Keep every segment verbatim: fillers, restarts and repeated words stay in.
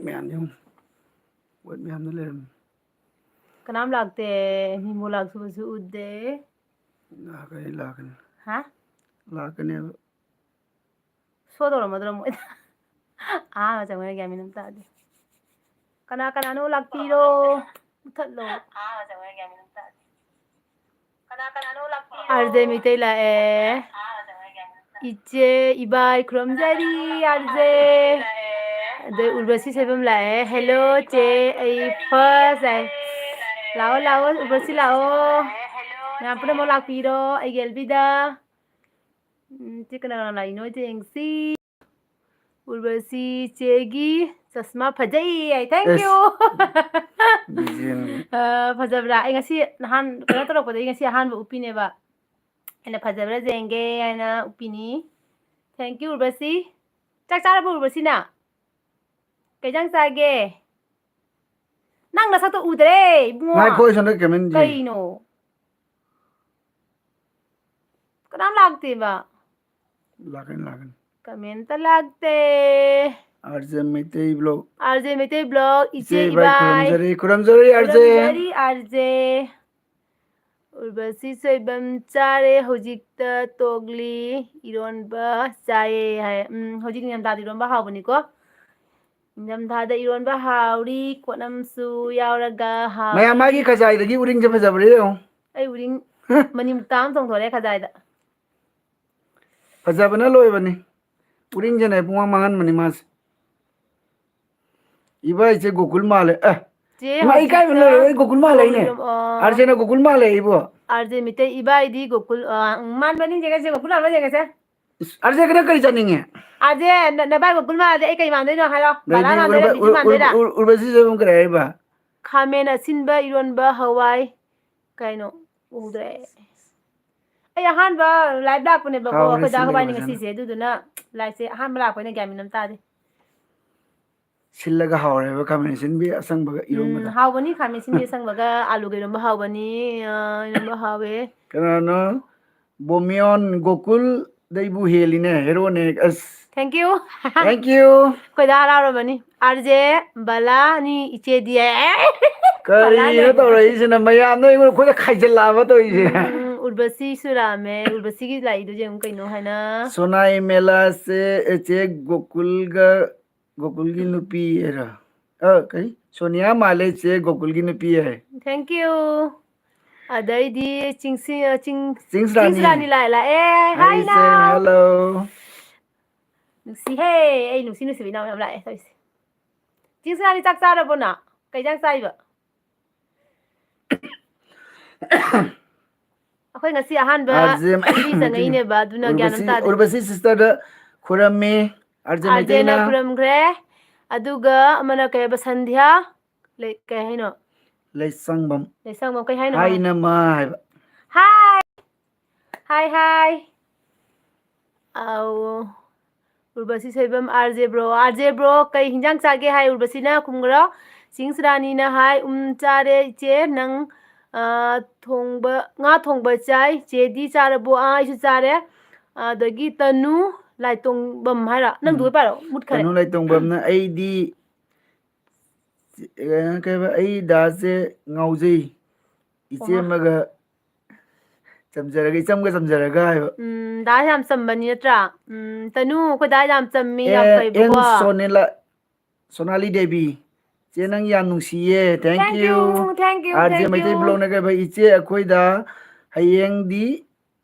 ꯃꯌꯥꯝ ꯌꯦꯡꯉꯨ꯫ ꯄꯣꯠ ꯃꯌꯥꯝꯗꯣ ꯂꯩꯔꯝꯃꯤ꯫ ꯀꯅꯥꯝ ꯂꯥꯛꯇꯦ꯫ ꯃꯤꯕꯨ ꯂꯥꯛꯊꯣꯛꯄꯁꯨ ꯎꯗꯦ꯫ ꯂꯥꯛꯀꯅꯤ, ꯂꯥꯛꯀꯅꯤ꯫ ꯍꯥ? ꯂꯥꯛꯀꯅꯦꯕ꯫ ꯁꯣ ꯇꯧꯔꯝꯃꯗ꯭ꯔꯣ ꯃꯣꯏ? ꯑꯍꯥꯟꯕ ꯆꯪꯕꯅ ꯒ꯭ꯌꯥꯟ ꯃꯦꯟ ꯑꯃ ꯇꯥꯗꯦ꯫ ꯀꯅꯥ ꯀꯅꯥꯅꯣ ꯂꯥꯛꯄꯤꯔꯣ? ꯃꯨꯊꯠꯂꯣ꯫ ꯑꯥꯔ ꯖꯦ ꯃꯤꯇꯩ ꯂꯥꯛꯑꯦ꯫ ꯏꯆꯦ, ꯏꯕꯥꯏ, ꯈꯨꯔꯨꯝꯖꯔꯤ, ꯑꯥꯔ ꯖꯦ꯫ ꯑꯗꯩ ꯎꯔꯕꯁꯤ ꯁꯣꯏꯕꯝ ꯂꯥꯛꯑꯦ꯫ ꯍꯦꯜꯂꯣ, ꯆꯦ, ꯑꯩ ꯐꯥꯔꯁ ꯂꯥꯛꯑꯦ꯫ ꯂꯥꯛꯑꯣ, ꯂꯥꯛꯑꯣ, ꯎꯔꯕꯁꯤ ꯂꯥꯛꯑꯣ꯫ ꯃꯌꯥꯝ ꯄꯨꯝꯅꯃꯛ ꯂꯥꯛꯄꯤꯔꯣ ꯑꯩꯒꯤ ꯑꯦꯜꯕꯤꯗ꯫ ꯎꯝ, ꯆꯦ ꯀꯅꯥ ꯀꯅꯥ ꯂꯥꯛꯏꯅꯣ ꯌꯦꯡꯁꯤ꯫ ꯎꯔꯕꯁꯤ ꯆꯦꯒꯤ ꯆꯁꯃꯥ ꯐꯖꯩ ꯍꯥꯏ꯫ Thank you꯫ ꯑꯦꯁ꯫ ꯕꯤꯖꯦꯟ꯫ ꯑ, ꯐꯖꯕ꯭ꯔꯥ? ꯑꯩ ꯉꯁꯤ ꯅꯍꯥꯟ ꯀꯩꯅꯣ ꯇꯧꯔꯛꯄꯗꯒꯤ ꯉꯁꯤ ꯑꯍꯥꯟꯕ ꯎꯞꯄꯤꯅꯦꯕ꯫ ꯑꯩꯅ ꯐꯖꯕ꯭ꯔꯥ ꯌꯦꯡꯒꯦ ꯍꯥꯏꯅ ꯎꯞꯄꯤꯅꯤ꯫ Thank you, ꯎꯔꯕꯁꯤ꯫ ꯆꯥꯛ ꯆꯥꯔꯕꯣ, ꯎꯔꯕꯁꯤꯅ? ꯀꯩ ꯏꯟꯖꯥꯡ ꯆꯥꯒꯦ? ꯅꯪ ꯅꯁꯛꯇꯣ ꯎꯗ꯭ꯔꯦ, ꯏꯕꯨꯡꯉꯣ꯫ ꯉꯥꯏꯈꯣ, ꯑꯩ ꯁꯣꯝꯗ comment ꯌꯦꯡꯒꯦ꯫ ꯀꯩꯅꯣ? ꯀꯅꯥꯝ ꯂꯥꯛꯇꯦꯕ꯫ ꯂꯥꯛꯀꯅꯤ, ꯂꯥꯛꯀꯅꯤ꯫ Comment ꯂꯥꯛꯇꯦ꯫ R J Meitei vlog꯫ R J Meitei vlog, ꯏꯆꯦ ꯏꯆꯦ ꯏꯕꯥꯏ ꯏꯕꯥꯏ꯫ ꯈꯨꯔꯨꯝꯖꯔꯤ, ꯈꯨꯔꯨꯝꯖꯔꯤ, ꯑꯥꯔ ꯖꯦ꯫ ꯈꯨꯔꯨꯝꯖꯔꯤ, ꯑꯥꯔ ꯖꯦ꯫ ꯎꯔꯕꯁꯤ ꯁꯣꯏꯕꯝ ꯆꯥꯔꯦ, ꯍꯧꯖꯤꯛꯇ ꯇꯣꯛꯂꯤ, ꯏꯔꯣꯟꯕ ꯆꯥꯏꯌꯦ ꯍꯥꯏ꯫ ꯎꯝ, ꯍꯧꯖꯤꯛ ꯅꯤꯡꯊꯝꯊꯥꯗ ꯏꯔꯣꯟꯕ ꯍꯥꯎꯕꯅꯤꯀꯣ꯫ ꯅꯤꯡꯊꯝꯊꯥꯗ ꯏꯔꯣꯟꯕ ꯍꯥꯎꯔꯤ, ꯀꯣꯠꯅꯝꯁꯨ ꯌꯥꯎꯔꯒ ꯍꯥꯎꯔꯤ꯫ ꯃꯌꯥꯝ ꯃꯥꯒꯤ ꯈꯖꯥꯏꯗꯒꯤ ꯎꯔꯤꯡꯁꯦ ꯐꯖꯕ꯭ꯔꯥ ꯌꯦꯡꯉꯨ꯫ ꯑꯩ ꯎꯔꯤꯡ ꯃꯅꯤꯡ ꯇꯥ ꯑꯃ ꯆꯣꯡꯊꯣꯔꯛꯑꯦ ꯈꯖꯥꯏꯗ꯫ ꯐꯖꯕꯅ ꯂꯣꯏꯕꯅꯤ꯫ ꯎꯔꯤꯡꯁꯤꯅ ꯄꯨꯡꯃꯥꯡ ꯃꯥꯡꯍꯟꯕꯅꯤ ꯃꯥꯁꯦ꯫ ꯏꯕꯥꯏꯁꯦ ꯒꯣꯀꯨꯜ ꯃꯥꯜꯂꯦ꯫ ꯑꯦ, ꯆꯦ ꯏꯃꯥ, ꯏꯀꯥꯏꯕꯅ ꯍꯧꯖꯤꯛꯇ ꯂꯣꯏꯔꯦ, ꯑꯩ ꯒꯣꯀꯨꯜ ꯃꯥꯜꯂꯦ ꯍꯥꯏꯅꯦ꯫ ꯇꯣꯛꯂꯤꯔꯣ? ꯑꯣ꯫ ꯑꯥꯔ ꯖꯦꯅ ꯒꯣꯀꯨꯜ ꯃꯥꯜꯂꯦ ꯑꯩꯕꯨ꯫ ꯑꯥꯔ ꯖꯦ ꯃꯤꯇꯩ ꯏꯕꯥꯏꯗꯤ ꯒꯣꯀꯨꯜ, ꯑ, ꯎꯝ, ꯃꯥꯟꯕꯅꯤ, ꯌꯦꯡꯉꯁꯦ, ꯒꯣꯀꯨꯜ ꯃꯥꯟꯕ ꯌꯦꯡꯉꯁꯦ꯫ ꯏꯁ, ꯑꯥꯔ ꯖꯦ ꯅꯪ ꯀꯔꯤ ꯆꯥꯅꯤꯡꯉꯦ? ꯑꯥꯔ ꯖꯦ, ꯅ-, ꯅꯕꯥꯏ ꯒꯣꯀꯨꯜ ꯃꯥꯜꯂꯗꯤ ꯑꯩ ꯀꯔꯤ ꯃꯥꯟꯗꯣꯏꯅꯣ ꯍꯥꯏꯔꯣ? ꯕꯂꯥ ꯂꯩꯅꯤ, ꯃꯥꯟꯗꯣꯏꯔꯥ, ꯎꯔꯕ-, ꯕꯤꯖꯨ ꯎꯔ-, ꯃꯥꯟꯗꯣꯏꯔꯥ? ꯎꯔ-, ꯎꯔꯕꯁꯤꯁꯨ ꯑꯗꯨꯝ ꯀꯔꯤ ꯍꯥꯏꯕ? ꯈꯥꯃꯦꯟ ꯑꯁꯤꯟꯕ ꯏꯔꯣꯟꯕ ꯍꯋꯥꯏ ꯀꯩꯅꯣ ꯎꯗ꯭ꯔꯦ꯫ ꯑꯩ ꯑꯍꯥꯟꯕ live ꯂꯥꯛꯄꯅꯦꯕꯀꯣ, ꯍꯥꯎꯔꯦ, ꯑꯩꯈꯣꯏ ꯗꯥ ꯁꯤꯜꯂꯒ ꯈꯣꯏꯕꯥꯅꯤ ꯐꯖꯅ꯫ ꯉꯁꯤꯁꯦ, ꯑꯗꯨꯗꯨꯅ liveꯁꯦ ꯑꯍꯥꯟꯕ ꯂꯥꯛꯄꯅꯤꯅ ꯒ꯭ꯌꯥꯟ ꯃꯦꯟ ꯑꯃ ꯇꯥꯗꯦ꯫ ꯁꯤꯜꯂꯒ ꯍꯥꯎꯔꯦꯕ ꯈꯥꯃꯦꯟ ꯑꯁꯤꯟꯕꯤ ꯑꯁꯪꯕꯒ ꯎꯝ, ꯏꯔꯣꯟꯕꯗ꯫ ꯍꯥꯎꯕꯅꯤ, ꯈꯥꯃꯦꯟ ꯑꯁꯤꯟꯕꯤ ꯑꯁꯪꯕꯒ ꯑꯂꯨꯒ ꯏꯔꯣꯟꯕ ꯍꯥꯎꯕꯅꯤ, ꯑ, ꯏꯔꯣꯟꯕ ꯍꯥꯎꯋꯦ꯫ ꯀꯅꯥꯅꯣ? ꯕꯣꯃꯤꯌꯣꯟ ꯒꯣꯀꯨꯜ ꯗꯩꯕꯨ ꯍꯦꯜꯂꯤꯅꯦ, ꯍꯦꯔꯣꯅꯦ꯫ ꯑꯁ, Thank you꯫ Thank you꯫ ꯑꯩꯈꯣꯏꯗ ꯍꯔꯥꯎꯔꯕꯅꯤ꯫ ꯑꯥꯔ ꯖꯦ ꯕꯂꯥꯅꯤ ꯏꯆꯦꯗꯤ꯫ ꯀꯔꯤꯅꯣ ꯇꯧꯔꯛꯏꯁꯤꯅ? ꯃꯌꯥꯝꯅ ꯑꯩꯉꯣꯟꯗ, ꯑꯩꯈꯣꯏꯗ ꯈꯥꯏꯖꯤꯜꯂꯛꯑꯕ ꯇꯧꯔꯤꯁꯦ꯫ ꯎꯝ, ꯎꯔꯕꯁꯤꯁꯨ ꯂꯥꯛꯑꯝꯃꯦ꯫ ꯎꯔꯕꯁꯤꯒꯤ ꯂꯥꯛꯏꯗꯣ ꯌꯦꯡꯉꯨ ꯀꯩꯅꯣ ꯍꯥꯏꯅ꯫ ꯁꯣꯅꯥꯏ ꯃꯦꯂꯥꯁꯦ ꯏꯆꯦ ꯒꯣꯀꯨꯜꯒ, ꯒꯣꯀꯨꯜꯒꯤ ꯅꯨꯄꯤ ꯍꯥꯏꯔ? ꯑ, ꯀꯔꯤ? ꯁꯣꯅꯤꯌꯥ ꯃꯥꯜꯂꯦ ꯏꯆꯦ ꯒꯣꯀꯨꯜꯒꯤ ꯅꯨꯄꯤ ꯍꯥꯏ꯫ Thank you꯫ ꯑꯗꯩꯗꯤ ꯆꯤꯡꯁꯤ-, ꯑ, ꯆꯤꯡ-, ꯆꯤꯡꯁ ꯆꯤꯡꯁ ꯔꯥꯅꯤ꯫ ꯔꯥꯅꯤ ꯂꯥꯛꯑꯦ, ꯂꯥꯛꯑꯦ꯫ Hi, ꯑꯩꯁꯦ, ꯏꯅꯥꯎ꯫ hello꯫ ꯅꯨꯡꯁꯤꯍꯦ, ꯑꯩ ꯅꯨꯡꯁꯤ ꯅꯨꯡꯁꯤꯕ ꯏꯅꯥꯎ ꯌꯥꯝ ꯂꯥꯛꯑꯦ ꯇꯧꯔꯤꯁꯦ꯫ ꯆꯤꯡꯁ ꯔꯥꯅꯤ, ꯆꯥꯛ ꯆꯥꯔꯕꯣ ꯅ? ꯀꯩ ꯏꯟꯖꯥꯡ ꯆꯥꯏꯕ? ꯑꯩꯈꯣꯏ ꯉꯁꯤ ꯑꯍꯥꯟꯕ ꯑꯥꯔ ꯖꯦ ꯂꯝꯕꯤ ꯆꯪꯉꯛꯏꯅꯦꯕ, ꯑꯗꯨꯅ ꯒ꯭ꯌꯥꯟ ꯑꯃ ꯎꯔꯕꯁꯤ, ꯇꯥꯗꯦ꯫ ꯎꯔꯕꯁꯤ sister ꯗ ꯈꯨꯔꯝꯃꯤ꯫ ꯑꯥꯔ ꯖꯦ ꯑꯥꯔ ꯖꯦꯅ ꯃꯩꯇꯩꯅ꯫ ꯈꯨꯔꯝꯈ꯭ꯔꯦ, ꯑꯗꯨꯒ ꯑꯃꯅ ꯀꯩ ꯍꯥꯏꯕ, ꯁꯟꯙ꯭ꯌꯥ, ꯂꯩ-, ꯀꯩ ꯍꯥꯏꯅꯣ? ꯂꯩꯁꯪꯕꯝ꯫ ꯂꯩꯁꯪꯕꯝ ꯀꯩ ꯍꯥꯏꯅꯣ? ꯍꯥꯏꯅ ꯃꯥ ꯍꯥꯏꯕ꯫ ꯍꯥꯏ! Hi, hi! ꯑꯧ꯫ Urvashi Soibam, R J bro, R J bro, ꯀꯩ ꯍꯤꯟꯖꯥꯡ ꯆꯥꯒꯦ ꯍꯥꯏ ꯎꯔꯕꯁꯤꯅ ꯈꯨꯝꯈ꯭ꯔꯣ꯫ ꯆꯤꯡꯁ ꯔꯥꯅꯤꯅ ꯍꯥꯏ, "ꯎꯝ, ꯆꯥꯔꯦ ꯏꯆꯦ, ꯅꯪ, ꯑ, ꯊꯣꯡꯕ, ꯉꯥ ꯊꯣꯡꯕ ꯆꯥꯏ꯫ ꯆꯦꯗꯤ ꯆꯥꯔꯕꯣ?" "ꯑꯥ, ꯑꯩꯁꯨ ꯆꯥꯔꯦ"꯫ ꯑꯗꯒꯤ ꯇꯅꯨ ꯂꯥꯏꯇꯣꯡꯕꯝ ꯍꯥꯏꯔꯣ? ꯅꯪꯗꯨ ꯎꯝ꯫ ꯑꯣꯏ ꯄꯥꯏꯔꯣ, ꯃꯨꯠꯈꯔꯦ꯫ ꯇꯅꯨ ꯂꯥꯏꯇꯣꯡꯕꯝꯅ, "ꯑꯩꯗꯤ, ꯑ, ꯀꯩ ꯍꯥꯏꯕ, ꯑꯩ ꯗꯥꯁꯦ ꯉꯥꯎꯖꯩ꯫ ꯏꯆꯦ ꯋꯥ꯫ ꯑꯃꯒ ꯆꯝꯖꯔꯒ, ꯏꯆꯝꯒ ꯆꯝꯖꯔꯒ" ꯍꯥꯏꯕ꯫ ꯎꯝ, ꯗꯥ ꯌꯥꯝ ꯆꯝꯕꯅꯤ ꯅꯠꯇ꯭ꯔꯥ? ꯎꯝ, ꯇꯅꯨ, ꯑꯩꯈꯣꯏ ꯗꯥ ꯌꯥꯝ ꯆꯝꯃꯤ, ꯌꯥꯝ ꯑꯦ, ꯐꯩꯕꯀꯣ꯫ ꯑꯦꯟ ꯁꯣꯅꯤꯂꯥ-, ꯁꯣꯅꯥꯂꯤ ꯗꯦꯕꯤ꯫ "ꯆꯦ, ꯅꯪ ꯌꯥꯝ ꯅꯨꯡꯁꯤꯌꯦ꯫ Thank Thank you꯫ you, thank you, R J thank Meitei you꯫ Vlog ꯅ ꯀꯩꯕ, ꯏꯆꯦ, ꯑꯩꯈꯣꯏꯗ ꯍꯌꯦꯡꯗꯤ,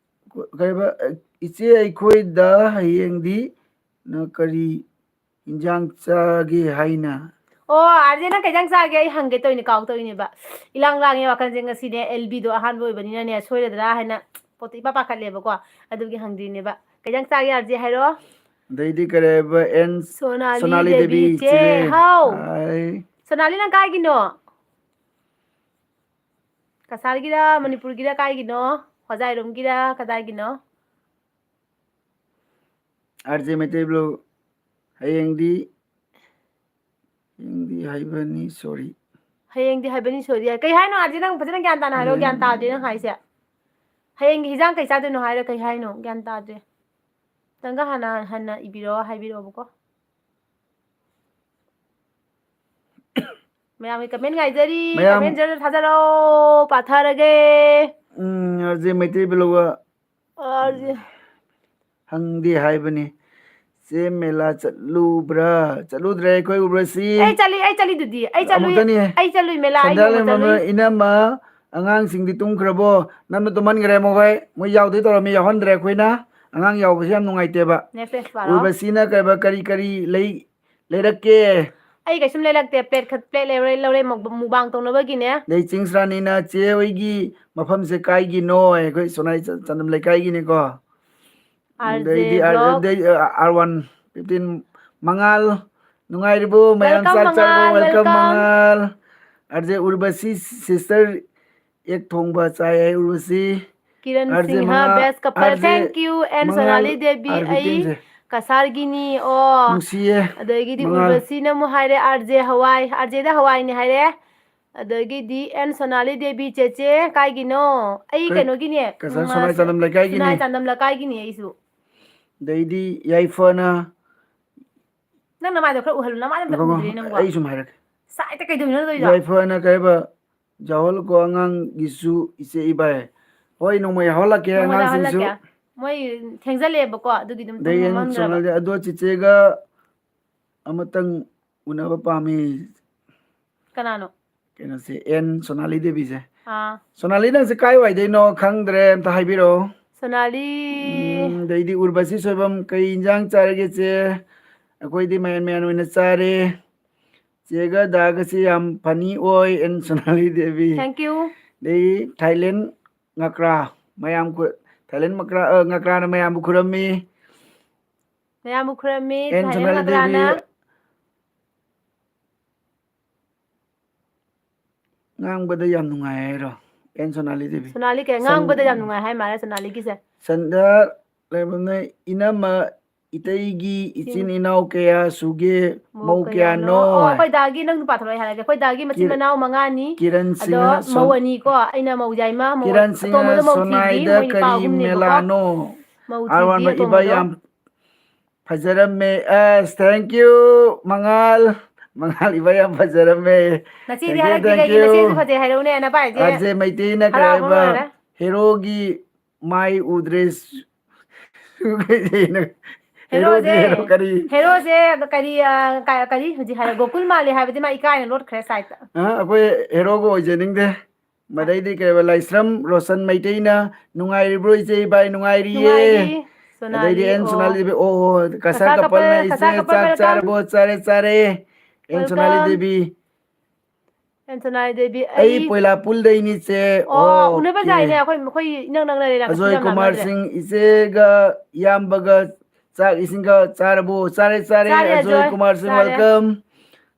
ꯀꯩꯕ, ꯏꯆꯦ, ꯑꯩꯈꯣꯏꯗ ꯍꯌꯦꯡꯗꯤ ꯅ ꯀꯔꯤ ꯏꯟꯖꯥꯡ ꯆꯥꯒꯦ ꯍꯥꯏꯅ?" ꯑꯣ, ꯑꯥꯔ ꯖꯦ, ꯅꯪ ꯀꯩ ꯏꯟꯖꯥꯡ ꯆꯥꯒꯦ? ꯑꯩ ꯍꯪꯒꯦ ꯇꯧꯔꯤꯅꯦ, ꯀꯥꯎ ꯇꯧꯔꯤꯅꯦꯕ꯫ ꯏꯂꯥꯡ ꯂꯥꯡꯉꯦ ꯋꯥꯈꯜꯁꯦ ꯉꯁꯤꯅꯦ, ꯑꯦꯜ ꯕꯤꯗꯣ ꯑꯍꯥꯟꯕ ꯑꯣꯏꯕꯅꯤꯅꯅꯦ, ꯁꯣꯏꯔꯗ꯭ꯔꯥ ꯍꯥꯏꯅ ꯄꯣꯠꯇꯣ ꯏꯄꯥ ꯄꯥꯈꯠꯂꯦꯕꯀꯣ, ꯑꯗꯨꯒꯤ ꯍꯪꯗ꯭ꯔꯤꯅꯦꯕ꯫ ꯀꯩ ꯏꯟꯖꯥꯡ ꯆꯥꯒꯦ, ꯑꯥꯔ ꯖꯦ, ꯍꯥꯏꯔꯣ? ꯑꯗꯩꯗꯤ ꯀꯔꯤ ꯍꯥꯏꯕ? ꯑꯦꯟ ꯁꯣꯅꯥꯂꯤ ꯁꯣꯅꯥꯂꯤ ꯗꯦꯕꯤ, ꯗꯦꯕꯤ, ꯆꯦ, ꯆꯦ꯫ ꯍꯥꯎ꯫ ꯍꯥꯏ꯫ ꯁꯣꯅꯥꯂꯤ, ꯅꯪ ꯀꯥꯏꯒꯤꯅꯣ? ꯀꯁꯥꯔꯒꯤꯔ, ꯃꯅꯤꯄꯨꯔꯒꯤꯔ, ꯀꯥꯏꯒꯤꯅꯣ? ꯍꯣꯖꯥꯏꯔꯣꯝꯒꯤꯔ, ꯀꯗꯥꯏꯒꯤꯅꯣ? ꯑꯥꯔ ꯖꯦ ꯃꯩꯇꯩ Vlog, ꯍꯌꯦꯡꯗꯤ, ꯍꯌꯦꯡꯗꯤ ꯍꯥꯏꯕꯅꯤ, sorry꯫ ꯍꯌꯦꯡꯗꯤ ꯍꯥꯏꯕꯅꯤ, sorry ꯍꯥꯏ꯫ ꯀꯩ ꯍꯥꯏꯅꯣ, ꯑꯥꯔ ꯖꯦ, ꯅꯪ ꯐꯖꯅ ꯒ꯭ꯌꯥꯟ ꯇꯥꯅ ꯍꯥꯏꯔꯣ, ꯒ꯭ꯌꯥꯟ ꯇꯥꯗꯦ ꯅꯪ ꯍꯥꯏꯁꯦ꯫ ꯍꯌꯦꯡꯒꯤ ꯍꯤꯟꯖꯥꯡ ꯀꯩ ꯆꯥꯗꯣꯏꯅꯣ ꯍꯥꯏꯔ ꯀꯩ ꯍꯥꯏꯅꯣ? ꯒ꯭ꯌꯥꯟ ꯇꯥꯗ꯭ꯔꯦ꯫ ꯅꯪꯒ ꯍꯥꯟꯅ ꯍꯟꯅ ꯏꯕꯤꯔꯛꯑꯣ, ꯍꯥꯏꯕꯤꯔꯛꯑꯣꯕꯀꯣ꯫ ꯃꯌꯥꯝꯒꯤ comment ꯉꯥꯏꯖꯔꯤ꯫ ꯃꯌꯥꯝ comment ꯖꯔ ꯊꯥꯖꯔꯛꯑꯣ, ꯄꯥꯊꯔꯒꯦ꯫ Um, R J Meitei vlog R J. ꯍꯪꯗꯤ ꯍꯥꯏꯕꯅꯤ, "ꯆꯦ ꯃꯦꯂꯥ ꯆꯠꯂꯨꯕ꯭ꯔꯥ?" ꯆꯠꯂꯨꯗ꯭ꯔꯦ ꯑꯩꯈꯣꯏ ꯎꯔꯕꯁꯤ꯫ ꯑꯩ ꯆꯠꯂꯤ, ꯑꯩ ꯆꯠꯂꯤꯗꯨꯗꯤ꯫ ꯑꯩ ꯆꯠꯂꯨꯏ, ꯑꯃꯨꯛꯇꯅꯤ꯫ ꯑꯩ ꯆꯠꯂꯨꯏ ꯃꯦꯂꯥ, ꯑꯩ ꯁꯟꯗꯥ ꯅꯣꯡꯃ ꯂꯩꯃ ꯆꯠꯂꯨꯏ꯫ ꯏꯅꯝꯃ, ꯑꯉꯥꯡꯁꯤꯡꯗꯤ ꯇꯨꯝꯈ꯭ꯔꯕꯣ? ꯅꯝꯅ ꯇꯨꯝꯍꯟꯈ꯭ꯔꯦ ꯃꯈꯣꯏ꯫ ꯃꯣꯏ ꯌꯥꯎꯗꯣꯏ ꯇꯧꯔꯝꯃꯤ, ꯌꯥꯎꯍꯟꯗ꯭ꯔꯦ ꯑꯩꯈꯣꯏꯅ꯫ ꯑꯉꯥꯡ ꯌꯥꯎꯕꯁꯦ ꯌꯥꯝ ꯅꯨꯡꯉꯥꯏꯇꯦꯕ꯫ Next page ꯄꯥꯔꯣ꯫ ꯎꯔꯕꯁꯤꯅ ꯀꯩꯕ, ꯀꯔꯤ ꯀꯔꯤ ꯂꯩ, ꯂꯩꯔꯛꯀꯦ? ꯑꯩ ꯀꯩꯁꯨꯝ ꯂꯩꯔꯛꯇꯦ, plate ꯈꯛ, plate ꯂꯩꯔꯦ, ꯂꯧꯔꯦ, mukbang ꯇꯧꯅꯕꯒꯤꯅꯦ꯫ ꯂꯩ ꯆꯤꯡꯁ꯭ꯔꯥꯅꯤꯅ ꯆꯦ ꯍꯣꯏꯒꯤ ꯃꯐꯝꯁꯦ ꯀꯥꯏꯒꯤꯅꯣ? ꯑꯩꯈꯣꯏ ꯁꯣꯅꯥꯏ ꯆ-, ꯆꯅꯝ ꯂꯩꯀꯥꯏꯒꯤꯅꯦꯀꯣ꯫ ꯑꯥꯔ ꯖꯦ ꯑꯗꯩꯗꯤ ꯑꯥꯔ-, vlog꯫ ꯑꯗꯩ, ꯑ, ꯑꯥꯔ ꯋꯥꯟ ꯐꯤꯐꯇꯤꯟ ꯃꯉꯥꯜ, ꯅꯨꯡꯉꯥꯏꯔꯤꯕꯣ? ꯃꯌꯥꯝ welcome ꯆꯥꯛ ꯆꯥꯔꯕꯣ? ꯃꯉꯥꯜ, Welcome welcome꯫ ꯃꯉꯥꯜ꯫ ꯑꯥꯔ ꯖꯦ ꯎꯔꯕꯁꯤ sister ꯑꯦꯛ ꯊꯣꯡꯕ ꯆꯥꯏ ꯍꯥꯏ ꯎꯔꯕꯁꯤ꯫ ꯀꯤꯔꯟ ꯑꯥꯔ ꯖꯦ ꯁꯤꯡꯍ, ꯃꯉꯥꯜ, best couple꯫ R J Thank you꯫ ꯑꯦꯟ ꯃꯉꯥꯜ, ꯁꯣꯅꯥꯂꯤ ꯗꯦꯕꯤ, ꯑꯥꯔ ꯕꯤ ꯑꯩ ꯇꯤꯝꯁꯦ꯫ ꯀꯁꯥꯔꯒꯤꯅꯤ꯫ ꯑꯣ꯫ ꯅꯨꯡꯁꯤꯌꯦ꯫ ꯑꯗꯒꯤꯗꯤ ꯃꯉꯥꯜ꯫ ꯎꯔꯕꯁꯤꯅ ꯑꯃꯨꯛ ꯍꯥꯏꯔꯦ, ꯑꯥꯔ ꯖꯦ ꯍꯋꯥꯏ, ꯑꯥꯔ ꯖꯦꯗ ꯍꯋꯥꯏꯅꯤ ꯍꯥꯏꯔꯦ꯫ ꯑꯗꯒꯤꯗꯤ ꯑꯦꯟ ꯁꯣꯅꯥꯂꯤ ꯗꯦꯕꯤ ꯆꯦꯆꯦ, ꯀꯥꯏꯒꯤꯅꯣ? ꯑꯩ ꯀꯩ-, ꯀꯩꯅꯣꯒꯤꯅꯦ, ꯀꯁꯥꯔ ꯎꯝ, ꯁꯣꯅꯥꯏ ꯆꯥꯟꯗꯝ ꯂꯩꯀꯥꯏꯒꯤꯅꯤ꯫ ꯁꯣꯅꯥꯏ ꯆꯥꯟꯗꯝ ꯂꯩꯀꯥꯏꯒꯤꯅꯤ ꯑꯩꯁꯨ꯫ ꯑꯗꯩꯗꯤ ꯌꯥꯏꯐꯅ ꯅꯪ ꯅꯃꯥꯏꯗꯣ ꯈꯔ ꯎꯍꯜꯂꯨ, ꯅꯃꯥꯏꯗꯣ ꯑꯝꯇ ꯉꯥꯏꯈꯣ, ꯎꯗ꯭ꯔꯦ ꯅꯪꯕꯣ꯫ ꯑꯩ ꯁꯨꯝ ꯍꯥꯏꯔꯛꯀꯦ꯫ ꯁꯥꯏꯗ ꯀꯩꯗꯧꯔꯤꯅꯣ ꯇꯧꯔꯤꯗꯣ? ꯌꯥꯏꯐꯅ ꯀꯩ ꯍꯥꯏꯕ? ꯌꯥꯎꯍꯜꯂꯨꯀꯣ ꯑꯉꯥꯡꯒꯤꯁꯨ ꯏꯆꯦ ꯏꯕꯥꯏ꯫ ꯍꯣꯏ, ꯅꯣꯡꯃ ꯌꯥꯎꯍꯜꯂꯛꯀꯦ ꯅꯣꯡꯃ ꯑꯉꯥꯡꯁꯤꯡꯁꯨ꯫ ꯌꯥꯎꯍꯜꯂꯛꯀꯦ꯫ ꯃꯣꯏ ꯊꯦꯡꯖꯜꯂꯛꯑꯦꯕꯀꯣ, ꯑꯗꯨꯒꯤ ꯑꯗꯨꯝ ꯇꯨꯝ ꯑꯗꯩ ꯑꯦꯟ ꯃꯝꯍꯟꯈ꯭ꯔꯕ꯫ ꯁꯣꯅꯥꯂꯤ, ꯑꯗꯣ ꯆꯤꯆꯦꯒ ꯑꯃꯇꯪ ꯎꯅꯕ ꯄꯥꯝꯃꯤ꯫ ꯀꯅꯥꯅꯣ? ꯀꯩꯅꯣꯁꯦ, ꯑꯦꯟ ꯁꯣꯅꯥꯂꯤ ꯗꯦꯕꯤꯁꯦ꯫ ꯑꯥ꯫ ꯁꯣꯅꯥꯂꯤ, ꯅꯪꯁꯦ ꯀꯥꯏ ꯋꯥꯏꯗꯩꯅꯣ? ꯈꯪꯗ꯭ꯔꯦ, ꯑꯝꯇ ꯍꯥꯏꯕꯤꯔꯛꯑꯣ꯫ ꯁꯣꯅꯥꯂꯤ꯫ ꯎꯝ, ꯑꯗꯩꯗꯤ ꯎꯔꯕꯁꯤ ꯁꯣꯏꯕꯝ, ꯀꯩ ꯏꯟꯖꯥꯡ ꯆꯥꯔꯒꯦ ꯆꯦ? ꯑꯩꯈꯣꯏꯗꯤ ꯃꯌꯥꯟ ꯃꯌꯥꯟ ꯑꯣꯏꯅ ꯆꯥꯔꯦ꯫ ꯆꯦꯒ ꯗꯥꯒꯁꯤ ꯌꯥꯝ funny ꯑꯣꯏ, and Sonali Devi. Thank you꯫ ꯑꯗꯩ ꯊꯥꯏꯂꯦꯟ ꯉꯀ꯭ꯔꯥ, ꯃꯌꯥꯝ ꯈꯨ-, ꯊꯥꯏꯂꯦꯟ ꯃꯀ꯭ꯔꯥ-, ꯑ, ꯉꯀ꯭ꯔꯥꯅ ꯃꯌꯥꯝꯕꯨ ꯈꯨꯔꯝꯃꯤ꯫ ꯃꯌꯥꯝꯕꯨ ꯈꯨꯔꯝꯃꯤ, ꯑꯦꯟ ꯊꯥꯏꯂꯦꯟ ꯁꯣꯅꯥꯂꯤ ꯗꯦꯕꯤ꯫ ꯉꯀ꯭ꯔꯥꯅ꯫ ꯉꯥꯡꯕꯗ ꯌꯥꯝ ꯅꯨꯡꯉꯥꯏ ꯍꯥꯏꯔꯣ? ꯑꯦꯟ ꯁꯣꯅꯥꯂꯤ ꯗꯦꯕꯤ꯫ ꯁꯣꯅꯥꯂꯤ ꯀꯩ, ꯁꯟ-, ꯉꯥꯡꯕꯗ ꯌꯥꯝ ꯅꯨꯡꯉꯥꯏ ꯍꯥꯏ ꯃꯥꯜꯂꯦ ꯁꯣꯅꯥꯂꯤꯒꯤꯁꯦ꯫ ꯁꯟꯗꯥ ꯂꯩꯕꯝꯅ ꯏꯅꯝꯃ ꯏꯇꯩꯒꯤ ꯏꯆꯤꯟ ꯏꯆꯤꯟ ꯏꯅꯥꯎ ꯀꯌꯥ ꯁꯨꯒꯦ? ꯃꯧ ꯃꯧ ꯀꯌꯥꯅꯣ? ꯀꯌꯥꯅꯣ? ꯑꯣ, ꯑꯩꯈꯣꯏ ꯗꯥꯒꯤ ꯅꯪ ꯅꯨꯄꯥ ꯊꯣꯛꯂꯛꯑꯦ ꯍꯥꯏꯔꯒꯦ꯫ ꯑꯩꯈꯣꯏ ꯗꯥꯒꯤ ꯃꯆꯤꯟ ꯀꯤꯔ-, ꯃꯅꯥꯎ ꯃꯉꯥꯅꯤ꯫ ꯀꯤꯔꯟ ꯑꯗꯣ ꯁꯤꯡꯍ ꯃꯧ ꯁꯣꯟ-, ꯑꯅꯤꯀꯣ, ꯑꯩꯅ ꯃꯧ ꯌꯥꯏꯃ, ꯃꯧ ꯀꯤꯔꯟ ꯁꯤꯡꯍ ꯑꯇꯣꯝꯕꯗꯣ ꯃꯧ ꯊꯤꯗ꯭ꯔꯤ, ꯁꯣꯅꯥꯏꯗ ꯃꯣꯏ ꯅꯨꯄꯥ ꯀꯔꯤ ꯑꯍꯨꯝꯅꯦꯕꯀꯣ꯫ ꯃꯦꯂꯥꯅꯣ? ꯃꯧ ꯑꯥꯔ ꯋꯥꯟ ꯊꯤꯗ꯭ꯔꯤ ꯏꯕꯥꯏ ꯑꯇꯣꯝꯕꯗꯣ꯫ ꯌꯥꯝ ꯐꯖꯔꯝꯃꯦ꯫ ꯑꯁ, thank you, ꯃꯉꯥꯜ꯫ ꯃꯉꯥꯜ, ꯏꯕꯥ ꯌꯥꯝ ꯐꯖꯔꯝꯃꯦ꯫ ꯅꯆꯦꯗꯤ thank you, ꯍꯥꯏꯔꯛꯇꯦ thank ꯀꯩꯒꯤ? ꯅꯆꯦꯁꯨ you꯫ ꯐꯖꯩ ꯍꯥꯏꯔꯛꯎꯅꯦ, ꯅꯄꯥꯏꯁꯦ ꯑꯥꯔ ꯖꯦ ꯃꯩꯇꯩꯅ ꯀꯩ ꯍꯔꯥꯎꯕ ꯍꯥꯏꯕ? ꯂꯣꯏꯔꯦ꯫ ꯍꯦꯔꯣꯒꯤ ꯃꯥꯏ ꯎꯗ꯭ꯔꯦ꯫ ꯁꯨ-, ꯀꯩꯅꯣ? ꯍꯦꯔꯣꯁꯦ, ꯍꯦꯔꯣꯗꯤ ꯍꯦꯔꯣ ꯀꯔꯤ? ꯍꯦꯔꯣꯁꯦ ꯀꯔꯤ, ꯑ, ꯀ-, ꯀꯔꯤ ꯍꯧꯖꯤꯛ ꯍꯥꯏꯔ? ꯒꯣꯀꯨꯜ ꯃꯥꯜꯂꯦ ꯍꯥꯏꯕꯗꯤ ꯃꯥ ꯏꯀꯥꯏꯅ ꯂꯣꯠꯈ꯭ꯔꯦ ꯁꯥꯏꯠꯇ꯫ ꯑ, ꯑꯩꯈꯣꯏ ꯍꯦꯔꯣꯒ ꯑꯣꯏꯖꯅꯤꯡꯗꯦ꯫ ꯃꯗꯩꯗꯤ ꯀꯩꯕ, ꯂꯥꯏꯁ꯭ꯔꯝ ꯔꯣꯁꯟ ꯃꯩꯇꯩꯅ, "ꯅꯨꯡꯉꯥꯏꯔꯤꯕ꯭ꯔꯣ ꯏꯆꯦ ꯏꯕꯥꯏ?" "ꯅꯨꯡꯉꯥꯏꯔꯤꯌꯦ"꯫ ꯅꯨꯡꯉꯥꯏꯔꯤ꯫ ꯑꯗꯩꯗꯤ ꯁꯣꯅꯥꯂꯤ, ꯑꯦꯟ ꯑꯣ꯫ ꯁꯣꯅꯥꯂꯤ ꯗꯦꯕꯤ, "ꯑꯣ, ꯑꯣ, ꯀꯁꯥꯔ ꯀꯁꯥꯔ ꯀꯄꯜꯅ ꯀꯄꯜ, ꯏꯆꯦ ꯀꯁꯥꯔ ꯀꯄꯜ, ꯆꯥꯛ welcome꯫ ꯆꯥꯔꯕꯣ?" "ꯆꯥꯔꯦ, ꯆꯥꯔꯦ"꯫ N Sonali welcome꯫ Devi. N Sonali Devi, "ꯑꯩ ꯑꯩ ꯄꯣꯏꯂꯥꯄꯨꯜꯗꯩꯅꯤ ꯏꯆꯦ"꯫ ꯑꯣ, ꯑꯣ, ꯎꯅꯕ okay꯫ ꯖꯥꯏꯅꯦ ꯑꯩꯈꯣꯏ, ꯑꯩꯈꯣꯏ ꯏꯅꯛ ꯅꯛꯅꯔꯦꯅ, ꯀꯩꯁꯨ ꯑꯖꯣꯏ ꯌꯥꯝ ꯀꯨꯃꯥꯔ ꯂꯥꯞꯅꯗ꯭ꯔꯦ꯫ ꯁꯤꯡ, ꯏꯆꯦꯒ ꯏꯌꯥꯝꯕꯒ ꯆꯥꯛ ꯏꯁꯤꯡꯒ ꯆꯥꯔꯕꯣ? "ꯆꯥꯔꯦ, ꯆꯥꯔꯦ"꯫ ꯆꯥꯔꯦ ꯑꯖꯣꯏ ꯑꯖꯣꯏ, ꯀꯨꯃꯥꯔ ꯁꯤꯡ, ꯆꯥꯔꯦ꯫ Welcome꯫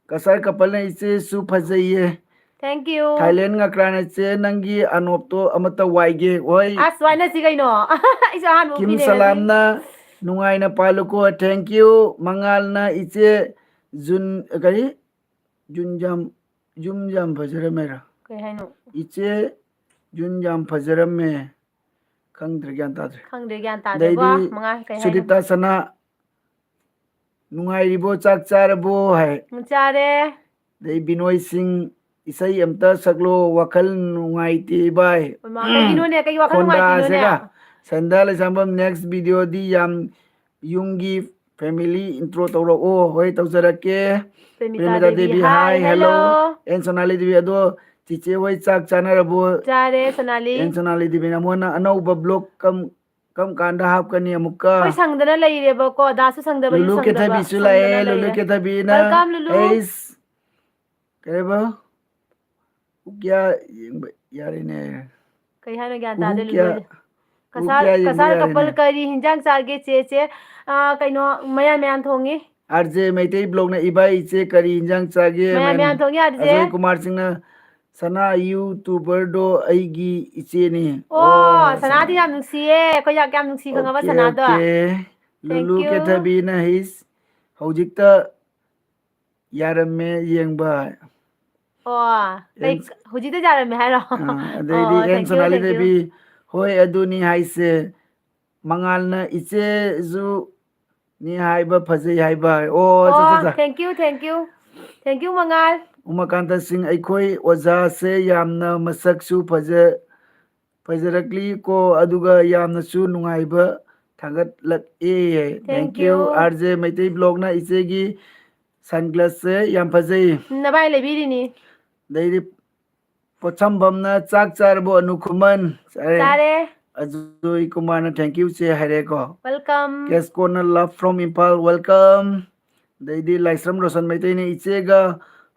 ꯀꯁꯥꯔ ꯀꯄꯜꯅ ꯏꯆꯦꯁꯨ ꯐꯖꯩꯌꯦ꯫ Thank you꯫ ꯊꯥꯏꯂꯦꯟ ꯉꯀ꯭ꯔꯥꯅ ꯏꯆꯦ ꯅꯪꯒꯤ ꯑꯅꯣꯞꯇꯣ ꯑꯃꯠꯇ ꯋꯥꯏꯒꯦ꯫ ꯍꯣꯏ꯫ ꯑꯁ, ꯋꯥꯏꯅꯁꯤ ꯀꯩꯅꯣ꯫ ꯑꯩꯁꯨ ꯑꯍꯥꯟꯕ ꯀꯤꯝ ꯎꯞꯄꯤꯅꯦ ꯉꯁꯤ꯫ ꯁꯂꯥꯝꯅ ꯅꯨꯡꯉꯥꯏꯅ ꯄꯥꯜꯂꯨꯀꯣ꯫ Thank you꯫ ꯃꯉꯥꯜꯅ ꯏꯆꯦ ꯖꯨꯟ, ꯀꯔꯤ? ꯖꯨꯟ ꯌꯥꯝ, ꯌꯨꯝ ꯌꯥꯝ ꯐꯖꯔꯝꯃꯦꯔ? ꯀꯩ ꯍꯥꯏꯅꯣ? ꯏꯆꯦ ꯖꯨꯟ ꯌꯥꯝ ꯐꯖꯔꯝꯃꯦ꯫ ꯈꯪꯗ꯭ꯔꯦ, ꯒ꯭ꯌꯥꯟ ꯇꯥꯗ꯭ꯔꯦ꯫ ꯈꯪꯗ꯭ꯔꯦ, ꯒ꯭ꯌꯥꯟ ꯇꯥꯗ꯭ꯔꯦꯀꯣ꯫ ꯑꯗꯩꯗꯤ ꯃꯉꯥ ꯀꯩ ꯍꯥꯏꯅꯣ? ꯁꯨꯗꯤꯞꯇꯥ ꯁꯅꯥ, "ꯅꯨꯡꯉꯥꯏꯔꯤꯕꯣ, ꯆꯥꯛ ꯆꯥꯔꯕꯣ?" ꯍꯥꯏ꯫ ꯎꯝ, ꯆꯥꯔꯦ꯫ ꯑꯗꯩ ꯕꯤꯅꯣꯏ ꯁꯤꯡ, "ꯏꯁꯩ ꯑꯝꯇ ꯁꯛꯂꯣ, ꯋꯥꯈꯜ ꯅꯨꯡꯉꯥꯏꯇꯦ ꯚꯥꯏ"꯫ ꯍꯣꯏꯃꯥ, ꯀꯩꯒꯤꯅꯣꯅꯦ? ꯀꯩ ꯋꯥꯈꯜ ꯈꯣꯟꯗꯥ ꯅꯨꯡꯉꯥꯏꯇ꯭ꯔꯤꯅꯣꯅꯦ? ꯁꯦꯒꯥ, ꯁꯟꯗꯥ ꯂꯩꯁꯥꯡꯕꯝ, next video ꯗꯤ ꯌꯥꯝ ꯌꯨꯝꯒꯤ family intro ꯇꯧꯔꯛꯑꯣ꯫ ꯍꯣꯏ, ꯇꯧꯖꯔꯛꯀꯦ꯫ Premita Premita Devi, Devi, hi, hi, hello꯫ Hello꯫ N Sonali Devi, ꯑꯗꯣ ꯆꯤꯆꯦ ꯍꯣꯏ ꯆꯥꯛ ꯆꯥꯅꯔꯕꯣ? ꯆꯥꯔꯦ, ꯁꯣꯅꯥꯂꯤ꯫ ꯑꯦꯟ ꯁꯣꯅꯥꯂꯤ ꯗꯦꯕꯤ, ꯅꯉꯣꯟꯗ ꯑꯅꯧꯕ vlog ꯀꯝ, ꯀꯝ ꯀꯥꯟꯗ ꯍꯥꯞꯀꯅꯤ ꯑꯃꯨꯛꯀ? ꯑꯩꯈꯣꯏ ꯁꯪꯗꯅ ꯂꯩꯔꯦꯕꯀꯣ, ꯗꯥꯁꯨ ꯁꯪꯗꯕ, ꯑꯩꯁꯨ ꯂꯨꯂꯨ ꯁꯪꯗꯕ, ꯀꯦꯊꯕꯤꯁꯨ ꯂꯥꯛꯑꯦ, ꯁꯪꯗꯅ ꯂꯨꯂꯨ ꯂꯩꯔꯦ꯫ ꯀꯦꯊꯕꯤꯅ, welcome, ꯂꯨꯂꯨ꯫ ꯑꯩꯁ, ꯀꯩꯕ? ꯎꯀꯤꯌꯥ ꯌꯦꯡꯕ ꯌꯥꯔꯦꯅꯦ꯫ ꯀꯩ ꯍꯥꯏꯅꯣ? ꯒ꯭ꯌꯥꯟ ꯇꯥꯗꯦ, ꯎꯀꯤꯌꯥ, ꯂꯨꯂꯨ꯫ ꯀꯁꯥꯔ, ꯎꯀꯤꯌꯥ ꯌꯦꯡꯕ ꯀꯁꯥꯔ ꯌꯥꯔꯦꯅꯦ꯫ Couple ꯀꯔꯤ ꯍꯤꯟꯖꯥꯡ ꯆꯥꯒꯦ, ꯆꯦ, ꯆꯦ? ꯑꯥ, ꯀꯩꯅꯣ, ꯃꯌꯥꯟ ꯃꯌꯥꯟ ꯊꯣꯡꯉꯤ꯫ ꯑꯥꯔ ꯖꯦ ꯃꯩꯇꯩ vlog ꯅ, "ꯏꯕꯥꯏ, ꯏꯆꯦ ꯀꯔꯤ ꯍꯤꯟꯖꯥꯡ ꯆꯥꯒꯦ?" ꯃꯌꯥꯟ ꯃꯌꯥꯟ ꯃꯌꯥꯟ ꯊꯣꯡꯉꯤ, ꯑꯥꯔ ꯖꯦ꯫ ꯑꯖꯣꯏ ꯀꯨꯃꯥꯔ ꯁꯤꯡꯅ, "ꯁꯅꯥ YouTuber ꯗꯣ ꯑꯩꯒꯤ ꯏꯆꯦꯅꯤ"꯫ ꯑꯣ, ꯑꯣ, ꯁꯅꯥꯗꯤ ꯁꯅꯥ꯫ ꯌꯥꯝ ꯅꯨꯡꯁꯤꯌꯦ꯫ ꯑꯩꯈꯣꯏ ꯌꯥꯝ, ꯀꯌꯥꯝ ꯅꯨꯡꯁꯤ ꯈꯪꯉꯕ, okay, ꯁꯅꯥꯗꯣ? Okay꯫ Thank ꯂꯨꯂꯨ you꯫ ꯀꯦꯊꯕꯤꯅ ꯍꯩꯁ, ꯍꯧꯖꯤꯛꯇ ꯌꯥꯔꯝꯃꯦ ꯌꯦꯡꯕ꯫ ꯑꯣ, ꯀꯩ, ꯑꯦꯟ-, ꯍꯧꯖꯤꯛꯇ ꯌꯥꯔꯝꯃꯦ ꯍꯥꯏꯔꯣ? ꯑꯥ, ꯑꯗꯩꯗꯤ ꯑꯣ, and thank you, Sonali thank you꯫ Devi, "ꯍꯣꯏ, ꯑꯗꯨꯅꯤ ꯍꯥꯏꯁꯦ"꯫ ꯃꯉꯥꯜꯅ, "ꯏꯆꯦꯁꯨ ꯅꯤ ꯍꯥꯏꯕ, ꯐꯖꯩ ꯍꯥꯏꯕ꯫ ꯑꯣ, ꯑꯠꯆꯥ, ꯑꯠꯆꯥ, ꯑꯣ, ꯑꯠꯆꯥ꯫ Thank you, thank you꯫ Thank you, ꯃꯉꯥꯜ꯫ ꯎꯃꯥꯀꯥꯟꯇ ꯁꯤꯡ, ꯑꯩꯈꯣꯏ ꯑꯣꯖꯥꯁꯦ ꯌꯥꯝꯅ ꯃꯁꯛꯁꯨ ꯐꯖ-, ꯐꯖꯔꯛꯂꯤ ꯀꯣ, ꯑꯗꯨꯒ ꯌꯥꯝꯅꯁꯨ ꯅꯨꯡꯉꯥꯏꯕ ꯊꯥꯒꯠꯂꯛꯑꯦ꯫ Thank Thank you꯫ You꯫ R J Meitei ꯕ꯭ꯂꯣꯒꯅ ꯏꯆꯦꯒꯤ ꯁꯟꯒ꯭ꯂꯥꯁꯁꯦ ꯌꯥꯝ ꯐꯖꯩ꯫ ꯅꯚꯥꯏ ꯂꯩꯕꯤꯔꯤꯅꯤ꯫ ꯑꯗꯩꯗꯤ ꯄꯣꯠꯁꯝꯕꯝꯅ ꯆꯥꯛ ꯆꯥꯔꯕꯣ ꯑꯅꯨ ꯈꯨꯃꯟ? ꯆꯥꯔꯦ꯫ ꯆꯥꯔꯦ꯫ ꯑꯖꯣꯏ ꯀꯨꯃꯥꯔꯅ thank you ꯆꯦ ꯍꯥꯏꯔꯦꯀꯣ꯫ Welcome꯫ ꯀꯦꯁꯀꯣꯟꯅ love from Imphal, welcome꯫ ꯑꯗꯩꯗꯤ ꯂꯥꯏꯁ꯭ꯔꯝ ꯔꯣꯁꯟ ꯃꯩꯇꯩꯅ ꯏꯆꯦꯒ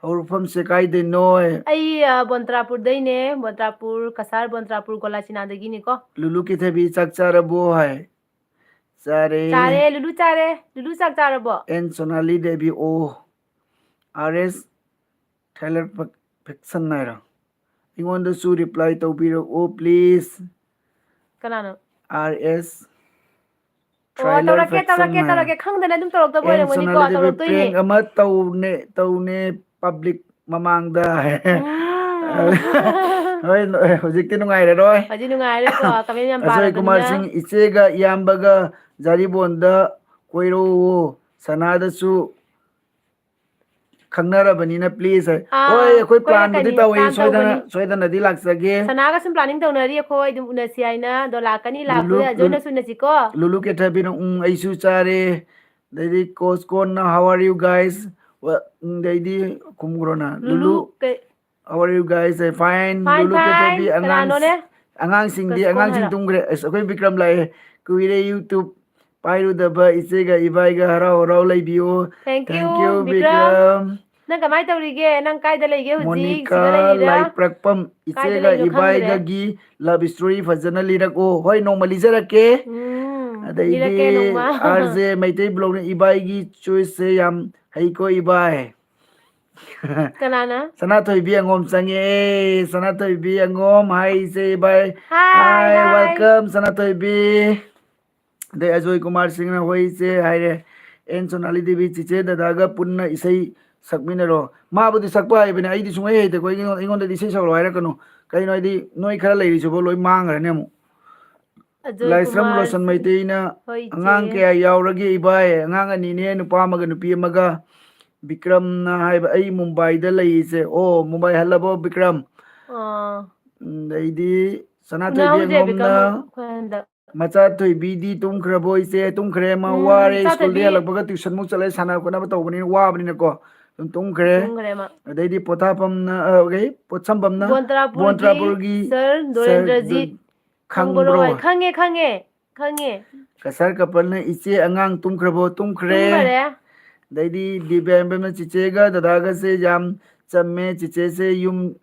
ꯍꯧꯔꯛꯐꯝꯁꯦ ꯀꯥꯏꯗꯩꯅꯣ? ꯑꯩ, ꯑ, ꯕꯣꯟꯇ꯭ꯔꯥꯄꯨꯔꯗꯩꯅꯦ, ꯕꯣꯟꯇ꯭ꯔꯥꯄꯨꯔ, ꯀꯁꯥꯔ ꯕꯣꯟꯇ꯭ꯔꯥꯄꯨꯔ ꯒꯣꯂꯥꯆꯤꯅꯥꯗꯒꯤꯅꯤꯀꯣ꯫ ꯂꯨꯂꯨ ꯀꯦꯊꯕꯤ ꯆꯥꯛ ꯆꯥꯔꯕꯣ ꯍꯥꯏ꯫ ꯆꯥꯔꯦ꯫ ꯆꯥꯔꯦ, ꯂꯨꯂꯨ ꯆꯥꯔꯦ꯫ ꯂꯨꯂꯨ ꯆꯥꯛ ꯆꯥꯔꯕꯣ? ꯑꯦꯟ ꯁꯣꯅꯥꯂꯤ ꯗꯦꯕꯤ ꯑꯣ, ꯑꯥꯔ ꯑꯦꯁ ꯇ꯭ꯔꯦꯂꯔ ꯐꯦꯛ-, ꯐꯦꯛꯁꯟ ꯍꯥꯏꯔꯣ? ꯑꯩꯉꯣꯟꯗꯁꯨ reply ꯇꯧꯕꯤꯔꯛꯑꯣ, please꯫ ꯀꯅꯥꯅꯣ? ꯑꯥꯔ ꯑꯦꯁ ꯑꯣ, ꯇ꯭ꯔꯦꯂꯔ ꯇꯧꯔꯛꯀꯦ, ꯐꯦꯛꯁꯟ ꯇꯧꯔꯛꯀꯦ, ꯍꯥꯏꯔꯣ꯫ ꯇꯧꯔꯛꯀꯦ꯫ ꯈꯪꯗꯅ ꯑꯗꯨꯝ ꯇꯧꯔꯛꯇꯕ ꯑꯦꯟ ꯑꯣꯏꯔꯝꯒꯅꯤꯀꯣ, ꯁꯣꯅꯥꯂꯤ ꯗꯦꯕꯤ, ꯇꯧꯔꯛꯇꯣꯏꯅꯦ꯫ Prank ꯑꯃ ꯇꯧꯅꯦ, ꯇꯧꯅꯦ public ꯃꯃꯥꯡꯗ꯫ ꯎꯝ꯫ ꯍꯣꯏ, ꯍꯧꯖꯤꯛꯇꯤ ꯅꯨꯡꯉꯥꯏꯔꯔꯣꯏ꯫ ꯍꯧꯖꯤꯛ ꯅꯨꯡꯉꯥꯏꯔꯦꯀꯣ, comment ꯌꯥꯝ ꯑꯖꯣꯏ ꯄꯥꯔꯕꯅꯤꯅ꯫ ꯀꯨꯃꯥꯔ ꯁꯤꯡ, ꯏꯆꯦꯒ ꯏꯌꯥꯝꯕꯒ ꯖꯥꯔꯤꯕꯣꯟꯗ ꯀꯣꯏꯔꯛꯑꯣ, ꯁꯅꯥꯗꯁꯨ ꯈꯪꯅꯔꯕꯅꯤꯅ please ꯍꯥꯏ꯫ ꯑꯥ, ꯍꯣꯏ, ꯑꯩꯈꯣꯏ planꯕꯨꯗꯤ ꯀꯣꯏꯔꯛꯀꯅꯤ, ꯇꯧꯏ, plan ꯁꯣꯏꯗꯅ, ꯇꯧꯒꯅꯤ꯫ ꯁꯣꯏꯗꯅꯗꯤ ꯂꯥꯛꯆꯒꯦ꯫ ꯁꯅꯥꯒ ꯁꯨꯝ planning ꯇꯧꯅꯔꯤ ꯑꯩꯈꯣꯏ, ꯑꯗꯨꯝ ꯎꯅꯁꯤ ꯍꯥꯏꯅ, ꯑꯗꯣ ꯂꯥꯛꯀꯅꯤ, ꯂꯨꯂꯨ, ꯂꯥꯛꯄꯗ ꯑꯖꯣꯏꯅꯁꯨ ꯂꯨꯂꯨ, ꯎꯅꯁꯤꯀꯣ꯫ ꯂꯨꯂꯨ ꯀꯦꯊꯕꯤꯅ, ꯎꯝ, ꯑꯩꯁꯨ ꯆꯥꯔꯦ꯫ ꯑꯗꯩꯗꯤ ꯀꯣꯁꯀꯣꯟꯅ, "How are you guys?" ꯋꯥ-, ꯎꯝ, ꯑꯗꯩꯗꯤ ꯈꯨꯝꯈ꯭ꯔꯣꯅ, ꯂꯨꯂꯨ ꯂꯨꯂꯨ, ꯀꯩ-, "How are you guys?" A, fine, fine, ꯂꯨꯂꯨ ꯀꯦꯊꯕꯤ, fine꯫ ꯑꯉꯥꯡ-, ꯀꯅꯥꯅꯣꯅꯦ? ꯑꯉꯥꯡꯁꯤꯡꯗꯤ, ꯀꯣꯁꯀꯣꯟ ꯑꯉꯥꯡꯁꯤꯡ ꯍꯥꯏꯔꯣ? ꯇꯨꯝꯈ꯭ꯔꯦ꯫ ꯑꯁ, ꯑꯩꯈꯣꯏ ꯕꯤꯀ꯭ꯔꯝ ꯂꯥꯛꯑꯦ꯫ ꯀꯨꯏꯔꯦ YouTube ꯄꯥꯏꯔꯨꯗꯕ ꯏꯆꯦꯒ ꯏꯕꯥꯏꯒ ꯍꯔꯥꯎ ꯍꯔꯥꯎ ꯂꯩꯕꯤꯌꯨ꯫ Thank Thank you, you, Bikram. Bikram. ꯅꯪ ꯀꯃꯥꯏ ꯇꯧꯔꯤꯒꯦ? ꯅꯪ ꯀꯥꯏꯗ ꯂꯩꯒꯦ ꯍꯧꯖꯤꯛ? ꯃꯣꯅꯤꯀꯥ ꯁꯤꯗ ꯂꯩꯔꯤꯔꯥ? ꯂꯥꯏꯄ꯭ꯔꯛꯄꯝ, ꯀꯥꯏꯗ ꯏꯆꯦꯒ ꯂꯩꯅꯣ ꯈꯪꯗ꯭ꯔꯦ꯫ ꯏꯕꯥꯏꯒꯒꯤ love story ꯐꯖꯅ ꯂꯤꯔꯛꯑꯣ꯫ ꯍꯣꯏ, ꯅꯣꯡꯃ ꯂꯤꯖꯔꯛꯀꯦ꯫ ꯎꯝ, ꯑꯗꯩꯗꯤ ꯂꯤꯔꯛꯀꯦ ꯅꯣꯡꯃ꯫ ꯑꯥꯔ ꯖꯦ ꯃꯩꯇꯩ ꯕ꯭ꯂꯣꯒꯅ ꯏꯕꯥꯏꯒꯤ choiceꯁꯦ ꯌꯥꯝ ꯍꯩꯀꯣ ꯏꯕꯥꯏ꯫ ꯀꯅꯥꯅ? ꯁꯅꯥꯊꯣꯏꯕꯤ ꯑꯉꯣꯝ ꯆꯪꯉꯛꯑꯦ꯫ ꯁꯅꯥꯊꯣꯏꯕꯤ ꯑꯉꯣꯝ, hi ꯏꯆꯦ ꯏꯕꯥꯏ꯫ Hi, hi, hi꯫ Welcome ꯁꯅꯥꯊꯣꯏꯕꯤ꯫ ꯑꯗꯩ ꯑꯖꯣꯏ ꯀꯨꯃꯥꯔ ꯁꯤꯡꯅ "ꯍꯣꯏ ꯏꯆꯦ" ꯍꯥꯏꯔꯦ꯫ ꯑꯦꯟ ꯁꯣꯅꯥꯂꯤ ꯗꯦꯕꯤ, "ꯆꯤꯆꯦ ꯗꯗꯥꯒ ꯄꯨꯟꯅ ꯏꯁꯩ ꯁꯛꯃꯤꯟꯅꯔꯣ"꯫ ꯃꯥꯕꯨꯗꯤ ꯁꯛꯄ ꯍꯩꯕꯅꯦ, ꯑꯩꯗꯤ ꯁꯨꯡꯍꯩ ꯍꯩꯇꯦꯀꯣ꯫ ꯑꯩꯉꯣꯟ-, ꯑꯩꯉꯣꯟꯗꯗꯤ ꯏꯁꯩ ꯁꯛꯂꯣ ꯍꯥꯏꯔꯛꯀꯅꯨ꯫ ꯀꯩꯅꯣ ꯍꯥꯏꯗꯤ, ꯅꯣꯏ ꯈꯔ ꯂꯩꯔꯤꯁꯤꯕꯨ ꯂꯣꯏ ꯃꯥꯡꯈ꯭ꯔꯅꯤ ꯑꯃꯨꯛ꯫ ꯑꯖꯣꯏ ꯂꯥꯏꯁ꯭ꯔꯝ ꯀꯨꯃꯥꯔ ꯔꯣꯁꯟ ꯁꯤꯡ꯫ ꯃꯩꯇꯩꯅ, ꯍꯣꯏ, ꯏꯆꯦ꯫ "ꯑꯉꯥꯡ ꯀꯌꯥ ꯌꯥꯎꯔꯒꯦ ꯏꯕꯥꯏ?" "ꯑꯉꯥꯡ ꯑꯅꯤꯅꯦ, ꯅꯨꯄꯥ ꯑꯃꯒ ꯅꯨꯄꯤ ꯑꯃꯒ꯫" ꯕꯤꯀ꯭ꯔꯝꯅ ꯍꯥꯏꯕ, "ꯑꯩ ꯃꯨꯝꯕꯥꯏꯗ ꯂꯩ ꯏꯆꯦ꯫" ꯑꯣ, ꯃꯨꯝꯕꯥꯏ ꯍꯜꯂꯕꯣ ꯕꯤꯀ꯭ꯔꯝ? ꯑꯥ꯫ ꯎꯝ, ꯑꯗꯩꯗꯤ ꯁꯅꯥꯊꯣꯏꯕꯤ ꯎꯅꯍꯧꯗ꯭ꯔꯦ ꯕꯤꯀ꯭ꯔꯝ ꯑꯉꯣꯝꯅ, ꯑꯩꯈꯣꯏ ꯍꯟꯗꯛ꯫ "ꯃꯆꯥ ꯊꯣꯏꯕꯤꯗꯤ ꯇꯨꯝꯈ꯭ꯔꯕꯣ ꯏꯆꯦ?" "ꯇꯨꯝꯈ꯭ꯔꯦ, ꯃꯥ ꯎꯝ, ꯋꯥꯔꯦ, ꯃꯆꯥ ꯁ꯭ꯀꯨꯜꯗ ꯊꯣꯏꯕꯤ꯫ ꯍꯜꯂꯛꯄꯒ ꯇ꯭ꯌꯨꯁꯟꯃꯨꯛ ꯆꯠꯂꯦ, ꯁꯥꯟꯅ ꯈꯣꯠꯅꯕ ꯇꯧꯕꯅꯤꯅ ꯋꯥꯕꯅꯤꯅꯀꯣ ꯑꯗꯨꯝ ꯇꯨꯝꯈ꯭ꯔꯦ꯫" ꯇꯨꯝꯈ꯭ꯔꯦ ꯃꯥ꯫ ꯑꯗꯩꯗꯤ ꯄꯣꯊꯥꯐꯝꯅ, ꯑ, ꯀꯩ, ꯄꯣꯠꯁꯝꯕꯝꯅ, ꯕꯣꯟꯇ꯭ꯔꯥꯄꯨꯔꯒꯤ ꯕꯣꯟꯇ꯭ꯔꯥꯄꯨꯔꯒꯤ ꯁꯔ ꯁꯔ ꯗꯣꯔꯦꯟꯗ꯭ꯔꯖꯤꯠ ꯗꯣ-, ꯈꯪꯕ꯭ꯔꯣ ꯈꯪꯕ꯭ꯔꯣ? ꯍꯥꯏ? ꯈꯪꯉꯦ, ꯈꯪꯉꯦ, ꯈꯪꯉꯦ꯫ ꯀꯁꯥꯔ ꯀꯄꯜꯅ, "ꯏꯆꯦ, ꯑꯉꯥꯡ ꯇꯨꯝꯈ꯭ꯔꯕꯣ?" "ꯇꯨꯝꯈ꯭ꯔꯦ꯫" ꯇꯨꯝꯈꯔꯦ꯫ ꯑꯗꯩꯗꯤ ꯗꯤꯕ꯭ꯌꯥꯝꯕꯅ, "ꯆꯤꯆꯦꯒ ꯗꯗꯥꯒꯁꯦ ꯌꯥꯝ ꯆꯝꯃꯦ, ꯆꯤꯆꯦꯁꯦ ꯌꯨꯝ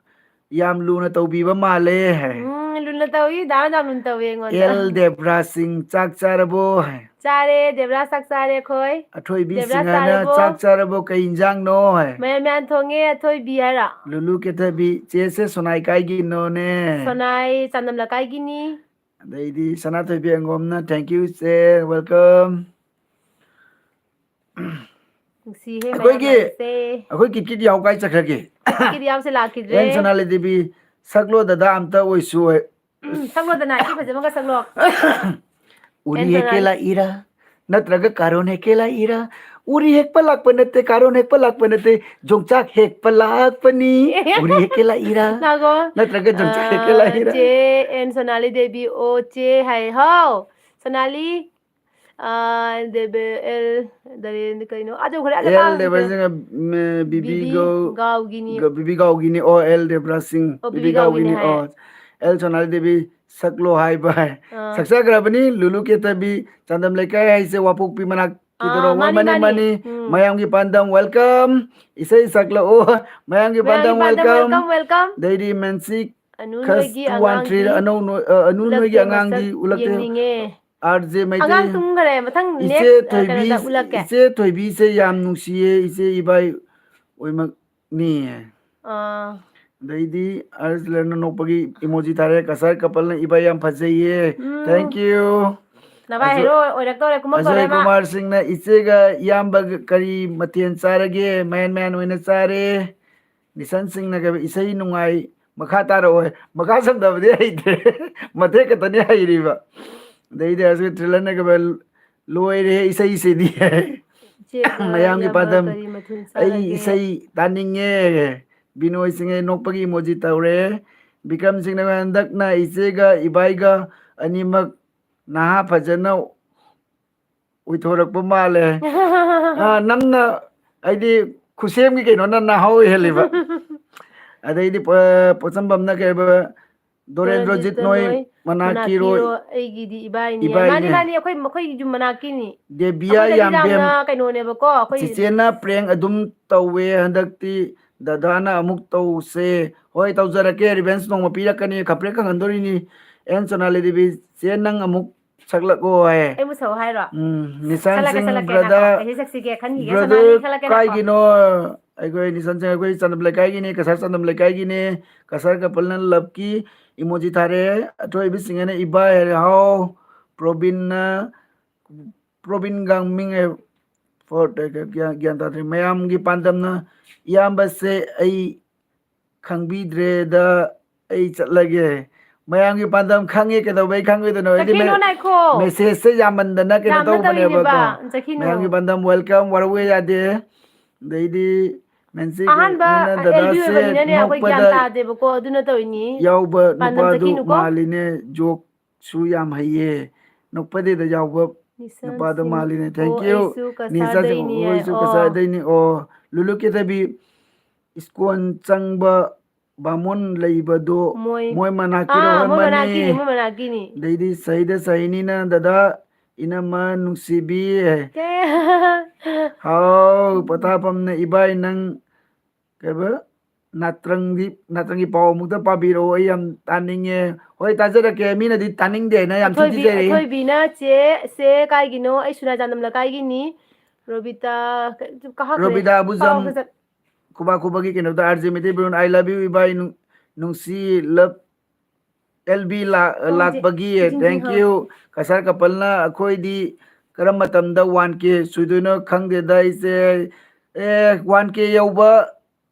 ꯌꯥꯝ ꯂꯨꯅ ꯇꯧꯕꯤꯕ ꯃꯥꯜꯂꯦ" ꯍꯥꯏ꯫ ꯎꯝ, ꯂꯨꯅ ꯇꯧꯏ, ꯗꯥ ꯌꯥꯝ ꯂꯨꯅ ꯇꯧꯏ ꯑꯩꯉꯣꯟꯗ꯫ ꯑꯦꯜ ꯗꯦꯕ꯭ꯔꯥꯖ ꯁꯤꯡ, "ꯆꯥꯛ ꯆꯥꯔꯕꯣ?" ꯍꯥꯏ꯫ ꯆꯥꯔꯦ, ꯗꯦꯕ꯭ꯔꯥꯖ ꯆꯥꯛ ꯆꯥꯔꯦ ꯑꯩꯈꯣꯏ꯫ ꯑꯊꯣꯏꯕꯤ ꯗꯦꯕ꯭ꯔꯥꯖ ꯁꯤꯡꯍꯥꯅ, ꯆꯥꯔꯕꯣ? "ꯆꯥꯛ ꯆꯥꯔꯕꯣ? ꯀꯩ ꯏꯟꯖꯥꯡꯅꯣ?" ꯍꯥꯏ꯫ ꯃꯌꯥꯟ ꯃꯌꯥꯟ ꯊꯣꯡꯉꯦ, ꯑꯊꯣꯏꯕꯤ ꯍꯥꯏꯔꯣ? ꯂꯨꯂꯨ ꯀꯦꯊꯕꯤ, "ꯆꯦꯁꯦ ꯁꯣꯅꯥꯏ ꯀꯥꯏꯒꯤꯅꯣꯅꯦ?" ꯁꯣꯅꯥꯏ ꯆꯥꯟꯗꯝ ꯂꯩꯀꯥꯏꯒꯤꯅꯤ꯫ ꯑꯗꯩꯗꯤ ꯁꯅꯥꯊꯣꯏꯕꯤ ꯑꯪꯒꯣꯝꯅ, "Thank you ꯏꯆꯦ, welcome꯫" ꯅꯨꯡꯁꯤꯍꯦ ꯑꯩꯈꯣꯏꯒꯤ, ꯃꯌꯥꯝ ꯂꯥꯛꯏꯁꯦ꯫ ꯑꯩꯈꯣꯏ ꯀꯤꯠ ꯀꯤꯠ ꯌꯥꯎ ꯀꯥꯏ ꯆꯠꯈ꯭ꯔꯒꯦ? ꯀꯤꯠ ꯀꯤꯠ ꯌꯥꯎꯁꯦ ꯂꯥꯛꯈꯤꯗ꯭ꯔꯦ꯫ ꯑꯦꯟ ꯁꯣꯅꯥꯂꯤ ꯗꯦꯕꯤ, ꯁꯛꯂꯣ ꯗꯗꯥ ꯑꯝꯇ ꯑꯣꯏꯁꯨ ꯍꯥꯏ꯫ ꯎꯝ, ꯁꯛꯂꯣꯗꯅ, ꯏꯁꯩ ꯐꯖꯕ ꯑꯃꯒ ꯁꯛꯂꯣ꯫ ꯎꯔꯤ ꯑꯦꯟ ꯍꯦꯛꯀꯦ ꯁꯣꯅꯥꯂꯤ꯫ ꯂꯥꯛꯏꯔꯥ? ꯅꯠꯇ꯭ꯔꯒ ꯀꯥꯔꯣꯟ ꯍꯦꯛꯀꯦ ꯂꯥꯛꯏꯔꯥ? ꯎꯔꯤ ꯍꯦꯛꯄ ꯂꯥꯛꯄ ꯅꯠꯇꯦ, ꯀꯥꯔꯣꯟ ꯍꯦꯛꯄ ꯂꯥꯛꯄ ꯅꯠꯇꯦ, ꯌꯣꯡꯆꯥꯛ ꯍꯦꯛꯄ ꯂꯥꯛꯄꯅꯤ꯫ ꯎꯔꯤ ꯍꯦꯛꯀꯦ ꯂꯥꯛꯏꯔꯥ? ꯉꯥꯏꯈꯣ꯫ ꯅꯠꯇ꯭ꯔꯒ ꯌꯣꯡꯆꯥꯛ ꯍꯦꯛꯀꯦ ꯑ, ꯂꯥꯛꯏꯔꯥ? ꯆꯦ ꯑꯦꯟ ꯁꯣꯅꯥꯂꯤ ꯗꯦꯕꯤ, ꯑꯣ, ꯆꯦ ꯍꯥꯏ, ꯍꯥꯎ꯫ ꯁꯣꯅꯥꯂꯤ, ꯑ, ꯗꯦꯕꯦ-, ꯑꯦꯜ, ꯗꯔꯦꯟ, ꯀꯩꯅꯣ? ꯑꯗꯨ ꯈꯔ ꯑꯦꯜ ꯀꯥꯎꯈꯤꯗ꯭ꯔꯦ꯫ ꯗꯦꯕꯔꯖꯤꯅ, ꯎꯝ, ꯕꯤꯕꯤ ꯕꯤꯕꯤ ꯒꯧ-, ꯒꯥꯎꯒꯤꯅꯤ꯫ ꯒ-, ꯕꯤꯕꯤ ꯒꯥꯎꯒꯤꯅꯤ꯫ ꯑꯣ, ꯑꯦꯜ ꯗꯦꯕꯔꯥꯖ ꯁꯤꯡ, ꯑꯣ, ꯕꯤꯕꯤ ꯕꯤꯕꯤ ꯒꯥꯎꯒꯤꯅꯤ ꯒꯥꯎꯒꯤꯅꯤ꯫ ꯍꯥꯏ꯫ ꯑꯣ, ꯑꯦꯜ ꯁꯣꯅꯥꯂꯤ ꯗꯦꯕꯤ, ꯁꯛꯂꯣ ꯍꯥꯏꯕ ꯍꯥꯏ꯫ ꯑꯥ꯫ ꯁꯛꯆꯈ꯭ꯔꯕꯅꯤ, ꯂꯨꯂꯨ ꯀꯦꯊꯕꯤ, ꯆꯥꯟꯗꯝ ꯂꯩꯀꯥꯏ ꯍꯥꯏꯁꯦ ꯋꯥꯄꯣꯛꯄꯤ ꯃꯅꯥꯛꯀꯤꯗꯨꯔꯣ? ꯑꯥ, ꯍꯣꯏ, ꯃꯥꯅꯤ, ꯃꯥꯅꯤ, ꯃꯥꯅꯤ꯫ ꯃꯥꯅꯤ꯫ ꯎꯝ꯫ ꯃꯌꯥꯝꯒꯤ ꯄꯥꯟꯗꯝ, welcome꯫ ꯏꯁꯩ ꯁꯛꯂꯛꯑꯣ꯫ ꯃꯌꯥꯝꯒꯤ ꯃꯌꯥꯝꯒꯤ ꯄꯥꯟꯗꯝ, ꯄꯥꯟꯗꯝ, welcome꯫ Welcome, welcome꯫ ꯑꯗꯩꯗꯤ ꯃꯦꯟꯁꯤꯛ ꯑꯅꯨ ꯈꯁ ꯅꯣꯏꯒꯤ two one three ꯑꯉꯥꯡꯗꯤ ꯑꯅꯧ ꯅꯣꯏ-, ꯑ, ꯑꯅꯨ ꯎꯂꯛꯇꯦ, ꯅꯣꯏꯒꯤ ꯑꯉꯥꯡꯗꯤ ꯃꯁꯛ ꯎꯂꯛꯇꯦ꯫ ꯌꯦꯡꯅꯤꯡꯉꯦ꯫ R J Meitei. ꯑꯉꯥꯡ ꯇꯨꯝꯈꯔꯦ꯫ ꯃꯊꯪ ꯏꯆꯦ next, ꯑ, ꯊꯣꯏꯕꯤ, ꯀꯩꯅꯣꯗ ꯎꯠꯂꯛꯀꯦ꯫ ꯏꯆꯦ ꯊꯣꯏꯕꯤꯁꯦ ꯌꯥꯝ ꯅꯨꯡꯁꯤꯌꯦ, ꯏꯆꯦ ꯏꯕꯥꯏ ꯑꯣꯏꯃꯛꯅꯤ꯫ ꯑꯥ꯫ ꯑꯗꯩꯗꯤ ꯑꯥꯔ ꯖꯦ ꯂꯔꯅ ꯅꯣꯛꯄꯒꯤ emoji ꯊꯥꯔꯦ꯫ ꯀꯁꯥꯔ ꯀꯄꯜꯅ ꯏꯕꯥꯏ ꯌꯥꯝ ꯐꯖꯩꯌꯦ꯫ ꯎꯝ꯫ Thank you꯫ ꯅꯚꯥꯏ ꯑꯖꯣ-, ꯍꯦꯔꯣ ꯑꯣꯏꯔꯛꯇꯧꯔꯦ, ꯀꯨꯝꯃꯛꯇꯧꯔꯦ ꯑꯖꯣꯏ ꯃꯥ꯫ ꯀꯨꯃꯥꯔ ꯁꯤꯡꯅ ꯏꯆꯦꯒ ꯏꯌꯥꯝꯕꯒ ꯀꯔꯤ ꯃꯊꯦꯜ ꯆꯥꯔꯒꯦ? ꯃꯌꯥꯟ ꯃꯌꯥꯟ ꯑꯣꯏꯅ ꯆꯥꯔꯦ꯫ ꯅꯤꯁꯟ ꯁꯤꯡꯅꯒ ꯏꯁꯩ ꯅꯨꯡꯉꯥꯏ, ꯃꯈꯥ ꯇꯥꯔꯛꯑꯣ꯫ ꯃꯈꯥ ꯁꯝꯊꯕꯗꯤ ꯍꯩꯇ꯭ꯔꯦ꯫ ꯃꯇꯦꯛ ꯈꯛꯇꯅꯤ ꯍꯩꯔꯤꯕ꯫ ꯑꯗꯩꯗꯤ ꯑꯁꯤ ꯇ꯭ꯔꯤꯂꯟꯅꯒ ꯂꯣꯏꯔꯦ ꯏꯁꯩꯁꯤꯗꯤ꯫ ꯏꯆꯦꯒ ꯃꯌꯥꯝꯒꯤ ꯏꯌꯥꯝꯕ ꯄꯥꯟꯗꯝ꯫ ꯀꯔꯤ ꯃꯊꯦꯜ ꯑꯩ ꯆꯥꯔꯒꯦ? ꯏꯁꯩ ꯇꯥꯅꯤꯡꯉꯦ꯫ ꯕꯤꯅꯣꯏ ꯁꯤꯡꯍꯦ ꯅꯣꯛꯄꯒꯤ ꯏꯃꯣꯖꯤ ꯇꯧꯔꯦ꯫ ꯕꯤꯀ꯭ꯔꯝ ꯁꯤꯡꯅ ꯍꯟꯗꯛꯅ ꯏꯆꯦꯒ ꯏꯕꯥꯏꯒ ꯑꯅꯤꯃꯛ ꯅꯍꯥ ꯐꯖꯅ ꯑꯣꯏꯊꯣꯔꯛꯄ ꯃꯥꯜꯂꯦ꯫ ꯑ, ꯅꯪꯅ ꯍꯥꯏꯗꯤ ꯈꯨꯠꯁꯦꯝꯒꯤ ꯀꯩꯅꯣꯅ ꯅꯍꯥ ꯑꯣꯏꯍꯜꯂꯤꯕ꯫ ꯑꯗꯩꯗꯤ ꯄ-, ꯄꯣꯠꯁꯝꯕꯝꯅ ꯀꯩ ꯍꯥꯏꯕ, ꯗꯣꯔꯦꯟꯗ꯭ꯔꯣꯖꯤꯠ ꯅꯣꯏ ꯃꯅꯥꯛꯀꯤꯔꯣ? ꯑꯩꯒꯤꯗꯤ ꯏꯕꯥꯏꯅꯦ꯫ ꯏꯕꯥꯏꯅꯦ꯫ ꯃꯥꯅꯤ, ꯃꯥꯅꯤ, ꯑꯩꯈꯣꯏ, ꯑꯩꯈꯣꯏ ꯌꯨꯝ ꯃꯅꯥꯛꯀꯤꯅꯤ꯫ ꯗꯦꯕꯤꯌꯥ ꯑꯩꯈꯣꯏꯗꯗꯤ ꯌꯥꯝꯕꯦꯝ꯫ ꯌꯥꯝꯅ ꯀꯩꯅꯣꯅꯦꯕꯀꯣ, ꯑꯩꯈꯣꯏ ꯆꯤꯆꯦꯅ ꯄ꯭ꯔꯦꯡ ꯑꯗꯨꯝ ꯇꯧꯋꯦ ꯍꯟꯗꯛꯇꯤ꯫ ꯗꯗꯥꯅ ꯑꯃꯨꯛ ꯇꯧꯁꯦ꯫ ꯍꯣꯏ, ꯇꯧꯖꯔꯛꯀꯦ꯫ ꯔꯤꯚꯦꯟꯁ ꯅꯣꯡꯃ ꯄꯤꯔꯛꯀꯅꯤ꯫ ꯈꯄ꯭ꯔꯦꯛ ꯈꯪꯍꯟꯗꯣꯔꯤꯅꯤ꯫ ꯑꯦꯟ ꯁꯣꯅꯥꯂꯤ ꯗꯦꯕꯤ, ꯆꯦ ꯅꯪ ꯑꯃꯨꯛ ꯁꯛꯂꯛꯑꯣ ꯍꯥꯏ꯫ ꯑꯩꯕꯨ ꯁꯛꯑꯣ ꯍꯥꯏꯔꯣ? ꯎꯝ, ꯅꯤꯁꯥꯟ ꯁꯛꯂꯛꯀꯦ, ꯁꯤꯡ ꯁꯛꯂꯛꯀꯦ, brother, ꯉꯥꯏꯈꯣ꯫ ꯀꯩꯁꯦ ꯁꯛꯁꯤꯒꯦ ꯈꯟꯈꯤꯒꯦ꯫ brother ꯁꯣꯅꯥꯂꯤ ꯁꯛꯂꯛꯀꯦ, ꯉꯥꯏꯈꯣ꯫ ꯀꯥꯏꯒꯤꯅꯣ? ꯑꯩꯈꯣꯏ ꯅꯤꯁꯥꯟ ꯁꯤꯡ, ꯑꯩꯈꯣꯏ ꯆꯥꯟꯗꯝ ꯂꯩꯀꯥꯏꯒꯤꯅꯦ, ꯀꯁꯥꯔ ꯆꯥꯟꯗꯝ ꯂꯩꯀꯥꯏꯒꯤꯅꯦ꯫ ꯀꯁꯥꯔ ꯀꯄꯜꯅ ꯂꯞꯀꯤ ꯏꯃꯣꯖꯤ ꯊꯥꯔꯦ꯫ ꯑꯊꯣꯏꯕꯤ ꯁꯤꯡꯍꯅ ꯏꯕꯥꯏ ꯍꯥꯏꯔꯦ꯫ ꯍꯥꯎ꯫ ꯄ꯭ꯔꯣꯕꯤꯟꯅ, ꯄ꯭ꯔꯣꯕꯤꯟ ꯒꯥꯡꯃꯤꯡ ꯍꯥꯏ-, ꯐꯣꯔ-, ꯒ꯭ꯌꯥꯟ, ꯒ꯭ꯌꯥꯟ ꯇꯥꯗ꯭ꯔꯦ꯫ ꯃꯌꯥꯝꯒꯤ ꯄꯥꯟꯗꯝꯅ ꯏꯌꯥꯝꯕꯁꯦ ꯑꯩ ꯈꯪꯕꯤꯗ꯭ꯔꯦꯗ, ꯑꯩ ꯆꯠꯂꯒꯦ꯫ ꯃꯌꯥꯝꯒꯤ ꯄꯥꯟꯗꯝ ꯈꯪꯉꯦ, ꯀꯩꯗꯧꯕꯩ ꯈꯪꯉꯣꯏꯗꯣꯏꯅꯣ? ꯑꯩꯗꯤ ꯆꯠꯈꯤꯅꯨ, ꯃꯦ-, ꯅꯥꯏꯈꯣ꯫ message ꯁꯦ ꯌꯥꯝꯃꯟꯗꯅ ꯀꯩꯅꯣ ꯌꯥꯝꯅ ꯇꯧꯕꯅꯦꯕꯀꯣ꯫ ꯇꯧꯔꯤꯅꯦꯕ, ꯆꯠꯈꯤꯅꯨ꯫ ꯃꯌꯥꯝꯒꯤ ꯄꯥꯟꯗꯝ welcome ꯋꯥꯔꯧꯕ ꯌꯥꯗꯦ꯫ ꯑꯗꯩꯗꯤ ꯃꯦꯟꯁꯤ ꯑꯍꯥꯟꯕ ꯀꯩꯅꯣꯅ ꯑꯦꯜ ꯕꯤ ꯗꯗꯥꯁꯦ ꯑꯣꯏꯕꯅꯤꯅꯅꯦ ꯑꯩꯈꯣꯏ ꯒ꯭ꯌꯥꯟ ꯅꯣꯛꯄꯗ ꯇꯥꯗꯦꯕꯀꯣ, ꯑꯗꯨꯅ ꯇꯧꯔꯤꯅꯤ꯫ ꯌꯥꯎꯕ ꯄꯥꯟꯗꯝ ꯅꯨꯄꯥꯗꯨ ꯆꯠꯈꯤꯅꯨꯀꯣ꯫ ꯃꯥꯜꯂꯤꯅꯦ, joke ꯁꯨ ꯌꯥꯝ ꯍꯩꯌꯦ꯫ ꯅꯣꯛꯄꯗꯩꯗ ꯌꯥꯎꯕ ꯅꯤꯁꯥꯟ ꯅꯨꯄꯥꯗꯣ ꯁꯤꯡ꯫ ꯃꯥꯜꯂꯤꯅꯦ꯫ ꯑꯣ, Thank you꯫ ꯑꯩꯁꯨ ꯅꯤꯁꯥꯟ ꯁꯤꯡ, ꯀꯁꯥꯔꯗꯩꯅꯦ꯫ ꯑꯩꯈꯣꯏꯁꯨ ꯑꯣ꯫ ꯀꯁꯥꯔꯗꯩꯅꯦ꯫ ꯑꯣ, ꯂꯨꯂꯨ ꯀꯦꯊꯕꯤ, ꯁ꯭ꯀꯣꯟ ꯆꯪꯕ ꯕꯥꯃꯣꯟ ꯂꯩꯕꯗꯣ ꯃꯣꯏ-, ꯃꯣꯏ ꯃꯅꯥꯛꯀꯤꯔꯣ? ꯑꯥ, ꯍꯣꯏ, ꯃꯣꯏ ꯃꯥꯅꯦ꯫ ꯃꯅꯥꯛꯀꯤꯅꯤ, ꯃꯣꯏ ꯃꯅꯥꯛꯀꯤꯅꯤ꯫ ꯑꯗꯩꯗꯤ ꯁꯍꯤꯗ ꯁꯍꯤꯅꯤꯅ ꯗꯗꯥ ꯏꯅꯝꯃ ꯅꯨꯡꯁꯤꯕꯤ꯫ ꯀꯦ-, ꯎꯝ꯫ ꯍꯥꯎ, ꯄꯣꯊꯥꯐꯝꯅ ꯏꯕꯥꯏ ꯅꯪ ꯀꯩꯕ? ꯅꯥꯇ꯭ꯔꯪꯗꯤ, ꯅꯥꯇ꯭ꯔꯪꯒꯤ ꯄꯥꯎ ꯑꯃꯨꯛꯇ ꯄꯥꯕꯤꯔꯛꯑꯣ, ꯑꯩ ꯌꯥꯝ ꯇꯥꯅꯤꯡꯉꯦ꯫ ꯍꯣꯏ, ꯇꯥꯖꯔꯛꯀꯦ꯫ ꯃꯤꯅꯗꯤ ꯇꯥꯅꯤꯡꯗꯦ ꯍꯥꯏꯅ ꯌꯥꯝ ꯊꯤ ꯑꯊꯣꯏꯕꯤ, ꯊꯤꯖꯔꯤ꯫ ꯑꯊꯣꯏꯕꯤꯅ ꯆꯦ, ꯆꯦ ꯀꯥꯏꯒꯤꯅꯣ? ꯑꯩ ꯁꯨꯅꯥ ꯆꯥꯟꯗꯝ ꯂꯩꯀꯥꯏꯒꯤꯅꯤ꯫ ꯔꯣꯕꯤꯇꯥ, ꯀ-, ꯀꯥꯍꯛꯈ꯭ꯔꯦ꯫ ꯔꯣꯕꯤꯇꯥ ꯑꯕꯨꯖꯝ, ꯀꯥꯎꯈ꯭ꯔꯦ꯫ ꯈꯨꯕꯥꯛ ꯈꯨꯕꯥꯛꯀꯤ ꯀꯩꯅꯣꯗ, R J Meitei ꯕ꯭ꯔꯣꯟ, I love you ꯏꯕꯥꯏ, ꯅꯨꯡ-, ꯅꯨꯡꯁꯤ, love, L B ꯂꯥꯛ-, ꯑꯣ, ꯆꯦ-, ꯂꯥꯛꯄꯒꯤ, ꯆꯦ ꯆꯤꯡꯁꯤꯡ thank ꯍꯥꯎ꯫ you꯫ ꯀꯁꯥꯔ ꯀꯄꯜꯅ ꯑꯩꯈꯣꯏꯗꯤ ꯀꯔꯝꯕ ꯃꯇꯝꯗ one K ꯁꯨꯗꯣꯏꯅꯣ ꯈꯪꯗꯦꯗ ꯑꯩꯁꯦ꯫ ꯑꯦ, one K ꯌꯧꯕ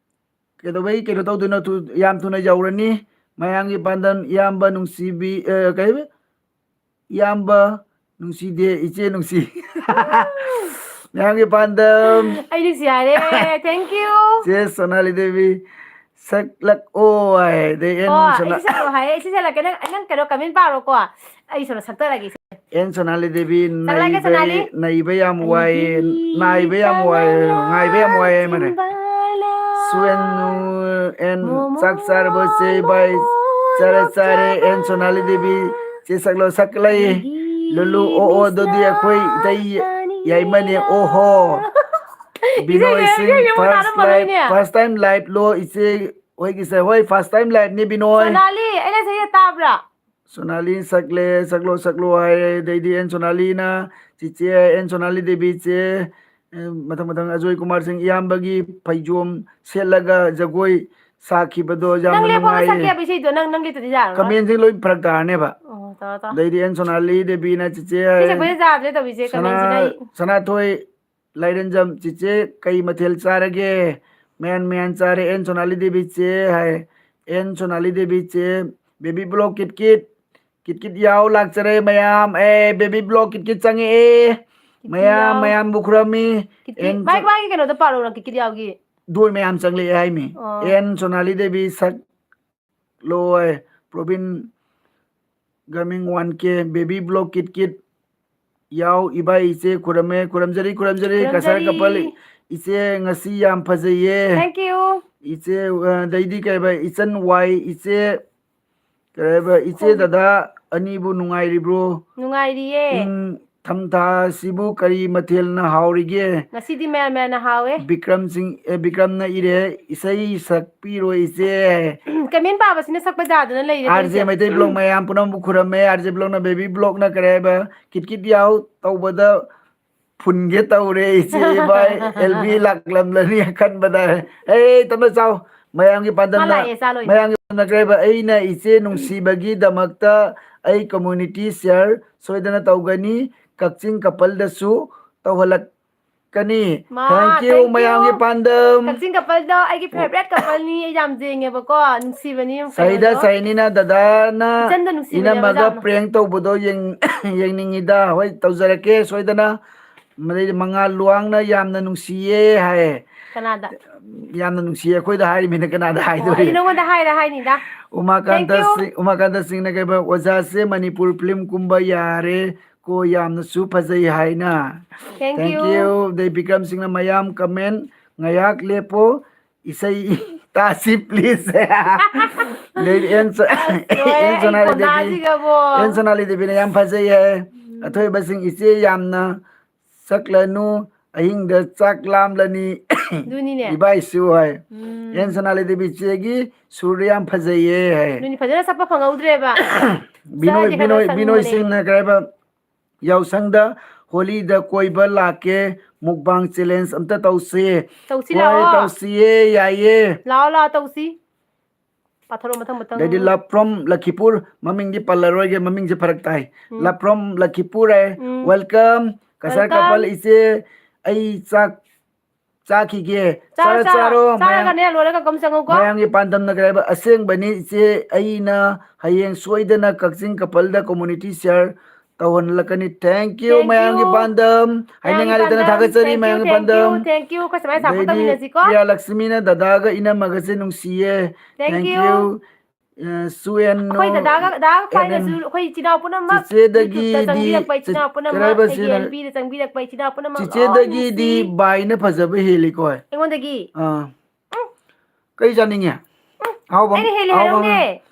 ꯀꯩꯗꯧꯕꯩ ꯀꯩꯅꯣ ꯇꯧꯗꯣꯏꯅꯣ? ꯊꯨ-, ꯌꯥꯝ ꯊꯨꯅ ꯌꯧꯔꯅꯤ꯫ ꯃꯌꯥꯝꯒꯤ ꯄꯥꯟꯗꯝ, ꯏꯌꯥꯝꯕ ꯅꯨꯡꯁꯤꯕꯤ, ꯑ, ꯀꯩ ꯍꯥꯏꯕ? ꯏꯌꯥꯝꯕ ꯅꯨꯡꯁꯤꯗꯦ, ꯏꯆꯦ ꯅꯨꯡꯁꯤ꯫ ꯃꯌꯥꯝꯒꯤ ꯄꯥꯟꯗꯝ꯫ ꯑꯩ ꯅꯨꯡꯁꯤ ꯍꯥꯏꯔꯦ꯫ Thank you꯫ ꯆꯦ ꯁꯣꯅꯥꯂꯤ ꯗꯦꯕꯤ, "ꯁꯛꯂꯛꯑꯣ" ꯍꯥꯏ꯫ ꯑꯗꯩ ꯑꯦꯟ ꯑꯣ, ꯁꯣꯅꯥ-, ꯑꯩꯁꯨ ꯁꯛꯂꯛꯑꯣ ꯍꯥꯏꯔꯦ꯫ ꯑꯩꯁꯨ ꯁꯛꯂꯛꯀꯦ꯫ ꯅꯪ, ꯅꯪ ꯀꯩꯅꯣ comment ꯄꯥꯔꯣꯀꯣ꯫ ꯑꯩ ꯁꯣꯝꯗ ꯁꯛꯇꯔꯒꯦ꯫ ꯑꯦꯟ ꯁꯣꯅꯥꯂꯤ ꯗꯦꯕꯤ, ꯁꯛꯂꯛꯑꯒꯦ, ꯅꯩꯕ, ꯁꯣꯅꯥꯂꯤ꯫ ꯅꯩꯕ ꯌꯥꯝ ꯋꯥꯏꯌꯦ, ꯑꯩꯒꯤ ꯅꯥꯏꯕ ꯌꯥꯝ ꯋꯥꯏꯌꯦ, ꯉꯥꯏꯕ ꯌꯥꯝ ꯋꯥꯏꯌꯦ ꯃꯥꯅꯦ꯫ ꯆꯤꯝꯕꯥꯜꯂꯣ꯫ ꯁꯨꯑꯦꯟ ꯅꯨꯔ ꯑꯦꯟ, ꯃꯣꯃꯣ, ꯆꯥꯛ ꯆꯥꯔꯕꯣ ꯆꯦ ꯕꯥꯏ? ꯃꯣꯃꯣ, ꯆꯥꯔꯦ, ꯆꯥꯔꯦ꯫ ꯆꯥꯛ ꯑꯦꯟ ꯁꯣꯅꯥꯂꯤ ꯗꯦꯕꯤ, ꯆꯦ ꯁꯛꯂꯣ ꯁꯛꯂꯩ꯫ ꯑꯩꯒꯤ ꯂꯨꯂꯨ ꯑꯣ ꯑꯣ, ꯑꯗꯨꯗꯤ ꯑꯩꯈꯣꯏ ꯏꯇꯩ ꯌꯥꯏꯃꯅꯦ, ꯑꯣꯍꯣ꯫ ꯕꯤꯅꯣꯏ ꯏꯁꯩ ꯁꯤꯡ, ꯏꯁꯩ ꯑꯃꯨꯛ first ꯇꯥꯔꯝꯃꯔꯣꯏꯅꯦ꯫ Live, first time live ꯂꯣ ꯏꯆꯦ ꯍꯣꯏꯒꯤꯁꯦ? ꯍꯣꯏ, first time live ꯅꯤ ꯕꯤꯅꯣꯏ꯫ ꯁꯣꯅꯥꯂꯤ, ꯑꯩꯅ ꯏꯁꯩꯁꯦ ꯇꯥꯕ꯭ꯔꯥ? ꯁꯣꯅꯥꯂꯤ ꯁꯛꯂꯦ, ꯁꯛꯂꯣ, ꯁꯛꯂꯣ ꯍꯥꯏꯔꯦ꯫ ꯑꯗꯩꯗꯤ ꯑꯦꯟ ꯁꯣꯅꯥꯂꯤꯅ, ꯆꯤꯆꯦ ꯑꯦꯟ ꯁꯣꯅꯥꯂꯤ ꯗꯦꯕꯤ ꯆꯦ, ꯑꯦ, ꯃꯊꯪ, ꯃꯊꯪ ꯑꯖꯣꯏ ꯀꯨꯃꯥꯔ ꯁꯤꯡ ꯏꯌꯥꯝꯕꯒꯤ ꯐꯩꯖꯣꯝ ꯁꯦꯠꯂꯒ ꯖꯒꯣꯏ ꯁꯥꯈꯤꯕꯗꯣ ꯌꯥꯝꯅ ꯅꯪ ꯂꯦꯞꯄꯒ ꯅꯨꯡꯉꯥꯏꯌꯦ꯫ ꯁꯛꯀꯦ ꯍꯥꯏꯕ ꯏꯁꯩꯗꯣ ꯅꯪ, ꯅꯪ ꯂꯦꯞꯇꯗꯤ ꯌꯥꯔꯔꯣꯏ꯫ Comment ꯁꯤ ꯂꯣꯏ ꯐꯔꯛ ꯇꯥꯔꯅꯦꯕ꯫ ꯑꯣ, ꯇꯧꯔꯣ, ꯇꯧꯔꯣ꯫ ꯑꯗꯩꯗꯤ ꯑꯦꯟ ꯁꯣꯅꯥꯂꯤ ꯗꯦꯕꯤꯅ ꯆꯤꯆꯦ ꯁꯤ ꯍꯥꯏ꯫ ꯁꯛꯄꯁꯦ ꯌꯥꯗ꯭ꯔꯦ ꯇꯧꯔꯤꯁꯦ, ꯁꯅꯥ-, comment ꯁꯤꯅ ꯑꯩ꯫ ꯁꯅꯥꯊꯣꯏ ꯂꯥꯏꯔꯦꯟꯖꯝ, ꯆꯤꯆꯦ ꯀꯩ ꯃꯊꯦꯜ ꯆꯥꯔꯒꯦ? ꯃꯌꯥꯟ ꯃꯌꯥꯟ ꯆꯥꯔꯦ꯫ ꯑꯦꯟ ꯁꯣꯅꯥꯂꯤ ꯗꯦꯕꯤ ꯆꯦ ꯍꯥꯏ꯫ ꯑꯦꯟ ꯁꯣꯅꯥꯂꯤ ꯗꯦꯕꯤ ꯆꯦ, baby block kit Kit, Kit kit ꯌꯥꯎ ꯂꯥꯛꯆꯔꯦ ꯃꯌꯥꯝ꯫ ꯑꯦ, baby block ꯀꯤꯠ ꯀꯤꯠ ꯆꯪꯉꯛꯑꯦ꯫ ꯀꯤꯠ ꯀꯤꯠ ꯃꯌꯥꯝ, ꯌꯥꯎ꯫ ꯃꯌꯥꯝꯕꯨ ꯈꯨꯔꯝꯃꯤ꯫ ꯀꯤꯠ ꯀꯤꯠ, ꯑꯦꯟ ꯃꯥꯏꯛ ꯁꯣ-, ꯃꯥꯒꯤ ꯀꯩꯅꯣꯗꯣ ꯄꯥꯔꯛꯎꯅ, ꯀꯤꯠ ꯀꯤꯠ ꯌꯥꯎꯒꯤ꯫ ꯗꯣꯏ ꯃꯌꯥꯝ ꯆꯪꯂꯛꯑꯦ ꯍꯥꯏꯃꯤ꯫ ꯑꯣ꯫ ꯑꯦꯟ ꯁꯣꯅꯥꯂꯤ ꯗꯦꯕꯤ ꯁꯛ ꯂꯣꯏ꯫ ꯄ꯭ꯔꯣꯕꯤꯟ ꯒꯥꯃꯤꯡ ꯋꯥꯟ ꯀꯦ, baby block ꯀꯤꯠ ꯀꯤꯠ ꯌꯥꯎ, ꯏꯕꯥꯏ ꯏꯆꯦ ꯈꯨꯔꯝꯃꯦ, ꯈꯨꯔꯝꯖꯔꯤ, ꯈꯨꯔꯝꯖꯔꯤ, ꯀꯁꯥꯔ ꯈꯨꯔꯝꯖꯔꯤ꯫ ꯀꯄꯜ ꯏꯆꯦ ꯉꯁꯤ ꯌꯥꯝ ꯐꯖꯩꯌꯦ꯫ Thank you꯫ ꯏꯆꯦ, ꯑ, ꯑꯗꯩꯗꯤ ꯀꯩ ꯍꯥꯏꯕ, ꯏꯆꯟ ꯋꯥꯏ, ꯏꯆꯦ, ꯀꯩ ꯍꯥꯏꯕ, ꯏꯆꯦ ꯍꯣꯏ꯫ ꯗꯗꯥ ꯑꯅꯤꯕꯨ ꯅꯨꯡꯉꯥꯏꯔꯤꯕ꯭ꯔꯣ? ꯅꯨꯡꯉꯥꯏꯔꯤꯌꯦ꯫ ꯏꯪ ꯊꯝꯊꯥꯁꯤꯕꯨ ꯀꯔꯤ ꯃꯊꯦꯜꯅ ꯍꯥꯎꯔꯤꯒꯦ? ꯉꯁꯤꯗꯤ ꯃꯌꯥꯟ ꯃꯌꯥꯟꯅ ꯍꯥꯎꯋꯦ꯫ ꯕꯤꯀ꯭ꯔꯝ ꯁꯤꯡ, ꯑꯦ, ꯕꯤꯀ꯭ꯔꯝꯅ ꯏꯔꯦ, "ꯏꯁꯩ ꯁꯛꯄꯤꯔꯣ ꯏꯆꯦ"꯫ Comment ꯄꯥꯕꯁꯤꯅ ꯁꯛꯄ ꯌꯥꯗꯅ ꯂꯩꯔꯦ ꯑꯥꯔ ꯖꯦ ꯇꯧꯔꯤꯁꯦ꯫ ꯃꯩꯇꯩ block ꯃꯌꯥꯝ ꯄꯨꯝꯅꯃꯛꯄꯨ ꯈꯨꯔꯝꯃꯦ꯫ ꯑꯥꯔ ꯖꯦ blockꯅ baby blockꯅ ꯀꯔꯤ ꯍꯥꯏꯕ, ꯀꯤꯠ ꯀꯤꯠ ꯌꯥꯎ ꯇꯧꯕꯗ ꯐꯨꯟꯒꯦ ꯇꯧꯔꯦ ꯏꯆꯦ ꯏꯕꯥꯏ꯫ ꯑꯦꯜ ꯕꯤ ꯂꯥꯛꯂꯝꯂꯅꯤ ꯈꯟꯕꯗ꯫ ꯑꯦ, ꯇꯞꯅ ꯆꯥꯎ꯫ ꯃꯌꯥꯝꯒꯤ ꯃꯥ ꯄꯥꯟꯗꯝꯅ, ꯂꯥꯛꯑꯦ, ꯆꯥ ꯂꯣꯏꯔꯦ꯫ ꯃꯌꯥꯝꯒꯤ ꯄꯥꯟꯗꯝꯅ ꯀꯔꯤ ꯍꯥꯏꯕ, ꯑꯩꯅ ꯏꯆꯦ ꯅꯨꯡꯁꯤꯕꯒꯤꯗꯃꯛꯇ ꯑꯩ community share ꯁꯣꯏꯗꯅ ꯇꯧꯒꯅꯤ꯫ ꯀꯛꯆꯤꯡ ꯀꯄꯜꯗꯁꯨ ꯇꯧꯍꯜꯂꯛ-, ꯀꯅꯤ꯫ ꯃꯥ, thank you, thank you꯫ ꯃꯌꯥꯝꯒꯤ ꯄꯥꯟꯗꯝ꯫ ꯀꯛꯆꯤꯡ coupleꯗꯣ ꯑꯩꯒꯤ favourite coupleꯅꯤ, ꯑꯩ ꯌꯥꯝ ꯌꯦꯡꯉꯦꯕꯀꯣ, ꯅꯨꯡꯁꯤꯕꯅꯤ ꯁꯍꯤꯗ ꯀꯩꯅꯣꯗꯣ꯫ ꯁꯍꯤꯅꯤꯅ ꯗꯗꯥꯅ ꯏꯆꯟꯗ ꯅꯨꯡꯁꯤꯕꯅꯦꯕ ꯏꯅꯝꯃꯒ ꯌꯥꯝꯅ꯫ Prank ꯇꯧꯕꯗꯣ ꯌꯦꯡ-, ꯌꯦꯡꯅꯤꯡꯉꯤꯗ꯫ ꯍꯣꯏ, ꯇꯧꯖꯔꯛꯀꯦ ꯁꯣꯏꯗꯅ꯫ ꯃꯗꯩꯗꯤ ꯃꯉꯥꯜ ꯂꯨꯋꯥꯡꯅ ꯌꯥꯝꯅ ꯅꯨꯡꯁꯤꯌꯦ ꯍꯥꯏꯌꯦ꯫ ꯀꯅꯥꯗ? ꯌꯥꯝꯅ ꯅꯨꯡꯁꯤꯌꯦ ꯑꯩꯈꯣꯏꯗ ꯍꯥꯏꯔꯤꯃꯤꯅ ꯀꯅꯥꯗ ꯑꯣ, ꯍꯥꯏꯗꯣꯔꯤ? ꯑꯩꯗꯤ ꯅꯉꯣꯟꯗ ꯍꯥꯏꯔ ꯍꯥꯏꯅꯤꯗ꯫ ꯎꯃꯥꯀꯥꯟꯇ thank you꯫ ꯁꯤꯡ-, ꯎꯃꯥꯀꯥꯟꯇ ꯁꯤꯡꯅ ꯀꯩꯕ, "ꯑꯣꯖꯥꯁꯦ ꯃꯅꯤꯄꯨꯔ film ꯀꯨꯝꯕ ꯌꯥꯔꯦ ꯀꯣ, ꯌꯥꯝꯅꯁꯨ ꯐꯖꯩ" ꯍꯥꯏꯅ꯫ Thank thank you꯫ You꯫ ꯑꯗꯩ ꯕꯤꯀ꯭ꯔꯝ ꯁꯤꯡꯅ ꯃꯌꯥꯝ comment ꯉꯥꯏꯍꯥꯛ ꯂꯦꯞꯄꯣ, ꯏꯁꯩ ꯇꯥꯁꯤ please꯫ ꯑꯗꯩ ꯑꯦꯟ ꯁ-, ꯑꯁ, ꯂꯣꯏꯔꯦ, ꯑꯦꯟ ꯑꯩ ꯁꯅꯥꯂꯤ ꯗꯦꯕꯤ, ꯈꯣꯟꯗꯥꯁꯤꯒꯕꯣ꯫ ꯑꯦꯟ ꯁꯅꯥꯂꯤ ꯗꯦꯕꯤꯅ ꯌꯥꯝ ꯐꯖꯩ ꯍꯥꯏ꯫ ꯎꯝ꯫ ꯑꯊꯣꯏꯕꯁꯤꯡ ꯏꯆꯦ ꯌꯥꯝꯅ ꯁꯛꯂꯅꯨ, ꯑꯍꯤꯡꯗ ꯆꯥꯛ ꯂꯥꯝꯂꯅꯤ꯫ ꯑꯗꯨꯅꯤꯅꯦ꯫ ꯏꯕꯥꯏꯁꯨ ꯍꯥꯏ꯫ ꯎꯝ꯫ ꯑꯦꯟ ꯁꯅꯥꯂꯤ ꯗꯦꯕꯤ ꯏꯆꯦꯒꯤ ꯁꯨꯔ ꯌꯥꯝ ꯐꯖꯩꯌꯦ ꯍꯥꯏ꯫ ꯑꯗꯨꯅꯤ, ꯐꯖꯅ ꯁꯛꯄ ꯐꯪꯍꯧꯗ꯭ꯔꯦꯕ꯫ ꯕꯤꯅꯣꯏ, ꯆꯥꯗꯤ ꯈꯔ ꯕꯤꯅꯣꯏ, ꯈꯔ ꯕꯤꯅꯣꯏ ꯁꯛꯅꯤꯡꯕꯅꯦ꯫ ꯁꯤꯡꯅ ꯀꯩ ꯍꯥꯏꯕ? ꯌꯥꯎꯁꯪꯗ ꯍꯣꯂꯤꯗ ꯀꯣꯏꯕ ꯂꯥꯛꯀꯦ, mukbang challenge ꯑꯝꯇ ꯇꯧꯁꯦ꯫ ꯇꯧꯁꯤ ꯍꯣꯏ, ꯂꯥꯛꯑꯣ꯫ ꯇꯧꯁꯤꯌꯦ, ꯌꯥꯏꯌꯦ꯫ ꯂꯥꯛꯑꯣ, ꯂꯥꯛꯑꯣ, ꯇꯧꯁꯤ꯫ ꯄꯥꯊꯔꯛꯑꯣ ꯃꯊꯪ ꯃꯊꯪ꯫ ꯑꯗꯩꯗꯤ love from ꯂꯈꯤꯄꯨꯔ, ꯃꯃꯤꯡꯗꯤ ꯄꯜꯂꯔꯣꯏꯒꯦ, ꯃꯃꯤꯡꯁꯦ ꯐꯔꯛ ꯇꯥꯏ꯫ ꯎꯝ꯫ Love from ꯂꯈꯤꯄꯨꯔ high. Um. Welcome, Cachar welcome꯫ Couple ꯏꯆꯦ, ꯑꯩ ꯆꯥꯛ ꯆꯥꯈꯤꯒꯦ꯫ ꯆꯥꯔꯣ, ꯆꯥꯔꯣ, ꯆꯥꯔꯣ, ꯆꯥꯔꯣ, ꯃꯌꯥꯝ-, ꯆꯥꯔꯒꯅꯦ ꯂꯣꯏꯔꯒ ꯑꯗꯨꯝ ꯆꯪꯉꯧꯀꯣ꯫ ꯃꯌꯥꯝꯒꯤ ꯄꯥꯟꯗꯝꯅ ꯀꯔꯤ ꯍꯥꯏꯕ? ꯑꯁꯦꯡꯕꯅꯤ ꯏꯆꯦ, ꯑꯩꯅ ꯍꯌꯦꯡ ꯁꯣꯏꯗꯅ ꯀꯛꯆꯤꯡ coupleꯗ community share ꯇꯧꯍꯜꯂꯛꯀꯅꯤ꯫ Thank you, thank you꯫ ꯃꯌꯥꯝꯒꯤ ꯄꯥꯟꯗꯝ꯫ ꯍꯥꯏꯅꯤꯡꯉꯥꯏ ꯃꯌꯥꯝꯒꯤ ꯂꯩꯇꯅ ꯄꯥꯟꯗꯝ, ꯊꯥꯒꯠꯆꯔꯤ, thank you, ꯃꯌꯥꯝꯒꯤ thank you, ꯄꯥꯟꯗꯝ꯫ Thank you꯫ ꯑꯩꯈꯣꯏ ꯁꯨꯃꯥꯏꯅ support ꯑꯗꯩꯗꯤ ꯇꯧꯃꯤꯟꯅꯁꯤꯀꯣ꯫ ꯄ꯭ꯔꯤꯌꯥ ꯂꯛꯁꯃꯤꯅ ꯗꯗꯥꯒ ꯏꯅꯝꯃꯒꯁꯦ ꯅꯨꯡꯁꯤꯌꯦ꯫ Thank you꯫ Thank you꯫ ꯑ, ꯁꯨꯑꯦꯟ ꯑꯩꯈꯣꯏ ꯅꯣ ꯗꯗꯥꯒ, ꯗꯗꯥꯒ ꯑꯦꯟ ꯑꯦꯟ꯫ ꯈ꯭ꯋꯥꯏꯅꯁꯨ ꯑꯩꯈꯣꯏ ꯏꯆꯤꯟ ꯏꯅꯥꯎ ꯄꯨꯝꯅꯃꯛ ꯆꯤꯆꯦꯗꯒꯤꯗꯤ YouTubeꯇ ꯆꯪꯕꯤꯔꯛꯄ ꯏꯆꯤꯟ ꯏꯅꯥꯎ ꯄꯨꯝꯅꯃꯛ, ꯀꯔꯥꯏꯕ ꯑꯩꯒꯤ ꯁꯤꯅ? ꯑꯦꯟ ꯕꯤꯗ ꯆꯪꯕꯤꯔꯛꯄ ꯏꯆꯤꯟ ꯏꯅꯥꯎ ꯄꯨꯝꯅꯃꯛ ꯂꯣꯏ ꯆꯤꯆꯦꯗꯒꯤꯗꯤ ꯅꯨꯡꯁꯤ꯫ ꯕꯥꯏꯅ ꯐꯖꯕ ꯍꯦꯜꯂꯤꯀꯣ꯫ ꯑꯩꯉꯣꯟꯗꯒꯤ? ꯑꯥ꯫ ꯎꯝ꯫ ꯀꯩ ꯆꯥꯅꯤꯡꯉꯦ? ꯎꯝ꯫ ꯑꯍꯥꯎꯕ ꯑꯃ, ꯑꯩꯅ ꯍꯦꯜꯂꯤ ꯑꯍꯥꯎꯕ ꯑꯃ꯫ ꯍꯥꯏꯔꯧꯅꯦ꯫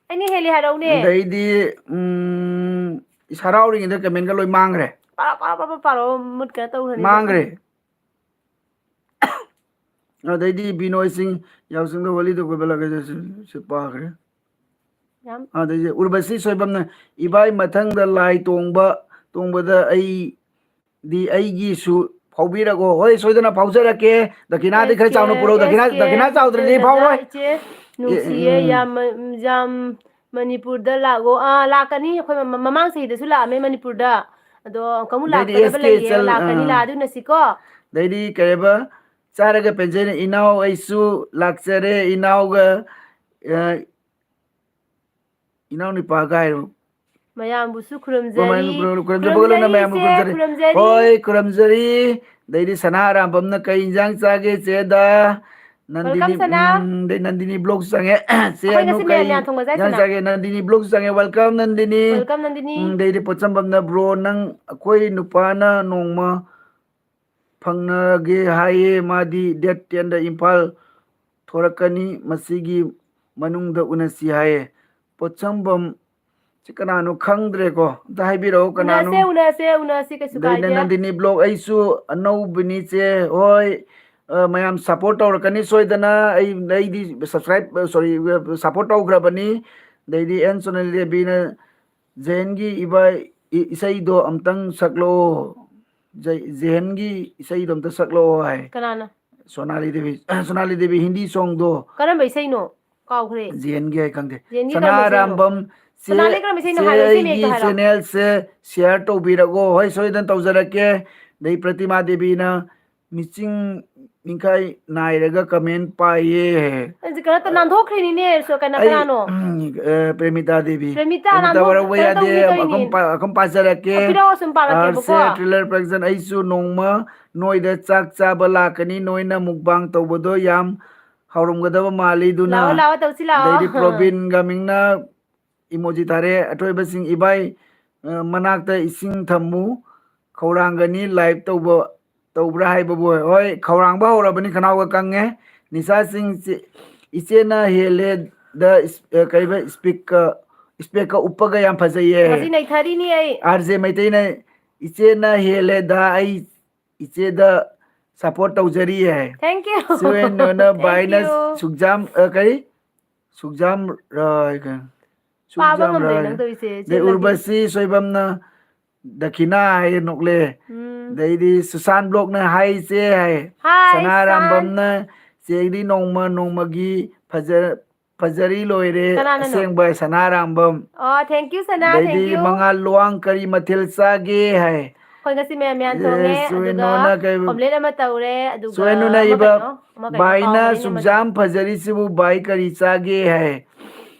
ꯑꯩꯅ ꯍꯦꯜꯂꯤ ꯍꯥꯏꯔꯧꯅꯦ꯫ ꯑꯗꯩꯗꯤ, ꯎꯝ, ꯏꯁ ꯍꯔꯥꯎꯔꯤꯉꯩꯗ commentꯒ ꯂꯣꯏ ꯃꯥꯡꯈ꯭ꯔꯦ꯫ ꯄꯥꯔꯣ, ꯄꯥꯔꯣ, ꯄꯥꯔꯣ, ꯄꯥꯔꯣ, ꯃꯨꯠ ꯀꯩꯅꯣ ꯇꯧꯈ꯭ꯔꯅꯤ꯫ ꯃꯥꯡꯈ꯭ꯔꯦ꯫ ꯑꯗꯩꯗꯤ ꯕꯤꯅꯣꯏ ꯁꯤꯡ, ꯌꯥꯎꯁꯪꯗ ꯍꯣꯂꯤꯗ ꯀꯣꯏꯕ ꯂꯥꯛꯀꯦ, ꯁꯤ, ꯁꯤ, ꯁꯤ ꯄꯥꯈ꯭ꯔꯦ꯫ ꯌꯥꯝ ꯑꯗꯩꯗꯤ ꯎꯔꯕꯁꯤ ꯁꯣꯏꯕꯝꯅ, "ꯏꯕꯥꯏ ꯃꯊꯪꯗ ꯂꯥꯏ ꯇꯣꯡꯕ, ꯇꯣꯡꯕꯗ ꯑꯩꯗꯤ ꯑꯩꯒꯤꯁꯨ ꯐꯥꯎꯕꯤꯔꯛꯑꯣ"꯫ ꯍꯣꯏ, ꯁꯣꯏꯗꯅ ꯐꯥꯎꯖꯔꯛꯀꯦ꯫ ꯗꯈꯤꯅꯥꯗꯤ ꯈꯔ ꯑꯦꯁ ꯀꯦ, ꯆꯥꯎꯅ ꯄꯨꯔꯛꯑꯣ꯫ ꯗꯈꯤꯅꯥ, ꯑꯦꯁ ꯀꯦ, ꯗꯈꯤꯅꯥ ꯆꯥꯎꯗ꯭ꯔꯗꯤ ꯗꯗꯥ, ꯐꯥꯎꯔꯣꯏ꯫ ꯏꯆꯦ, ꯑꯦ, ꯅꯨꯡꯁꯤꯌꯦ, ꯎꯝ꯫ ꯌꯥꯝ, ꯌꯥꯝ ꯃꯅꯤꯄꯨꯔꯗ ꯂꯥꯛꯑꯣ꯫ ꯑꯥ, ꯂꯥꯛꯀꯅꯤ꯫ ꯑꯩꯈꯣꯏ ꯃꯃꯥꯡ ꯆꯍꯤꯗꯁꯨ ꯂꯥꯛꯑꯝꯃꯦ ꯃꯅꯤꯄꯨꯔꯗ꯫ ꯑꯗꯣ ꯑꯃꯨꯛ ꯑꯗꯩꯗꯤ ꯂꯥꯛꯀꯗꯕ ꯑꯦꯁ ꯀꯦ ꯂꯩꯌꯦ, ꯆꯜ-, ꯂꯥꯛꯀꯅꯤ, ꯑꯥ꯫ ꯂꯥꯛꯑꯗꯤ ꯎꯅꯁꯤꯀꯣ꯫ ꯑꯗꯩꯗꯤ ꯀꯩ ꯍꯥꯏꯕ, ꯆꯥꯔꯒ ꯄꯦꯟꯖꯩꯅ ꯏꯅꯥꯎ ꯑꯩꯁꯨ ꯂꯥꯛꯆꯔꯦ, ꯏꯅꯥꯎꯒ, ꯑ, ꯏꯅꯥꯎ ꯅꯨꯄꯥꯒ ꯍꯥꯏꯔꯣ꯫ ꯃꯌꯥꯝꯕꯨꯁꯨ ꯈꯨꯔꯨꯝꯖꯔꯤ꯫ ꯈꯨꯔꯨꯝꯖꯕꯒ ꯂꯣꯏꯅ ꯈꯨꯔꯨꯝꯖꯔꯤ ꯃꯌꯥꯝꯕꯨ ꯏꯆꯦ, ꯈꯨꯔꯨꯝꯖꯔꯤ꯫ ꯈꯨꯔꯨꯝꯖꯔꯤ꯫ ꯍꯣꯏ, ꯈꯨꯔꯨꯝꯖꯔꯤ꯫ ꯑꯗꯩꯗꯤ ꯁꯅꯥ ꯑꯔꯥꯝꯕꯝꯅ ꯀꯩ ꯏꯟꯖꯥꯡ ꯆꯥꯒꯦ ꯆꯦꯗ? ꯅꯟꯗꯤꯅꯤ, welcome, ꯁꯅꯥ꯫ ꯎꯝ, ꯑꯗꯩ ꯅꯟꯗꯤꯅꯤ ꯕ꯭ꯂꯣꯛꯁ ꯆꯪꯉꯦ꯫ ꯆꯦ ꯑꯩꯈꯣꯏ ꯑꯅꯨ ꯉꯁꯤ ꯀꯩ ꯃꯌꯥꯟ ꯊꯣꯡꯕ ꯆꯥꯏ, ꯏꯟꯖꯥꯡ ꯁꯅꯥ꯫ ꯆꯥꯒꯦ? ꯅꯟꯗꯤꯅꯤ ꯕ꯭ꯂꯣꯛꯁ ꯆꯪꯉꯦ꯫ Welcome, ꯅꯟꯗꯤꯅꯤ꯫ Welcome, ꯅꯟꯗꯤꯅꯤ꯫ ꯎꯝ, ꯑꯗꯩꯗꯤ ꯄꯣꯠꯁꯝꯕꯝꯅ, "ꯕ꯭ꯔꯣ, ꯅꯪ ꯑꯩꯈꯣꯏ ꯅꯨꯄꯥꯅ ꯅꯣꯡꯃ ꯐꯪꯅꯒꯦ ꯍꯥꯏꯌꯦ꯫ ꯃꯥꯗꯤ date ten ꯗ ꯏꯝꯐꯥꯜ ꯊꯣꯔꯛꯀꯅꯤ꯫ ꯃꯁꯤꯒꯤ ꯃꯅꯨꯡꯗ ꯎꯅꯁꯤ ꯍꯥꯏꯌꯦ"꯫ ꯄꯣꯠꯁꯪꯕꯝ ꯁꯤ ꯀꯅꯥꯅꯣ ꯈꯪꯗ꯭ꯔꯦꯀꯣ꯫ ꯑꯝꯇ ꯍꯥꯏꯕꯤꯔꯛꯑꯣ ꯀꯅꯥꯅꯣ? ꯎꯅꯁꯦ, ꯎꯅꯁꯦ, ꯎꯅꯁꯦ, ꯀꯩꯁꯨ ꯑꯗꯩꯗꯤ ꯀꯥꯏꯗꯦ꯫ ꯅꯟꯗꯤꯅꯤ ꯕ꯭ꯂꯣꯛ, ꯑꯩꯁꯨ ꯑꯅꯧꯕꯅꯤ ꯆꯦ꯫ ꯍꯣꯏ, ꯑ, ꯃꯌꯥꯝ support ꯇꯧꯔꯛꯀꯅꯤ ꯁꯣꯏꯗꯅ꯫ ꯑꯩ, ꯑꯩꯗꯤ subscribe, sorry, support ꯇꯧꯈ꯭ꯔꯕꯅꯤ꯫ ꯑꯗꯩꯗꯤ ꯑꯦꯟ ꯁꯣꯅꯥꯂꯤ ꯗꯦꯕꯤꯅ ꯖꯦꯟꯒꯤ ꯏꯕꯥ-, ꯏ-, ꯏꯁꯩꯗꯣ ꯑꯝꯇꯪ ꯁꯛꯂꯛꯑꯣ꯫ ꯖꯩ-, ꯖꯦꯟꯒꯤ ꯏꯁꯩꯗꯣ ꯑꯝꯇ ꯁꯛꯂꯛꯑꯣ ꯍꯥꯏ꯫ ꯀꯅꯥꯅ? ꯁꯣꯅꯥꯂꯤ ꯗꯦꯕꯤ, ꯁꯣꯅꯥꯂꯤ ꯗꯦꯕꯤ ꯍꯤꯟꯗꯤ songꯗꯣ꯫ ꯀꯔꯝꯕ ꯏꯁꯩꯅꯣ? ꯀꯥꯎꯈ꯭ꯔꯦ꯫ ꯖꯦꯟꯒꯤ ꯍꯥꯏ ꯈꯪꯗꯦ꯫ ꯖꯦꯟꯒꯤ ꯀꯔꯝꯕ ꯏꯁꯩꯅꯣ? ꯁꯅꯥꯔꯥꯝꯕꯝ ꯆꯦ, ꯁꯅꯥꯂꯤ ꯀꯔꯝꯕ ꯏꯁꯩꯅꯣ ꯆꯦ ꯍꯥꯏꯔꯣ? ꯏꯁꯩ ꯃꯌꯦꯛꯇꯣ ꯑꯩꯒꯤ ꯍꯥꯏꯔꯣ꯫ Channelꯁꯦ share ꯇꯧꯕꯤꯔꯛꯑꯣ꯫ ꯍꯣꯏ, ꯁꯣꯏꯗꯅ ꯇꯧꯖꯔꯛꯀꯦ꯫ ꯑꯗꯩ ꯄ꯭ꯔꯇꯤꯃꯥ ꯗꯦꯕꯤꯅ ꯃꯤꯆꯤꯡ ꯅꯤꯡꯈꯥꯏ ꯅꯥꯏꯔꯒ comment ꯄꯥꯏꯌꯦ꯫ ꯑꯩꯁꯦ ꯀꯩꯅꯣ ꯇꯧ-, ꯅꯥꯟꯊꯣꯛꯈ꯭ꯔꯤꯅꯤꯅꯦ, ꯁꯣ-, ꯀꯩꯅꯣ, ꯑꯩ, ꯀꯅꯥꯅꯣ? ꯎꯝ, ꯑ, ꯄ꯭ꯔꯦꯃꯤꯇꯥ ꯗꯦꯕꯤ꯫ ꯄ꯭ꯔꯦꯃꯤꯇꯥ ꯄ꯭ꯔꯦꯃꯤꯇꯥ ꯅꯥꯟꯊꯣꯛ-, ꯋꯥꯔꯧꯕ ꯀꯩꯅꯣ ꯌꯥꯗꯦ꯫ ꯇꯧꯅꯤ ꯇꯧꯔꯤꯅꯤ꯫ ꯑꯈꯨꯝ ꯄꯥ-, ꯑꯈꯨꯝ ꯄꯥꯖꯔꯛꯀꯦ꯫ ꯑ, ꯄꯤꯔꯛꯑꯣ, ꯁꯨꯝ ꯄꯥꯔꯛꯀꯦꯕꯀꯣ꯫ ꯑꯥꯔꯁꯦ ꯇ꯭ꯔꯦꯂꯔ ꯄ꯭ꯔꯗꯛꯁꯟ, ꯑꯩꯁꯨ ꯅꯣꯡꯃ ꯅꯣꯏꯗ ꯆꯥꯛ ꯆꯥꯕ ꯂꯥꯛꯀꯅꯤ꯫ ꯅꯣꯏꯅ mukbang ꯇꯧꯕꯗꯣ ꯌꯥꯝ ꯍꯥꯎꯔꯝꯒꯗꯕ ꯃꯥꯜꯂꯤ꯫ ꯑꯗꯨꯅ ꯂꯥꯛꯑꯣ, ꯂꯥꯛꯑꯣ, ꯇꯧꯁꯤ ꯂꯥꯛꯑꯣ꯫ ꯑꯗꯩꯗꯤ ꯄ꯭ꯔꯣꯕꯤꯟ ꯒꯥꯃꯤꯡꯅ emoji ꯊꯥꯔꯦ꯫ ꯑꯊꯣꯏꯕꯁꯤꯡ ꯏꯕꯥꯏ, ꯑ, ꯃꯅꯥꯛꯇ ꯏꯁꯤꯡ ꯊꯝꯃꯨ, ꯈꯧꯔꯥꯡꯒꯅꯤ꯫ Live ꯇꯧꯕ, ꯇꯧꯕ꯭ꯔꯥ ꯍꯥꯏꯕꯕꯨ? ꯍꯣꯏ, ꯈꯧꯔꯥꯡꯕ ꯍꯧꯔꯕꯅꯤ, ꯈꯅꯥꯎꯒ ꯀꯪꯉꯦ꯫ ꯅꯤꯁꯥꯁꯤꯡ ꯆꯦ-, ꯏꯆꯦꯅ ꯍꯦꯜꯂꯦ꯫ ꯗ ꯏꯁ-, ꯑ, ꯀꯔꯤꯕ, ꯏꯁꯄꯤꯛꯀ, ꯏꯁꯄꯦꯛꯀ ꯎꯞꯄꯒ ꯌꯥꯝ ꯐꯖꯩꯌꯦ꯫ ꯉꯁꯤ ꯅꯩꯊꯔꯤꯅꯤ ꯑꯩ꯫ ꯑꯥꯔ ꯖꯦ ꯃꯩꯇꯩꯅ, "ꯏꯆꯦꯅ ꯍꯦꯜꯂꯦꯗ, ꯑꯩ ꯏꯆꯦꯗ support ꯇꯧꯖꯔꯤꯌꯦ" high. Thank you꯫ ꯁꯨꯔꯦꯟꯗ꯭ꯔꯅ Thank ꯚꯥꯏꯅ you꯫ ꯁꯨꯛꯖꯥꯝ, ꯑ, ꯀꯔꯤ? ꯁꯨꯛꯖꯥꯝ ꯔꯥꯏ ꯀ-, ꯄꯥꯕ ꯁꯨꯛꯖꯥꯝ ꯉꯝꯗ꯭ꯔꯦ ꯔꯥꯏ꯫ ꯅꯪ ꯇꯧꯔꯤꯁꯦ, ꯑꯗꯩ ꯆꯦꯜꯂꯒꯦ꯫ ꯎꯔꯕꯁꯤ ꯁꯣꯏꯕꯝꯅ ꯗꯈꯤꯅꯥ ꯍꯥꯏꯌꯦ, ꯅꯣꯛꯂꯦ꯫ ꯎꯝ꯫ ꯑꯗꯩꯗꯤ ꯁꯨꯁꯥꯟ ꯕ꯭ꯂꯣꯛꯅ ꯍꯥꯏ ꯏꯆꯦ ꯍꯥꯏ꯫ ꯍꯥꯏ, ꯁꯅꯥꯔꯥꯝꯕꯝꯅ ꯆꯦꯗꯤ ꯅꯣꯡꯃ ꯅꯣꯡꯃꯒꯤ ꯐꯖ-, ꯐꯖꯔꯤ ꯂꯣꯏꯔꯦ꯫ ꯀꯅꯥꯅꯅꯣ? ꯑꯁꯦꯡꯕ ꯁꯅꯥꯔꯥꯝꯕꯝ꯫ ꯑꯣ, thank you, ꯁꯅꯥ, ꯑꯗꯩꯗꯤ thank you꯫ ꯃꯉꯥꯜ ꯂꯨꯋꯥꯡ ꯀꯔꯤ ꯃꯊꯦꯜ ꯆꯥꯒꯦ ꯍꯥꯏ꯫ ꯑꯩꯈꯣꯏ ꯉꯁꯤ ꯃꯌꯥꯟ ꯃꯌꯥꯟ ꯊꯣꯡꯉꯦ, ꯑꯦ, ꯑꯗꯨꯒ ꯁꯨꯔꯦꯟꯗ꯭ꯔꯣꯅ ꯀꯩ omelette ꯑꯃ ꯇꯧꯔꯦ, ꯑꯗꯨꯒ ꯁꯨꯔꯦꯟꯗ꯭ꯔꯣꯅ ꯑꯃ ꯏꯕ, ꯀꯩꯅꯣ, ꯑꯃ ꯀꯩꯅꯣ, ꯚꯥꯏꯅ ꯀꯥꯎꯈ꯭ꯔꯦꯅꯦ ꯑꯃꯗꯣ꯫ ꯁꯨꯡꯖꯥꯝ ꯐꯖꯔꯤꯁꯤꯕꯨ ꯚꯥꯏ ꯀꯔꯤ ꯆꯥꯒꯦ ꯍꯥꯏ꯫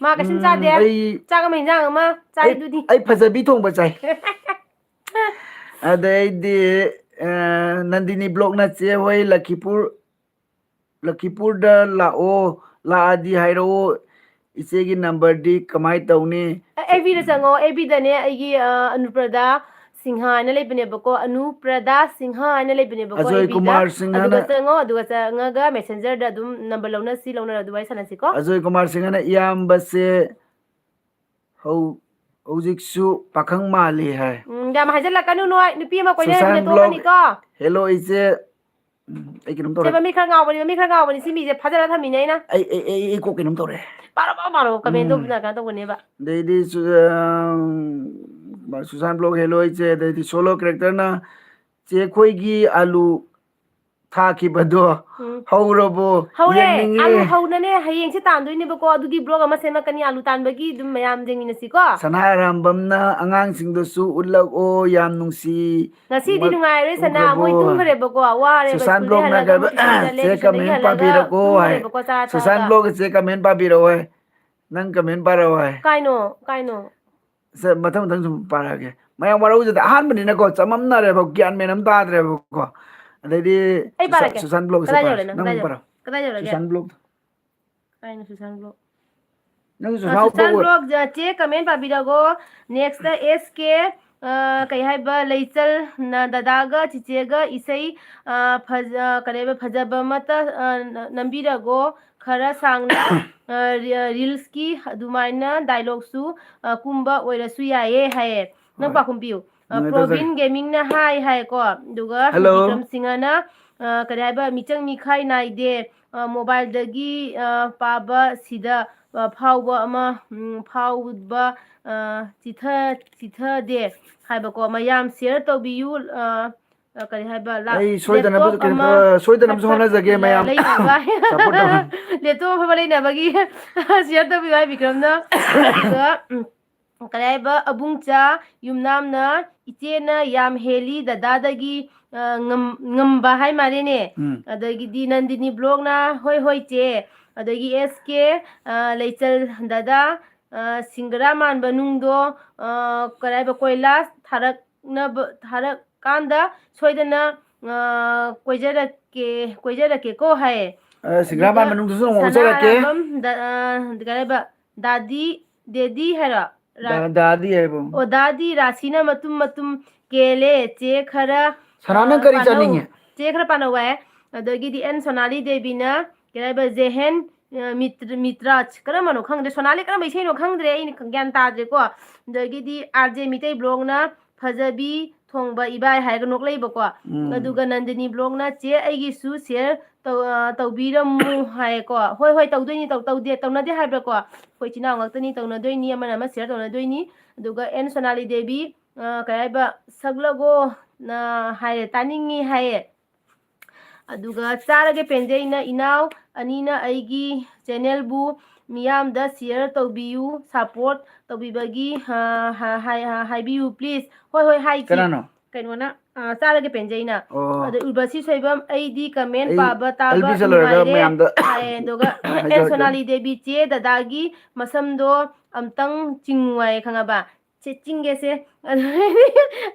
ꯃꯥ ꯀꯩꯁꯨꯝ ꯎꯝ, ꯆꯥꯗꯦ꯫ ꯑꯩ, ꯆꯥꯛ ꯑꯃ ꯍꯤꯟꯖꯥꯡ ꯑꯃ ꯑꯩ, ꯆꯥꯏꯗꯨꯗꯤ꯫ ꯑꯩ ꯐꯖꯕꯤ ꯊꯣꯡꯕ ꯆꯥꯏ꯫ ꯑꯗꯩꯗꯤ, ꯑ, ꯅꯟꯗꯤꯅꯤ ꯕ꯭ꯂꯣꯛꯅ ꯆꯦ ꯍꯣꯏ ꯂꯈꯤꯄꯨꯔ, ꯂꯈꯤꯄꯨꯔꯗ ꯂꯥꯛꯑꯣ, ꯂꯥꯛꯑꯗꯤ ꯍꯥꯏꯔꯛꯑꯣ, ꯏꯆꯦꯒꯤ ꯅꯝꯕꯔꯗꯤ ꯀꯃꯥꯏ ꯇꯧꯅꯤ? ꯑꯦ, ꯑꯦꯐ ꯕꯤꯗ ꯆꯪꯉꯣ, ꯑꯦꯐ ꯕꯤꯗꯅꯦ ꯑꯩꯒꯤ, ꯑ, ꯑꯅꯨꯄ꯭ꯔꯗꯥ ꯁꯤꯡꯍ ꯍꯥꯏꯅ ꯂꯩꯕꯅꯦꯕꯀꯣ, ꯑꯅꯨꯄ꯭ꯔꯗꯥ ꯁꯤꯡꯍ ꯍꯥꯏꯅ ꯂꯩꯕꯅꯦꯕꯀꯣ, ꯑꯖꯣꯏ ꯑꯦꯐ ꯕꯤꯗ꯫ ꯀꯨꯃꯥꯔ ꯁꯤꯡꯍꯅ ꯑꯗꯨꯒ ꯆꯪꯉꯣ, ꯑꯗꯨꯒ ꯆꯪꯉꯒ ꯃꯦꯁꯦꯟꯖꯔꯗ ꯑꯗꯨꯝ ꯅꯝꯕꯔ ꯂꯧꯅꯁꯤ, ꯂꯧꯅꯔ ꯑꯗꯨ ꯋꯥꯔꯤ ꯁꯥꯟꯅꯁꯤꯀꯣ꯫ ꯑꯖꯣꯏ ꯀꯨꯃꯥꯔ ꯁꯤꯡꯍꯅ ꯏꯌꯥꯝꯕꯁꯦ ꯍꯧ-, ꯍꯧꯖꯤꯛꯁꯨ ꯄꯥꯈꯪ ꯃꯥꯜꯂꯤ ꯍꯥꯏ꯫ ꯎꯝ, ꯌꯥꯝ ꯍꯥꯏꯖꯜꯂꯛꯀꯅꯨ ꯅꯣꯏ, ꯅꯨꯄꯤ ꯑꯃ ꯀꯣꯏꯅꯔꯗꯤ ꯁꯨꯁꯥꯟ ꯕ꯭ꯂꯣꯛ, ꯇꯣꯛꯀꯅꯤꯀꯣ꯫ ꯍꯦꯜꯂꯣ ꯏꯆꯦ꯫ ꯎꯝ, ꯑꯩ ꯀꯩꯅꯣꯝ ꯁꯦ, ꯇꯧꯔꯦ꯫ ꯃꯃꯤꯠ ꯈꯔ ꯉꯥꯎꯕꯅꯤ, ꯃꯃꯤꯠ ꯈꯔ ꯉꯥꯎꯕꯅꯤ, ꯁꯤ ꯃꯤꯁꯦ ꯐꯥꯖꯤꯜꯂ ꯊꯝꯃꯤꯅꯦ ꯑꯩꯅ꯫ ꯑꯩ, ꯑꯩ, ꯑꯩ, ꯑꯩ ꯀꯣꯛ ꯀꯩꯅꯣꯝ ꯇꯧꯔꯦ꯫ ꯄꯥꯔꯣ, ꯄꯥꯔꯣ, ꯄꯥꯔꯣ, comment ꯎꯝ꯫ ꯇꯧꯕꯅ ꯀꯩꯅꯣ ꯇꯧꯕꯅꯦꯕ꯫ ꯑꯗꯩꯗꯤ ꯁꯨ-, ꯑ, ꯁꯨꯁꯥꯟ ꯕ꯭ꯂꯣꯛ ꯍꯦꯜꯂꯣ ꯏꯆꯦ, ꯑꯗꯩꯗꯤ ꯁꯣꯂꯣ ꯀꯦꯔꯦꯛꯇꯔꯅ ꯆꯦ ꯑꯩꯈꯣꯏꯒꯤ ꯑꯂꯨ ꯊꯥꯈꯤꯕꯗꯣ ꯎꯝ꯫ ꯍꯧꯔꯕꯣ? ꯍꯧꯔꯦ꯫ ꯌꯦꯡꯅꯤꯡꯉꯦ꯫ ꯑꯂꯨ ꯍꯧꯅꯅꯦ ꯍꯌꯦꯡꯁꯦ ꯇꯥꯟꯗꯣꯏꯅꯦꯕꯀꯣ, ꯑꯗꯨꯒꯤ ꯕ꯭ꯂꯣꯛ ꯑꯃ ꯁꯦꯝꯃꯛꯀꯅꯤ, ꯑꯂꯨ ꯇꯥꯟꯕꯒꯤ ꯑꯗꯨꯝ ꯃꯌꯥꯝ ꯌꯦꯡꯃꯤꯟꯅꯁꯤꯀꯣ꯫ ꯁꯅꯥꯔꯥꯝꯕꯝꯅ ꯑꯉꯥꯡꯁꯤꯡꯗꯁꯨ ꯎꯠꯂꯛꯑꯣ, ꯌꯥꯝ ꯅꯨꯡꯁꯤ꯫ ꯉꯁꯤꯗꯤ ꯃꯛ-, ꯅꯨꯡꯉꯥꯏꯔꯣꯏ ꯁꯅꯥ, ꯎꯈ꯭ꯔꯕꯣ? ꯃꯣꯏ ꯇꯨꯝꯈ꯭ꯔꯦꯕꯀꯣ, ꯋꯥꯔꯦꯕ, ꯁꯨꯁꯥꯟ ꯁ꯭ꯀꯨꯜꯗꯩ ꯕ꯭ꯂꯣꯛꯅ ꯍꯜꯂꯒ, ꯀꯩꯕ-, ꯃꯣꯏ ꯇꯨꯏꯁꯟ ꯆꯠꯂꯦ, ꯆꯦ ꯇꯨꯏꯁꯟꯗꯒꯤ ꯀꯃꯦꯟ ꯍꯜꯂꯒ ꯄꯥꯕꯤꯔꯛꯑꯣ ꯍꯥꯏ꯫ ꯇꯨꯝꯈ꯭ꯔꯦꯕꯀꯣ, ꯆꯥ ꯁꯨꯁꯥꯟ ꯊꯛꯑꯒ꯫ ꯕ꯭ꯂꯣꯛ ꯆꯦ ꯀꯃꯦꯟ ꯄꯥꯕꯤꯔꯛꯑꯣ ꯍꯥꯏ꯫ ꯅꯪ ꯀꯃꯦꯟ ꯄꯥꯔꯛꯑꯣ ꯍꯥꯏ꯫ ꯀꯥꯏꯅꯣ? ꯀꯥꯏꯅꯣ? ꯁꯦ, ꯃꯊꯪ ꯃꯊꯪ ꯁꯨꯝ ꯄꯥꯔꯛꯑꯒꯦ꯫ ꯃꯌꯥꯝ ꯋꯥꯔꯧꯖꯗꯦ꯫ ꯑꯍꯥꯟꯕꯅꯤꯅꯀꯣ, ꯆꯃꯝꯅꯔꯦꯕ, ꯒ꯭ꯌꯥꯟ ꯃꯦꯟ ꯑꯃ ꯇꯥꯗ꯭ꯔꯦꯕꯀꯣ꯫ ꯑꯗꯩꯗꯤ ꯑꯩ ꯁꯨꯁꯥ-, ꯄꯥꯔꯛꯀꯦ꯫ ꯁꯨꯁꯥꯟ ꯕ꯭ꯂꯣꯛꯁꯦ ꯀꯗꯥꯏ ꯄꯥꯔꯁꯤ꯫ ꯌꯧꯔꯦ ꯅꯪ? ꯅꯪ ꯀꯗꯥꯏ ꯌꯧꯔꯦ? ꯄꯥꯔꯛꯑꯣ꯫ ꯀꯗꯥꯏ ꯌꯧꯔꯒꯦ? ꯁꯨꯁꯥꯟ ꯕ꯭ꯂꯣꯛꯇꯣ꯫ ꯀꯥꯏꯅ ꯁꯨꯁꯥꯟ ꯕ꯭ꯂꯣꯛ? ꯅꯪ ꯑ, ꯁꯨꯁꯥꯟ ꯁꯨꯁꯥꯟ ꯕ꯭ꯂꯣꯛ ꯕ꯭ꯂꯣꯛ, ꯖ-, ꯆꯦ ꯀꯃꯦꯟ ꯄꯥꯕꯤꯔꯒꯣ꯫ Next S K, ꯑ, ꯀꯩ ꯍꯥꯏꯕ, ꯂꯩꯆꯜ, ꯅ-, ꯗꯗꯥꯒ ꯆꯤꯆꯦꯒ ꯏꯁꯩ, ꯑ, ꯐꯖ-, ꯀꯔꯤ ꯍꯥꯏꯕ, ꯐꯖꯕ ꯑꯃꯠꯇ, ꯑ, ꯅ-, ꯅꯝꯕꯤꯔꯒꯣ꯫ ꯈꯔ ꯁꯥꯡꯅ, ꯑ, ꯔꯤ-, ꯑ, ꯔꯤꯜꯁꯀꯤ ꯑꯗꯨꯃꯥꯏꯅ ꯗꯥꯏꯂꯣꯛꯁꯨ, ꯑ, ꯀꯨꯝꯕ ꯑꯣꯏꯔꯁꯨ ꯌꯥꯏꯌꯦ ꯍꯥꯏꯌꯦ꯫ ꯅꯪ ꯍꯣꯏ꯫ ꯄꯥꯎꯈꯨꯝ ꯄꯤꯌꯨ꯫ ꯑ, ꯅꯨꯡꯉꯥꯏꯇꯧꯖꯔꯤ꯫ ꯄ꯭ꯔꯣꯕꯤꯟ ꯒꯦꯃꯤꯡꯅ ꯍꯥꯏ ꯍꯥꯏꯀꯣ꯫ ꯑꯗꯨꯒ ꯍꯜꯂꯣ꯫ ꯕꯤꯀ꯭ꯔꯝ ꯁꯤꯡꯍꯅ, ꯑ, ꯀꯔꯤ ꯍꯥꯏꯕ, ꯃꯤꯆꯪ ꯃꯤꯈꯥꯏ ꯅꯥꯏꯗꯦ꯫ ꯑ, ꯃꯣꯕꯥꯏꯜꯗꯒꯤ, ꯑ, ꯄꯥꯕ ꯁꯤꯗ, ꯑ, ꯐꯥꯎꯕ ꯑꯃ, ꯎꯝ, ꯐꯥꯎꯕ, ꯑ, ꯆꯤꯊ-, ꯆꯤꯊꯗꯦ ꯍꯥꯏꯕꯀꯣ꯫ ꯃꯌꯥꯝ ꯁꯤꯌꯔ ꯇꯧꯕꯤꯌꯨ꯫ ꯑ, ꯑ, ꯀꯔꯤ ꯍꯥꯏꯕ, ꯂꯥ-, ꯑꯩ ꯁꯣꯏꯗꯅꯕ laptop ꯀꯩꯅꯣ ꯑꯃ ꯇꯧ-, ꯁꯣꯏꯗꯅꯕꯁꯨ ꯐꯠ-, ꯐꯠ ꯍꯣꯠꯅꯖꯒꯦ ꯂ-, ꯃꯌꯥꯝ꯫ ꯂꯩꯅꯕ꯫ Support ꯇꯧ꯫ Laptop ꯑꯐꯕ ꯂꯩꯅꯕꯒꯤ share ꯇꯧꯕꯤꯌꯨ ꯍꯥꯏ ꯕꯤꯀ꯭ꯔꯝꯅ꯫ ꯑꯗꯨꯒ, ꯎꯝ, ꯀꯔꯤ ꯍꯥꯏꯕ, ꯑꯕꯨꯡꯆꯥ ꯌꯨꯝꯅꯥꯝꯅ, "ꯏꯆꯦꯅ ꯌꯥꯝ ꯍꯦꯜꯂꯤ ꯗꯗꯥꯗꯒꯤ, ꯑ, ꯉꯝ-, ꯉꯝꯕ ꯍꯥꯏ ꯃꯥꯜꯂꯦꯅꯦ"꯫ ꯎꯝ꯫ ꯑꯗꯒꯤꯗꯤ ꯅꯟꯗꯤꯅꯤ ꯕ꯭ꯂꯣꯛꯅ, "ꯍꯣꯏ, ꯍꯣꯏ, ꯆꯦ"꯫ ꯑꯗꯒꯤ S K, ꯑ, ꯂꯩꯆꯜ ꯗꯗꯥ, ꯑ, ꯁꯤꯡꯒꯔꯥ ꯃꯥꯟꯕ ꯅꯨꯡꯗꯣ, ꯑ, ꯀꯔꯤ ꯍꯥꯏꯕ, ꯀꯣꯏꯂꯥꯁ ꯊꯥꯔꯛꯅꯕ, ꯊꯥꯔꯛꯀꯥꯟꯗ ꯁꯣꯏꯗꯅ, ꯑ, ꯀꯣꯏꯖꯔꯛꯀꯦ, ꯀꯣꯏꯖꯔꯛꯀꯦꯀꯣ ꯍꯥꯏꯌꯦ꯫ ꯑ, ꯁꯤꯡꯒꯔꯥ ꯑꯗꯨꯒ ꯃꯥꯟꯕ ꯅꯨꯡꯗꯨꯁꯨ ꯅꯣꯡꯃ ꯁꯅꯥ ꯀꯣꯏꯖꯔꯛꯀꯦ꯫ ꯑꯔꯥꯕꯝ ꯗ-, ꯑ, ꯀꯔꯤ ꯍꯥꯏꯕ, ꯗꯥꯗꯤ, ꯗꯦꯗꯤ ꯍꯥꯏꯔꯣ? ꯔꯥ-, ꯗꯥ-, ꯗꯥꯗꯤ ꯍꯥꯏꯕ꯫ ꯑꯣ, ꯗꯥꯗꯤ ꯔꯥꯁꯤꯅ ꯃꯇꯨꯝ ꯃꯇꯨꯝ ꯀꯦꯜꯂꯦ꯫ ꯆꯦ ꯈꯔ, ꯁꯅꯥ, ꯑ, ꯅꯪ ꯀꯔꯤ ꯄꯥꯅꯧ꯫ ꯆꯥꯅꯤꯡꯉꯦ? ꯆꯦ ꯈꯔ ꯄꯥꯅꯧ ꯍꯥꯏ꯫ ꯑꯗꯒꯤꯗꯤ ꯑꯦꯟ ꯁꯣꯅꯥꯂꯤ ꯗꯦꯕꯤꯅ, ꯀꯩ ꯍꯥꯏꯕ, ꯖꯦꯍꯦꯟ, ꯑ, ꯃꯤꯇ꯭ꯔ-, ꯃꯤꯇ꯭ꯔꯥꯖ, ꯀꯔꯝꯕꯅꯣ ꯈꯪꯗ꯭ꯔꯦ꯫ ꯁꯣꯅꯥꯂꯤ ꯀꯔꯝꯕ ꯏꯁꯩꯅꯣ ꯈꯪꯗ꯭ꯔꯦ, ꯑꯩꯅ ꯈ-, ꯒ꯭ꯌꯥꯟ ꯇꯥꯗ꯭ꯔꯦꯀꯣ꯫ ꯑꯗꯒꯤꯗꯤ R J ꯃꯤꯇꯩ ꯕ꯭ꯂꯣꯛꯅ ꯐꯖꯕꯤ ꯊꯣꯡꯕ ꯏꯕꯥꯏ ꯍꯥꯏꯔꯒ ꯅꯣꯛꯂꯛꯏꯕꯀꯣ꯫ ꯎꯝ꯫ ꯑꯗꯨꯒ ꯅꯟꯗꯤꯅꯤ ꯕ꯭ꯂꯣꯛꯅ, "ꯆꯦ, ꯑꯩꯒꯤꯁꯨ share ꯇꯧ-, ꯑ, ꯇꯧꯕꯤꯔꯝꯃꯨ" ꯍꯥꯏꯌꯦꯀꯣ꯫ ꯍꯣꯏ, ꯍꯣꯏ, ꯇꯧꯗꯣꯏꯅꯤ, ꯇꯧ-, ꯇꯧꯗꯦ, ꯇꯧꯅꯗꯦ ꯍꯥꯏꯕ꯭ꯔꯥꯀꯣ? ꯑꯩꯈꯣꯏ ꯏꯆꯤꯟ ꯏꯅꯥꯎ ꯉꯥꯛꯇꯅꯤ, ꯇꯧꯅꯗꯣꯏꯅꯤ, ꯑꯃꯅ ꯑꯃ share ꯇꯧꯅꯗꯣꯏꯅꯤ꯫ ꯑꯗꯨꯒ ꯑꯦꯟ ꯁꯣꯅꯥꯂꯤ ꯗꯦꯕꯤ, ꯑ, ꯀꯩ ꯍꯥꯏꯕ, "ꯁꯛꯂꯒꯣ" ꯅ ꯍꯥꯏꯔꯦ, "ꯇꯥꯅꯤꯡꯉꯤ" ꯍꯥꯏꯌꯦ꯫ ꯑꯗꯨꯒ ꯆꯥꯔꯒꯦ ꯄꯦꯟꯖꯩꯅ, "ꯏꯅꯥꯎ ꯑꯅꯤꯅ ꯑꯩꯒꯤ channelꯕꯨ ꯃꯤꯌꯥꯝꯗ share ꯇꯧꯕꯤꯌꯨ, support ꯇꯧꯕꯤꯕꯒꯤ, ꯑ, ꯍ-, ꯍꯥꯏ-, ꯍ-, ꯍꯥꯏꯕꯤꯌꯨ please"꯫ ꯍꯣꯏ, ꯍꯣꯏ, ꯍꯥꯏꯒꯦ꯫ ꯀꯅꯥꯅꯣ? ꯀꯩꯅꯣꯅ, ꯑ, ꯆꯥꯔꯒꯦ ꯄꯦꯟꯖꯩꯅ꯫ ꯑꯣ꯫ ꯑꯗ ꯎꯔꯕꯁꯤ ꯁꯣꯏꯕꯝ, "ꯑꯩꯗꯤ comment ꯑꯩ ꯄꯥꯕ ꯇꯥꯕ L B ꯆꯠꯂꯣꯏꯔꯒ ꯅꯨꯡꯉꯥꯏꯔꯦ" ꯃꯌꯥꯝꯗ ꯍꯥꯏꯌꯦ꯫ ꯑꯗꯨꯒ ꯍꯥꯏꯖꯔꯛꯀꯦ꯫ ꯑꯦꯟ ꯁꯣꯅꯥꯂꯤ ꯗꯦꯕꯤ, "ꯆꯦ, ꯗꯗꯥꯒꯤ ꯃꯁꯝꯗꯣ ꯑꯝꯇꯪ ꯆꯤꯡꯉꯨ" ꯍꯥꯏꯌꯦ, ꯈꯪꯉꯕ? ꯁꯦ, ꯆꯤꯡꯒꯦꯁꯦ꯫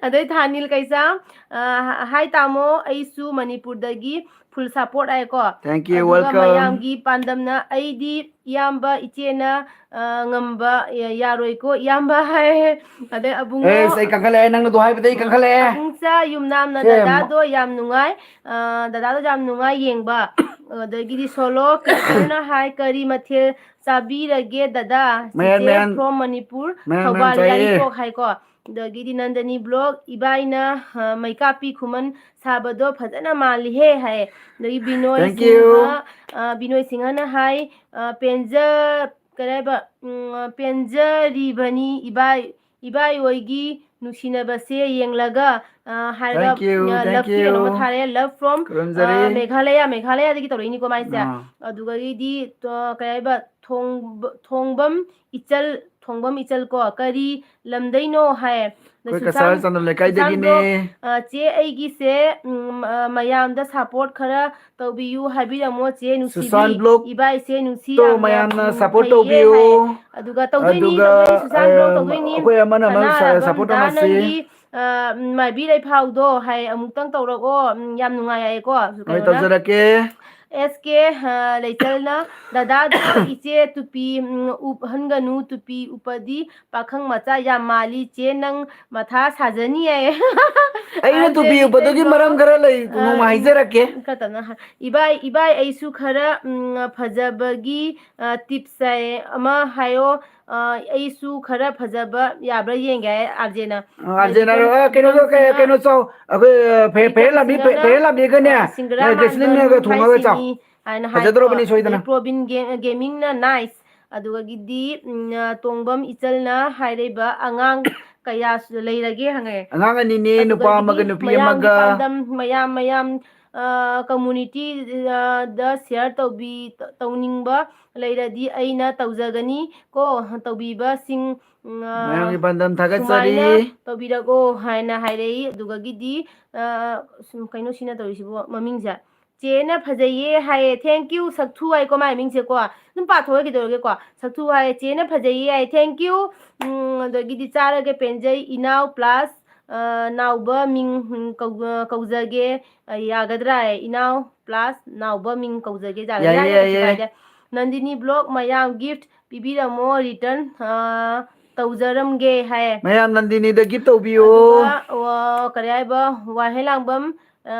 ꯑꯗꯩ ꯊꯥꯅꯤꯜ ꯀꯩꯁꯥꯝ, ꯑ, "ꯍꯥꯏ ꯇꯥꯃꯣ, ꯑꯩꯁꯨ ꯃꯅꯤꯄꯨꯔꯗꯒꯤ full support" ꯍꯥꯏꯀꯣ꯫ Thank you, ꯑꯗꯨꯒ welcome꯫ ꯃꯌꯥꯝꯒꯤ ꯄꯥꯟꯗꯝꯅ, "ꯑꯩꯗꯤ ꯏꯌꯥꯝꯕ ꯏꯆꯦꯅ, ꯑ, ꯉꯝꯕ ꯌꯥ-, ꯌꯥꯔꯣꯏꯀꯣ ꯏꯌꯥꯝꯕ" ꯍꯥꯏ꯫ ꯑꯗꯩ ꯑꯕꯨꯡꯉꯣ, ꯑꯦꯁ, ꯑꯩ ꯀꯟꯈꯠꯂꯛꯑꯦ, ꯅꯪꯅ ꯑꯗꯨ ꯍꯥꯏꯕꯗꯩ ꯑꯩ ꯀꯟꯈꯠꯂꯛꯑꯦ꯫ ꯑꯕꯨꯡꯆꯥ ꯌꯨꯝꯅꯥꯝꯅ, ꯁꯦ, "ꯗꯗꯥꯗꯣ ꯌꯥꯝ ꯅꯨꯡꯉꯥꯏ, ꯑ, ꯗꯗꯥꯗꯣ ꯌꯥꯝ ꯅꯨꯡꯉꯥꯏ ꯌꯦꯡꯕ"꯫ ꯑꯗꯒꯤꯗꯤ ꯁꯣꯂꯣ ꯀ꯭ꯔꯤꯁꯅ ꯍꯥꯏ, "ꯀꯔꯤ ꯃꯊꯦꯜ ꯆꯥꯕꯤꯔꯒꯦ ꯗꯗꯥ?" ꯃꯌꯥꯟ, ꯆꯤꯆꯦ ꯃꯌꯥꯟ꯫ From ꯃꯅꯤꯄꯨꯔ, ꯃꯌꯥꯟ, ꯊꯧꯕꯥꯜ ꯃꯌꯥꯟ ꯆꯥꯏꯌꯦ꯫ ꯌꯥꯏꯔꯤꯄꯣꯛ ꯍꯥꯏꯀꯣ꯫ ꯑꯗꯒꯤꯗꯤ ꯅꯟꯗꯅꯤ ꯕ꯭ꯂꯣꯛ, "ꯏꯕꯥꯏꯅ, ꯑ, ꯃꯩꯀꯥꯞꯄꯤ ꯈꯨꯃꯟ ꯁꯥꯕꯗꯣ ꯐꯖꯅ ꯃꯥꯜꯂꯤꯍꯦ" ꯍꯥꯏ꯫ ꯑꯗꯒꯤ ꯕꯤꯅꯣꯏ Thank you꯫ ꯁꯤꯡꯍ, ꯑ, ꯕꯤꯅꯣꯏ ꯁꯤꯡꯍꯅ ꯍꯥꯏ, ꯑ, "ꯄꯦꯟꯖ-, ꯀꯔꯤ ꯍꯥꯏꯕ? ꯎꯝ, ꯄꯦꯟꯖꯔꯤꯕꯅꯤ ꯏꯕꯥꯏ, ꯏꯕꯥꯏ ꯍꯣꯏꯒꯤ ꯅꯨꯡꯁꯤꯅꯕꯁꯦ ꯌꯦꯡꯂꯒ, ꯑ, ꯍꯥꯏꯔꯒ, Thank you, ꯑ, thank ꯂꯞꯀꯤ ꯀꯩꯅꯣꯝꯃ you. ꯊꯥꯔꯦ, love from, ꯈꯨꯔꯨꯝꯖꯔꯤ꯫ ꯑ, ꯃꯦꯘꯥꯂꯌꯥ, ꯃꯦꯘꯥꯂꯌꯥꯗꯒꯤ ꯇꯧꯔꯛꯏꯅꯤꯀꯣ ꯃꯥꯏꯁꯦ꯫ ꯑꯥ꯫ ꯑꯗꯨꯒꯗꯤ, ꯑ, ꯀꯩ ꯍꯥꯏꯕ, ꯊꯣꯡꯕ-, ꯊꯣꯡꯕꯝ ꯏꯆꯜ, ꯊꯣꯡꯕꯝ ꯏꯆꯜ ꯀꯣ, ꯀꯔꯤ ꯂꯝꯗꯩꯅꯣ ꯍꯥꯏ꯫ ꯑꯗ ꯑꯩꯈꯣꯏ ꯁꯨꯁꯥꯟ-, ꯀꯁꯥꯔ ꯆꯥꯟꯗꯣ ꯂꯩꯀꯥꯏꯗꯒꯤꯅꯦ꯫ ꯁꯨꯁꯥꯟꯗꯣ, ꯑ, ꯆꯦ ꯑꯩꯒꯤꯁꯦ, ꯎꯝ, ꯑ, ꯃꯌꯥꯝꯗ support ꯈꯔ ꯇꯧꯕꯤꯌꯨ ꯍꯥꯏꯕꯤꯔꯝꯃꯣ ꯆꯦ ꯅꯨꯡꯁꯤꯕꯤ꯫ ꯁꯨꯁꯥꯟ vlog ꯏꯕꯥꯏ ꯏꯆꯦ ꯅꯨꯡꯁꯤ ꯇꯣ ꯌꯥꯝꯅ, ꯃꯌꯥꯝꯅ ꯎꯝ, support ꯐꯩꯌꯦ ꯇꯧꯕꯤꯌꯨ꯫ ꯍꯥꯏ꯫ ꯑꯗꯨꯒ ꯇꯧꯗꯣꯏꯅꯤ, ꯑꯗꯨꯒ, ꯇꯧꯗꯣꯏꯅꯤ, ꯁꯨꯁꯥꯟ vlog ꯑ, ꯇꯧꯗꯣꯏꯅꯤ꯫ ꯑꯩꯈꯣꯏ ꯑꯃꯅ ꯑꯃꯅ ꯁ-, ꯁꯅꯥꯔꯕꯝ support ꯇꯧꯅꯁꯤ꯫ ꯗꯥꯅꯪꯒꯤ, ꯑ, ꯃꯥꯏꯕꯤ ꯂꯩꯐꯥꯎꯗꯣ ꯍꯥꯏ ꯑꯃꯨꯛꯇꯪ ꯇꯧꯔꯛꯑꯣ꯫ ꯎꯝ, ꯌꯥꯝ ꯅꯨꯡꯉꯥꯏ ꯍꯥꯏꯌꯦꯀꯣ꯫ ꯍꯣꯏ, ꯀꯩꯅꯣꯅ꯫ ꯇꯧꯖꯔꯛꯀꯦ꯫ ꯑꯦꯁ ꯀꯦ, ꯑ, ꯂꯩꯆꯜꯅ, "ꯗꯗꯥꯗꯣ ꯏꯆꯦ ꯇꯨꯄꯤ, ꯎꯝ, ꯎꯞꯍꯟꯒꯅꯨ, ꯇꯨꯄꯤ ꯎꯞꯄꯗꯤ ꯄꯥꯈꯪ ꯃꯆꯥ ꯌꯥꯝ ꯃꯥꯜꯂꯤ, ꯆꯦ ꯅꯪ ꯃꯊꯥ ꯁꯥꯖꯅꯤ" ꯍꯥꯏꯌꯦ꯫ ꯑꯩꯅ ꯇꯨꯄꯤ ꯍꯥꯏꯖꯔꯤ ꯎꯞꯄꯗꯨꯒꯤ ꯀꯩꯅꯣ꯫ ꯃꯔꯝ ꯈꯔ ꯂꯩ, ꯑ, ꯅꯣꯡꯃ ꯍꯥꯏꯖꯔꯛꯀꯦ꯫ ꯈꯔ ꯇꯞꯅ ꯍꯥꯏ-, ꯏꯕꯥꯏ, ꯏꯕꯥꯏ ꯑꯩꯁꯨ ꯈꯔ, ꯎꯝ, ꯐꯖꯕꯒꯤ, ꯑ, tips ꯍꯥꯏ ꯑꯃ ꯍꯥꯏꯌꯣ꯫ ꯑ, ꯑꯩꯁꯨ ꯈꯔ ꯐꯖꯕ ꯌꯥꯕ꯭ꯔꯥ ꯌꯦꯡꯒꯦ ꯍꯥꯏ ꯑꯥꯔꯖꯦꯅ꯫ ꯑ, ꯑꯥꯔꯖꯦꯅ, ꯑꯗꯒꯤ ꯑ, ꯀꯩꯅꯣꯗꯣ, ꯀꯩ-, ꯁꯤꯡꯍ-, ꯀꯩꯅꯣ ꯆꯥꯎ, ꯑꯩꯈꯣꯏ, ꯑ, ꯐꯦ-, ꯐꯦꯔꯦꯟ ꯂꯥꯝꯕꯤ, ꯐꯦ-, ꯁꯤꯡꯍꯅ, ꯐꯦꯔꯦꯟ ꯂꯥꯝꯕꯤꯒꯅꯦ, ꯑ, ꯁꯤꯡꯒꯔꯥ ꯑ, ꯃꯥꯟꯕ ꯒ꯭ꯂꯤꯁꯂꯤꯟꯅꯒ ꯅꯨꯡ ꯊꯣꯡꯉꯒ ꯆꯥꯎ꯫ ꯍꯥꯏꯁꯤꯅꯤ ꯍꯥꯏꯅ ꯍꯥꯏꯀꯣ꯫ ꯐꯖꯗ꯭ꯔꯣꯕꯅꯤ ꯁꯣꯏꯗꯅ꯫ ꯑꯗꯩ ꯄ꯭ꯔꯣꯕꯤꯟ ꯒꯦ-, ꯒꯦꯃꯤꯡꯅ nice꯫ ꯑꯗꯨꯗꯒꯤꯗꯤ, ꯎꯝ, ꯑ, ꯇꯣꯡꯕꯝ ꯏꯆꯜꯅ ꯍꯥꯏꯔꯤꯕ ꯑꯉꯥꯡ ꯀꯌꯥ ꯁꯨ-, ꯂꯩꯔꯒꯦ ꯍꯪꯉꯛꯑꯦ꯫ ꯑꯉꯥꯡ ꯑꯅꯤꯅꯦ, ꯅꯨꯄꯥ ꯑꯗꯨꯗꯒꯤꯗꯤ ꯑꯃꯒ ꯅꯨꯄꯤ ꯃꯌꯥꯝꯒꯤ ꯑꯃꯒ꯫ ꯄꯥꯟꯗꯝ, ꯃꯌꯥꯝ, ꯃꯌꯥꯝ, ꯑ, community, ꯑ, ꯗ share ꯇꯧꯕꯤ-, ꯇꯧꯅꯤꯡꯕ ꯂꯩꯔꯗꯤ ꯑꯩꯅ ꯇꯧꯖꯒꯅꯤ ꯀꯣ, ꯇꯧꯕꯤꯕꯁꯤꯡ, ꯎꯝ, ꯑ, ꯃꯌꯥꯝꯒꯤ ꯄꯥꯟꯗꯝ ꯊꯥꯒꯠꯆꯔꯤ꯫ ꯁꯨꯃꯥꯏꯅ ꯇꯧꯕꯤꯔꯛꯑꯣ ꯍꯥꯏꯅ ꯍꯥꯏꯔꯛꯏ꯫ ꯑꯗꯨꯗꯒꯤꯗꯤ, ꯑ, ꯁꯨꯝ ꯀꯩꯅꯣ ꯁꯤꯅ ꯇꯧꯔꯤꯁꯤꯕꯨ ꯃꯃꯤꯡꯁꯦ? ꯆꯦꯅ ꯐꯖꯩꯌꯦ ꯍꯥꯏꯌꯦ꯫ Thank you, ꯁꯛꯊꯨ ꯍꯥꯏꯀꯣ ꯃꯥꯏ ꯃꯤꯡꯁꯦꯀꯣ꯫ ꯑꯗꯨꯝ ꯄꯥꯊꯣꯛꯑ ꯀꯩꯗꯧꯔꯒꯦꯀꯣ꯫ ꯁꯛꯊꯨ ꯍꯥꯏꯌꯦ, ꯆꯦꯅ ꯐꯖꯩꯌꯦ ꯍꯥꯏꯌꯦ꯫ Thank you꯫ ꯎꯝ, ꯑꯗꯒꯤꯗꯤ ꯆꯥꯔꯒꯦ ꯄꯦꯟꯖꯩ ꯏꯅꯥꯎ plus, ꯑ, ꯅꯥꯎꯕ ꯃꯤꯡ, ꯎꯝ, ꯀꯧ-, ꯀꯧꯖꯒꯦ꯫ ꯑ, ꯌꯥꯒꯗ꯭ꯔꯥ ꯍꯥꯏꯌꯦ? ꯏꯅꯥꯎ plus ꯅꯥꯎꯕ ꯃꯤꯡ ꯀꯧꯖꯒꯦ꯫ ꯌꯥꯔꯦ, ꯌꯥꯏꯌꯦ, ꯌꯥꯔꯦ, ꯀꯩꯁꯨ ꯌꯥꯏꯌꯦ꯫ ꯀꯥꯏꯗꯦ꯫ ꯅꯟꯗꯤꯅꯤ vlog ꯃꯌꯥꯝ gift ꯄꯤꯕꯤꯔꯝꯃꯣ, return, ꯑ, ꯇꯧꯖꯔꯝꯒꯦ ꯍꯥꯏꯌꯦ꯫ ꯃꯌꯥꯝ ꯅꯟꯗꯤꯅꯤꯗ gift ꯇꯧꯕꯤꯌꯨ꯫ ꯑꯗꯨꯒ, ꯑ, ꯀꯔꯤ ꯍꯥꯏꯕ? ꯋꯥꯍꯦꯡꯂꯥꯡꯕꯝ, ꯑ,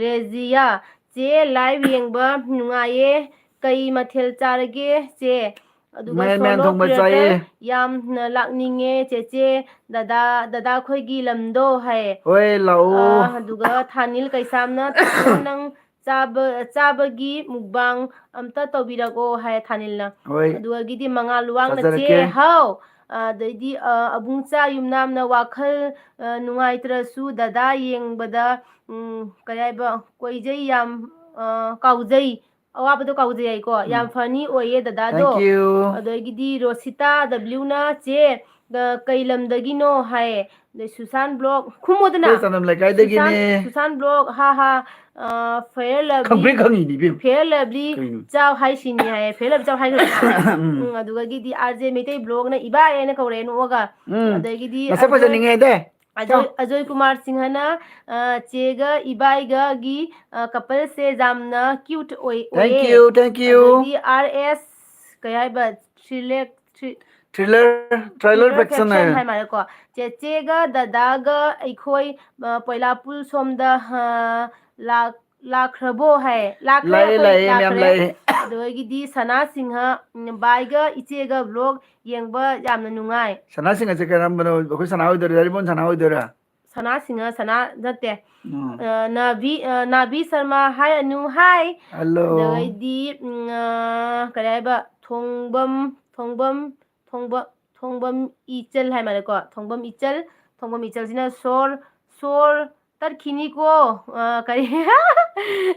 ꯔꯦꯖꯤꯌꯥ꯫ ꯆꯦ, live ꯌꯦꯡꯕ ꯅꯨꯡꯉꯥꯏꯌꯦ꯫ ꯀꯩ ꯃꯊꯦꯜ ꯆꯥꯔꯒꯦ, ꯆꯦ? ꯑꯗꯨꯒ ꯃꯌꯥꯟ ꯃꯌꯥꯟ solo ꯊꯣꯡꯕ creator ꯆꯥꯏꯌꯦ꯫ ꯌꯥꯝꯅ ꯂꯥꯛꯅꯤꯡꯉꯦ, ꯆꯦꯆꯦ, ꯗꯗꯥ, ꯗꯗꯥ ꯈꯣꯏꯒꯤ ꯂꯝꯗꯣ ꯍꯥꯏꯌꯦ꯫ ꯍꯣꯏ, ꯂꯥꯛꯑꯣ꯫ ꯑ, ꯑꯗꯨꯒ ꯊꯥꯅꯤꯜ ꯀꯩꯁꯥꯝꯅ, "ꯇꯥꯃꯣ, ꯅꯪ ꯆꯥꯕ, ꯆꯥꯕꯒꯤ mukbang ꯑꯝꯇ ꯇꯧꯕꯤꯔꯛꯑꯣ" ꯍꯥꯏꯌꯦ ꯊꯥꯅꯤꯜꯅ꯫ ꯍꯣꯏ꯫ ꯑꯗꯨꯗꯒꯤꯗꯤ ꯃꯉꯥꯜ ꯂꯨꯋꯥꯡꯅ, ꯆꯥꯖꯔꯛꯀꯦ꯫ "ꯆꯦ, ꯍꯥꯎ, ꯑꯗꯩꯗꯤ, ꯑ, ꯑꯕꯨꯡꯆꯥ ꯌꯨꯝꯅꯥꯝꯅ ꯋꯥꯈꯜ, ꯑ, ꯅꯨꯡꯉꯥꯏꯇ꯭ꯔꯁꯨ ꯗꯗꯥ ꯌꯦꯡꯕꯗ, ꯎꯝ, ꯀꯔꯤ ꯍꯥꯏꯕ, ꯀꯣꯏꯖꯩ ꯌꯥꯝ, ꯑ, ꯀꯥꯎꯖꯩ, ꯑꯋꯥꯕꯗꯣ ꯀꯥꯎꯖꯩ ꯍꯥꯏꯀꯣ꯫ ꯎꯝ꯫ ꯌꯥꯝ funny ꯑꯣꯏꯌꯦ ꯗꯗꯥꯗꯣ꯫ Thank you꯫ ꯑꯗꯒꯤꯗꯤ ꯔꯣꯁꯤꯇꯥ W ꯅ, "ꯆꯦ, ꯑ, ꯀꯩ ꯂꯝꯗꯒꯤꯅꯣ?" ꯍꯥꯏ꯫ ꯑꯗꯩ ꯁꯨꯁꯥꯟ blog, ꯈꯨꯝꯃꯣꯗꯅ꯫ ꯑꯩꯈꯣꯏ ꯆꯥꯅꯝ ꯂꯩꯀꯥꯏꯗꯒꯤꯅꯦ꯫ ꯁꯨꯁꯥꯟ, ꯁꯨꯁꯥꯟ blog, ꯍꯥ ꯍꯥ, ꯑ, Fair Lovely, ꯈꯪꯕ꯭ꯔꯦ ꯈꯪꯉꯤꯅꯤ ꯏꯕꯦꯝꯃ꯫ Fair Lovely ꯀꯩꯅꯣ? ꯆꯥꯎ ꯍꯥꯏꯁꯤꯅꯤ ꯍꯥꯏꯌꯦ, Fair Lovely ꯆꯥꯎ ꯍꯥꯏꯈ꯭ꯔꯦ꯫ ꯎꯝ꯫ ꯎꯝ, ꯑꯗꯨꯗꯒꯤꯗꯤ R J ꯃꯩꯇꯩ blog ꯅ ꯏꯕꯥꯏ ꯍꯥꯏꯅ ꯀꯧꯔꯛꯑꯦ ꯅꯣꯛꯑꯒ꯫ ꯎꯝ꯫ ꯑꯗꯒꯤꯗꯤ ꯅꯁꯛ ꯑꯖꯣꯏ, ꯐꯖꯅꯤꯡꯉꯦ ꯍꯥꯏꯗꯥꯏ? ꯑꯖꯣꯏ, ꯆꯥꯎ꯫ ꯑꯖꯣꯏ ꯀꯨꯃꯥꯔ ꯁꯤꯡꯍꯅ, ꯑ, "ꯆꯦꯒ ꯏꯕꯥꯏꯒꯒꯤ, ꯑ, couple ꯁꯦ ꯌꯥꯝꯅ cute ꯑꯣꯏ-, Thank ꯑꯣꯏꯌꯦ"꯫ You, thank you꯫ ꯑꯗꯒꯤ R S ꯀꯩ ꯍꯥꯏꯕ, Thriller, Thri-, Thriller, Thriller Thriller Faction Faction ꯍꯥꯏ꯫ ꯍꯥꯏ ꯃꯥꯜꯂꯦꯀꯣ꯫ ꯆꯦꯆꯦꯒ ꯗꯗꯥꯒ ꯑꯩꯈꯣꯏ, ꯑ, ꯄꯣꯏꯂꯥꯄꯨꯜ ꯁꯣꯝꯗ, ꯑ, ꯂꯥꯛ-, ꯂꯥꯛꯈ꯭ꯔꯕꯣ ꯍꯥꯏ꯫ ꯂꯥꯛꯈ꯭ꯔꯦ ꯂꯥꯛꯑꯦ, ꯑꯩꯈꯣꯏ, ꯂꯥꯛꯑꯦ, ꯃꯌꯥꯝ ꯂꯥꯛꯈ꯭ꯔꯦ꯫ ꯂꯥꯛꯑꯦ꯫ ꯑꯗꯨꯗꯒꯤꯗꯤ ꯁꯅꯥ ꯁꯤꯡꯍ, ꯎꯝ, "ꯕꯥꯏꯒ ꯏꯆꯦꯒ vlog ꯌꯦꯡꯕ ꯌꯥꯝꯅ ꯅꯨꯡꯉꯥꯏ"꯫ ꯁꯅꯥ ꯁꯤꯡꯍꯁꯦ ꯀꯔꯝꯕꯅꯣ? ꯑꯩꯈꯣꯏ ꯁꯅꯥ ꯑꯣꯏꯗꯣꯏꯔꯥ? ꯌꯥꯔꯤꯄꯣꯟ ꯁꯅꯥ ꯑꯣꯏꯗꯣꯏꯔꯥ? ꯁꯅꯥ ꯁꯤꯡꯍ, ꯁꯅꯥ ꯅꯠꯇꯦ꯫ ꯎꯝ꯫ ꯑ, ꯅꯥꯕꯤ, ꯑ, ꯅꯥꯕꯤ Sharma, "Hi Anu, hi"꯫ Hello꯫ ꯑꯗꯩꯗꯤ, ꯎꯝ, ꯑ, ꯀꯔꯤ ꯍꯥꯏꯕ? ꯊꯣꯡꯕꯝ, ꯊꯣꯡꯕꯝ, ꯊꯣꯡꯕ-, ꯊꯣꯡꯕꯝ ꯏꯆꯜ ꯍꯥꯏ ꯃꯥꯜꯂꯦꯀꯣ꯫ ꯊꯣꯡꯕꯝ ꯏꯆꯜ, ꯊꯣꯡꯕꯝ ꯏꯆꯜꯁꯤꯅ ꯁꯣꯔ, ꯁꯣꯔ ꯇꯠꯈꯤꯅꯤꯀꯣ꯫ ꯑ, ꯀꯔꯤ?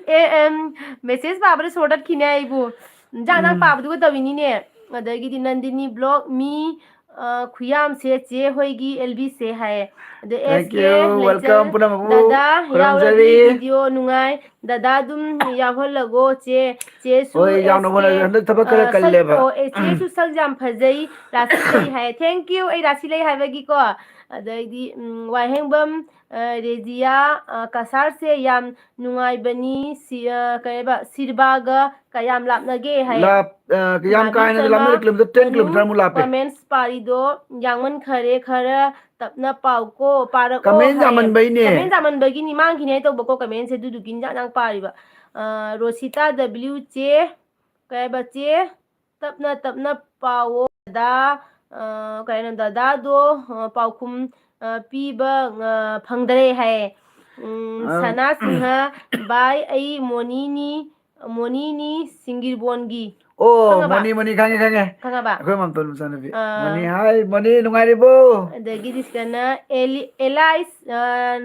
ꯑꯦ, ꯑꯦꯝ, message ꯄꯥꯕꯗ ꯁꯣꯔ ꯇꯠꯈꯤꯅꯤ ꯑꯩꯕꯨ꯫ ꯏꯟꯖꯥꯡ ꯅꯪ ꯎꯝ꯫ ꯄꯥꯕꯗꯨꯒ ꯇꯧꯏꯅꯤꯅꯦ꯫ ꯑꯗꯒꯤꯗꯤ ꯅꯟꯗꯤꯅꯤ blog, "ꯃꯤ, ꯑ, ꯈꯨꯌꯥꯝꯁꯦ ꯆꯦ ꯍꯣꯏꯒꯤ L B ꯁꯦ" ꯍꯥꯏꯌꯦ꯫ ꯑꯗ Thank S K you, ꯂꯩꯆꯜ, welcome ꯄꯨꯝꯅꯃꯛꯄꯨ ꯗꯗꯥ ꯌꯥꯎꯔꯗꯤ ꯈꯨꯔꯨꯝꯖꯔꯤ꯫ Video ꯅꯨꯡꯉꯥꯏ꯫ ꯗꯗꯥ ꯑꯗꯨꯝ ꯌꯥꯎꯍꯜꯂꯒꯣ ꯆꯦ꯫ ꯆꯦꯁꯨ ꯍꯣꯏ, ꯌꯥꯝꯅ S K, ꯍꯣꯠꯅꯔꯦ꯫ ꯍꯟꯗꯛ ꯊꯕꯛ ꯈꯔ ꯑ, ꯁꯛ-, ꯀꯜꯂꯦꯕ꯫ ꯑꯣ, ꯑꯦ, ꯆꯦꯁꯨ ꯁꯛ ꯌꯥꯝ ꯐꯖꯩ, ꯔꯥꯁꯤ ꯂꯩ ꯍꯥꯏ꯫ Thank you, ꯑꯩ ꯔꯥꯁꯤ ꯂꯩ ꯍꯥꯏꯕꯒꯤꯀꯣ꯫ ꯑꯗꯩꯗꯤ, ꯎꯝ, ꯋꯥꯍꯦꯡꯕꯝ, ꯑ, ꯔꯦꯖꯤꯌꯥ, ꯑ, ꯀꯁꯥꯔꯁꯦ ꯌꯥꯝ ꯅꯨꯡꯉꯥꯏꯕꯅꯤ, ꯁꯤ-, ꯑ, ꯀꯩ ꯍꯥꯏꯕ, ꯁꯤꯔꯕꯥꯒ ꯀꯌꯥꯝ ꯂꯥꯞꯅꯒꯦ ꯍꯥꯏ꯫ ꯂꯥꯞ-, ꯑ, ꯌꯥꯝ ꯅꯥꯕꯤ ꯀꯥ ꯍꯦꯟꯅ Sharma, ꯂꯥꯞꯅꯗꯦ, kilometer ten Anu, kilometer ꯃꯨꯛ ꯂꯥꯞꯄꯦ꯫ Comments ꯄꯥꯔꯤꯗꯣ ꯌꯥꯡꯃꯟꯈꯔꯦ, ꯈꯔ ꯇꯞꯅ ꯄꯥꯎꯀꯣ, ꯄꯥꯔꯛꯑꯣ comment ꯍꯥꯏꯌꯦ꯫ ꯌꯥꯝꯃꯟꯕꯩꯅꯦ꯫ Comment ꯌꯥꯝꯃꯟꯕꯒꯤꯅꯤ, ꯃꯥꯡꯈꯤꯅꯤ ꯍꯥꯏ ꯇꯧꯕꯀꯣ, commentꯁꯦ ꯑꯗꯨꯗꯨꯒꯤ ꯏꯟꯖꯥꯡ ꯅꯪ ꯄꯥꯔꯤꯕ꯫ ꯑ, ꯔꯣꯁꯤꯇꯥ W ꯆꯦ, ꯀꯩ ꯍꯥꯏꯕ, ꯆꯦ, ꯇꯞꯅ ꯇꯞꯅ ꯄꯥꯎꯑꯣ ꯗꯗꯥ, ꯑ, ꯀꯩꯅꯣ, ꯗꯗꯥꯗꯣ, ꯑ, ꯄꯥꯎꯈꯨꯝ, ꯑ, ꯄꯤꯕ, ꯑ, ꯐꯪꯗꯔꯦ ꯍꯥꯏꯌꯦ꯫ ꯎꯝ, ꯑ꯫ ꯁꯅꯥ ꯁꯤꯡꯍ, "ꯚꯥꯏ, ꯑꯩ ꯃꯣꯅꯤꯅꯤ, ꯃꯣꯅꯤꯅꯤ ꯁꯤꯡꯒꯤꯔꯕꯣꯟꯒꯤ"꯫ ꯑꯣ, ꯈꯪꯉꯕ? ꯃꯣꯅꯤ, ꯃꯣꯅꯤ, ꯈꯪꯉꯦ, ꯈꯪꯉꯦ꯫ ꯈꯪꯉꯕ? ꯑꯩꯈꯣꯏ ꯃꯥꯝꯇꯣꯟ ꯃꯆꯥꯅꯨꯄꯤ꯫ ꯑꯥ꯫ ꯃꯣꯅꯤ, ꯍꯥꯏ, ꯃꯣꯅꯤ, ꯅꯨꯡꯉꯥꯏꯔꯤꯕꯣ? ꯑꯗꯒꯤꯗꯤ ꯁꯤꯗꯅ ꯑꯦꯂꯤ-, ꯑꯦꯂꯥꯏꯁ, ꯑ,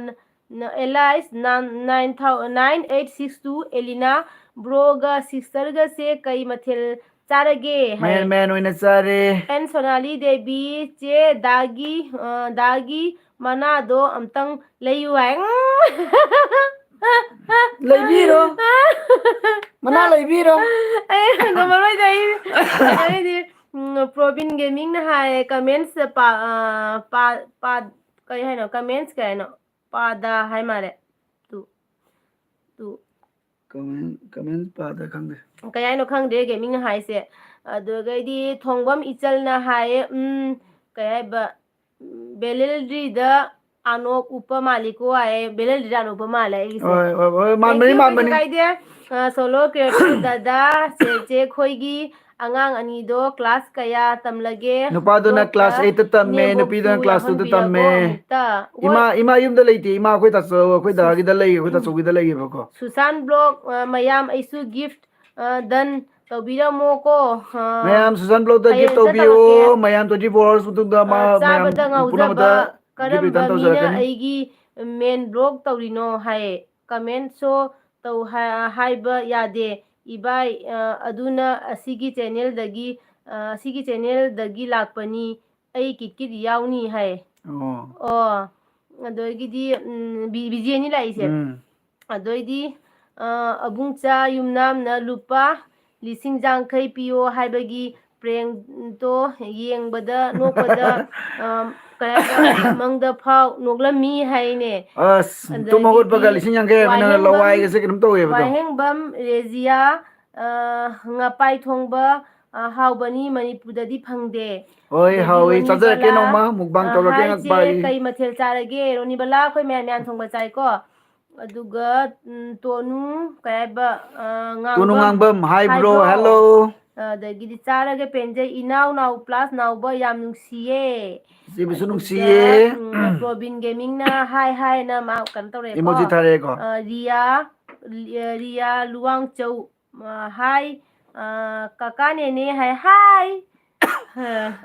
ꯅ-, ꯑꯦꯂꯥꯏꯁ ꯅꯥꯏꯟ, ꯅꯥꯏꯟ ꯊꯥꯎ-, ꯅꯥꯏꯟ ꯑꯩꯠ ꯁꯤꯛꯁ ꯇꯨ, ꯑꯦꯂꯤꯅꯥ, ꯕ꯭ꯔꯣꯒ ꯁꯤꯁꯇꯔꯒꯁꯦ ꯀꯩ ꯃꯊꯦꯜ ꯆꯥꯔꯒꯦ ꯍꯥꯏ꯫ ꯃꯌꯥꯟ ꯃꯌꯥꯟ ꯑꯣꯏꯅ ꯆꯥꯔꯦ꯫ ꯑꯦꯟ ꯁꯣꯅꯥꯂꯤ ꯗꯦꯕꯤ, ꯆꯦ ꯗꯥꯒꯤ, ꯑ, ꯗꯥꯒꯤ ꯃꯅꯥꯗꯣ ꯑꯝꯇꯪ ꯂꯩꯌꯨ ꯍꯥꯏ꯫ ꯂꯩꯕꯤꯔꯣ꯫ ꯃꯅꯥ ꯂꯩꯕꯤꯔꯣ꯫ ꯑꯩ ꯉꯝꯃꯔꯣꯏꯗ ꯑꯩ꯫ ꯑꯗꯩꯗꯤ, ꯎꯝ, ꯄ꯭ꯔꯣꯕꯤꯟ ꯒꯦꯃꯤꯡꯅ ꯍꯥꯏ, comments ꯄꯥ-, ꯑ, ꯄꯥ-, ꯄꯥ-, ꯀꯔꯤ ꯍꯥꯏꯅꯣ? Comments ꯀꯩ ꯍꯥꯏꯅꯣ? ꯄꯥꯗ ꯍꯥꯏ ꯃꯥꯜꯂꯦ꯫ Two, two. Comment, comment ꯄꯥꯗ ꯈꯪꯗꯦ꯫ ꯀꯩ ꯍꯥꯏꯅꯣ ꯈꯪꯗꯦ ꯒꯦꯃꯤꯡꯅ ꯍꯥꯏꯁꯦ꯫ ꯑꯗꯨꯗꯒꯩꯗꯤ ꯊꯣꯡꯕꯝ ꯏꯆꯜꯅ ꯍꯥꯏꯌꯦ, ꯎꯝ, ꯀꯩ ꯍꯥꯏꯕ, ꯎꯝ, ꯕꯦꯂꯦꯜꯗ꯭ꯔꯤꯗ ꯑꯅꯣꯞ ꯎꯞꯄ ꯃꯥꯜꯂꯤꯀꯣ ꯍꯥꯏꯌꯦ꯫ ꯕꯦꯂꯦꯜꯗ꯭ꯔꯤꯗ ꯑꯅꯣꯞ ꯎꯞꯄ ꯃꯥꯜꯂꯦ ꯑꯩꯒꯤꯁꯦ꯫ ꯍꯣꯏ, ꯍꯣꯏ, ꯍꯣꯏ, Thank ꯃꯥꯟꯕꯅꯤ, you, ꯀꯩꯁꯨ ꯃꯥꯟꯕꯅꯤ꯫ ꯀꯥꯏꯗꯦ꯫ ꯑ, solo creator ꯗꯗꯥ, ꯆꯦ, ꯆꯦ ꯑꯩꯈꯣꯏꯒꯤ ꯑꯉꯥꯡ ꯑꯅꯤꯗꯣ class ꯀꯌꯥ ꯇꯝꯂꯒꯦ? ꯅꯨꯄꯥꯗꯨꯅ ꯕ꯭ꯂꯣꯛꯇ class eight ꯇ ꯇꯝꯃꯦ, ꯏꯅꯦꯝꯕꯣꯛꯁꯨ ꯅꯨꯄꯤꯗꯨꯅ class two ꯗ ꯌꯥꯎꯍꯟꯕꯤꯔꯒꯣ ꯇꯝꯃꯦ꯫ ꯑꯃꯨꯛꯇ꯫ ꯏꯃꯥ, ꯏꯃꯥ ꯌꯨꯝꯗ ꯂꯩꯇꯦ, ꯏꯃꯥ ꯑꯩꯈꯣꯏ ꯇꯥꯆꯧ, ꯑꯩꯈꯣꯏ ꯁꯨꯁ-, ꯗꯥꯒꯤꯗ ꯂꯩꯌꯦ, ꯑꯩꯈꯣꯏ ꯇꯥꯆꯧꯒꯤꯗ ꯂꯩꯌꯦꯕꯀꯣ꯫ ꯁꯨꯁꯥꯟ ꯕ꯭ꯂꯣꯛ, ꯑ, ꯃꯌꯥꯝ ꯑꯩꯁꯨ gift, ꯑ, done ꯇꯧꯕꯤꯔꯝꯃꯣꯀꯣ꯫ ꯑ, ꯃꯌꯥꯝ ꯁꯨꯁꯥꯟ ꯕ꯭ꯂꯣꯛꯇ gift ꯍꯌꯦꯡ ꯍꯦꯛꯇ ꯇꯧꯕꯤꯌꯣ꯫ ꯇꯧꯔꯛꯀꯦ꯫ ꯃꯌꯥꯝ twenty four hours ꯃꯇꯨꯡꯗ ꯑ, ꯃꯥ, ꯃꯌꯥꯝ ꯆꯥꯕꯗ ꯉꯥꯎꯖꯕ ꯄꯨꯝꯅꯃꯛꯇ gift ꯀꯔꯝꯕ return ꯃꯤꯅ ꯇꯧꯖꯔꯛꯀꯅꯤ꯫ ꯑꯩꯒꯤ main block ꯇꯧꯔꯤꯅꯣ ꯍꯥꯏ꯫ Comment so ꯇꯧ ꯍꯥ-, ꯍꯥꯏꯕ ꯌꯥꯗꯦ꯫ ꯏꯕꯥꯏ, ꯑ, ꯑꯗꯨꯅ ꯑꯁꯤꯒꯤ channel ꯗꯒꯤ, ꯑ, ꯑꯁꯤꯒꯤ channel ꯗꯒꯤ ꯂꯥꯛꯄꯅꯤ꯫ ꯑꯩ ꯀꯤꯠ ꯀꯤꯠ ꯌꯥꯎꯅꯤ ꯍꯥꯏ꯫ ꯑꯣ꯫ ꯑꯣ, ꯑꯗꯒꯤꯗꯤ, ꯎꯝ, ꯕꯤ-, ꯕꯤꯖꯦꯅꯤ ꯂꯥꯛꯏꯁꯦ꯫ ꯎꯝ꯫ ꯑꯗꯩꯗꯤ, ꯑ, ꯑꯕꯨꯡꯆꯥ ꯌꯨꯝꯅꯥꯝꯅ ꯂꯨꯄꯥ ꯂꯤꯁꯤꯡ ꯌꯥꯡꯈꯩ ꯄꯤꯌꯣ ꯍꯥꯏꯕꯒꯤ prank ꯇꯣ ꯌꯦꯡꯕꯗ, ꯅꯣꯛꯄꯗ, ꯑ, ꯀꯩ ꯍꯥꯏꯕ, ꯃꯪꯗ ꯐꯥꯎ ꯅꯣꯛꯂꯝꯃꯤ ꯍꯥꯏꯅꯦ꯫ ꯑꯁ, ꯇꯨꯝ ꯑꯗꯒꯤꯗꯤ ꯍꯧꯒꯠꯄꯒ ꯂꯤꯁꯤꯡ ꯌꯥꯡꯈꯩ ꯍꯥꯏꯕꯅ ꯋꯥꯍꯦꯡꯕꯝ, ꯂꯋꯥꯏꯒꯁꯦ ꯀꯩꯅꯣꯝ ꯇꯧꯋꯦꯕ ꯑꯗꯣ꯫ ꯋꯥꯍꯦꯡꯕꯝ ꯔꯦꯖꯤꯌꯥ, ꯑ, ꯉꯄꯥꯏ ꯊꯣꯡꯕ, ꯑ, ꯍꯥꯎꯕꯅꯤ, ꯃꯅꯤꯄꯨꯔꯗꯗꯤ ꯐꯪꯗꯦ꯫ ꯍꯣꯏ, ꯑꯗꯒꯤ ꯍꯥꯎꯋꯤ, ꯔꯣꯅꯤꯕꯂꯥ, ꯆꯥꯖꯔꯛꯀꯦ ꯅꯣꯡꯃ, mukbang ꯑ, ꯇꯧꯔꯛꯀꯦ ꯍꯥꯏ ꯆꯦ, ꯉꯛꯄꯥꯏ꯫ ꯀꯩ ꯃꯊꯦꯜ ꯆꯥꯔꯒꯦ? ꯔꯣꯅꯤꯕꯂꯥ, ꯑꯩꯈꯣꯏ ꯃꯌꯥꯝ ꯃꯌꯥꯝ ꯊꯣꯡꯕ ꯆꯥꯏꯀꯣ꯫ ꯑꯗꯨꯒ, ꯎꯝ, ꯇꯣꯅꯨ, ꯀꯩ ꯍꯥꯏꯕ, ꯑ, ꯇꯣꯅꯨ ꯉꯥꯡꯕꯝ ꯉꯥꯡꯕꯝ, hi bro, ꯍꯥꯏꯕ꯭ꯔꯣ? hello꯫ ꯑꯗꯒꯤꯗꯤ ꯆꯥꯔꯒ ꯄꯦꯟꯖꯩ, ꯏꯅꯥꯎ ꯅꯥꯎ plus ꯅꯥꯎꯕ ꯌꯥꯝ ꯅꯨꯡꯁꯤꯌꯦ꯫ ꯏꯆꯦꯕꯨꯁꯨ ꯑꯗꯨꯒ, ꯅꯨꯡꯁꯤꯌꯦ꯫ ꯎꯝ, ꯄ꯭ꯔꯣꯕꯤꯟ ꯒꯦꯃꯤꯡꯅ hi hi ꯍꯥꯏꯅ ꯃꯥ ꯀꯩꯅꯣ ꯇꯧꯔꯛꯑꯦꯀꯣ꯫ Emoji ꯊꯥꯔꯛꯑꯦꯀꯣ꯫ ꯑ, ꯔꯤꯌꯥ, ꯔꯤꯌꯥ ꯂꯨꯋꯥꯡꯆꯧ, ꯑ, hi꯫ ꯑ, ꯀꯀꯥ ꯅꯦꯅꯦ ꯍꯥꯏ꯫ ꯍꯥꯏ! ꯑ,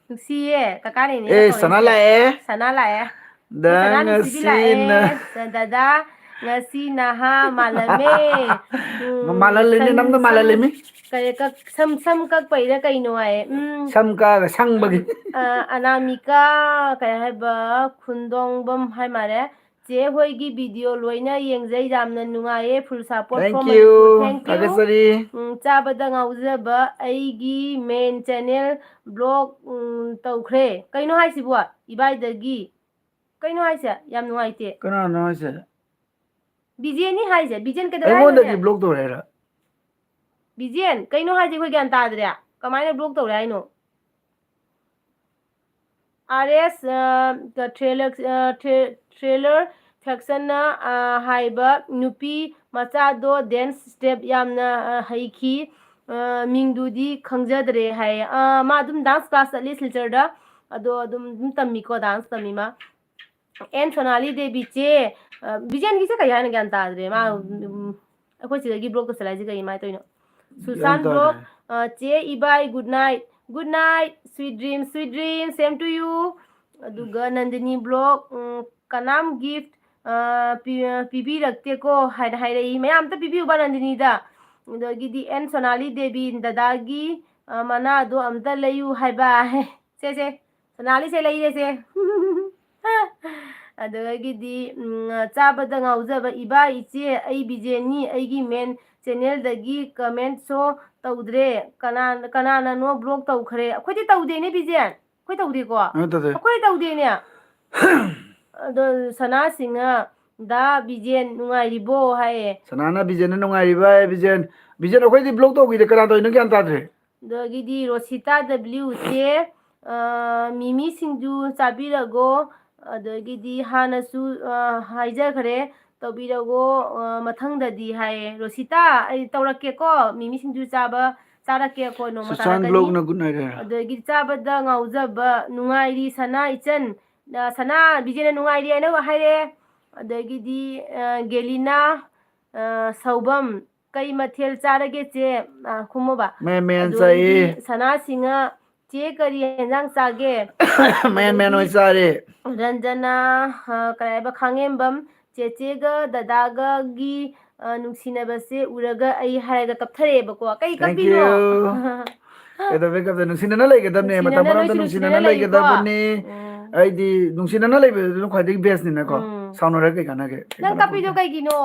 ꯅꯨꯡꯁꯤꯌꯦ꯫ ꯀꯀꯥ ꯅꯦꯅꯦꯒ ꯑꯦ, ꯀꯧꯔꯛꯏꯁꯦ꯫ ꯁꯅꯥ ꯂꯥꯛꯑꯦ꯫ ꯁꯅꯥ ꯂꯥꯛꯑꯦ꯫ ꯗ ꯁꯅꯥ ꯅꯨꯡꯁꯤꯕꯤ ꯉꯁꯤꯅ ꯂꯥꯛꯑꯦ꯫ ꯗꯗꯥ, ꯉꯁꯤ ꯅꯍꯥ ꯃꯥꯜꯂꯝꯃꯦ꯫ ꯎꯝ, ꯃꯥꯜꯍꯜꯂꯤꯅꯦ, ꯁꯝ, ꯅꯪꯅ ꯁꯝ, ꯃꯥꯜꯍꯜꯂꯤꯃꯤ꯫ ꯀꯔꯤ ꯀꯛ-, ꯁꯝ, ꯁꯝ ꯀꯛꯄꯩꯔ ꯀꯩꯅꯣ ꯍꯥꯏꯌꯦ꯫ ꯎꯝ꯫ ꯁꯝ ꯀꯛꯑꯒ ꯁꯪꯕꯒꯤ꯫ ꯑ, ꯑꯅꯥꯃꯤꯀꯥ, ꯀꯩ ꯍꯥꯏꯕ, ꯈꯨꯟꯗꯣꯡꯕꯝ ꯍꯥꯏ ꯃꯥꯜꯂꯦ꯫ ꯆꯦ ꯍꯣꯏꯒꯤ video ꯂꯣꯏꯅ ꯌꯦꯡꯖꯩ, ꯌꯥꯝꯅ ꯅꯨꯡꯉꯥꯏꯌꯦ, full support Thank from you. Manipur. Thank you. ꯊꯥꯒꯠꯆꯔꯤ꯫ ꯎꯝ, ꯆꯥꯕꯗ ꯉꯥꯎꯖꯕ ꯑꯩꯒꯤ main channel block, ꯎꯝ, ꯇꯧꯈ꯭ꯔꯦ꯫ ꯀꯩꯅꯣ ꯍꯥꯏꯁꯤꯕꯣ? ꯏꯕꯥꯏꯗꯒꯤ꯫ ꯀꯩꯅꯣ ꯍꯥꯏꯁꯦ? ꯌꯥꯝ ꯅꯨꯡꯉꯥꯏꯇꯦ꯫ ꯀꯅꯥꯅꯣ ꯍꯥꯏꯁꯦ? ꯕꯤꯖꯦꯟꯅꯤ ꯍꯥꯏꯁꯦ꯫ ꯕꯤꯖꯦꯟ ꯀꯩꯗꯧꯔꯦ ꯑꯩꯉꯣꯟꯗꯒꯤ ꯍꯥꯏꯅꯣꯅꯦ? Block ꯇꯧꯔꯦ ꯍꯥꯏꯔꯣ? ꯕꯤꯖꯦꯟ, ꯀꯩꯅꯣ ꯍꯥꯏꯁꯦ? ꯑꯩꯈꯣꯏ ꯒ꯭ꯌꯥꯟ ꯇꯥꯗ꯭ꯔꯦ꯫ ꯀꯃꯥꯏꯅ block ꯇꯧꯔꯦ ꯍꯥꯏꯅꯣ? ꯑꯥꯔ ꯑꯦꯁ, ꯑ, ꯇ꯭ꯔꯦꯂꯔ, ꯑ, ꯇ꯭ꯔꯦ-, ꯇ꯭ꯔꯦꯂꯔ ꯐꯦꯛꯁꯟꯅ, ꯑ, ꯍꯥꯏꯕ ꯅꯨꯄꯤ ꯃꯆꯥꯗꯣ dance step ꯌꯥꯝꯅ, ꯑ, ꯍꯩꯈꯤ꯫ ꯑ, ꯃꯤꯡꯗꯨꯗꯤ ꯈꯪꯖꯗ꯭ꯔꯦ ꯍꯥꯏꯌꯦ꯫ ꯑ, ꯃꯥ ꯑꯗꯨꯝ dance class ꯆꯠꯂꯤ ꯁꯤꯜꯆꯔꯗ꯫ ꯑꯗꯣ ꯑꯗꯨꯝ, ꯑꯗꯨꯝ ꯇꯝꯃꯤꯀꯣ, dance ꯇꯝꯃꯤ ꯃꯥ꯫ ꯑꯦꯟ ꯁꯣꯅꯥꯂꯤ ꯗꯦꯕꯤ ꯆꯦ, ꯑ, ꯕꯤꯖꯦꯟꯒꯤꯁꯦ ꯀꯩ ꯍꯥꯏꯅ ꯒ꯭ꯌꯥꯟ ꯇꯥꯗ꯭ꯔꯦ꯫ ꯃꯥ, ꯎꯝ, ꯑꯩꯈꯣꯏ ꯁꯤꯗꯒꯤ block ꯇꯧꯁꯜꯂꯛꯏꯁꯦ ꯀꯩ ꯀꯃꯥꯏꯅ ꯇꯧꯔꯤꯅꯣ? ꯁꯨꯁꯥꯟ ꯒ꯭ꯌꯥꯟ ꯇꯥꯗꯦ꯫ Block, ꯑ, ꯆꯦ ꯏꯕꯥꯏ, good night, good night, sweet dreams, sweet dreams, same to you꯫ ꯑꯗꯨꯒ ꯅꯟꯗꯤꯅꯤ block, ꯎꯝ, ꯀꯅꯥꯝ gift, ꯑ, ꯄꯤ-, ꯄꯤꯕꯤꯔꯛꯇꯦꯀꯣ ꯍꯥꯏꯅ ꯍꯥꯏꯔꯛꯏ꯫ ꯃꯌꯥꯝ ꯑꯝꯇ ꯄꯤꯕꯤꯌꯨꯕ ꯅꯟꯗꯤꯅꯤꯗ꯫ ꯑꯗꯒꯤꯗꯤ ꯑꯦꯟ ꯁꯣꯅꯥꯂꯤ ꯗꯦꯕꯤ, ꯗꯗꯥꯒꯤ, ꯑ, ꯃꯅꯥꯗꯣ ꯑꯝꯇ ꯂꯩꯌꯨ ꯍꯥꯏꯕ꯫ ꯁꯦ, ꯁꯦ, ꯁꯣꯅꯥꯂꯤꯁꯦ ꯂꯩꯔꯦꯁꯦ꯫ ꯑꯗꯨꯗꯒꯤꯗꯤ, ꯎꯝ, ꯆꯥꯕꯗ ꯉꯥꯎꯖꯕ ꯏꯕꯥ ꯏꯆꯦ, ꯑꯩ ꯕꯤꯖꯦꯟꯅꯤ, ꯑꯩꯒꯤ main channelꯗꯒꯤ comment show ꯇꯧꯗ꯭ꯔꯦ꯫ ꯀꯅꯥ-, ꯀꯅꯥꯅꯅꯣ block ꯇꯧꯈ꯭ꯔꯦ? ꯑꯩꯈꯣꯏꯗꯤ ꯇꯧꯗꯦꯅꯦ ꯕꯤꯖꯦꯟ꯫ ꯑꯩꯈꯣꯏ ꯇꯧꯗꯦꯀꯣ? ꯑ, ꯇꯧꯗꯦ꯫ ꯑꯩꯈꯣꯏ ꯇꯧꯗꯦꯅꯦ꯫ ꯑꯗꯣ ꯁꯅꯥꯁꯤꯡꯅ, "ꯗꯥ ꯕꯤꯖꯦꯟ ꯅꯨꯡꯉꯥꯏꯔꯤꯕꯣ?" ꯍꯥꯏꯌꯦ꯫ ꯁꯅꯥꯅ ꯕꯤꯖꯦꯟꯅ ꯅꯨꯡꯉꯥꯏꯔꯤꯕ, ꯑꯦ, ꯕꯤꯖꯦꯟ, ꯕꯤꯖꯦꯟ ꯑꯩꯈꯣꯏꯗꯤ block ꯇꯧꯈꯤꯗꯦ, ꯀꯅꯥ ꯇꯧꯔꯤꯅꯣ ꯒ꯭ꯌꯥꯟ ꯇꯥꯗ꯭ꯔꯦ꯫ ꯑꯗꯒꯤꯗꯤ ꯔꯣꯁꯤꯇꯥ ꯗꯕ꯭ꯂꯤꯎ ꯆꯦ, ꯑ, ꯃꯤꯃꯤ ꯁꯤꯡꯖꯨ ꯆꯥꯕꯤꯔꯒꯣ꯫ ꯑꯗꯒꯤꯗꯤ ꯍꯥꯟꯅꯁꯨ, ꯑ, ꯍꯥꯏꯖꯈ꯭ꯔꯦ, ꯇꯧꯕꯤꯔꯒꯣ, ꯑ, ꯃꯊꯪꯗꯗꯤ ꯍꯥꯏꯌꯦ꯫ ꯔꯣꯁꯤꯇꯥ, ꯑꯩ ꯇꯧꯔꯛꯀꯦꯀꯣ, ꯃꯤꯃꯤ ꯁꯤꯡꯖꯨ ꯆꯥꯕ ꯆꯥꯔꯛꯀꯦ ꯑꯩꯈꯣꯏ ꯅꯣꯡꯃ ꯁꯨꯁꯥꯟ ꯇꯥꯔꯛꯀꯅꯤ꯫ Blockꯅ good night ꯍꯥꯏꯔꯦ꯫ ꯑꯗꯒꯤ ꯆꯥꯕꯗ ꯉꯥꯎꯖꯕ ꯅꯨꯡꯉꯥꯏꯔꯤ ꯁꯅꯥ ꯏꯆꯟ, ꯑ, ꯁꯅꯥ ꯕꯤꯖꯦꯅ ꯅꯨꯡꯉꯥꯏꯔꯤ ꯍꯥꯏꯅ ꯍꯥꯏꯔꯦ꯫ ꯑꯗꯒꯤꯗꯤ, ꯑ, ꯒꯦꯂꯤꯅꯥ, ꯑ, ꯁꯧꯕꯝ, ꯀꯩ ꯃꯊꯦꯜ ꯆꯥꯔꯒꯦ, ꯆꯦ? ꯑ, ꯈꯨꯝꯃꯨꯕ꯫ ꯃꯌꯥꯟ ꯃꯌꯥꯟ ꯑꯗꯨ ꯆꯥꯏꯌꯦ꯫ ꯑꯩꯗꯤ ꯁꯅꯥ ꯁꯤꯡꯍ, ꯆꯦ, ꯀꯔꯤ ꯌꯦꯟꯖꯥꯡ ꯆꯥꯒꯦ? ꯃꯌꯥꯟ ꯃꯌꯥꯟ ꯑꯣꯏ ꯑꯗꯒꯤ ꯆꯥꯔꯦ꯫ ꯔꯟꯖꯅꯥ, ꯑ, ꯀꯔꯤ ꯍꯥꯏꯕ, ꯈꯥꯡꯉꯦꯝꯕꯝ, ꯆꯦꯆꯦꯒ ꯗꯗꯥꯒꯒꯤ, ꯑ, ꯅꯨꯡꯁꯤꯅꯕꯁꯦ ꯎꯔꯒ ꯑꯩ ꯍꯥꯏꯔꯒ ꯀꯞꯊꯔꯛꯑꯦꯕꯀꯣ꯫ ꯀꯩ Thank ꯀꯞꯄꯤꯅꯣ? you꯫ ꯀꯩꯗꯧꯕꯩ ꯀꯞꯇ? ꯅꯨꯡꯁꯤꯅꯅ ꯂꯩꯒꯗꯕꯅꯦ, ꯃꯇꯝ ꯅꯨꯡꯁꯤꯅꯅ, ꯄꯨꯝꯅꯃꯛꯇ ꯅꯣꯏꯁꯨ ꯅꯨꯡꯁꯤꯅꯅ ꯅꯨꯡꯁꯤꯅꯅ ꯂꯩꯌꯨꯀꯣ꯫ ꯂꯩꯒꯗꯕꯅꯤ꯫ ꯎꯝ, ꯑꯩꯗꯤ ꯅꯨꯡꯁꯤꯅꯅ ꯂꯩꯕꯗꯨꯅ ꯈ꯭ꯋꯥꯏꯗꯒꯤ ꯕꯦꯁꯅꯤꯅꯀꯣ꯫ ꯎꯝ꯫ ꯁꯥꯎꯅꯔꯒ ꯀꯩ ꯀꯥꯟꯅꯒꯦ? ꯀꯩ ꯅꯪ ꯀꯥꯟꯅꯕ ꯀꯞꯄꯤꯗꯣ ꯐꯪꯒꯦ? ꯀꯩꯒꯤꯅꯣ?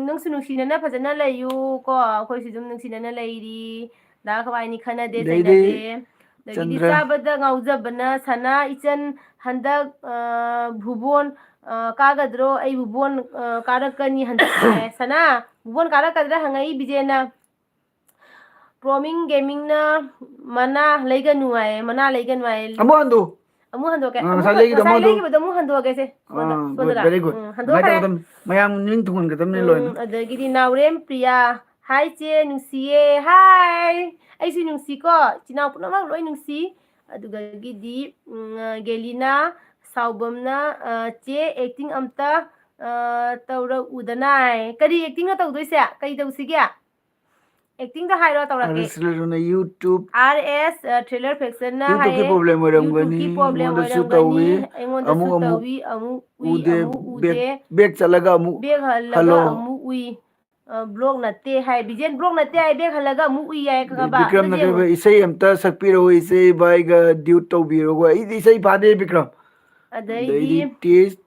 ꯅꯪꯁꯨ ꯅꯨꯡꯁꯤꯅꯅ ꯐꯖꯅ ꯂꯩꯌꯨꯀꯣ꯫ ꯑꯩꯈꯣꯏꯁꯨ ꯑꯗꯨꯝ ꯅꯨꯡꯁꯤꯅꯅ ꯂꯩꯔꯤ꯫ ꯗꯥ ꯈꯋꯥꯏꯅꯤ ꯈꯟꯅꯗꯦ, ꯑꯗꯩꯗꯤ ꯆꯩꯅꯗꯦ꯫ ꯑꯗꯒꯤꯗꯤ ꯆꯟꯗ꯭ꯔ꯫ ꯆꯥꯕꯗ ꯉꯥꯎꯖꯕꯅ ꯁꯅꯥ ꯏꯆꯟ ꯍꯟꯗꯛ, ꯑ, ꯚꯨꯕꯣꯟ, ꯑ, ꯀꯥꯒꯗ꯭ꯔꯣ? ꯑꯩ ꯚꯨꯕꯣꯟ, ꯑ, ꯀꯥꯔꯛꯀꯅꯤ ꯍꯟꯗꯛ ꯍꯥꯏ꯫ ꯁꯅꯥ, ꯚꯨꯕꯣꯟ ꯀꯥꯔꯛꯀꯗ꯭ꯔꯥ ꯍꯪꯉꯛꯏ ꯕꯤꯖꯦꯅ꯫ ꯄ꯭ꯔꯣꯃꯤꯡ ꯒꯦꯃꯤꯡꯅ ꯃꯅꯥ ꯂꯩꯒꯅꯨ ꯍꯥꯏꯌꯦ, ꯃꯅꯥ ꯂꯩꯒꯅꯨ ꯍꯥꯏꯌꯦ꯫ ꯑꯃꯨꯛ ꯍꯟꯗꯣ꯫ ꯑꯃꯨꯛ ꯍꯟꯗꯣꯛꯀꯦ꯫ ꯑ, ꯑꯃꯨꯛ ꯉꯁꯥꯏ ꯍꯟ-, ꯂꯩꯒꯤꯗꯣ ꯑꯃꯨꯛ ꯉꯁꯥꯏ ꯍꯟꯗꯣ꯫ ꯂꯩꯈꯤꯕꯗꯣ ꯑꯃꯨꯛ ꯍꯟꯗꯣꯛꯑꯒꯦꯁꯦ꯫ ꯑꯥ, ꯁꯣꯝꯗ, very good. ꯎꯝ, ꯑꯗꯨꯃꯥꯏꯅ ꯍꯟꯗꯣꯛꯈ꯭ꯔꯦ꯫ ꯇꯧꯒꯗꯝ-, ꯃꯌꯥꯝ ꯅꯤꯡ ꯊꯨꯡꯍꯟꯒꯗꯕꯅꯤ ꯂꯣꯏꯅ꯫ ꯎꯝ, ꯑꯗꯒꯤꯗꯤ ꯅꯥꯎꯔꯦꯝ ꯄ꯭ꯔꯤꯌꯥ, "ꯍꯥꯏ ꯆꯦ, ꯅꯨꯡꯁꯤꯌꯦ"꯫ ꯍꯥꯏ, ꯑꯩꯁꯨ ꯅꯨꯡꯁꯤꯀꯣ, ꯏꯆꯤꯟ ꯏꯅꯥꯎ ꯄꯨꯝꯅꯃꯛ ꯂꯣꯏ ꯅꯨꯡꯁꯤ꯫ ꯑꯗꯨꯗꯒꯤꯗꯤ, ꯎꯝ, ꯒꯦꯂꯤꯅꯥ ꯁꯥꯎꯕꯝꯅ, ꯑ, "ꯆꯦ, acting ꯑꯝꯇ, ꯑ, ꯇꯧꯔꯛꯎꯗꯅ"꯫ ꯀꯔꯤ actingꯅꯣ ꯇꯧꯗꯣꯏꯁꯦ? ꯀꯔꯤ ꯇꯧꯁꯤꯒꯦ? Actingꯗ ꯍꯥꯏꯔꯣ, ꯇꯧꯔꯛꯀꯦ꯫ ꯑꯥꯔ ꯑꯦꯁ ꯔꯦꯂꯨꯅ YouTube꯫ ꯑꯥꯔ ꯑꯦꯁ, ꯑ, Trailer Factionꯅ YouTubeꯀꯤ ꯍꯥꯏꯌꯦ, problem ꯑꯣꯏꯔꯝꯒꯅꯤ, YouTubeꯀꯤ problem ꯑꯩꯉꯣꯟꯗꯁꯨ ꯑꯣꯏꯔꯝꯒꯅꯤ, ꯇꯧꯏ, ꯑꯩꯉꯣꯟꯗꯁꯨ ꯑꯃꯨꯛ ꯑꯃꯨꯛ ꯇꯧꯏ, ꯑꯃꯨꯛ ꯎꯏ, ꯎꯗꯦ, ꯑꯃꯨꯛ back, ꯎꯗꯦ, back ꯆꯠꯂꯒ ꯑꯃꯨꯛ back ꯍꯜꯂꯒ ꯍꯜꯂꯣ꯫ ꯑꯃꯨꯛ ꯎꯏ꯫ ꯑ, vlog ꯅꯠꯇꯦ ꯍꯥꯏ, ꯕꯤꯖꯦꯟ vlog ꯅꯠꯇꯦ ꯍꯥꯏ, back ꯍꯜꯂꯒ ꯑꯃꯨꯛ ꯎꯏ ꯍꯥꯏ, ꯈꯪꯉꯕ? ꯕꯤꯀ꯭ꯔꯝꯅ ꯑꯗꯨꯗꯤ ꯌꯦꯡꯉꯨ꯫ ꯀꯩꯕ, "ꯏꯁꯩ ꯑꯝꯇ ꯁꯛꯄꯤꯔꯛꯑꯣ, ꯏꯆꯦ ꯏꯕꯥꯏꯒ duet ꯇꯧꯕꯤꯔꯒ"꯫ ꯑꯩꯗꯤ ꯏꯁꯩ ꯐꯥꯗꯦ ꯕꯤꯀ꯭ꯔꯝ꯫ ꯑꯗꯩꯗꯤ ꯑꯗꯩꯗꯤ ꯇꯦꯁ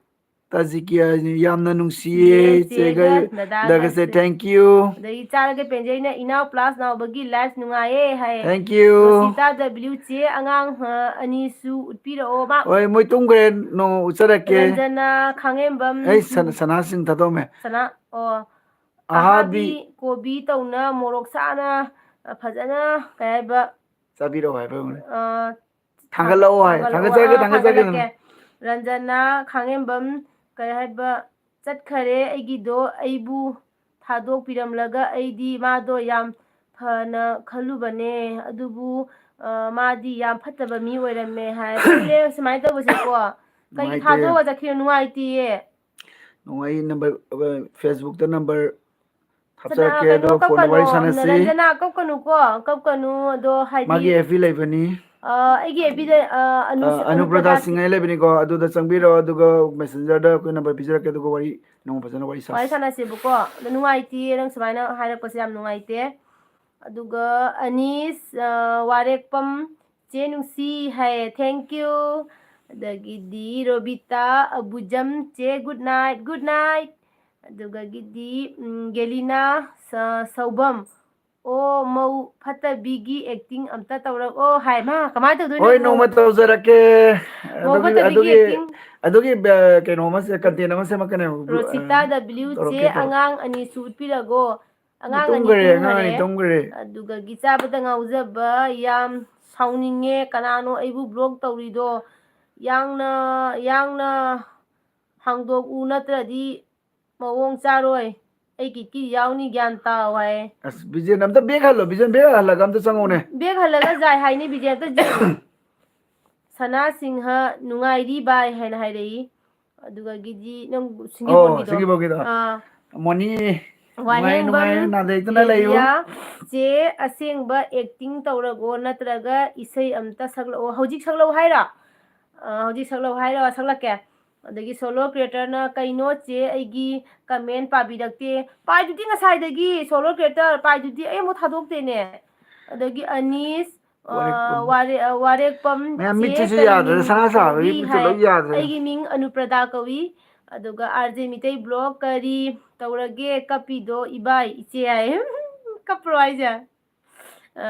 ꯇꯥꯖꯤꯀꯤꯌꯥ, "ꯌꯥꯝꯅ ꯅꯨꯡꯁꯤꯌꯦ ꯆꯦꯒ ꯆꯦꯒ ꯗꯥꯒꯁꯦ, ꯗꯗꯥꯒꯁꯦ꯫ Thank you꯫ ꯑꯗꯩ ꯆꯥꯔꯒ ꯄꯦꯟꯖꯩꯅ ꯏꯅꯥꯎ plus ꯅꯥꯎꯕꯒꯤ live ꯅꯨꯡꯉꯥꯏꯌꯦ ꯍꯥꯏ꯫ Thank you꯫ ꯔꯣꯁꯤꯇꯥ W ꯆꯦ ꯑꯉꯥꯡ, ꯑ, ꯑꯅꯤꯁꯨ ꯎꯠꯄꯤꯔꯛꯑꯣ꯫ ꯃꯥ ꯍꯣꯏ, ꯃꯣꯏ ꯇꯨꯝꯈ꯭ꯔꯦ, ꯅꯣꯡꯃ ꯎꯠꯆꯔꯛꯀꯦ꯫ ꯔꯟꯖꯅꯥ ꯈꯥꯡꯉꯦꯝꯕꯝ꯫ ꯑꯩ ꯁꯅꯥ, ꯁꯅꯥꯁꯤꯡ ꯊꯥꯗꯣꯛꯑꯝꯃꯦ꯫ ꯁꯅꯥ, ꯑꯣ꯫ ꯑꯍꯥꯕꯤ꯫ ꯑꯍꯥꯕꯤ ꯀꯣꯕꯤ ꯇꯧꯅ ꯃꯣꯔꯣꯛ ꯁꯥꯅ, ꯑ, ꯐꯖꯅ ꯀꯩ ꯍꯥꯏꯕ? ꯆꯥꯕꯤꯔꯛꯑꯣ ꯍꯥꯏꯕ ꯑꯣꯏꯔꯝꯒꯅꯤ꯫ ꯑ, ꯊꯥꯡꯒꯠꯂꯛꯑꯣ ꯍꯥꯏ꯫ ꯊꯥꯡꯒꯠꯂꯛꯑꯣ, ꯊꯥꯡꯒꯠꯆꯔꯒꯦ, ꯑ, ꯊꯥꯡꯒꯠꯆꯔꯒꯦ꯫ ꯊꯥꯡꯒꯠꯂꯛꯀꯦ꯫ ꯔꯟꯖꯅꯥ ꯈꯥꯡꯉꯦꯝꯕꯝ ꯀꯩ ꯍꯥꯏꯕ? ꯆꯠꯈꯔꯦ ꯑꯩꯒꯤꯗꯣ, ꯑꯩꯕꯨ ꯊꯥꯗꯣꯛꯄꯤꯔꯝꯂꯒ꯫ ꯑꯩꯗꯤ ꯃꯥꯗꯣ ꯌꯥꯝ ꯐꯅ ꯈꯜꯂꯨꯕꯅꯦ, ꯑꯗꯨꯕꯨ, ꯑ, ꯃꯥꯗꯤ ꯌꯥꯝ ꯐꯠꯇꯕ ꯃꯤ ꯑꯣꯏꯔꯝꯃꯦ ꯍꯥꯏ꯫ ꯇꯜꯂꯦ ꯁꯨꯃꯥꯏꯅ ꯇꯧꯕꯁꯦꯀꯣ꯫ ꯀꯩꯒꯤ ꯅꯨꯡꯉꯥꯏꯇꯦ꯫ ꯊꯥꯗꯣꯛꯑꯒ ꯆꯠꯈꯤꯅꯣ? ꯅꯨꯡꯉꯥꯏꯇꯦꯌꯦ꯫ ꯅꯨꯡꯉꯥꯏ, number, ꯑ, Facebookꯇ number ꯍꯥꯞꯆꯔꯛꯀꯦ, ꯀꯩꯅꯣ ꯑꯗꯨꯒ ꯀꯣꯟꯅ ꯀꯞꯀꯅꯨ, ꯋꯥꯔꯤ ꯁꯥꯟꯅꯁꯤ꯫ ꯅꯔꯟꯖꯅꯥ, ꯀꯞꯀꯅꯨꯀꯣ, ꯀꯞꯀꯅꯨ꯫ ꯑꯗꯣ ꯍꯥꯏꯗꯤ, ꯃꯥꯒꯤ ꯑꯦꯐ ꯕꯤ ꯂꯩꯕꯅꯤ꯫ ꯑ, ꯑꯩꯒꯤ ꯑꯦꯐ ꯕꯤꯗ, ꯑ, ꯑꯅꯨ-, ꯑ, ꯑꯅꯨꯄ꯭ꯔꯗꯥ ꯑꯅꯨꯄ꯭ꯔꯗꯥ ꯁꯤꯡ ꯍꯥꯏꯅ ꯂꯩꯕꯅꯤꯀꯣ, ꯑꯗꯨꯗ ꯆꯪꯕꯤꯔꯣ, ꯑꯗꯨꯒ ꯃꯦꯁꯦꯟꯖꯔꯗ ꯑꯩꯈꯣꯏ ꯅꯝꯕꯔ ꯄꯤꯖꯔꯛꯀꯦ, ꯑꯗꯨꯒ ꯋꯥꯔꯤ ꯅꯣꯡꯃ ꯐꯖꯅ ꯋꯥꯔꯤ ꯋꯥꯔꯤ ꯁꯥꯁꯤ꯫ ꯁꯥꯟꯅꯁꯦꯕꯀꯣ꯫ ꯑꯗꯣ ꯅꯨꯡꯉꯥꯏꯇꯦ, ꯅꯪ ꯁꯨꯃꯥꯏꯅ ꯍꯥꯏꯔꯛꯄꯁꯦ ꯌꯥꯝ ꯅꯨꯡꯉꯥꯏꯇꯦ꯫ ꯑꯗꯨꯒ ꯑꯅꯤꯁ, ꯑ, ꯋꯥꯔꯦꯛꯄꯝ, ꯆꯦ ꯅꯨꯡꯁꯤ ꯍꯥꯏꯌꯦ, thank you꯫ ꯑꯗꯒꯤꯗꯤ ꯔꯣꯕꯤꯇꯥ ꯑꯕꯨꯖꯝ, ꯆꯦ good night, good night꯫ ꯑꯗꯨꯒꯒꯤꯗꯤ, ꯎꯝ, ꯒꯦꯂꯤꯅꯥ ꯁ-, ꯁꯧꯕꯝ, "ꯑꯣ, ꯃꯧ ꯐꯠꯇꯕꯤꯒꯤ acting ꯑꯝꯇ ꯇꯧꯔꯛꯑꯣ" ꯍꯥꯏ꯫ ꯃꯥ, ꯀꯃꯥꯏꯅ ꯇꯧꯗꯣꯏꯅꯣ? ꯍꯣꯏ, ꯃꯧ, ꯅꯣꯡꯃ ꯇꯧꯖꯔꯛꯀꯦ꯫ ꯃꯧ ꯑꯗꯨꯒꯤ, ꯐꯠꯇꯕꯤꯒꯤ ꯑꯗꯨꯒꯤ, acting꯫ ꯑꯗꯨꯒꯤ, ꯑ, ꯀꯩꯅꯣ ꯑꯃ ꯁꯦ-, content ꯑꯃ ꯁꯦꯝꯃꯛꯀꯅꯦꯕ꯫ ꯔꯣꯁꯤꯇꯥ ꯑ, ꯗꯕ꯭ꯂꯤꯎ ꯆꯦ, ꯇꯧꯔꯛꯀꯦ, ꯇꯧꯔꯛꯀꯦ꯫ ꯑꯉꯥꯡ ꯑꯅꯤꯁꯨ ꯎꯠꯄꯤꯔꯒꯣ꯫ ꯑꯉꯥꯡ ꯑꯅꯤ ꯇꯨꯝꯈ꯭ꯔꯦ, ꯑꯉꯥꯡ ꯑꯅꯤ ꯇꯨꯝꯈ꯭ꯔꯦ꯫ ꯇꯨꯝꯈ꯭ꯔꯦ꯫ ꯑꯗꯨꯒꯒꯤ ꯆꯥꯕꯗ ꯉꯥꯎꯖꯕ ꯌꯥꯝ ꯁꯥꯎꯅꯤꯡꯉꯦ꯫ ꯀꯅꯥꯅꯣ ꯑꯩꯕꯨ block ꯇꯧꯔꯤꯗꯣ? ꯌꯥꯡꯅ, ꯌꯥꯡꯅ ꯍꯥꯡꯗꯣꯛꯎ, ꯅꯠꯇ꯭ꯔꯗꯤ ꯃꯑꯣꯡ ꯆꯥꯔꯣꯏ꯫ ꯑꯩ ꯀꯤꯠꯀꯤ ꯌꯥꯎꯅꯤ, ꯒ꯭ꯌꯥꯟ ꯇꯥꯎ ꯍꯥꯏ꯫ ꯑꯁ, ꯕꯤꯖꯦꯟ ꯑꯝꯇ back ꯍꯜꯂꯣ, ꯕꯤꯖꯦꯟ back ꯍꯜꯂꯒ ꯑꯝꯇ ꯆꯪꯉꯣꯅꯦ꯫ Back ꯍꯜꯂꯒ ꯖꯥꯏ ꯍꯥꯏꯅꯤ, ꯕꯤꯖꯦꯟ ꯑꯝꯇ ꯖꯤ-, ꯁꯅꯥ ꯁꯤꯡꯍ ꯅꯨꯡꯉꯥꯏꯔꯤ ꯚꯥꯏ ꯍꯥꯏꯅ ꯍꯥꯏꯔꯛꯏ꯫ ꯑꯗꯨꯒꯒꯤꯗꯤ ꯅꯪ ꯑꯣ, ꯁꯤꯡꯒꯤꯕꯣꯟꯒꯤꯗꯣ꯫ ꯁꯤꯡꯒꯤꯕꯣꯟꯒꯤꯗꯣ꯫ ꯑꯥ꯫ ꯃꯣꯅꯤ, ꯅꯨꯡꯉꯥꯏ, ꯋꯥꯍꯦꯡꯕꯝ ꯅꯨꯡꯉꯥꯏ, ꯅꯥꯗ ꯌꯦꯛꯇꯅ ꯂꯩꯌꯨ꯫ ꯔꯦꯂꯤꯌꯥ, ꯆꯦ ꯑꯁꯦꯡꯕ acting ꯇꯧꯔꯒꯣ, ꯅꯠꯇ꯭ꯔꯒ ꯏꯁꯩ ꯑꯝꯇ ꯁꯛꯂꯛꯑꯣ꯫ ꯍꯧꯖꯤꯛ ꯁꯛꯂꯛꯑꯣ ꯍꯥꯏꯔꯣ? ꯑꯥ, ꯍꯧꯖꯤꯛ ꯁꯛꯂꯛꯑꯣ ꯍꯥꯏꯔꯣ? ꯁꯛꯂꯛꯀꯦ꯫ ꯑꯗꯒꯤ solo creatorꯅ, "ꯀꯩꯅꯣ ꯆꯦ, ꯑꯩꯒꯤ comment ꯄꯥꯕꯤꯔꯛꯇꯦ?" ꯄꯥꯏꯗꯨꯗꯤ ꯉꯁꯥꯏꯗꯒꯤ, solo creator ꯄꯥꯏꯗꯨꯗꯤ, ꯑꯩ ꯑꯃꯨꯛ ꯊꯥꯗꯣꯛꯇꯦꯅꯦ꯫ ꯑꯗꯒꯤ ꯑꯅꯤꯁ, ꯑ, ꯋꯥꯔꯦꯛꯄꯝ꯫ ꯋꯥꯔꯦ-, ꯑ, ꯋꯥꯔꯦꯛꯄꯝ ꯃꯌꯥꯝ ꯆꯦ ꯃꯤꯠꯁꯤꯁꯨ ꯀꯔꯤ ꯌꯥꯗ꯭ꯔꯦ, ꯃꯤꯡ ꯁꯅꯥ ꯁꯥꯕꯒꯤ ꯀꯧꯕꯤ ꯃꯤꯠꯁꯨ ꯍꯥꯏ꯫ ꯂꯣꯏ ꯌꯥꯗ꯭ꯔꯦ꯫ ꯑꯩꯒꯤ ꯃꯤꯡ ꯑꯅꯨꯄ꯭ꯔꯗꯥ ꯀꯧꯏ꯫ ꯑꯗꯨꯒ ꯑꯥꯔ ꯖꯦ ꯃꯤꯇꯩ blog ꯀꯔꯤ ꯇꯧꯔꯒꯦ ꯀꯞꯄꯤꯗꯣ ꯏꯕꯥꯏ ꯏꯆꯦ ꯍꯥꯏ꯫ ꯀꯞꯄ꯭ꯔꯣ ꯍꯥꯏꯁꯦ? ꯑ,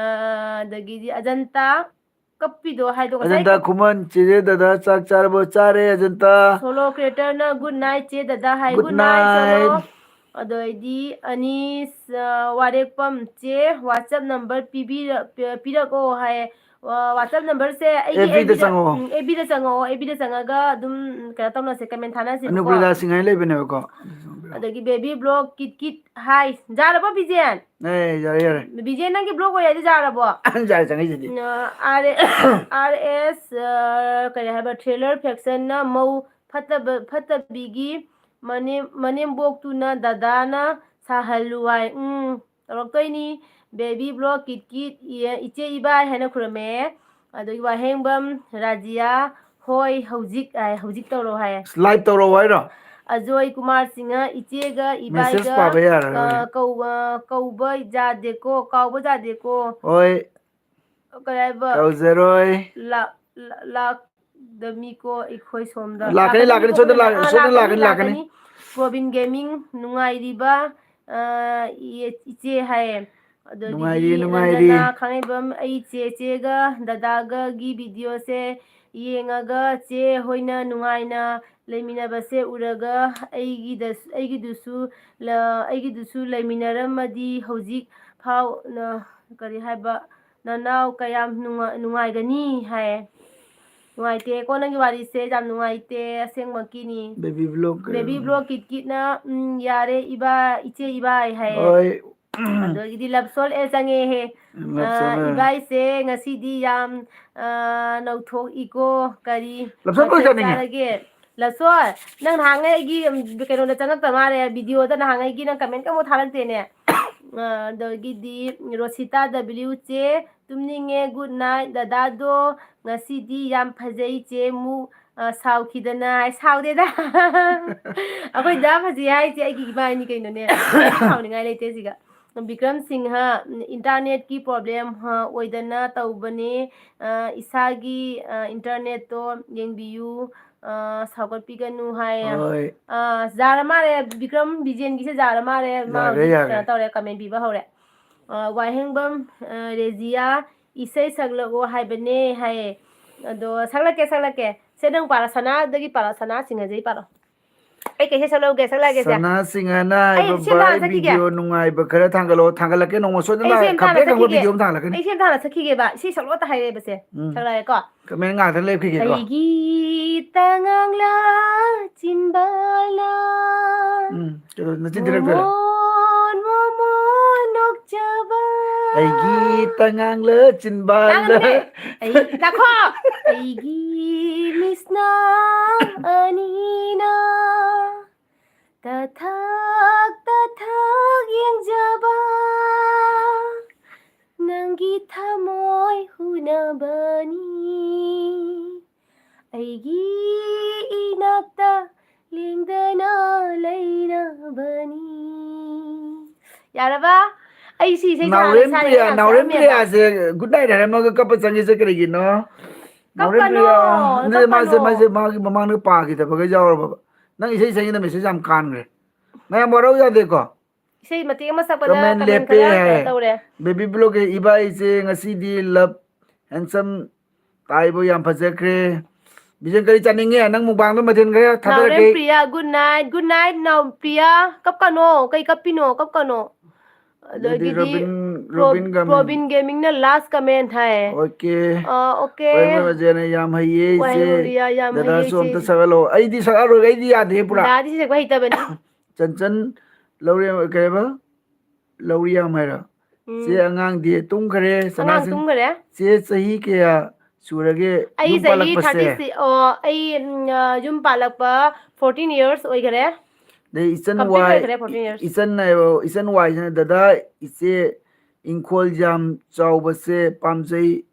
ꯑꯗꯒꯤꯗꯤ ꯑꯖꯟꯇꯥ ꯀꯞꯄꯤꯗꯣ ꯍꯥꯏꯗꯣ ꯉꯁꯥꯏ ꯑꯖꯟꯇꯥ ꯈꯨꯃꯟ, ꯆꯦꯆꯦ ꯗꯗꯥ ꯆꯥꯛ ꯆꯥꯔꯕꯣ? ꯆꯥꯔꯦ, ꯑꯖꯟꯇꯥ꯫ Solo creatorꯅ good night, ꯆꯦ ꯗꯗꯥ ꯍꯥꯏ, good good night, solo꯫ Night꯫ ꯑꯗꯩꯗꯤ ꯑꯅꯤꯁ, ꯑ, ꯋꯥꯔꯦꯛꯄꯝ, ꯆꯦ, WhatsApp number ꯄꯤꯕꯤꯔ-, ꯄꯤ-, ꯄꯤꯔꯛꯑꯣ ꯍꯥꯏ꯫ ꯑ, WhatsApp numberꯁꯦ ꯑꯩꯒꯤ ꯑꯦꯐ ꯕꯤꯗ ꯑꯦꯐ ꯕꯤꯗ, ꯆꯪꯉꯛꯑꯣ꯫ ꯎꯝ, ꯑꯦꯐ ꯕꯤꯗ ꯆꯪꯉꯛꯑꯣ, ꯑꯦꯐ ꯕꯤꯗ ꯆꯪꯉꯒ ꯑꯗꯨꯝ ꯀꯩꯅꯣ ꯇꯧꯅꯁꯦ, comment ꯊꯥꯅꯁꯦꯕꯀꯣ꯫ ꯑꯅꯨꯄ꯭ꯔꯗꯥ ꯁꯤꯡ ꯍꯥꯏꯅ ꯂꯩꯕꯅꯦꯕꯀꯣ꯫ ꯑꯗꯒꯤ baby blog ꯀꯤꯠ ꯀꯤꯠ ꯍꯥꯏ, ꯌꯥꯔꯕꯣ ꯕꯤꯖꯦꯟ? ꯑꯦ, ꯌꯥꯔꯦ, ꯌꯥꯔꯦ꯫ ꯕꯤꯖꯦꯟ, ꯅꯪꯒꯤ blog ꯑꯣꯏꯔꯗꯤ ꯌꯥꯔꯕꯣ? ꯌꯥꯔꯦ, ꯆꯪꯉꯛꯏꯁꯤꯗꯤ꯫ ꯑ, ꯑꯥꯔ ꯑꯦꯁ, ꯑꯥꯔ ꯑꯦꯁ, ꯑ, ꯀꯔꯤ ꯍꯥꯏꯕ, trailer factionꯅ ꯃꯧ ꯐꯠꯇꯕ, ꯐꯠꯇꯕꯤꯒꯤ ꯃꯅꯦꯝ-, ꯃꯅꯦꯝꯕꯣꯛꯇꯨꯅ ꯗꯗꯥꯅ ꯁꯥꯍꯜꯂꯨ ꯍꯥꯏ꯫ ꯎꯝ, ꯇꯧꯔꯛꯇꯣꯏꯅꯤ꯫ Baby Vlog ꯀꯤꯠ ꯀꯤꯠ, ꯏ-, ꯏꯆꯦ ꯏꯕꯥꯏ ꯍꯥꯏꯅ ꯈꯨꯔꯝꯃꯦ꯫ ꯑꯗꯒꯤ ꯋꯥꯍꯦꯡꯕꯝ ꯔꯥꯖꯤꯌꯥ, ꯍꯣꯏ, ꯍꯧꯖꯤꯛ ꯍꯥꯏ, ꯍꯧꯖꯤꯛ ꯇꯧꯔꯣ ꯍꯥꯏ꯫ Live ꯇꯧꯔꯛꯑꯣ ꯍꯥꯏꯔꯣ? ꯑꯖꯣꯏ ꯀꯨꯃꯥꯔ ꯁꯤꯡꯍ, ꯏꯆꯦꯒ ꯃꯦꯁꯦꯖ ꯏꯕꯥꯏꯒ, ꯄꯥꯕ ꯌꯥꯔꯔꯣꯏ꯫ ꯑ, ꯀꯧꯕ, ꯀꯧꯕ ꯌꯥꯗꯦꯀꯣ, ꯀꯥꯎꯕ ꯌꯥꯗꯦꯀꯣ꯫ ꯍꯣꯏ꯫ ꯀꯔꯤ ꯍꯥꯏꯕ? ꯀꯧꯖꯔꯣꯏ꯫ ꯂꯥꯛ-, ꯂꯥꯛ-, ꯂꯥꯛꯗꯃꯤꯀꯣ ꯑꯩꯈꯣꯏ ꯁꯣꯝꯗ꯫ ꯂꯥꯛꯀꯅꯤ, ꯂꯥꯛꯀꯅꯤ, ꯂꯥꯛꯀꯅꯤ, ꯁꯣꯝꯗ ꯂꯥꯛ-, ꯑꯥ, ꯁꯣꯝꯗ ꯂꯥꯛꯀꯅꯤ, ꯂꯥꯛꯀꯅꯤ, ꯂꯥꯛꯀꯅꯤ꯫ ꯂꯥꯛꯀꯅꯤ꯫ ꯄ꯭ꯔꯣꯕꯤꯟ ꯒꯦꯃꯤꯡ, ꯅꯨꯡꯉꯥꯏꯔꯤꯕ, ꯑ, ꯏ-, ꯏꯆꯦ ꯍꯥꯏꯌꯦ꯫ ꯑꯗꯒꯤꯗꯤ ꯅꯨꯡꯉꯥꯏꯔꯤ, ꯅꯨꯡꯉꯥꯏꯔꯤ꯫ ꯔꯟꯖꯅꯥ ꯈꯥꯡꯉꯩꯕꯝ, ꯑꯩ ꯆꯦ, ꯆꯦꯒ ꯗꯗꯥꯒꯒꯤ ꯚꯤꯗꯤꯑꯣꯁꯦ ꯌꯦꯡꯉꯒ ꯆꯦ ꯍꯣꯏꯅ ꯅꯨꯡꯉꯥꯏꯅ ꯂꯩꯃꯤꯟꯅꯕꯁꯦ ꯎꯔꯒ ꯑꯩꯒꯤꯗꯁ-, ꯑꯩꯒꯤꯗꯨꯁꯨ ꯂ-, ꯑꯩꯒꯤꯗꯨꯁꯨ ꯂꯩꯃꯤꯟꯅꯔꯝꯃꯗꯤ ꯍꯧꯖꯤꯛ ꯐꯥꯎ ꯅ-, ꯀꯔꯤ ꯍꯥꯏꯕ, ꯅꯅꯥꯎ ꯀꯌꯥꯝ ꯅꯨꯡꯉꯥ-, ꯅꯨꯡꯉꯥꯏꯒꯅꯤ ꯍꯥꯏ꯫ ꯅꯨꯡꯉꯥꯏꯇꯦꯀꯣ ꯅꯪꯒꯤ ꯋꯥꯔꯤꯁꯦ, ꯌꯥꯝ ꯅꯨꯡꯉꯥꯏꯇꯦ ꯑꯁꯦꯡꯃꯛꯀꯤꯅꯤ꯫ Baby Vlog ꯀꯩꯅꯣ? Baby Vlog ꯀꯤꯠ ꯀꯤꯠꯅ, ꯎꯝ, ꯌꯥꯔꯦ ꯏꯕꯥ, ꯏꯆꯦ ꯏꯕꯥꯏ ꯍꯥꯏꯌꯦ꯫ ꯍꯣꯏ꯫ ꯑꯗꯒꯤꯗꯤ ꯂꯞꯁꯣꯜ ꯑꯦ ꯆꯪꯉꯦꯍꯦ꯫ ꯂꯞꯁꯣꯜ ꯑ, ꯑꯦ꯫ ꯏꯕꯥꯏꯁꯦ ꯉꯁꯤꯗꯤ ꯌꯥꯝ, ꯑ, ꯅꯧꯊꯣꯛꯏꯀꯣ꯫ ꯀꯔꯤ ꯂꯞꯁꯣꯜ ꯃꯊꯦꯜ ꯀꯣꯏ ꯆꯠꯅꯤꯡꯉꯦ꯫ ꯆꯥꯔꯒꯦ? ꯂꯞꯁꯣꯜ, ꯅꯪ ꯅꯍꯥꯟꯉꯩ ꯑꯩꯒꯤ, ꯎꯝ, ꯀꯩꯅꯣꯗ ꯆꯪꯉꯛꯇ ꯃꯥꯜꯂꯦ, ꯚꯤꯗꯤꯑꯣꯗ ꯅꯍꯥꯟꯉꯩꯒꯤ ꯅꯪ comment ꯀ ꯑꯃꯨꯛ ꯊꯥꯔꯛꯇꯦꯅꯦ꯫ ꯑ, ꯑꯗꯒꯤꯗꯤ ꯔꯣꯁꯤꯇꯥ ꯗꯕ꯭ꯂꯤꯎ ꯆꯦ, ꯇꯨꯝꯅꯤꯡꯉꯦ, good night, ꯗꯗꯥꯗꯣ ꯉꯁꯤꯗꯤ ꯌꯥꯝ ꯐꯖꯩ ꯆꯦ, ꯃꯨ-, ꯑ, ꯁꯥꯎꯈꯤꯗꯅ ꯍꯥꯏ, ꯁꯥꯎꯗꯦꯗ꯫ ꯑꯩꯈꯣꯏ ꯗꯥ ꯐꯖꯩ ꯍꯥꯏꯁꯦ ꯑꯩꯒꯤ ꯏꯃꯥꯅꯤ ꯀꯩꯅꯣꯅꯦ, ꯁꯥꯎꯅꯤꯡꯉꯥꯏ ꯂꯩꯇꯦ ꯁꯤꯒ꯫ ꯕꯤꯀ꯭ꯔꯝ ꯁꯤꯡꯍ, ꯏꯟꯇꯔꯅꯦꯠꯀꯤ ꯄ꯭ꯔꯣꯕ꯭ꯂꯦꯝ, ꯑ, ꯑꯣꯏꯗꯅ ꯇꯧꯕꯅꯦ, ꯑ, ꯏꯁꯥꯒꯤ, ꯑ, ꯏꯟꯇꯔꯅꯦꯠꯇꯣ ꯌꯦꯡꯕꯤꯌꯨ, ꯑ, ꯁꯥꯎꯒꯠꯄꯤꯒꯅꯨ ꯍꯥꯏ꯫ ꯍꯣꯏ꯫ ꯑ, ꯌꯥꯔ ꯃꯥꯜꯂꯦ, ꯕꯤꯀ꯭ꯔꯝ ꯕꯤꯖꯦꯟꯒꯤꯁꯦ ꯌꯥꯔ ꯃꯥꯜꯂꯦ, ꯃꯥ ꯌꯥꯈ꯭ꯔꯦ, ꯍꯧꯖꯤꯛ ꯌꯥꯈ꯭ꯔꯦ꯫ ꯀꯩꯅꯣ ꯇꯧꯔꯦ, comment ꯄꯤꯕ ꯍꯧꯔꯦ꯫ ꯑ, ꯋꯥꯍꯦꯡꯕꯝ, ꯑ, ꯔꯦꯖꯤꯌꯥ, ꯏꯁꯩ ꯁꯛꯂꯛꯑꯣ ꯍꯥꯏꯕꯅꯦ ꯍꯥꯏꯌꯦ꯫ ꯑꯗꯣ ꯁꯛꯂꯛꯀꯦ, ꯁꯛꯂꯛꯀꯦ꯫ ꯁꯦ, ꯅꯪ ꯄꯥꯔꯣ, ꯁꯅꯥꯗꯒꯤ ꯄꯥꯔꯣ, ꯁꯅꯥ ꯁꯤꯡꯍꯖꯩ ꯄꯥꯔꯣ꯫ ꯑꯩ ꯀꯩ ꯏꯁꯩ ꯁꯛꯂꯛꯎꯒꯦ, ꯁꯛꯂꯛꯑꯒꯦꯁꯦ? ꯁꯅꯥ ꯁꯤꯡꯍꯅ ꯑꯩ ꯍꯥꯏꯕ ꯁꯦꯝ ꯁꯥꯅ ꯚꯥꯏ ꯆꯠꯈꯤꯒꯦ꯫ ꯚꯤꯗꯤꯑꯣ ꯅꯨꯡꯉꯥꯏꯕ ꯈꯔ ꯊꯥꯡꯒꯠꯂꯛꯑꯣ, ꯊꯥꯡꯒꯠꯂꯛꯀꯦ, ꯅꯣꯡꯃ ꯁꯣꯏꯗꯅ ꯑꯩ ꯁꯦꯝ ꯈꯪꯄ꯭ꯔꯦꯛ ꯁꯥꯅ ꯈꯪꯕ ꯆꯠꯈꯤꯒꯦ꯫ ꯚꯤꯗꯤꯑꯣ ꯑꯃ ꯊꯥꯡꯒꯠꯂꯛꯀꯅꯤ꯫ ꯑꯩ ꯁꯦꯝ ꯁꯥꯅ ꯆꯠꯈꯤꯒꯦꯕ, ꯏꯁꯩ ꯁꯛꯂꯛꯑꯣ ꯇ ꯍꯥꯏꯔꯛꯑꯦꯕꯁꯦ꯫ ꯎꯝ꯫ ꯁꯛꯂꯛꯑꯒꯦꯀꯣ꯫ Comment ꯉꯥꯛꯇ ꯂꯦꯞꯈꯤꯒꯦꯀꯣ꯫ ꯑꯩꯒꯤ ꯇꯉꯥꯡꯂ ꯆꯤꯟꯕꯥꯂ ꯎꯝ, ꯀꯩꯅꯣ, ꯅꯆꯤꯟ ꯊꯤꯔꯛꯇꯣꯏꯔꯥ? ꯃꯣꯃꯣꯟ, ꯃꯣꯃꯣꯟ ꯅꯣꯛꯆꯕ꯫ ꯑꯩꯒꯤ ꯇꯉꯥꯡꯂ ꯆꯤꯟꯕꯥꯜꯗ꯫ ꯇꯥꯒꯅꯨꯅꯦ꯫ ꯑꯩ, ꯉꯥꯏꯈꯣ꯫ ꯑꯩꯒꯤ ꯃꯤꯠꯁꯅꯥ ꯑꯅꯤꯅ ꯇꯊꯛ ꯇꯊꯛ ꯌꯦꯡꯖꯕ ꯅꯪꯒꯤ ꯊꯃꯣꯏ ꯍꯨꯅꯕꯅꯤ, ꯑꯩꯒꯤ ꯏꯅꯥꯛꯇ ꯂꯦꯡꯗꯅ ꯂꯩꯅꯕꯅꯤ꯫ ꯌꯥꯔꯕ? ꯑꯩ ꯁꯤ ꯏꯁꯩ ꯁꯥꯔ-, ꯅꯥꯎꯔꯦꯝ ꯁꯥꯔꯦ ꯄ꯭ꯔꯤꯌꯥ, ꯌꯥꯝ ꯅꯥꯎꯔꯦꯝ ꯁꯛꯑꯝꯃꯦꯕ꯫ ꯄ꯭ꯔꯤꯌꯥꯁꯦ ꯒꯨꯗ ꯅꯥꯏꯠ ꯍꯥꯏꯔꯝꯃꯒ ꯀꯞꯄ ꯆꯪꯉꯤꯁꯦ ꯀꯔꯤꯒꯤꯅꯣ? ꯅꯥꯎꯔꯦꯝ ꯀꯞꯀꯅꯣ, ꯄ꯭ꯔꯤꯌꯥ, ꯑꯗꯨꯗꯤ ꯃꯥꯁꯦ, ꯀꯞꯀꯅꯣ꯫ ꯃꯥꯁꯦ ꯃꯥꯒꯤ ꯃꯃꯥꯡꯗ ꯄꯥꯈꯤꯗꯕꯒ ꯌꯥꯎꯔꯕꯕ? ꯅꯪ ꯏꯁꯩ ꯁꯛꯏꯅ ꯃꯦꯁꯦꯖ ꯌꯥꯝ ꯀꯥꯟꯈ꯭ꯔꯦ꯫ ꯅꯪ ꯌꯥꯝ ꯋꯥꯔꯧ ꯌꯥꯗꯦꯀꯣ? ꯏꯁꯩ ꯃꯇꯦꯛ ꯑꯃ ꯁꯛꯄꯗ ꯀꯃꯦꯟ comment ꯂꯦꯞꯄꯦ ꯈꯔ ꯀꯩꯅꯣ ꯍꯥꯏ꯫ ꯇꯧꯔꯦ꯫ ꯕꯦꯕꯤ ꯕ꯭ꯂꯣꯛꯀꯤ ꯏꯕꯥꯏꯁꯦ ꯉꯁꯤꯗꯤ ꯂꯞ ꯍꯦꯟꯁꯝ ꯇꯥꯏꯕ ꯌꯥꯝ ꯐꯖꯈ꯭ꯔꯦ꯫ ꯕꯤꯖꯟ ꯀꯔꯤ ꯆꯥꯅꯤꯡꯉꯦ? ꯅꯪ ꯃꯨꯛꯕꯥꯡꯗ ꯃꯊꯦꯜ ꯈꯔ ꯅꯥꯎꯔꯦꯝ ꯊꯥꯗꯔꯛꯀꯦ꯫ Priya, good night, good night, ꯅꯥꯎ ꯄ꯭ꯔꯤꯌꯥ꯫ ꯀꯞꯀꯅꯣ, ꯀꯩ ꯀꯞꯄꯤꯅꯣ? ꯀꯞꯀꯅꯣ꯫ ꯑꯗꯒꯤꯗꯤ ꯑꯗꯒꯤꯗꯤ ꯔꯣꯕꯤꯟ, ꯄ꯭ꯔꯣ-, ꯔꯣꯕꯤꯟ ꯒꯥꯃꯤꯟ꯫ ꯄ꯭ꯔꯣꯕꯤꯟ ꯒꯦꯃꯤꯡꯅ last comment ꯍꯥꯏ꯫ ꯑꯣꯀꯦ꯫ ꯑ, ꯑꯣꯀꯦ꯫ ꯋꯥꯍꯦꯡꯕꯝ ꯑꯖꯦꯅ ꯌꯥꯝ ꯍꯩꯌꯦ ꯏꯆꯦ꯫ ꯋꯥꯍꯦꯡꯕꯝ ꯔꯤꯌꯥ ꯌꯥꯝ ꯍꯩꯌꯦ ꯗꯗꯥꯁꯨ ꯏꯆꯦ꯫ ꯑꯝꯇ ꯁꯛꯍꯜꯂꯣ꯫ ꯑꯩꯗꯤ ꯁꯛꯑꯔꯣꯏꯒꯦ, ꯑꯩꯗꯤ ꯌꯥꯗꯦ ꯄꯨꯔꯥ꯫ ꯗꯗꯥꯗꯤ ꯁꯛꯄ ꯍꯩꯇꯕꯅꯤ꯫ ꯆꯟꯆꯟ ꯂꯧꯔꯦꯝ, ꯀꯩ ꯍꯥꯏꯕ? ꯂꯧꯔꯤꯌꯥꯝ ꯍꯥꯏꯔꯣ? ꯎꯝ꯫ ꯆꯦ ꯑꯉꯥꯡꯗꯤ ꯇꯨꯝꯈꯔꯦ, ꯑꯉꯥꯡ ꯁꯅꯥꯁꯤꯡ꯫ ꯇꯨꯝꯈꯔꯦ? ꯆꯦ ꯆꯍꯤ ꯀꯌꯥ ꯁꯨꯔꯒꯦ ꯑꯩ ꯌꯨꯝ ꯆꯍꯤ ꯄꯥꯜꯂꯛꯄꯁꯦ? thirty six, ꯑꯣ, ꯑꯩ, ꯎꯝ, ꯑ, ꯌꯨꯝ ꯄꯥꯜꯂꯛꯄ fourteen years ꯑꯣꯏꯈꯔꯦ꯫ ꯑꯗꯩ ꯏꯆꯟ complete ꯋꯥꯏ, ꯑꯣꯏꯈꯔꯦ, fourteen years꯫ ꯏꯆꯟ ꯍꯥꯏꯕ, ꯏꯆꯟ ꯋꯥꯏꯁꯤꯅ, "ꯗꯗꯥ, ꯏꯆꯦ ꯏꯪꯈꯣꯜ ꯌꯥꯝ ꯆꯥꯎꯕꯁꯦ ꯄꯥꯝꯖꯩ,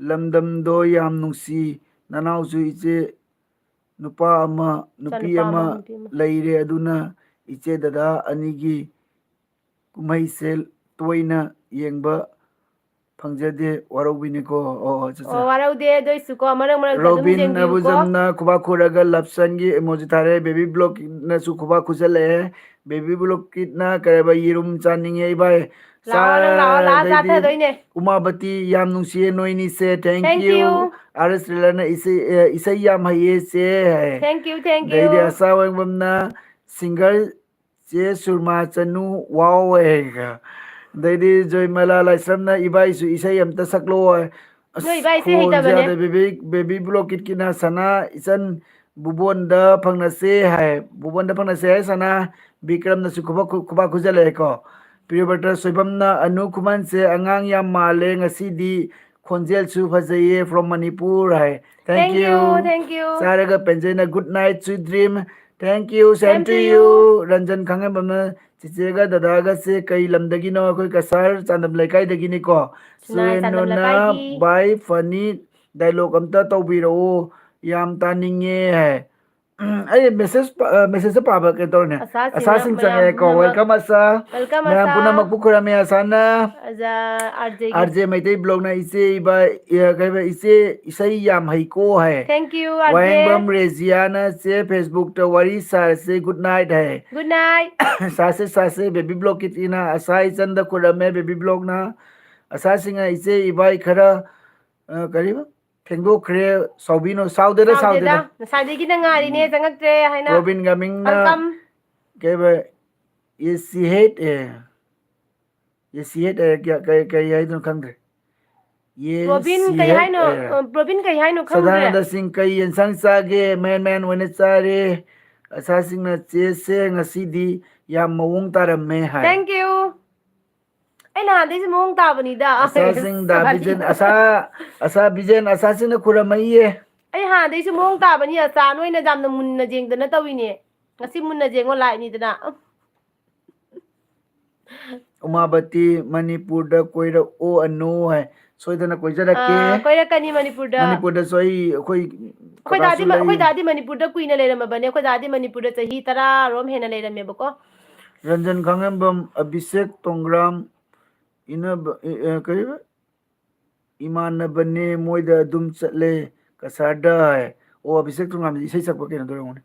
ꯂꯝꯗꯝꯗꯣ ꯌꯥꯝ ꯅꯨꯡꯁꯤ, ꯅꯅꯥꯎꯁꯨ ꯏꯆꯦ ꯅꯨꯄꯥ ꯑꯃ, ꯅꯨꯄꯤ ꯏꯆꯥꯅꯨꯄꯥ ꯑꯃ ꯑꯃ, ꯅꯨꯄꯤ ꯑꯃ꯫ ꯂꯩꯔꯦ, ꯑꯗꯨꯅ ꯏꯆꯦ ꯗꯗꯥ ꯑꯅꯤꯒꯤ ꯀꯨꯝꯍꯩꯁꯦ ꯇꯣꯏꯅ ꯌꯦꯡꯕ ꯐꯪꯖꯗꯦ, ꯋꯥꯔꯧꯕꯤꯅꯤꯀꯣ"꯫ ꯑꯣ, ꯑꯣ, ꯑꯠꯆꯥ, ꯑꯠꯆꯥ꯫ ꯑꯣ, ꯋꯥꯔꯧꯗꯦ, ꯑꯗꯨ ꯑꯣꯏꯁꯨꯀꯣ, ꯃꯔꯛ ꯃꯔꯛꯇ ꯑꯗꯨꯝ ꯔꯣꯕꯤꯟ ꯌꯦꯡꯕꯤꯌꯨꯀꯣ꯫ ꯑꯕꯨꯖꯝꯅ ꯈꯨꯕꯥꯛ ꯈꯨꯔꯒ ꯂꯞꯁꯟꯒꯤ emoji ꯊꯥꯔꯦ, ꯕꯦꯕꯤ ꯕ꯭ꯂꯣꯛꯅꯁꯨ ꯈꯨꯕꯥꯛ ꯈꯨꯖꯜꯂꯛꯑꯦ, ꯕꯦꯕꯤ ꯕ꯭ꯂꯣꯛꯀꯤꯠꯅ ꯀꯔꯤ ꯍꯥꯏꯕ, ꯌꯦꯔꯨꯝ ꯆꯥꯅꯤꯡꯉꯦ ꯏꯕꯥꯏ꯫ ꯂꯥꯛꯑꯣ, ꯅꯪ ꯂꯥꯛꯑꯣ, ꯂꯥꯛꯑꯣ, ꯆꯥ ꯑꯗꯩꯗꯤ ꯊꯛꯑꯗꯣꯏꯅꯦ꯫ ꯎꯃꯥꯕꯇꯤ, ꯌꯥꯝ ꯅꯨꯡꯁꯤꯌꯦ ꯅꯣꯏꯅꯤꯁꯦ, thank you꯫ Thank you꯫ R S ꯇ꯭ꯔꯦꯂꯔꯅ ꯏꯁꯩ, ꯑꯦ, ꯏꯁꯩ ꯌꯥꯝ ꯍꯩꯌꯦ ꯆꯦ ꯍꯥꯏ꯫ Thank you, thank ꯑꯗꯩꯗꯤ you꯫ ꯑꯁꯥ ꯋꯥꯡꯕꯝꯅ singer ꯆꯦ ꯁꯨꯔꯃꯥ ꯆꯅꯨ, wow ꯍꯥꯏ꯫ ꯑꯗꯩꯗꯤ ꯖꯣꯏꯃꯂꯥ ꯂꯥꯏꯁ꯭ꯔꯝꯅ ꯏꯕꯥꯏꯁꯨ ꯏꯁꯩ ꯑꯝꯇ ꯁꯛꯂꯛꯑꯣ ꯍꯥꯏ꯫ ꯑꯁ, ꯅꯣꯏ ꯏꯕꯥꯏ ꯏꯁꯩ ꯈꯣꯟꯁꯦ ꯍꯩꯇꯕꯅꯦ꯫ ꯌꯥꯗꯦ꯫ ꯕꯦꯕꯤ, ꯕꯦꯕꯤ ꯕ꯭ꯂꯣꯛꯀꯤꯠꯀꯤꯅ ꯁꯅꯥ ꯏꯆꯟ ꯕꯨꯕꯣꯟꯗ ꯐꯪꯅꯁꯦ ꯍꯥꯏ꯫ ꯕꯨꯕꯣꯟꯗ ꯐꯪꯅꯁꯦ ꯍꯥꯏ ꯁꯅꯥ꯫ ꯕꯤꯀ꯭ꯔꯝꯅꯁꯨ ꯈꯨꯕꯥꯛ ꯈꯨ-, ꯈꯨꯕꯥꯛ ꯈꯨꯖꯜꯂꯛꯑꯦꯀꯣ꯫ ꯄ꯭ꯔꯤꯌꯣꯕ꯭ꯔꯇ ꯁꯣꯏꯕꯝꯅ, "ꯑꯅꯨ ꯈꯨꯃꯟꯁꯦ ꯑꯉꯥꯡ ꯌꯥꯝ ꯃꯥꯜꯂꯦ, ꯉꯁꯤꯗꯤ ꯈꯣꯟꯖꯦꯜꯁꯨ ꯐꯖꯩꯌꯦ, from Manipur" high. Thank Thank you, you꯫ Thank you꯫ ꯆꯥꯔꯒ ꯄꯦꯟꯖꯩꯅ, "Good night, sweet dream꯫ Thank you, same to you. Ranjan ꯈꯥꯡꯉꯕꯝꯅ ꯆꯤꯆꯦꯒ ꯗꯗꯥꯒꯁꯦ ꯀꯩ ꯂꯝꯗꯒꯤꯅꯣ? ꯑꯩꯈꯣꯏ ꯀꯁꯥꯔ ꯆꯥꯟꯗꯝ ꯂꯩꯀꯥꯏꯗꯒꯤꯅꯤꯀꯣ꯫ ꯆꯨꯅꯥꯏ ꯆꯥꯟꯗꯝ ꯁꯨꯔꯦꯟꯅꯨꯅ ꯂꯩꯀꯥꯏꯒꯤ꯫ Bye funny dialogue ꯑꯝꯇ ꯇꯧꯕꯤꯔꯛꯎ, ꯌꯥꯝ ꯇꯥꯅꯤꯡꯉꯦ ꯍꯥꯏ꯫ ꯎꯝ, ꯑꯩ message ꯄ-, ꯑ, message ꯄꯥꯕ ꯀꯩꯅꯣ ꯇꯧꯔꯅꯦ꯫ ꯑꯁꯥꯁꯤꯡꯅ ꯑꯁꯥꯁꯤꯡ ꯃꯌꯥꯝ ꯆꯪꯉꯛꯑꯦꯀꯣ꯫ ꯄꯨꯝꯅꯃꯛ꯫ Welcome ꯑꯁꯥ꯫ Welcome ꯃꯌꯥꯝ ꯑꯁꯥ꯫ ꯄꯨꯝꯅꯃꯛꯄꯨ ꯈꯨꯔꯨꯝꯃꯦ ꯑꯁꯥꯅ꯫ ꯑꯖꯥ, RJ ꯒꯤ꯫ RJ ꯃꯩꯇꯩ blogꯅ ꯏꯆꯦ ꯏꯕꯥ, ꯑ, ꯀꯩꯕ, ꯏꯆꯦ ꯏꯁꯩ ꯌꯥꯝ ꯍꯩꯀꯣ ꯍꯥꯏ꯫ Thank you, RJ꯫ ꯋꯥꯍꯦꯡꯕꯝ ꯔꯦꯖꯤꯌꯥꯅ ꯆꯦ Facebookꯇ ꯋꯥꯔꯤ ꯁꯥꯔꯁꯦ, good night ꯍꯥꯏ꯫ Good night꯫ ꯁꯥꯁꯦ, ꯁꯥꯁꯦ, baby blog ꯀꯤꯇꯤꯅ ꯑꯁꯥ ꯏꯆꯟꯗ ꯈꯨꯔꯝꯃꯦ, baby blogꯅ꯫ ꯑꯁꯥꯁꯤꯡꯅ ꯏꯆꯦ ꯏꯕꯥꯏ ꯈꯔ, ꯑ, ꯀꯔꯤꯕ? ꯊꯦꯡꯗꯣꯛꯈ꯭ꯔꯦ, ꯁꯥꯎꯕꯤꯅꯣ, ꯁꯥꯎꯗꯦꯗ, ꯁꯥꯎꯗꯦꯗ, ꯁꯥꯎꯗꯦꯗ꯫ ꯉꯁꯥꯏꯗꯒꯤꯅ ꯉꯥꯏꯔꯤꯅꯦ, ꯎꯝ꯫ ꯆꯪꯉꯛꯇ꯭ꯔꯦ ꯍꯥꯏꯅ꯫ ꯔꯣꯕꯤꯟ ꯒꯥꯃꯤꯡꯅ welcome꯫ ꯀꯩꯕ? ꯌꯦꯁꯤ ꯍꯦꯠ ꯑꯦ꯫ ꯌꯦꯁꯤ ꯍꯦꯠ ꯑꯦ, ꯀꯌꯥ-, ꯀꯩ, ꯀꯩ ꯍꯥꯏꯗꯣꯏꯅꯣ ꯈꯪꯗ꯭ꯔꯦ꯫ ꯌꯦꯁꯤ ꯔꯣꯕꯤꯟ ꯀꯩ ꯍꯦꯠ ꯍꯥꯏꯅꯣ? ꯑꯦ꯫ ꯑ, ꯔꯣꯕꯤꯟ ꯀꯩ ꯍꯥꯏꯅꯣ ꯈꯪꯗ꯭ꯔꯦ꯫ ꯁꯗꯥꯅꯟꯗ ꯁꯤꯡ ꯀꯩ ꯌꯦꯟꯁꯥꯡ ꯆꯥꯒꯦ? ꯃꯦꯟ ꯃꯦꯟ ꯑꯣꯏꯅ ꯆꯥꯔꯦ꯫ ꯑꯁꯥꯁꯤꯡꯅ ꯆꯦꯁꯦ ꯉꯁꯤꯗꯤ ꯌꯥꯝ ꯃꯑꯣꯡ ꯇꯥꯔꯝꯃꯦ ꯍꯥꯏ꯫ Thank you꯫ ꯑꯩ ꯅꯍꯥꯟꯗꯩꯁꯨ ꯃꯑꯣꯡ ꯇꯥꯕꯅꯤꯗ꯫ ꯑꯁꯥꯁꯤꯡꯗ sorry꯫ ꯕꯤꯖꯦꯟ, ꯑꯁꯥ, ꯑꯁꯥ ꯕꯤꯖꯦꯟ, ꯑꯁꯥꯁꯤꯡꯅ ꯈꯨꯔꯝꯃꯛꯏꯌꯦ꯫ ꯑꯩ ꯍꯥꯟꯅꯗꯩꯁꯨ ꯃꯑꯣꯡ ꯇꯥꯕꯅꯤ, ꯑꯆꯥ ꯅꯣꯏꯅ ꯌꯥꯝꯅ ꯃꯨꯟꯅ ꯌꯦꯡꯗꯅ ꯇꯧꯔꯤꯅꯦ꯫ ꯉꯁꯤ ꯃꯨꯟꯅ ꯌꯦꯡꯉꯣ, liveꯅꯤꯗꯅ꯫ ꯎꯃꯥꯕꯇꯤ, ꯃꯅꯤꯄꯨꯔꯗ ꯀꯣꯏꯔꯛꯑꯣ ꯑꯅꯨ ꯍꯥꯏ꯫ ꯁꯣꯏꯗꯅ ꯀꯣꯏꯖꯔꯛꯀꯦ꯫ ꯑꯥ, ꯀꯣꯏꯔꯛꯀꯅꯤ ꯃꯅꯤꯄꯨꯔꯗ꯫ ꯃꯅꯤꯄꯨꯔꯗꯁꯨ ꯑꯩ, ꯑꯩꯈꯣꯏ ꯑꯩꯈꯣꯏ ꯗꯥꯗꯤ ꯀꯀꯥꯁꯨ ꯃ-, ꯑꯩꯈꯣꯏ ꯂꯩ꯫ ꯗꯥꯗꯤ ꯃꯅꯤꯄꯨꯔꯗ ꯀꯨꯏꯅ ꯂꯩꯔꯝꯃꯕꯅꯦ꯫ ꯑꯩꯈꯣꯏ ꯗꯥꯗꯤ ꯃꯅꯤꯄꯨꯔꯗ ꯆꯍꯤ ꯇꯔꯥꯔꯣꯝ ꯍꯦꯟꯅ ꯂꯩꯔꯝꯃꯦꯕꯀꯣ꯫ ꯔꯟꯖꯟ ꯈꯥꯡꯉꯦꯝꯕꯝ, ꯑꯕꯤꯁꯦꯛ ꯇꯣꯡꯒ꯭ꯔꯥꯝ, ꯏꯅꯕ-, ꯑꯦ, ꯑꯦ, ꯀꯔꯤꯕ? ꯏꯃꯥꯟꯅꯕꯅꯦ, ꯃꯣꯏꯗ ꯑꯗꯨꯝ ꯆꯠꯂꯦ, ꯀꯁꯥꯔꯗ ꯍꯥꯏ꯫ ꯑꯣ, ꯑꯕꯤꯁꯦꯛ ꯇꯣꯡꯒ꯭ꯔꯥꯝꯁꯦ ꯏꯁꯩ ꯁꯛꯄ ꯀꯩꯅꯣ ꯇꯧꯔꯝꯒꯅꯤ꯫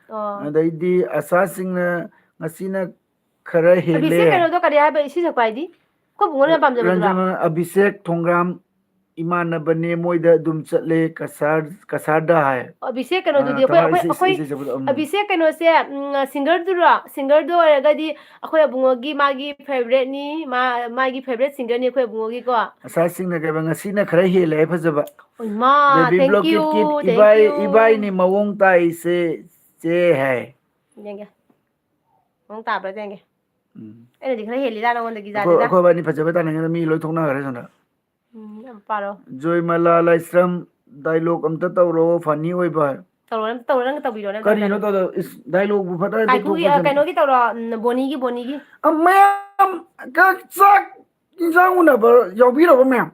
ꯑꯣ꯫ ꯑꯗꯩꯗꯤ ꯑꯁꯥꯁꯤꯡꯅ ꯉꯁꯤꯅ ꯈꯔ ꯍꯦꯜꯂꯦ꯫ ꯑꯕꯤꯁꯦꯛ ꯀꯩꯅꯣꯗꯣ ꯀꯔꯤ ꯍꯥꯏꯕ ꯏꯁꯩ ꯁꯛꯄ ꯍꯥꯏꯗꯤ? ꯑꯩꯈꯣꯏ ꯕꯨꯡꯉꯣꯅ ꯌꯥꯝ ꯄꯥꯝꯖꯕꯗꯨꯔꯣ? ꯔꯟꯖꯟ, ꯑꯕꯤꯁꯦꯛ ꯊꯣꯡꯒ꯭ꯔꯥꯝ, ꯏꯃꯥꯟꯅꯕꯅꯦ, ꯃꯣꯏꯗ ꯑꯗꯨꯝ ꯆꯠꯂꯦ, ꯀꯁꯥꯔ-, ꯀꯁꯥꯔꯗ ꯍꯥꯏ꯫ ꯑꯣ, ꯑꯕꯤꯁꯦꯛ ꯀꯩꯅꯣꯗꯨꯗꯤ ꯑꯥ, ꯑꯩꯈꯣꯏ, ꯀꯃꯥꯏ ꯑꯩꯈꯣꯏ, ꯏꯁꯩ, ꯑꯩꯈꯣꯏ ꯏꯁꯩ ꯁꯛꯄꯗꯣ, ꯎꯝ꯫ ꯑꯕꯤꯁꯦꯛ ꯀꯩꯅꯣꯁꯦ, ꯎꯝ, singerꯗꯨꯔꯣ? Singerꯗꯨ ꯑꯣꯏꯔꯒꯗꯤ ꯑꯩꯈꯣꯏ ꯑꯕꯨꯡꯉꯣꯒꯤ ꯃꯥꯒꯤ favouriteꯅꯤ, ꯃꯥ-, ꯃꯥꯒꯤ favourite singerꯅꯤ ꯑꯩꯈꯣꯏ ꯑꯕꯨꯡꯉꯣꯒꯤꯀꯣ꯫ ꯑꯁꯥꯁꯤꯡꯅ ꯀꯩꯕ, ꯉꯁꯤꯅ ꯈꯔ ꯍꯦꯜꯂꯦ ꯍꯥꯏ ꯐꯖꯕ꯫ ꯏꯃꯥ, baby thank block you, kit kit, thank ꯏꯕꯥꯏ, you꯫ ꯏꯕꯥꯏꯅꯤ ꯃꯑꯣꯡ ꯇꯥꯏꯁꯦ, ꯆꯦ ꯍꯥꯏ꯫ ꯌꯦꯡꯒꯦ꯫ ꯃꯑꯣꯡ ꯇꯥꯕ꯭ꯔꯥ ꯌꯦꯡꯒꯦ꯫ ꯎꯝ꯫ ꯑꯩꯅꯗꯤ ꯈꯔ ꯍꯦꯜꯂꯤꯗ ꯅꯉꯣꯟꯗꯒꯤ ꯑꯩꯈꯣꯏ, ꯖꯥꯠꯅꯤꯗ꯫ ꯑꯩꯈꯣꯏ ꯕꯥꯅꯤ ꯐꯖꯕ ꯇꯥꯅꯤꯡꯉꯦꯗ, ꯃꯤ ꯂꯣꯏ ꯊꯣꯛꯅꯈ꯭ꯔꯦ ꯁꯣꯝꯗ꯫ ꯎꯝ, ꯌꯥꯝ ꯄꯥꯔꯣ꯫ ꯖꯣꯏꯃꯂꯥ ꯂꯥꯏꯁ꯭ꯔꯝ, dialogue ꯑꯝꯇ ꯇꯧꯔꯛꯑꯣ, funny ꯑꯣꯏꯕ꯫ ꯇꯧꯔꯣ, ꯅꯪ ꯇꯧꯔꯣ, ꯅꯪ ꯇꯧꯕꯤꯔꯣ, ꯅꯪ ꯀꯔꯤꯅꯣ ꯇꯧꯔꯣ꯫ ꯇꯧꯗꯣ? ꯏꯁ, ꯗꯥꯏꯂꯣꯒꯕꯨ ꯐꯖꯅ ꯀꯥꯏꯀꯨꯒꯤ, ꯑ, ꯇꯧꯊꯣꯛꯇꯅ꯫ ꯀꯩꯅꯣꯒꯤ ꯇꯧꯔꯣ, ꯎꯝ, ꯕꯣꯅꯤꯒꯤ, ꯕꯣꯅꯤꯒꯤ꯫ ꯑ, ꯃꯌꯥꯝ, ꯀ-, ꯆꯥꯛ ꯏꯟꯁꯥꯡ ꯎꯅꯕ ꯌꯥꯎꯕꯤꯔꯕ ꯃꯌꯥꯝ?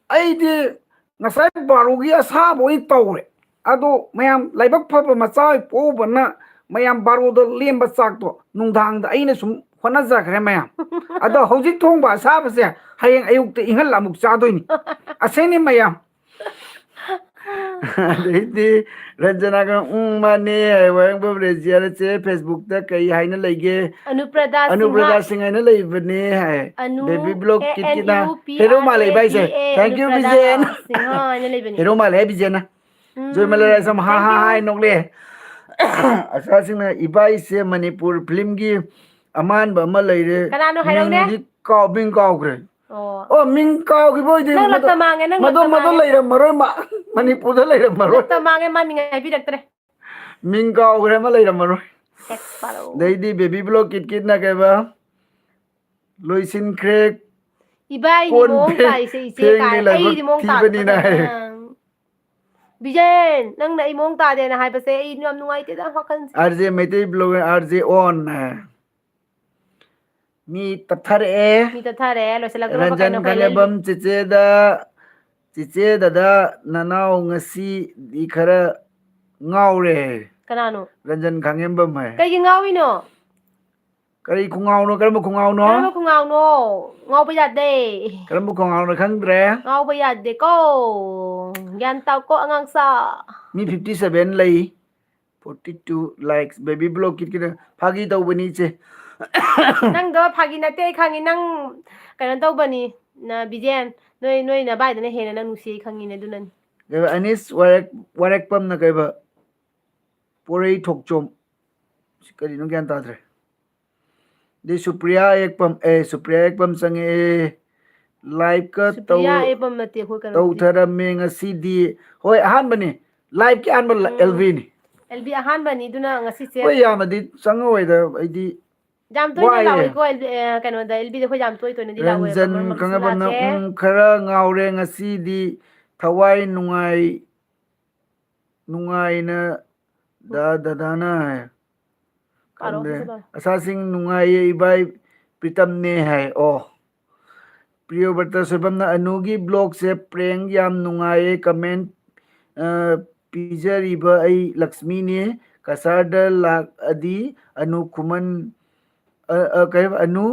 ꯑꯩꯗꯤ ꯉꯁꯥꯏ ꯕꯥꯔꯣꯒꯤ ꯑꯁꯥꯕ ꯑꯣꯏꯅ ꯇꯧꯔꯦ꯫ ꯑꯗꯣ ꯃꯌꯥꯝ ꯂꯥꯏꯕꯛ ꯐꯕ ꯃꯆꯥ ꯑꯣꯏ ꯄꯣꯛꯎꯕꯅ ꯃꯌꯥꯝ ꯕꯥꯔꯣꯗ ꯂꯦꯝꯕ ꯆꯥꯛꯇꯣ ꯅꯨꯡꯗꯥꯡꯗ ꯑꯩꯅ ꯁꯨꯝ ꯍꯣꯠꯅꯖꯈ꯭ꯔꯦ ꯃꯌꯥꯝ꯫ ꯑꯗꯣ ꯍꯧꯖꯤꯛ ꯊꯣꯡꯕ ꯑꯁꯥꯕꯁꯦ ꯍꯌꯦꯡ ꯑꯌꯨꯛꯇ ꯏꯪꯍꯜꯂ ꯑꯃꯨꯛ ꯆꯥꯗꯣꯏꯅꯤ꯫ ꯑꯁꯦꯡꯅꯤ ꯃꯌꯥꯝ꯫ ꯑꯗꯩꯗꯤ ꯔꯟꯖꯅꯥꯒ, "ꯎꯝ, ꯃꯥꯅꯦ" ꯍꯥꯏ꯫ ꯋꯥꯍꯦꯡꯕꯝ ꯔꯦꯖꯤꯌꯥꯅ ꯆꯦ, Facebook-ꯇ ꯀꯩ ꯍꯥꯏꯅ ꯂꯩꯒꯦ? ꯑꯅꯨꯄ꯭ꯔꯗꯥ ꯑꯅꯨꯄ꯭ꯔꯗꯥ ꯁꯤꯡꯍ꯫ ꯁꯤꯡ ꯍꯥꯏꯅ ꯂꯩꯕꯅꯦ ꯍꯥꯏ꯫ ꯑꯅꯨ, ꯕꯦꯕꯤ ꯕ꯭ꯂꯣꯛ ꯑꯦ, ꯀꯤꯠ ꯑꯦꯟ ꯀꯤꯠꯅ ꯌꯨ ꯄꯤ ꯍꯦꯔꯣ ꯑꯥꯔ ꯃꯥꯜꯂꯦ ꯑꯦ ꯏꯕꯥꯏꯁꯦ꯫ ꯕꯤ ꯑꯦ, Thank you, ꯑꯅꯨꯄ꯭ꯔꯗꯥ ꯕꯤꯖꯦꯟ꯫ ꯁꯤꯡꯍ ꯍꯥꯏꯅ ꯂꯩꯕꯅꯦ꯫ ꯍꯦꯔꯣ ꯃꯥꯜꯂꯦ ꯍꯥꯏ, ꯕꯤꯖꯦꯟꯅ꯫ ꯎꯝ, ꯖꯣꯏꯃꯜꯂꯔꯥꯏꯁꯝ ꯍꯥ thank ꯍꯥ you꯫ ꯍꯥꯏ ꯅꯣꯛꯂꯦ꯫ ꯑꯁꯥꯁꯤꯡꯅ ꯏꯕꯥꯏꯁꯦ ꯃꯅꯤꯄꯨꯔ ꯐꯤꯂꯝꯒꯤ ꯑꯃꯥꯟꯕ ꯑꯃ ꯂꯩꯔꯦ꯫ ꯀꯅꯥꯅꯣ ꯍꯥꯏꯔꯛꯎꯅꯦ? ꯃꯤꯡꯗꯤ ꯀꯥꯎ-, ꯃꯤꯡ ꯀꯥꯎꯈ꯭ꯔꯦ꯫ ꯑꯣ꯫ ꯑꯣ, ꯃꯤꯡ ꯀꯥꯎꯈꯤꯕ ꯑꯣꯏꯗꯤ ꯅꯪ ꯃꯗꯣ, ꯂꯛꯇ ꯃꯥꯡꯉꯦ, ꯅꯪ ꯃꯗꯣ, ꯂꯛꯇ ꯃꯗꯣ ꯃꯥꯡꯉꯦ꯫ ꯂꯩꯔꯝꯃꯔꯣꯏ ꯃꯥ꯫ ꯃꯅꯤꯄꯨꯔꯗ ꯂꯩꯔꯝꯃꯔꯣꯏ꯫ ꯂꯛꯇ ꯃꯥꯡꯉꯦ, ꯃꯥ ꯃꯤꯡ ꯍꯥꯏꯕꯤꯔꯛꯇ꯭ꯔꯦ꯫ ꯃꯤꯡ ꯀꯥꯎꯈ꯭ꯔꯦ, ꯑꯃ ꯂꯩꯔꯝꯃꯔꯣꯏ꯫ ꯁꯦꯛ ꯄꯥꯔꯣ꯫ ꯑꯗꯩꯗꯤ ꯕꯦꯕꯤ ꯕ꯭ꯂꯣꯛ ꯀꯤꯠ ꯀꯤꯠꯅ ꯀꯩꯕ? ꯂꯣꯏꯁꯤꯟꯈ꯭ꯔꯦ꯫ ꯏꯕꯥꯏꯅꯤ ꯀꯣꯟ ꯃꯑꯣꯡ ꯐꯦꯡ-, ꯇꯥꯏꯁꯦ ꯏꯆꯦ ꯐꯦꯡꯗꯦ ꯀꯥꯏ꯫ ꯂꯥꯏꯕꯛ ꯑꯩꯗꯤ ꯃꯑꯣꯡ ꯊꯤꯕꯅꯤꯅ ꯇꯥꯗꯦ꯫ ꯍꯥꯏ꯫ ꯑꯪ꯫ ꯕꯤꯖꯦꯟ, ꯅꯪꯅ ꯑꯩ ꯃꯑꯣꯡ ꯇꯥꯗꯦꯅ ꯍꯥꯏꯕꯁꯦ ꯑꯩ ꯌꯥꯝ ꯅꯨꯡꯉꯥꯏꯇꯦꯗ ꯋꯥꯈꯜꯁꯦ꯫ R J Meitei blogger, R J ꯑꯣꯟ ꯍꯥꯏ꯫ ꯃꯤ ꯇꯞꯊꯔꯛꯑꯦ꯫ ꯃꯤ ꯇꯞꯊꯔꯛꯑꯦ, ꯂꯣꯏꯁꯤꯜꯂꯛꯇꯣꯔꯕ ꯔꯟꯖꯟ ꯀꯩꯅꯣ, ꯑꯩꯈꯣꯏ ꯈꯥꯉꯦꯝꯕꯝ ꯂꯩ-, ꯆꯦꯆꯦꯗ, ꯆꯦꯆꯦ ꯗꯗꯥ ꯅꯅꯥꯎ ꯉꯁꯤꯗꯤ ꯈꯔ ꯉꯥꯎꯔꯦ꯫ ꯀꯅꯥꯅꯣ? ꯔꯟꯖꯟ ꯈꯥꯉꯦꯝꯕꯝ ꯍꯥꯏ꯫ ꯀꯩꯒꯤ ꯉꯥꯎꯔꯤꯅꯣ? ꯀꯔꯤ ꯈꯨꯉꯥꯎꯅꯣ? ꯀꯔꯝꯕ ꯈꯨꯉꯥꯎꯅꯣ? ꯀꯔꯝꯕ ꯈꯨꯉꯥꯎꯅꯣ? ꯉꯥꯎꯕ ꯌꯥꯗꯦ꯫ ꯀꯔꯝꯕ ꯈꯨꯉꯥꯎꯅꯣ ꯈꯪꯗ꯭ꯔꯦ? ꯉꯥꯎꯕ ꯌꯥꯗꯦꯀꯣ꯫ ꯒ꯭ꯌꯥꯟ ꯇꯥꯎꯀꯣ ꯑꯉꯥꯡꯁꯥ꯫ ꯃꯤ fifty seven ꯂꯩ꯫ Forty two likes, baby block ꯀꯤꯠꯀꯤꯗ꯫ ꯐꯥꯒꯤ ꯇꯧꯕꯅꯤ ꯏꯆꯦ꯫ ꯅꯪꯗꯣ ꯐꯥꯒꯤ ꯅꯠꯇꯦ, ꯑꯩ ꯈꯪꯉꯤ꯫ ꯅꯪ ꯀꯩꯅꯣ ꯇꯧꯕꯅꯤ, ꯅ-, ꯕꯤꯖꯦꯟ꯫ ꯅꯣꯏ, ꯅꯣꯏ ꯅꯕꯥꯏꯗꯨꯅ ꯍꯦꯟꯅ ꯅꯪ ꯅꯨꯡꯁꯤ, ꯑꯩ ꯈꯪꯉꯤꯅꯦ, ꯑꯗꯨꯅꯅꯤ꯫ ꯀꯩꯕ, ꯑꯅꯤꯁ ꯋꯥꯔꯦꯛ-, ꯋꯥꯔꯦꯛꯄꯝꯅ ꯀꯩꯕ, ꯄꯣꯔꯩ ꯊꯣꯛꯆꯣꯝ꯫ ꯁꯤ ꯀꯔꯤꯅꯣ ꯒ꯭ꯌꯥꯟ ꯇꯥꯗ꯭ꯔꯦ꯫ ꯑꯗꯩ ꯁꯨꯄ꯭ꯔꯤꯌꯥ ꯑꯌꯦꯛꯄꯝ, ꯑꯦ, ꯁꯨꯄ꯭ꯔꯤꯌꯥ ꯑꯌꯦꯛꯄꯝ ꯆꯪꯉꯛꯑꯦ꯫ Live-ꯀ ꯁꯨꯄ꯭ꯔꯤꯌꯥ ꯇꯧ-, ꯑꯌꯦꯛꯄꯝ ꯅꯠꯇꯦ, ꯑꯩꯈꯣꯏ ꯀꯩꯅꯣꯗꯤ꯫ ꯇꯧꯊꯔꯝꯃꯦ ꯉꯁꯤꯗꯤ꯫ ꯍꯣꯏ, ꯑꯍꯥꯟꯕꯅꯤ꯫ Live-ꯀꯤ ꯑꯍꯥꯟꯕ ꯂ-, ꯎꯝ꯫ L V-ꯅꯤ꯫ L V ꯑꯍꯥꯟꯕꯅꯤ, ꯑꯗꯨꯅ ꯉꯁꯤꯁꯦ ꯍꯣꯏ, ꯌꯥꯝꯅꯗꯤ ꯆꯪꯉꯛꯑꯣꯏꯗ, ꯑꯩꯗꯤ ꯌꯥꯝ ꯇꯣꯏꯅ ꯋꯥꯏꯌꯦ꯫ ꯂꯥꯛꯑꯣꯏꯀꯣ, L V, ꯑ, ꯀꯩꯅꯣꯗ, L V-ꯗ ꯑꯩꯈꯣꯏ ꯌꯥꯝ ꯇꯣꯏ ꯇꯣꯏꯅꯗꯤ ꯂꯥꯛꯑꯣꯏꯕ, ꯔꯟꯖꯟ ꯃꯔꯛ ꯃꯔꯛꯇ ꯈꯪꯉꯕ ꯅꯪ, ꯂꯥꯛꯀꯦ꯫ ꯎꯝ, ꯈꯔ ꯉꯥꯎꯔꯦ ꯉꯁꯤꯗꯤ, ꯊꯋꯥꯏ ꯅꯨꯡꯉꯥꯏ-, ꯅꯨꯡꯉꯥꯏꯅ ꯗ ꯗꯗꯥꯅ ꯍꯥꯏ꯫ ꯈꯪꯗꯦ꯫ ꯑꯁꯥꯁꯤꯡ ꯅꯨꯡꯉꯥꯏꯌꯦ ꯏꯕꯥꯏ, ꯄ꯭ꯔꯤꯇꯝꯅꯦ ꯍꯥꯏ꯫ ꯑꯣ, ꯄ꯭ꯔꯤꯌꯣꯕ꯭ꯔꯇ ꯁꯣꯏꯕꯝꯅ ꯑꯅꯨꯒꯤ ꯕ꯭ꯂꯣꯒꯁꯦ ꯄ꯭ꯔꯦꯡ ꯌꯥꯝ ꯅꯨꯡꯉꯥꯏꯌꯦ꯫ ꯀꯃꯦꯟ, ꯑ, ꯄꯤꯖꯔꯤꯕ ꯑꯩ ꯂꯛꯁꯃꯤꯅꯦ꯫ ꯀꯁꯥꯔꯗ ꯂꯥꯛꯑꯗꯤ ꯑꯅꯨ ꯈꯨꯃꯟ, ꯑ, ꯑ, ꯀꯩ ꯍꯥꯏꯕ? ꯑꯅꯨ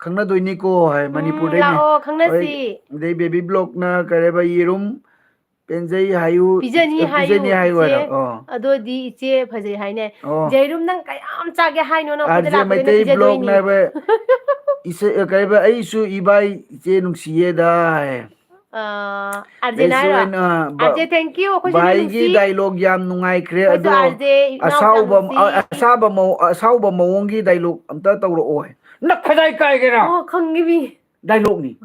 ꯈꯪꯅꯗꯣꯏꯅꯤꯀꯣ ꯍꯥꯏ, ꯎꯝ, ꯃꯅꯤꯄꯨꯔꯗꯩꯅꯦ꯫ ꯂꯥꯛꯑꯣ, ꯈꯪꯅꯁꯤ꯫ ꯍꯣꯏ, ꯑꯗꯩ ꯕꯦꯕꯤ ꯕ꯭ꯂꯣꯛꯅ ꯀꯩ ꯍꯥꯏꯕ? ꯌꯦꯔꯨꯝ ꯄꯦꯟꯖꯩ ꯍꯥꯏꯌꯨ, ꯄꯤꯖꯅꯤ ꯑ, ꯍꯥꯏꯌꯨ, ꯄꯤꯖꯅꯤ ꯍꯥꯏꯌꯨ ꯏꯆꯦ꯫ ꯍꯥꯏꯔꯣ? ꯑꯣ꯫ ꯑꯗꯨꯗꯤ ꯏꯆꯦ ꯐꯖꯩ ꯍꯥꯏꯅꯦ꯫ ꯑꯣ꯫ ꯌꯦꯔꯨꯝ ꯅꯪ ꯀꯌꯥꯝ ꯆꯥꯒꯦ ꯍꯥꯏꯅꯣ? ꯅꯪ ꯑꯩꯈꯣꯏꯗ ꯑꯥꯔ ꯖꯦ ꯂꯥꯛꯄꯗ ꯅꯪ ꯃꯩꯇꯩ ꯄꯤꯖꯗꯣꯏꯅꯤ꯫ ꯕ꯭ꯂꯣꯛꯅ ꯍꯥꯏꯕ, ꯏꯆꯦ, ꯑ, ꯀꯩ ꯍꯥꯏꯕ? ꯑꯩꯁꯨ ꯏꯕꯥꯏ ꯏꯆꯦ ꯅꯨꯡꯁꯤꯌꯦꯗ ꯍꯥꯏ꯫ ꯑ, ꯑꯥꯔ ꯖꯦꯅ ꯑꯩꯁꯨ ꯍꯥꯏꯔꯣ? ꯑꯩꯅ, ꯕ-, ꯑꯥꯔ ꯖꯦ, thank you, ꯑꯩꯈꯣꯏꯁꯨ ꯅꯪ ꯚꯥꯏꯒꯤ ꯅꯨꯡꯁꯤ꯫ ꯗꯥꯏꯂꯣꯛ ꯌꯥꯝ ꯅꯨꯡꯉꯥꯏꯈ꯭ꯔꯦ, ꯑꯩꯈꯣꯏꯁꯨ ꯑꯗꯣ ꯑꯥꯔ ꯖꯦ ꯏꯅꯥꯎ ꯌꯥꯝ ꯑꯁꯥꯎꯕ, ꯅꯨꯡꯁꯤ꯫ ꯑ-, ꯑꯁꯥꯕ ꯃꯑꯣ-, ꯑꯁꯥꯎꯕ ꯃꯑꯣꯡꯒꯤ ꯗꯥꯏꯂꯣꯛ ꯑꯝꯇ ꯇꯧꯔꯛꯑꯣ ꯍꯥꯏ꯫ ꯅꯈꯣꯏꯗꯥꯏ ꯀꯥꯏꯒꯦꯔꯥ? ꯑꯣ, ꯈꯪꯉꯤꯃꯤ꯫ ꯗꯥꯏꯂꯣꯛꯅꯤ꯫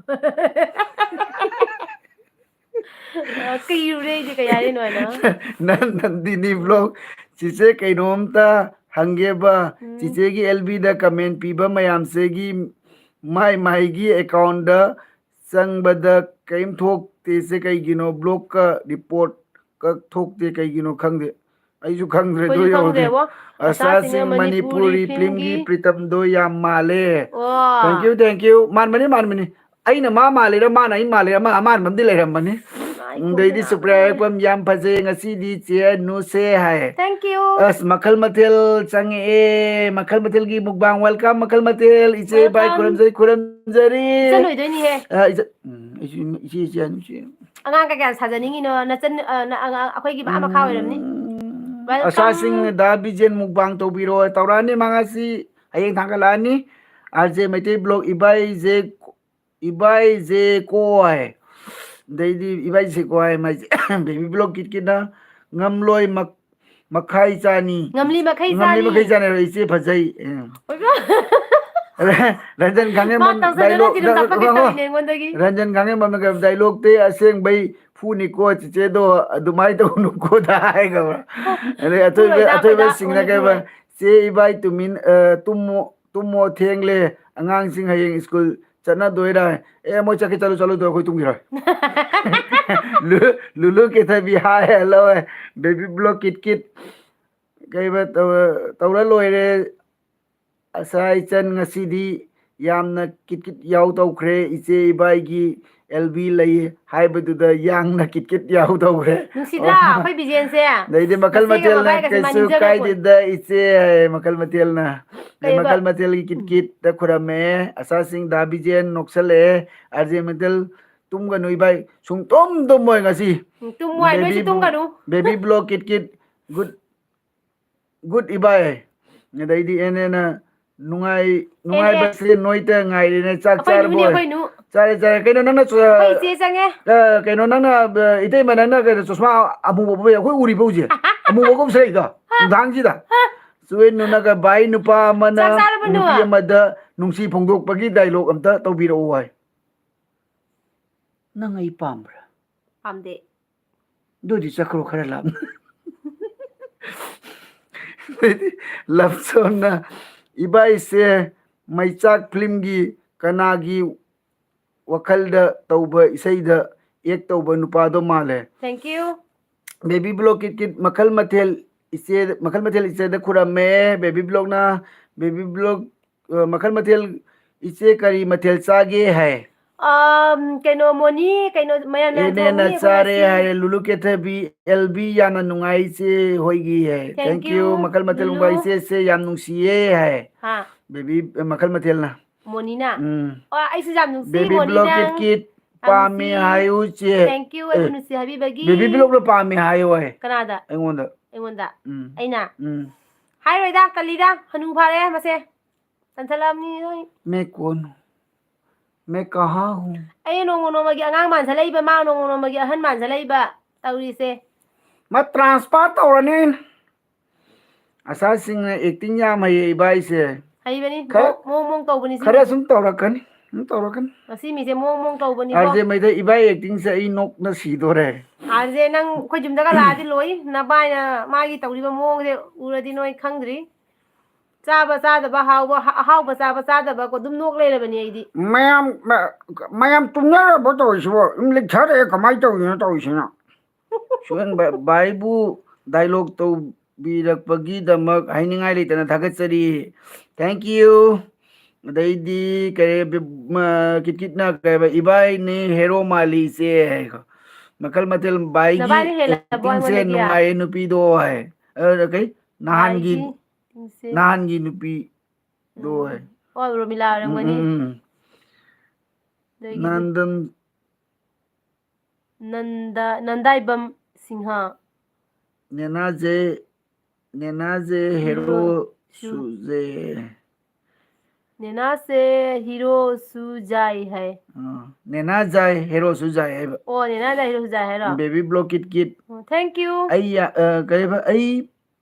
ꯑ, ꯀꯩꯔꯨꯔꯦ ꯑꯩꯗꯤ ꯀꯩ ꯍꯥꯏꯔꯤꯅꯣ ꯍꯥꯏꯅ꯫ ꯅꯟ-, ꯅꯟꯗꯤꯅꯤ ꯕ꯭ꯂꯣꯛ, ꯆꯤꯆꯦ ꯀꯩꯅꯣꯝꯇ ꯍꯪꯒꯦꯕ, ꯎꯝ꯫ ꯆꯤꯆꯦꯒꯤ ꯑꯦꯜ ꯕꯤꯗ ꯀꯃꯦꯟ ꯄꯤꯕ ꯃꯌꯥꯝꯁꯤꯒꯤ ꯃꯥꯏ ꯃꯥꯏꯒꯤ ꯑꯦꯀꯥꯎꯟꯗ ꯆꯪꯕꯗ ꯀꯔꯤꯝ ꯊꯣꯛꯇꯦꯁꯦ ꯀꯩꯒꯤꯅꯣ? ꯕ꯭ꯂꯣꯛꯀ ꯔꯤꯄꯣꯔꯠꯀ ꯊꯣꯛꯇꯦ ꯀꯩꯒꯤꯅꯣ ꯈꯪꯗꯦ꯫ ꯑꯩꯁꯨ ꯈꯪꯗ꯭ꯔꯦ, ꯑꯗꯨ ꯑꯩꯈꯣꯏꯁꯨ ꯌꯧꯔꯗꯤ꯫ ꯈꯪꯗ꯭ꯔꯦꯕꯣ꯫ ꯑꯁꯥꯁꯤꯡꯅ ꯑꯁꯥꯁꯤꯡꯅ ꯃꯅꯤꯄꯨꯔꯤ ꯃꯅꯤꯄꯨꯔꯤ ꯐꯤꯂꯝꯒꯤ ꯐꯤꯂꯝꯒꯤ ꯄ꯭ꯔꯤꯇꯝꯗꯣ ꯌꯥꯝ ꯃꯥꯜꯂꯦ꯫ ꯑꯣ꯫ Thank you, thank you꯫ ꯃꯥꯟꯕꯅꯤ, ꯃꯥꯟꯕꯅꯤ꯫ ꯑꯩꯅ ꯃꯥ ꯃꯥꯜꯂꯤꯔ, ꯃꯥꯅ ꯑꯩ ꯃꯥꯜꯂꯤꯔ, ꯑꯃ ꯑꯃꯥꯟꯕ ꯑꯃꯗꯤ ꯂꯩꯔꯝꯃꯅꯤ꯫ ꯑꯥ, ꯑꯩ ꯑꯗꯩꯗꯤ ꯈꯣꯡꯗ ꯁꯨꯄ꯭ꯔꯤꯌꯥ ꯂꯥꯛꯄꯅꯦ꯫ ꯌꯥꯏꯐꯝ ꯌꯥꯝ ꯐꯖꯩ ꯉꯁꯤꯗꯤ ꯆꯦ ꯅꯨꯁꯦ ꯍꯥꯏ꯫ Thank you꯫ ꯑꯁ, ꯃꯈꯜ ꯃꯊꯦꯜ ꯆꯪꯉꯛꯑꯦ꯫ ꯃꯈꯜ ꯃꯊꯦꯜꯒꯤ mukbang, welcome, ꯃꯈꯜ ꯃꯊꯦꯜ꯫ ꯏꯆꯦ ꯏꯕꯥꯏ welcome꯫ ꯈꯨꯔꯨꯝꯖꯔꯤ, ꯈꯨꯔꯨꯝꯖꯔꯤ꯫ ꯏꯆꯟ ꯑꯣꯏꯗꯣꯏꯅꯤꯍꯦ꯫ ꯑ, ꯏꯆꯟ, ꯎꯝ, ꯑꯩꯁꯨ ꯏꯆꯦ, ꯏꯆꯦ ꯍꯥꯏꯅꯤ, ꯏꯆꯦ꯫ ꯑꯉꯥꯡ ꯀꯌꯥ ꯁꯥꯖꯅꯤꯡꯉꯤꯅꯣ? ꯅꯆꯟ, ꯑ, ꯅ-, ꯑꯉꯥꯡ, ꯑꯩꯈꯣꯏꯒꯤ ꯑꯥ ꯃꯈꯥ ꯑꯣꯏꯔꯝꯅꯤ꯫ ꯎꯝ, welcome꯫ ꯑꯁꯥꯁꯤꯡꯅ ꯗꯥ ꯕꯤꯖꯦꯟ mukbang ꯇꯧꯕꯤꯔꯣ꯫ ꯇꯧꯔꯛꯑꯅꯤ ꯃꯥ ꯉꯁꯤ, ꯍꯌꯦꯡ ꯊꯥꯒꯠꯂꯛꯑꯅꯤ꯫ ꯑꯥꯔ ꯖꯦ ꯃꯩꯇꯩ ꯕ꯭ꯂꯣꯛ, ꯏꯕꯥꯏꯁꯦ, ꯏꯕꯥꯏꯁꯦ ꯀꯣ ꯍꯥꯏ꯫ ꯑꯗꯩꯗꯤ ꯏꯕꯥꯏꯁꯦ ꯀꯣ ꯍꯥꯏ, ꯃꯥꯏꯁꯦ ꯕꯦꯕꯤ ꯕ꯭ꯂꯣꯛ ꯀꯤꯠꯀꯤꯅ ꯉꯝꯂꯣꯏ ꯃꯛ-, ꯃꯈꯥꯏ ꯆꯥꯅꯤ꯫ ꯉꯝꯂꯤ ꯃꯈꯩ ꯉꯝꯂꯤ ꯆꯥꯅꯤ꯫ ꯃꯈꯩ ꯆꯥꯅꯤ ꯍꯥꯏꯔꯣ, ꯏꯆꯦ ꯐꯖꯩ꯫ ꯎꯝ꯫ ꯑꯣꯏꯕ? ꯔꯟꯖꯟ ꯃꯥ ꯈꯥꯡꯉꯦꯝꯕꯝ ꯇꯧꯁꯟꯅꯅꯨ, dialogue ꯁꯤꯗ ꯆꯥꯄꯛꯀꯦ ꯇꯧꯔꯤꯅꯦ ꯑꯩꯉꯣꯟꯗꯒꯤ꯫ ꯔꯟꯖꯟ ꯈꯥꯡꯉꯦꯝꯕꯝꯅ ꯀꯩ dialogue ꯇꯤ ꯑꯁꯦꯡꯕꯩ ꯐꯨꯅꯤꯀꯣ ꯆꯤꯆꯦꯗꯣ, ꯑꯗꯨꯃꯥꯏꯅ ꯇꯧꯅꯨꯀꯣꯗ ꯍꯥꯏꯈ꯭ꯔꯕ꯫ ꯑꯗꯩ ꯑꯊꯣꯏꯕ, ꯐꯨꯔꯣꯏꯗ, ꯑꯩꯈꯣꯏꯗ ꯑꯊꯣꯏꯕꯁꯤꯡꯅ ꯀꯩꯕ, ꯃꯅꯤꯄꯨꯔ꯫ "ꯆꯦ ꯏꯕꯥꯏ ꯇꯨꯃꯤꯟ-, ꯑ, ꯇꯨꯝꯃꯣ, ꯇꯨꯝꯃꯣ ꯊꯦꯡꯂꯦ, ꯑꯉꯥꯡꯁꯤꯡ ꯍꯌꯦꯡ ꯁ꯭ꯀꯨꯜ ꯆꯠꯅꯗꯣꯏꯔꯥ? ꯑꯦ, ꯃꯣꯏ ꯆꯠꯀꯦ ꯆꯠꯂꯨ, ꯆꯠꯂꯨꯗꯣ ꯑꯩꯈꯣꯏ ꯇꯨꯝꯈꯤꯔꯣꯏ꯫ ꯂꯨ-, ꯂꯨꯂꯨ ꯀꯦꯊꯕꯤ ꯍꯥꯏ ꯍꯜꯂꯣ ꯍꯥꯏ꯫ Baby vlog Kit Kit. ꯀꯩꯕ ꯇꯧꯔ, ꯇꯧꯔ ꯂꯣꯏꯔꯦ꯫ ꯑꯁꯥ ꯏꯆꯟ ꯉꯁꯤꯗꯤ ꯌꯥꯝꯅ ꯀꯤꯠ ꯀꯤꯠ ꯌꯥꯎ ꯇꯧꯈ꯭ꯔꯦ꯫ ꯏꯆꯦ ꯏꯕꯥꯏꯒꯤ ꯑꯦꯜ ꯕꯤ ꯂꯩ ꯍꯥꯏꯕꯗꯨꯗ ꯌꯥꯡꯅ ꯀꯤꯠ ꯀꯤꯠ ꯌꯥꯎ ꯇꯧꯈ꯭ꯔꯦ꯫ ꯅꯨꯡꯁꯤꯗ꯭ꯔꯥ ꯑꯣ꯫ ꯑꯩꯈꯣꯏ ꯕꯤꯖꯦꯟꯁꯦ? ꯑꯗꯩꯗꯤ ꯃꯈꯜ ꯃꯆꯦꯒ ꯃꯊꯦꯜꯅ ꯃꯕꯥꯏꯒꯁꯦ ꯀꯩꯁꯨ ꯃꯥꯟꯅꯤꯡꯖꯈ꯭ꯔ ꯄꯣꯠꯅꯤ꯫ ꯀꯥꯏꯗꯦꯗ ꯏꯆꯦ ꯍꯥꯏ ꯃꯈꯜ ꯃꯊꯦꯜꯅ꯫ ꯑꯗꯩ ꯀꯩꯕ? ꯃꯈꯜ ꯃꯊꯦꯜꯒꯤ ꯀꯤꯠ ꯎꯝ꯫ ꯀꯤꯠꯇ ꯈꯨꯔꯝꯃꯦ꯫ ꯑꯁꯥꯁꯤꯡ ꯗꯥ ꯕꯤꯖꯦꯟ ꯅꯣꯛꯁꯜꯂꯛꯑꯦ꯫ ꯑꯥꯔ ꯖꯦ ꯃꯤꯇꯜ ꯇꯨꯝꯒꯅꯨ ꯏꯕꯥꯏ꯫ ꯁꯨꯡꯇꯨꯝ ꯇꯨꯝꯃꯣꯏ ꯉꯁꯤ꯫ ꯎꯝ, ꯇꯨꯝꯃꯣꯏ, ꯅꯣꯏꯁꯨ ꯕꯦꯕꯤ ꯕ꯭ꯂꯣ-, ꯇꯨꯝꯒꯅꯨ꯫ Baby vlog Kit Kit. Good. Good ꯏꯕꯥꯏ꯫ ꯑꯗꯩꯗꯤ ꯑꯦꯟ ꯑꯦꯅ ꯅꯨꯡꯉꯥꯏ-, ꯑꯦꯟ ꯑꯦ꯫ ꯅꯨꯡꯉꯥꯏꯕꯁꯦ ꯅꯣꯏꯇ ꯉꯥꯏꯔꯦꯅꯦ꯫ ꯆꯥꯛ ꯑꯩꯈꯣꯏ ꯅꯨꯅꯦ, ꯆꯥꯔꯕꯣ? ꯑꯩꯈꯣꯏ ꯅꯨ꯫ ꯆꯥꯔꯦ, ꯆꯥꯔꯦ꯫ ꯀꯩꯅꯣ ꯅꯪꯅ ꯆꯨ-, ꯑꯩꯈꯣꯏ ꯏꯆꯦ ꯆꯪꯉꯦ꯫ ꯑ, ꯀꯩꯅꯣ ꯅꯪꯅ, ꯑ, ꯏꯇꯩꯃ ꯅꯪꯅ ꯀꯩꯅꯣ ꯆꯨꯁꯃꯥ ꯑꯃꯨꯕ ꯎꯞꯄ ꯑꯩꯈꯣꯏ ꯎꯔꯤꯕꯣ ꯍꯧꯖꯤꯛ? ꯑꯃꯨꯕ ꯎꯞꯄ ꯂꯩꯗꯣ? ꯍꯥ? ꯅꯨꯡꯗꯥꯡꯁꯤꯗ? ꯍꯥ? ꯆꯨꯋꯦꯟ ꯅꯨꯅꯒ ꯚꯥꯏ ꯅꯨꯄꯥ ꯑꯃꯅ ꯆꯥꯛ ꯆꯥꯔꯕꯣ ꯅꯨ? ꯅꯨꯄꯤ ꯑꯃꯗ ꯅꯨꯡꯁꯤ ꯐꯣꯡꯗꯣꯛꯄꯒꯤ ꯗꯥꯏꯂꯣꯛ ꯑꯝꯇ ꯇꯧꯕꯤꯔꯛꯑꯣ ꯍꯥꯏ꯫ ꯅꯪ ꯑꯩ ꯄꯥꯝꯕ꯭ꯔꯥ? ꯄꯥꯝꯗꯦ꯫ ꯑꯗꯨꯗꯤ ꯆꯠꯈ꯭ꯔꯣ ꯈꯔ ꯂꯥꯞꯅ꯫ ꯑꯗꯩꯗꯤ ꯂꯞꯁꯣꯟꯅ, "ꯏꯕꯥꯏꯁꯦ ꯃꯩꯆꯥꯛ ꯐꯤꯂꯝꯒꯤ ꯀꯅꯥꯒꯤ ꯋꯥꯈꯜꯗ ꯇꯧꯕ ꯏꯁꯩꯗ ꯑꯦꯛ ꯇꯧꯕ ꯅꯨꯄꯥꯗꯣ ꯃꯥꯜꯂꯦ"꯫ Thank you꯫ Baby vlog Kit kit ꯃꯈꯜ ꯃꯊꯦꯜ ꯏꯆꯦ, ꯃꯈꯜ ꯃꯊꯦꯜ ꯏꯆꯦꯗ ꯈꯨꯔꯝꯃꯦ꯫ ꯕꯦꯕꯤ ꯕ꯭ꯂꯣꯛꯅ, ꯕꯦꯕꯤ ꯕ꯭ꯂꯣꯛ ꯑ, ꯃꯈꯜ ꯃꯊꯦꯜ, "ꯏꯆꯦ ꯀꯔꯤ ꯃꯊꯦꯜ ꯆꯥꯒꯦ?" ꯍꯥꯏ꯫ ꯑꯝ, ꯀꯩꯅꯣ, ꯃꯣꯅꯤ, ꯀꯩꯅꯣ, ꯃꯌꯥꯟ ꯃꯌꯥꯟ ꯑꯦꯅꯦꯅ ꯊꯣꯡꯉꯤ ꯑꯩꯈꯣꯏ ꯆꯥꯔꯦ ꯉꯁꯤ꯫ ꯍꯥꯏꯔꯦ꯫ ꯂꯨꯂꯨ ꯀꯦꯊꯕꯤ, "ꯑꯦꯜ ꯕꯤ ꯌꯥꯝꯅ ꯅꯨꯡꯉꯥꯏ ꯏꯆꯦ ꯍꯣꯏꯒꯤ" ꯍꯥꯏ꯫ Thank Thank you꯫ You꯫ ꯃꯈꯜ ꯃꯊꯦꯜ ꯂꯨꯂꯨ꯫ ꯅꯨꯡꯉꯥꯏ ꯏꯆꯦꯁꯦ ꯌꯥꯝ ꯅꯨꯡꯁꯤꯌꯦ ꯍꯥꯏ꯫ ꯍꯥ꯫ ꯕꯦꯕꯤ, ꯑ, ꯃꯈꯜ ꯃꯊꯦꯜꯅ꯫ ꯃꯣꯅꯤꯅ? ꯎꯝ꯫ ꯑꯣ, ꯑꯩꯁꯨ ꯌꯥꯝ ꯅꯨꯡꯁꯤ, ꯕꯦꯕꯤ ꯃꯣꯅꯤ ꯕ꯭ꯂꯣꯛ ꯅꯪ꯫ ꯀꯤꯠ ꯀꯤꯠ ꯌꯥꯝ ꯄꯥꯝꯃꯤ ꯅꯨꯡꯁꯤ꯫ ꯍꯥꯏꯌꯨ ꯏꯆꯦ꯫ Thank you, ꯑꯩꯕꯨ ꯑꯦ꯫ ꯅꯨꯡꯁꯤ ꯍꯥꯏꯕꯤꯕꯒꯤ꯫ ꯕꯦꯕꯤ ꯕ꯭ꯂꯣꯛꯅ ꯄꯥꯝꯃꯤ ꯍꯥꯏꯌꯨ ꯍꯥꯏ꯫ ꯀꯅꯥꯗ? ꯑꯩꯉꯣꯟꯗ꯫ ꯑꯩꯉꯣꯟꯗ? ꯎꯝ꯫ ꯑꯩꯅ? ꯎꯝ꯫ ꯍꯥꯏꯔꯣꯏꯗ, ꯇꯜꯂꯤꯗ, ꯍꯅꯨ ꯐꯥꯔꯦ ꯃꯁꯦ꯫ ꯇꯟꯊꯠꯂꯛꯑꯕꯅꯤ ꯅꯣꯏ꯫ "ꯃꯦ ꯀꯣꯟ ꯍꯨ? ꯃꯦ ꯀꯍꯥ ꯍꯨ?" ꯑꯩ ꯅꯣꯡꯃ ꯅꯣꯡꯃꯒꯤ ꯑꯉꯥꯡ ꯃꯥꯟꯁꯤꯜꯂꯛꯏꯕ, ꯃꯥ ꯅꯣꯡꯃ ꯅꯣꯡꯃꯒꯤ ꯑꯍꯟ ꯃꯥꯟꯁꯤꯜꯂꯛꯏꯕ ꯇꯧꯔꯤꯁꯦ꯫ ꯃꯥ ꯇ꯭ꯔꯥꯟꯁꯐꯔ ꯇꯧꯔꯅꯤ꯫ ꯑꯁꯥꯁꯤꯡꯅ ꯑꯦꯛꯇꯤꯡ ꯌꯥꯝ ꯍꯩꯌꯦ ꯏꯕꯥꯏꯁꯦ꯫ ꯍꯩꯕꯅꯤ, ꯈꯔ, ꯃꯑꯣꯡ, ꯃꯑꯣꯡ ꯃꯑꯣꯡ ꯇꯧꯕꯅꯤ ꯁꯤ ꯈꯔ ꯃꯤꯁꯦ꯫ ꯁꯨꯝ ꯇꯧꯔꯛꯀꯅꯤ, ꯁꯨꯝ ꯇꯧꯔꯛꯀꯅꯤ꯫ ꯉꯁꯤ ꯃꯤꯁꯦ ꯃꯑꯣꯡ ꯃꯑꯣꯡ ꯇꯧꯕꯅꯤꯀꯣ꯫ ꯑꯥꯔ ꯖꯦ ꯃꯩꯇꯩ ꯏꯕꯥꯏ ꯑꯦꯛꯇꯤꯡꯁꯦ ꯑꯩ ꯅꯣꯛꯅ ꯁꯤꯗꯣꯔꯦ꯫ ꯑꯥꯔ ꯖꯦ ꯅꯪ ꯑꯩꯈꯣꯏ ꯌꯨꯝꯗꯒ ꯂꯥꯛꯑꯗꯤ ꯂꯣꯏ, ꯅꯕꯥꯏꯅ ꯃꯥꯒꯤ ꯇꯧꯔꯤꯕ ꯃꯑꯣꯡꯁꯦ ꯎꯔꯗꯤ ꯅꯣꯏ ꯈꯪꯗ꯭ꯔꯤ꯫ ꯆꯥꯕ ꯆꯥꯗꯕ, ꯍꯥꯎꯕ, ꯑꯍꯥꯎꯕ ꯆꯥꯕ ꯆꯥꯗꯕ ꯀꯣ, ꯑꯗꯨꯝ ꯅꯣꯛ ꯂꯩꯔꯕꯅꯤ ꯑꯩꯗꯤ꯫ ꯃꯌꯥꯝ ꯃ- ꯃꯌꯥꯝ ꯇꯨꯝꯅꯔꯕꯣ ꯇꯧꯔꯤꯁꯤꯕꯣ? ꯑꯗꯨꯝ ꯂꯤꯛꯊꯔꯛꯑꯦ, ꯀꯃꯥꯏꯅ ꯇꯧꯔꯤꯅꯣ ꯇꯧꯔꯤꯁꯤꯅ? ꯁꯨꯍꯟꯕ ꯚꯥꯏꯕꯨ ꯗꯥꯏꯂꯣꯛ ꯇꯧꯕꯤꯔꯛꯄꯒꯤꯗꯃꯛ ꯍꯥꯏꯅꯤꯡꯉꯥꯏ ꯂꯩꯇꯅ ꯊꯥꯒꯠꯆꯔꯤ꯫ Thank you꯫ ꯑꯗꯩꯗꯤ ꯀꯔꯤ, ꯕꯤ- ꯃ- ꯀꯤꯠ ꯀꯤꯠꯅ ꯀꯩ ꯍꯥꯏꯕ, "ꯏꯕꯥꯏꯅꯦ ꯍꯦꯔꯣ ꯃꯥꯜꯂꯤꯁꯦ" ꯍꯥꯏꯀꯣ꯫ ꯃꯈꯜ ꯃꯊꯦꯜ ꯚꯥꯏꯒꯤ ꯅꯕꯥꯏꯅ ꯍꯦꯜꯂꯕꯣ ꯑꯦꯛꯇꯤꯡꯁꯦ ꯑꯩꯉꯣꯟꯗꯒꯤ? ꯅꯨꯡꯉꯥꯏꯌꯦ ꯅꯨꯄꯤꯗꯣ ꯍꯥꯏ꯫ ꯑ, ꯀꯩ ꯅꯍꯥꯟꯒꯤ ꯚꯥꯏꯒꯤ ꯑꯦꯛꯇꯤꯡꯁꯦ꯫ ꯅꯍꯥꯟꯒꯤ ꯅꯨꯄꯤꯗꯣ ꯍꯥꯏ꯫ ꯎꯝ꯫ ꯑꯣ, ꯔꯣꯃꯤꯂꯥ ꯎꯝ, ꯑꯣꯏꯔꯝꯒꯅꯤ꯫ Um, um. ꯑꯗꯒꯤꯗꯤ ꯅꯟꯗꯟ ꯅꯟꯗ ꯅꯟꯗꯥꯏꯕꯝ ꯁꯤꯡꯍ꯫ ꯅꯦꯅꯥꯖꯦ ꯅꯦꯅꯥꯖꯦ ꯍꯦꯔꯣ ꯍꯦꯔꯣ ꯁꯨꯖꯦ꯫ ꯅꯦꯅꯥꯁꯦ ꯍꯤꯔꯣ ꯁꯨꯖꯥꯏ ꯍꯥꯏ꯫ ꯑꯥ, ꯅꯦꯅꯥꯖꯥꯏ ꯍꯦꯔꯣ ꯁꯨꯖꯥꯏ ꯍꯥꯏꯕ꯫ ꯑꯣ, ꯅꯦꯅꯥꯖꯥꯏ ꯍꯤꯔꯣ ꯁꯨꯖꯥꯏ ꯍꯥꯏꯔꯣ? Baby block ꯀꯤꯠ ꯀꯤꯠ꯫ ꯑꯣ, thank you꯫ ꯑꯩ ꯌꯥ- ꯑ, ꯀꯩꯕ, "ꯑꯩ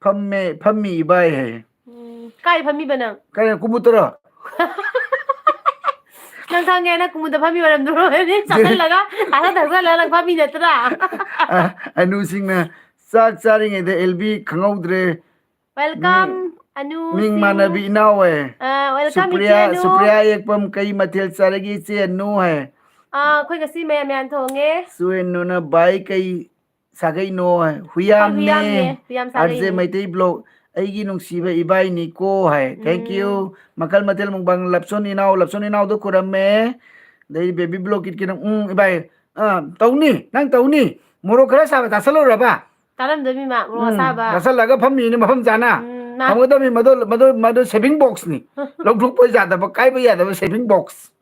ꯐꯝꯃꯦ, ꯐꯝꯃꯤ ꯏꯕꯥꯏ" ꯍꯥꯏ꯫ ꯎꯝ, ꯀꯥꯏ ꯐꯝꯃꯤꯕ ꯅꯪ? ꯀꯔꯤ, ꯀꯨꯃꯨꯠꯇꯔꯣ? ꯅꯪ ꯈꯪꯉꯦ, ꯅꯪ ꯀꯨꯃꯨꯗ ꯐꯝꯃꯤ ꯑꯣꯏꯔꯝꯗ꯭ꯔꯣ? ꯆꯥꯁꯜꯂꯒ, ꯆꯥꯁꯜ ꯊꯛꯆꯜꯂꯒ ꯅꯪ ꯐꯝꯃꯤ ꯅꯠꯇ꯭ꯔꯥ? ꯑ, ꯑꯅꯨꯁꯤꯡꯅ ꯆꯥꯛ ꯆꯥꯔꯤꯉꯩꯗ ꯑꯦꯜꯕꯤ ꯈꯪꯍꯧꯗ꯭ꯔꯦ꯫ Welcome, ꯑꯅꯨ ꯃꯤꯡ ꯁꯤꯡ꯫ ꯃꯥꯟꯅꯕꯤ ꯏꯅꯥꯎ ꯍꯥꯏ꯫ ꯑ, welcome, ꯁꯨꯄ꯭ꯔꯤꯌꯥ, ꯏꯆꯦ ꯑꯅꯨ꯫ ꯁꯨꯄ꯭ꯔꯤꯌꯥ ꯌꯦꯛꯄꯝ, "ꯀꯩ ꯃꯊꯦꯜ ꯆꯥꯔꯒꯦ ꯏꯆꯦ ꯑꯅꯨ?" ꯍꯥꯏ꯫ ꯑ, ꯑꯩꯈꯣꯏ ꯉꯁꯤ ꯃꯌꯥꯟ ꯃꯌꯥꯟ ꯊꯣꯡꯉꯦ꯫ ꯁꯨꯍꯦꯟꯅꯨꯅ, "ꯚꯥꯏ ꯀꯩ ꯁꯥꯒꯩꯅꯣ?" ꯍꯥꯏ꯫ "ꯍꯨꯏꯌꯥꯝꯅꯦ, ꯍꯨꯏꯌꯥꯝꯅꯦ, ꯍꯨꯏꯌꯥꯝ ꯑꯥꯔꯖꯦ ꯁꯥꯒꯩꯅꯦ꯫ ꯃꯩꯇꯩ ꯕ꯭ꯂꯣꯛ, ꯑꯩꯒꯤ ꯅꯨꯡꯁꯤꯕ ꯏꯕꯥꯏꯅꯤꯀꯣ" ꯍꯥꯏ꯫ Thank you꯫ ꯎꯝ꯫ ꯃꯈꯜ ꯃꯊꯦꯜ ꯃꯨꯛꯕꯥꯡ, ꯂꯞꯁꯣꯟ ꯏꯅꯥꯎ, ꯂꯞꯁꯣꯟ ꯏꯅꯥꯎꯗꯣ ꯈꯨꯔꯝꯃꯦ꯫ ꯑꯗꯩ ꯕꯦꯕꯤ ꯕ꯭ꯂꯣꯛ ꯀꯤꯠꯀꯤꯅ, "ꯎꯝ, ꯏꯕꯥꯏ, ꯑꯥ, ꯇꯧꯅꯤ, ꯅꯪ ꯇꯧꯅꯤ꯫ ꯃꯣꯔꯣꯛ ꯈꯔ ꯁꯥꯕ ꯆꯥꯁꯜꯂꯨꯔꯕ?" ꯇꯥꯔꯝꯗꯣꯏ ꯃꯤ ꯃꯥ, ꯃꯣꯔꯣꯛ ꯎꯝ, ꯑꯁꯥꯕ꯫ ꯆꯥꯁꯜꯂꯒ ꯐꯝꯃꯤꯅꯤ ꯃꯐꯝ ꯆꯥꯅ꯫ ꯎꯝ, ꯃꯥ- ꯊꯝꯒꯗꯕꯅꯤ꯫ ꯃꯗꯨ, ꯃꯗꯨ, ꯃꯗꯨ saving box ꯅꯤ꯫ ꯂꯧꯊꯣꯛꯄ ꯌꯥꯗꯕ, ꯀꯥꯏꯕ ꯌꯥꯗꯕ saving box꯫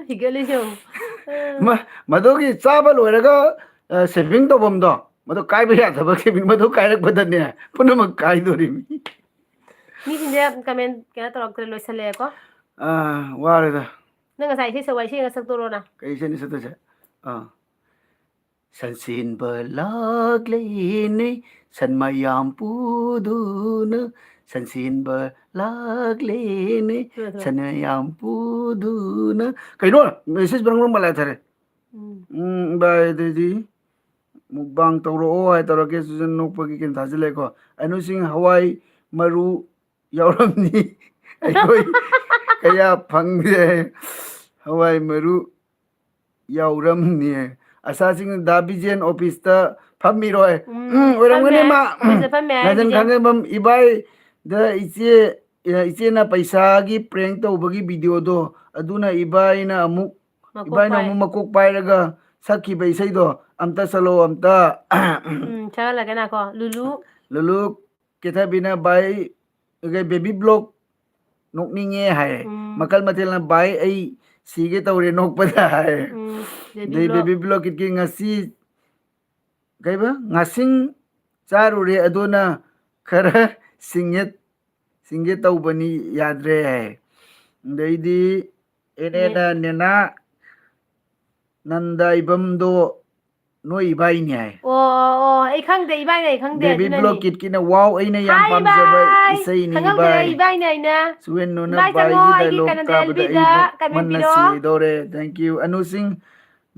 ꯍꯤꯒꯠꯂꯤꯁꯦ ꯌꯦꯡꯉꯨ꯫ ꯃ-, ꯃꯗꯨꯒꯤ ꯆꯥꯕ ꯂꯣꯏꯔꯒ, ꯑ, saving ꯇꯧꯐꯝꯗꯣ, ꯃꯗꯨ ꯀꯥꯏꯕ ꯌꯥꯗꯕ saving, ꯃꯗꯨ ꯀꯥꯏꯔꯛꯄꯗꯅꯦ ꯄꯨꯝꯅꯃꯛ ꯀꯥꯏꯗꯣꯔꯤꯃꯤ꯫ ꯃꯤꯁꯤꯡꯁꯦ comment ꯀꯩꯅꯣ ꯇꯧꯔꯛꯇ꯭ꯔꯦ, ꯂꯣꯏꯁꯜꯂꯛꯑꯦꯀꯣ꯫ ꯑ, ꯋꯥꯔꯦꯗ꯫ ꯅꯪ ꯉꯁꯥꯏ ꯏꯁꯩ ꯁꯛ-, ꯋꯥꯔꯤ ꯏꯁꯩ ꯑꯃ ꯁꯛꯇꯣꯔꯣ ꯅꯪ? ꯀꯩ ꯏꯁꯩꯅꯣ ꯁꯛꯇꯣꯏꯁꯦ? ꯑ꯫ "ꯁꯟꯁꯦꯟꯕ ꯂꯥꯛꯂꯦꯅꯦ, ꯁꯟ ꯃꯌꯥꯝ ꯄꯨꯗꯨꯅ, ꯁꯟꯁꯦꯟꯕ ꯂꯥꯛꯂꯦꯅꯦ, ꯁꯟ ꯃꯌꯥꯝ ꯄꯨꯗꯨꯅ"꯫ ꯀꯩꯅꯣ? Message ꯕ꯭ꯔꯪ ꯕ꯭ꯔꯪ ꯃꯥꯜꯂꯦ ꯊꯥꯔꯦ꯫ ꯎꯝ꯫ ꯎꯝ, ꯚꯥꯏ, ꯑꯗꯨꯗꯤ ꯃꯨꯛꯕꯥꯡ ꯇꯧꯔꯛꯑꯣ ꯍꯥꯏ ꯇꯧꯔꯛꯀꯦ, ꯁꯨꯖꯟ ꯅꯣꯛꯄꯒꯤ ꯀꯩꯅꯣ ꯊꯥꯖꯤꯜꯂꯦꯀꯣ꯫ ꯑꯅꯨꯁꯤꯡ ꯍꯋꯥꯏ ꯃꯔꯨ ꯌꯥꯎꯔꯝꯅꯤ꯫ ꯑꯩꯈꯣꯏ ꯀꯌꯥ ꯐꯪꯗꯦ꯫ ꯍꯋꯥꯏ ꯃꯔꯨ ꯌꯥꯎꯔꯝꯅꯤ꯫ ꯑꯁꯥꯁꯤꯡꯅ ꯗꯥ ꯕꯤꯖꯦꯟ ꯑꯣꯐꯤꯁꯇ ꯐꯝꯃꯤꯔꯣꯏ꯫ ꯎꯝ, ꯎꯝ, ꯑꯣꯏꯔꯝꯒꯅꯤ ꯐꯝꯃꯦ꯫ ꯃꯥ꯫ ꯑꯣꯐꯤꯁꯇ ꯐꯝꯃꯦ ꯍꯥꯏ ꯔꯟꯖꯟ ꯕꯤꯖꯦꯟ꯫ ꯈꯥꯡꯖꯩꯕꯝ ꯏꯕꯥꯏꯗ ꯏꯆꯦ, ꯏꯆꯦꯅ ꯄꯩꯁꯥꯒꯤ ꯄ꯭ꯔꯦꯡ ꯇꯧꯕꯒꯤ ꯚꯤꯗꯤꯑꯣꯗꯣ ꯑꯗꯨꯅ ꯏꯕꯥꯏꯅ ꯑꯃꯨꯛ, ꯃꯀꯣꯛ ꯏꯕꯥꯏꯅ ꯄꯥꯏ꯫ ꯑꯃꯨꯛ ꯃꯀꯣꯛ ꯄꯥꯏꯔꯒ ꯁꯛꯈꯤꯕ ꯏꯁꯩꯗꯣ ꯑꯝꯇ ꯁꯛꯂꯛꯑꯣ ꯑꯝꯇ꯫ ꯎꯝ, ꯁꯛꯍꯜꯂꯒꯦ ꯉꯥꯏꯈꯣ꯫ ꯂꯨꯂꯨ꯫ ꯂꯨꯂꯨ ꯀꯦꯊꯕꯤꯅ ꯚꯥꯏ, ꯀꯩ ꯕꯦꯕꯤ ꯕ꯭ꯂꯣꯛ ꯅꯣꯛꯅꯤꯡꯉꯦ ꯍꯥꯏ꯫ ꯎꯝ꯫ ꯃꯈꯜ ꯃꯊꯦꯜꯅ ꯚꯥꯏ ꯑꯩ ꯁꯤꯒꯦ ꯇꯧꯔꯦ ꯅꯣꯛꯄꯗ ꯍꯥꯏ꯫ ꯎꯝ, ꯕꯦꯕꯤ ꯑꯗꯩ ꯕ꯭ꯂꯣꯛ꯫ ꯕꯦꯕꯤ ꯕ꯭ꯂꯣꯛ ꯀꯤꯠꯀꯤ ꯉꯁꯤ ꯀꯩꯕ ꯉꯥꯁꯤꯡ ꯆꯥꯔꯨꯔꯦ ꯑꯗꯨꯅ ꯈꯔ ꯁꯤꯡꯉꯦ, ꯁꯤꯡꯒꯦ ꯇꯧꯕꯅꯤ ꯌꯥꯗ꯭ꯔꯦ ꯍꯥꯏ꯫ ꯑꯗꯩꯗꯤ ꯑꯦꯅꯦꯅ ꯅꯦ-, ꯅꯦꯅꯥ ꯅꯟꯗꯥꯏꯕꯝꯗꯣ ꯅꯣꯏ ꯏꯕꯥꯏꯅꯤ ꯍꯥꯏ꯫ ꯑꯣ, ꯑꯣ, ꯑꯣ, ꯑꯩ ꯈꯪꯗꯦ, ꯏꯕꯥꯏꯅ ꯑꯩ ꯈꯪꯗꯦ, ꯕꯦꯕꯤ ꯑꯗꯨꯅꯅꯦ꯫ ꯕ꯭ꯂꯣꯛ ꯀꯤꯠꯀꯤꯅ ꯋꯥꯎ ꯑꯩꯅ ꯌꯥꯝ ꯍꯥꯏ ꯄꯥꯝꯖꯕ ꯏꯕꯥꯏ! ꯏꯁꯩꯅꯤ ꯈꯪꯉꯝꯗ꯭ꯔꯦ, ꯏꯕꯥꯏ꯫ ꯏꯕꯥꯏꯅ ꯑꯩꯅ꯫ ꯁꯨꯋꯦꯟꯅꯨꯅ ꯏꯕꯥꯏ ꯆꯪꯉꯣ, ꯚꯥꯏꯒꯤ ꯑꯩꯒꯤ dialogue ꯀꯩꯅꯣꯗ ꯇꯥꯕꯗ ꯑꯦꯜꯕꯤꯗ ꯑꯩ ꯅꯣꯛ-, comment ꯃꯟꯅ ꯄꯤꯔꯣ꯫ ꯁꯤꯗꯧꯔꯦ꯫ Thank you꯫ ꯑꯅꯨꯁꯤꯡ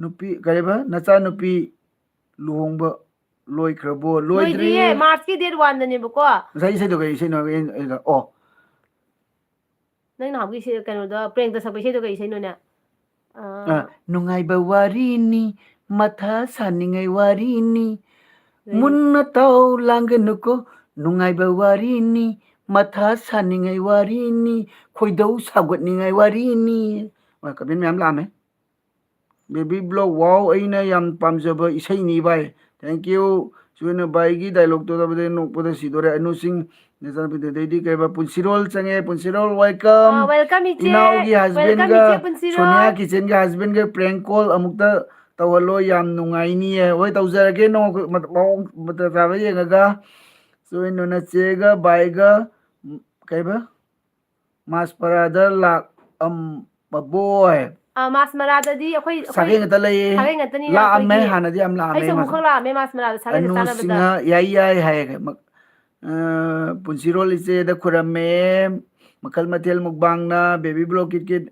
ꯅꯨꯄꯤ, ꯀꯔꯤꯕ? ꯅꯆꯥꯅꯨꯄꯤ ꯂꯨꯍꯣꯡꯕ ꯂꯣꯏꯈ꯭ꯔꯕꯣ? ꯂꯣꯏꯗ꯭ꯔꯤꯌꯦ, ꯂꯣꯏꯗ꯭ꯔꯤꯌꯦ꯫ March ꯀꯤ date one ꯗꯅꯦꯕꯀꯣ꯫ ꯉꯁꯥꯏ ꯏꯁꯩꯗꯣ ꯀꯩ ꯏꯁꯩꯅꯣ? ꯑꯩ, ꯑꯩ, ꯑꯣ꯫ ꯅꯪ ꯅꯍꯥꯟꯒꯤ ꯏꯁꯩ, ꯀꯩꯅꯣꯗꯣ, ꯄ꯭ꯔꯦꯡꯗ ꯁꯛꯄ ꯏꯁꯩꯗꯣ ꯀꯩ ꯏꯁꯩꯅꯣꯅꯦ? ꯑ, ꯑ, ꯅꯨꯡꯉꯥꯏꯕ ꯋꯥꯔꯤꯅꯤ, ꯃꯊꯥ ꯁꯥꯅꯤꯡꯉꯥꯏ ꯋꯥꯔꯤꯅꯤ꯫ ꯂꯩ꯫ ꯃꯨꯟꯅ ꯇꯥꯎ ꯂꯥꯡꯒꯅꯨꯀꯣ, ꯅꯨꯡꯉꯥꯏꯕ ꯋꯥꯔꯤꯅꯤ, ꯃꯊꯥ ꯁꯥꯅꯤꯡꯉꯥꯏ ꯋꯥꯔꯤꯅꯤ, ꯈꯣꯏꯗꯧ ꯁꯥꯎꯒꯠꯅꯤꯡꯉꯥꯏ ꯋꯥꯔꯤꯅꯤ꯫ ꯍꯣꯏ, comment ꯃꯌꯥꯝ ꯂꯥꯛꯑꯝꯃꯦ꯫ ꯕꯦꯕꯤ ꯕ꯭ꯂꯣꯛ, ꯋꯥꯎ, ꯑꯩꯅ ꯌꯥꯝ ꯄꯥꯝꯖꯕ ꯏꯁꯩꯅꯤ ꯚꯥꯏ꯫ Thank you꯫ ꯁꯨꯋꯦꯟꯅ ꯚꯥꯏꯒꯤ dialogue ꯇꯣ ꯇꯥꯕꯗ ꯅꯣꯛꯄꯗ ꯁꯤꯗꯣꯔꯦ꯫ ꯑꯅꯨꯁꯤꯡ ꯅꯆꯥꯅꯨꯄꯤꯗꯨꯗꯩꯗꯤ ꯀꯩꯕ, ꯄꯨꯟꯁꯤꯔꯣꯜ ꯆꯪꯉꯦ꯫ ꯄꯨꯟꯁꯤꯔꯣꯜ, welcome꯫ ꯑꯥ, welcome ꯏꯆꯦ꯫ ꯏꯅꯥꯎꯒꯤ welcome husband ꯒ ꯏꯆꯦ ꯄꯨꯟꯁꯤꯔꯣꯜ꯫ ꯁꯣꯅꯤꯌꯥ ꯀꯤꯆꯟꯒꯤ husband ꯒ prank call ꯑꯃꯨꯛꯇ ꯇꯧꯍꯜꯂꯣ, ꯌꯥꯝ ꯅꯨꯡꯉꯥꯏꯅꯤꯌꯦ꯫ ꯍꯣꯏ, ꯇꯧꯖꯔꯒꯦ, ꯅꯣꯡ ꯃ-, ꯃꯑꯣꯡ ꯃꯇꯧ ꯆꯥꯕ ꯌꯦꯡꯉꯒ꯫ ꯁꯨꯋꯦꯟꯅ ꯅꯆꯦꯒ ꯚꯥꯏꯒ, ꯎꯝ, ꯀꯩꯕ? ꯃꯥꯁꯄꯔꯥꯗ ꯂꯥꯛꯑꯝꯕꯕꯣꯏ꯫ ꯑꯥ, ꯃꯥꯁꯃꯔꯥꯗꯗꯤ ꯑꯩꯈꯣꯏ, ꯑꯩꯈꯣꯏ ꯁꯥꯒꯩ ꯉꯥꯛꯇ ꯂꯩꯌꯦ꯫ ꯁꯥꯒꯩ ꯉꯥꯛꯇꯅꯤꯅ ꯂꯥꯛꯑꯝꯃꯦ, ꯑꯩꯈꯣꯏꯒꯤ꯫ ꯍꯥꯟꯅꯗꯤ ꯌꯥꯝ ꯂꯥꯛꯑꯝꯃꯦ ꯑꯩꯁꯨ ꯑꯃꯨꯛ ꯃꯥꯁ-, ꯈꯛ ꯂꯥꯛꯑꯝꯃꯦ ꯃꯥꯁꯃꯔꯥꯗ ꯁꯥꯒꯩꯗ ꯑꯅꯨ ꯆꯥꯟꯅꯕꯗ꯫ ꯁꯤꯡꯍ ꯌꯥꯏ ꯌꯥꯏ ꯍꯥꯏꯌꯦ꯫ ꯃ-, ꯑ, ꯄꯨꯟꯁꯤꯔꯣꯜ ꯏꯆꯦꯗ ꯈꯨꯔꯝꯃꯦ꯫ ꯃꯈꯜ ꯃꯊꯦꯜ ꯃꯨꯛꯕꯥꯡꯅ ꯕꯦꯕꯤ ꯕ꯭ꯂꯣꯛ ꯀꯤꯠ ꯀꯤꯠ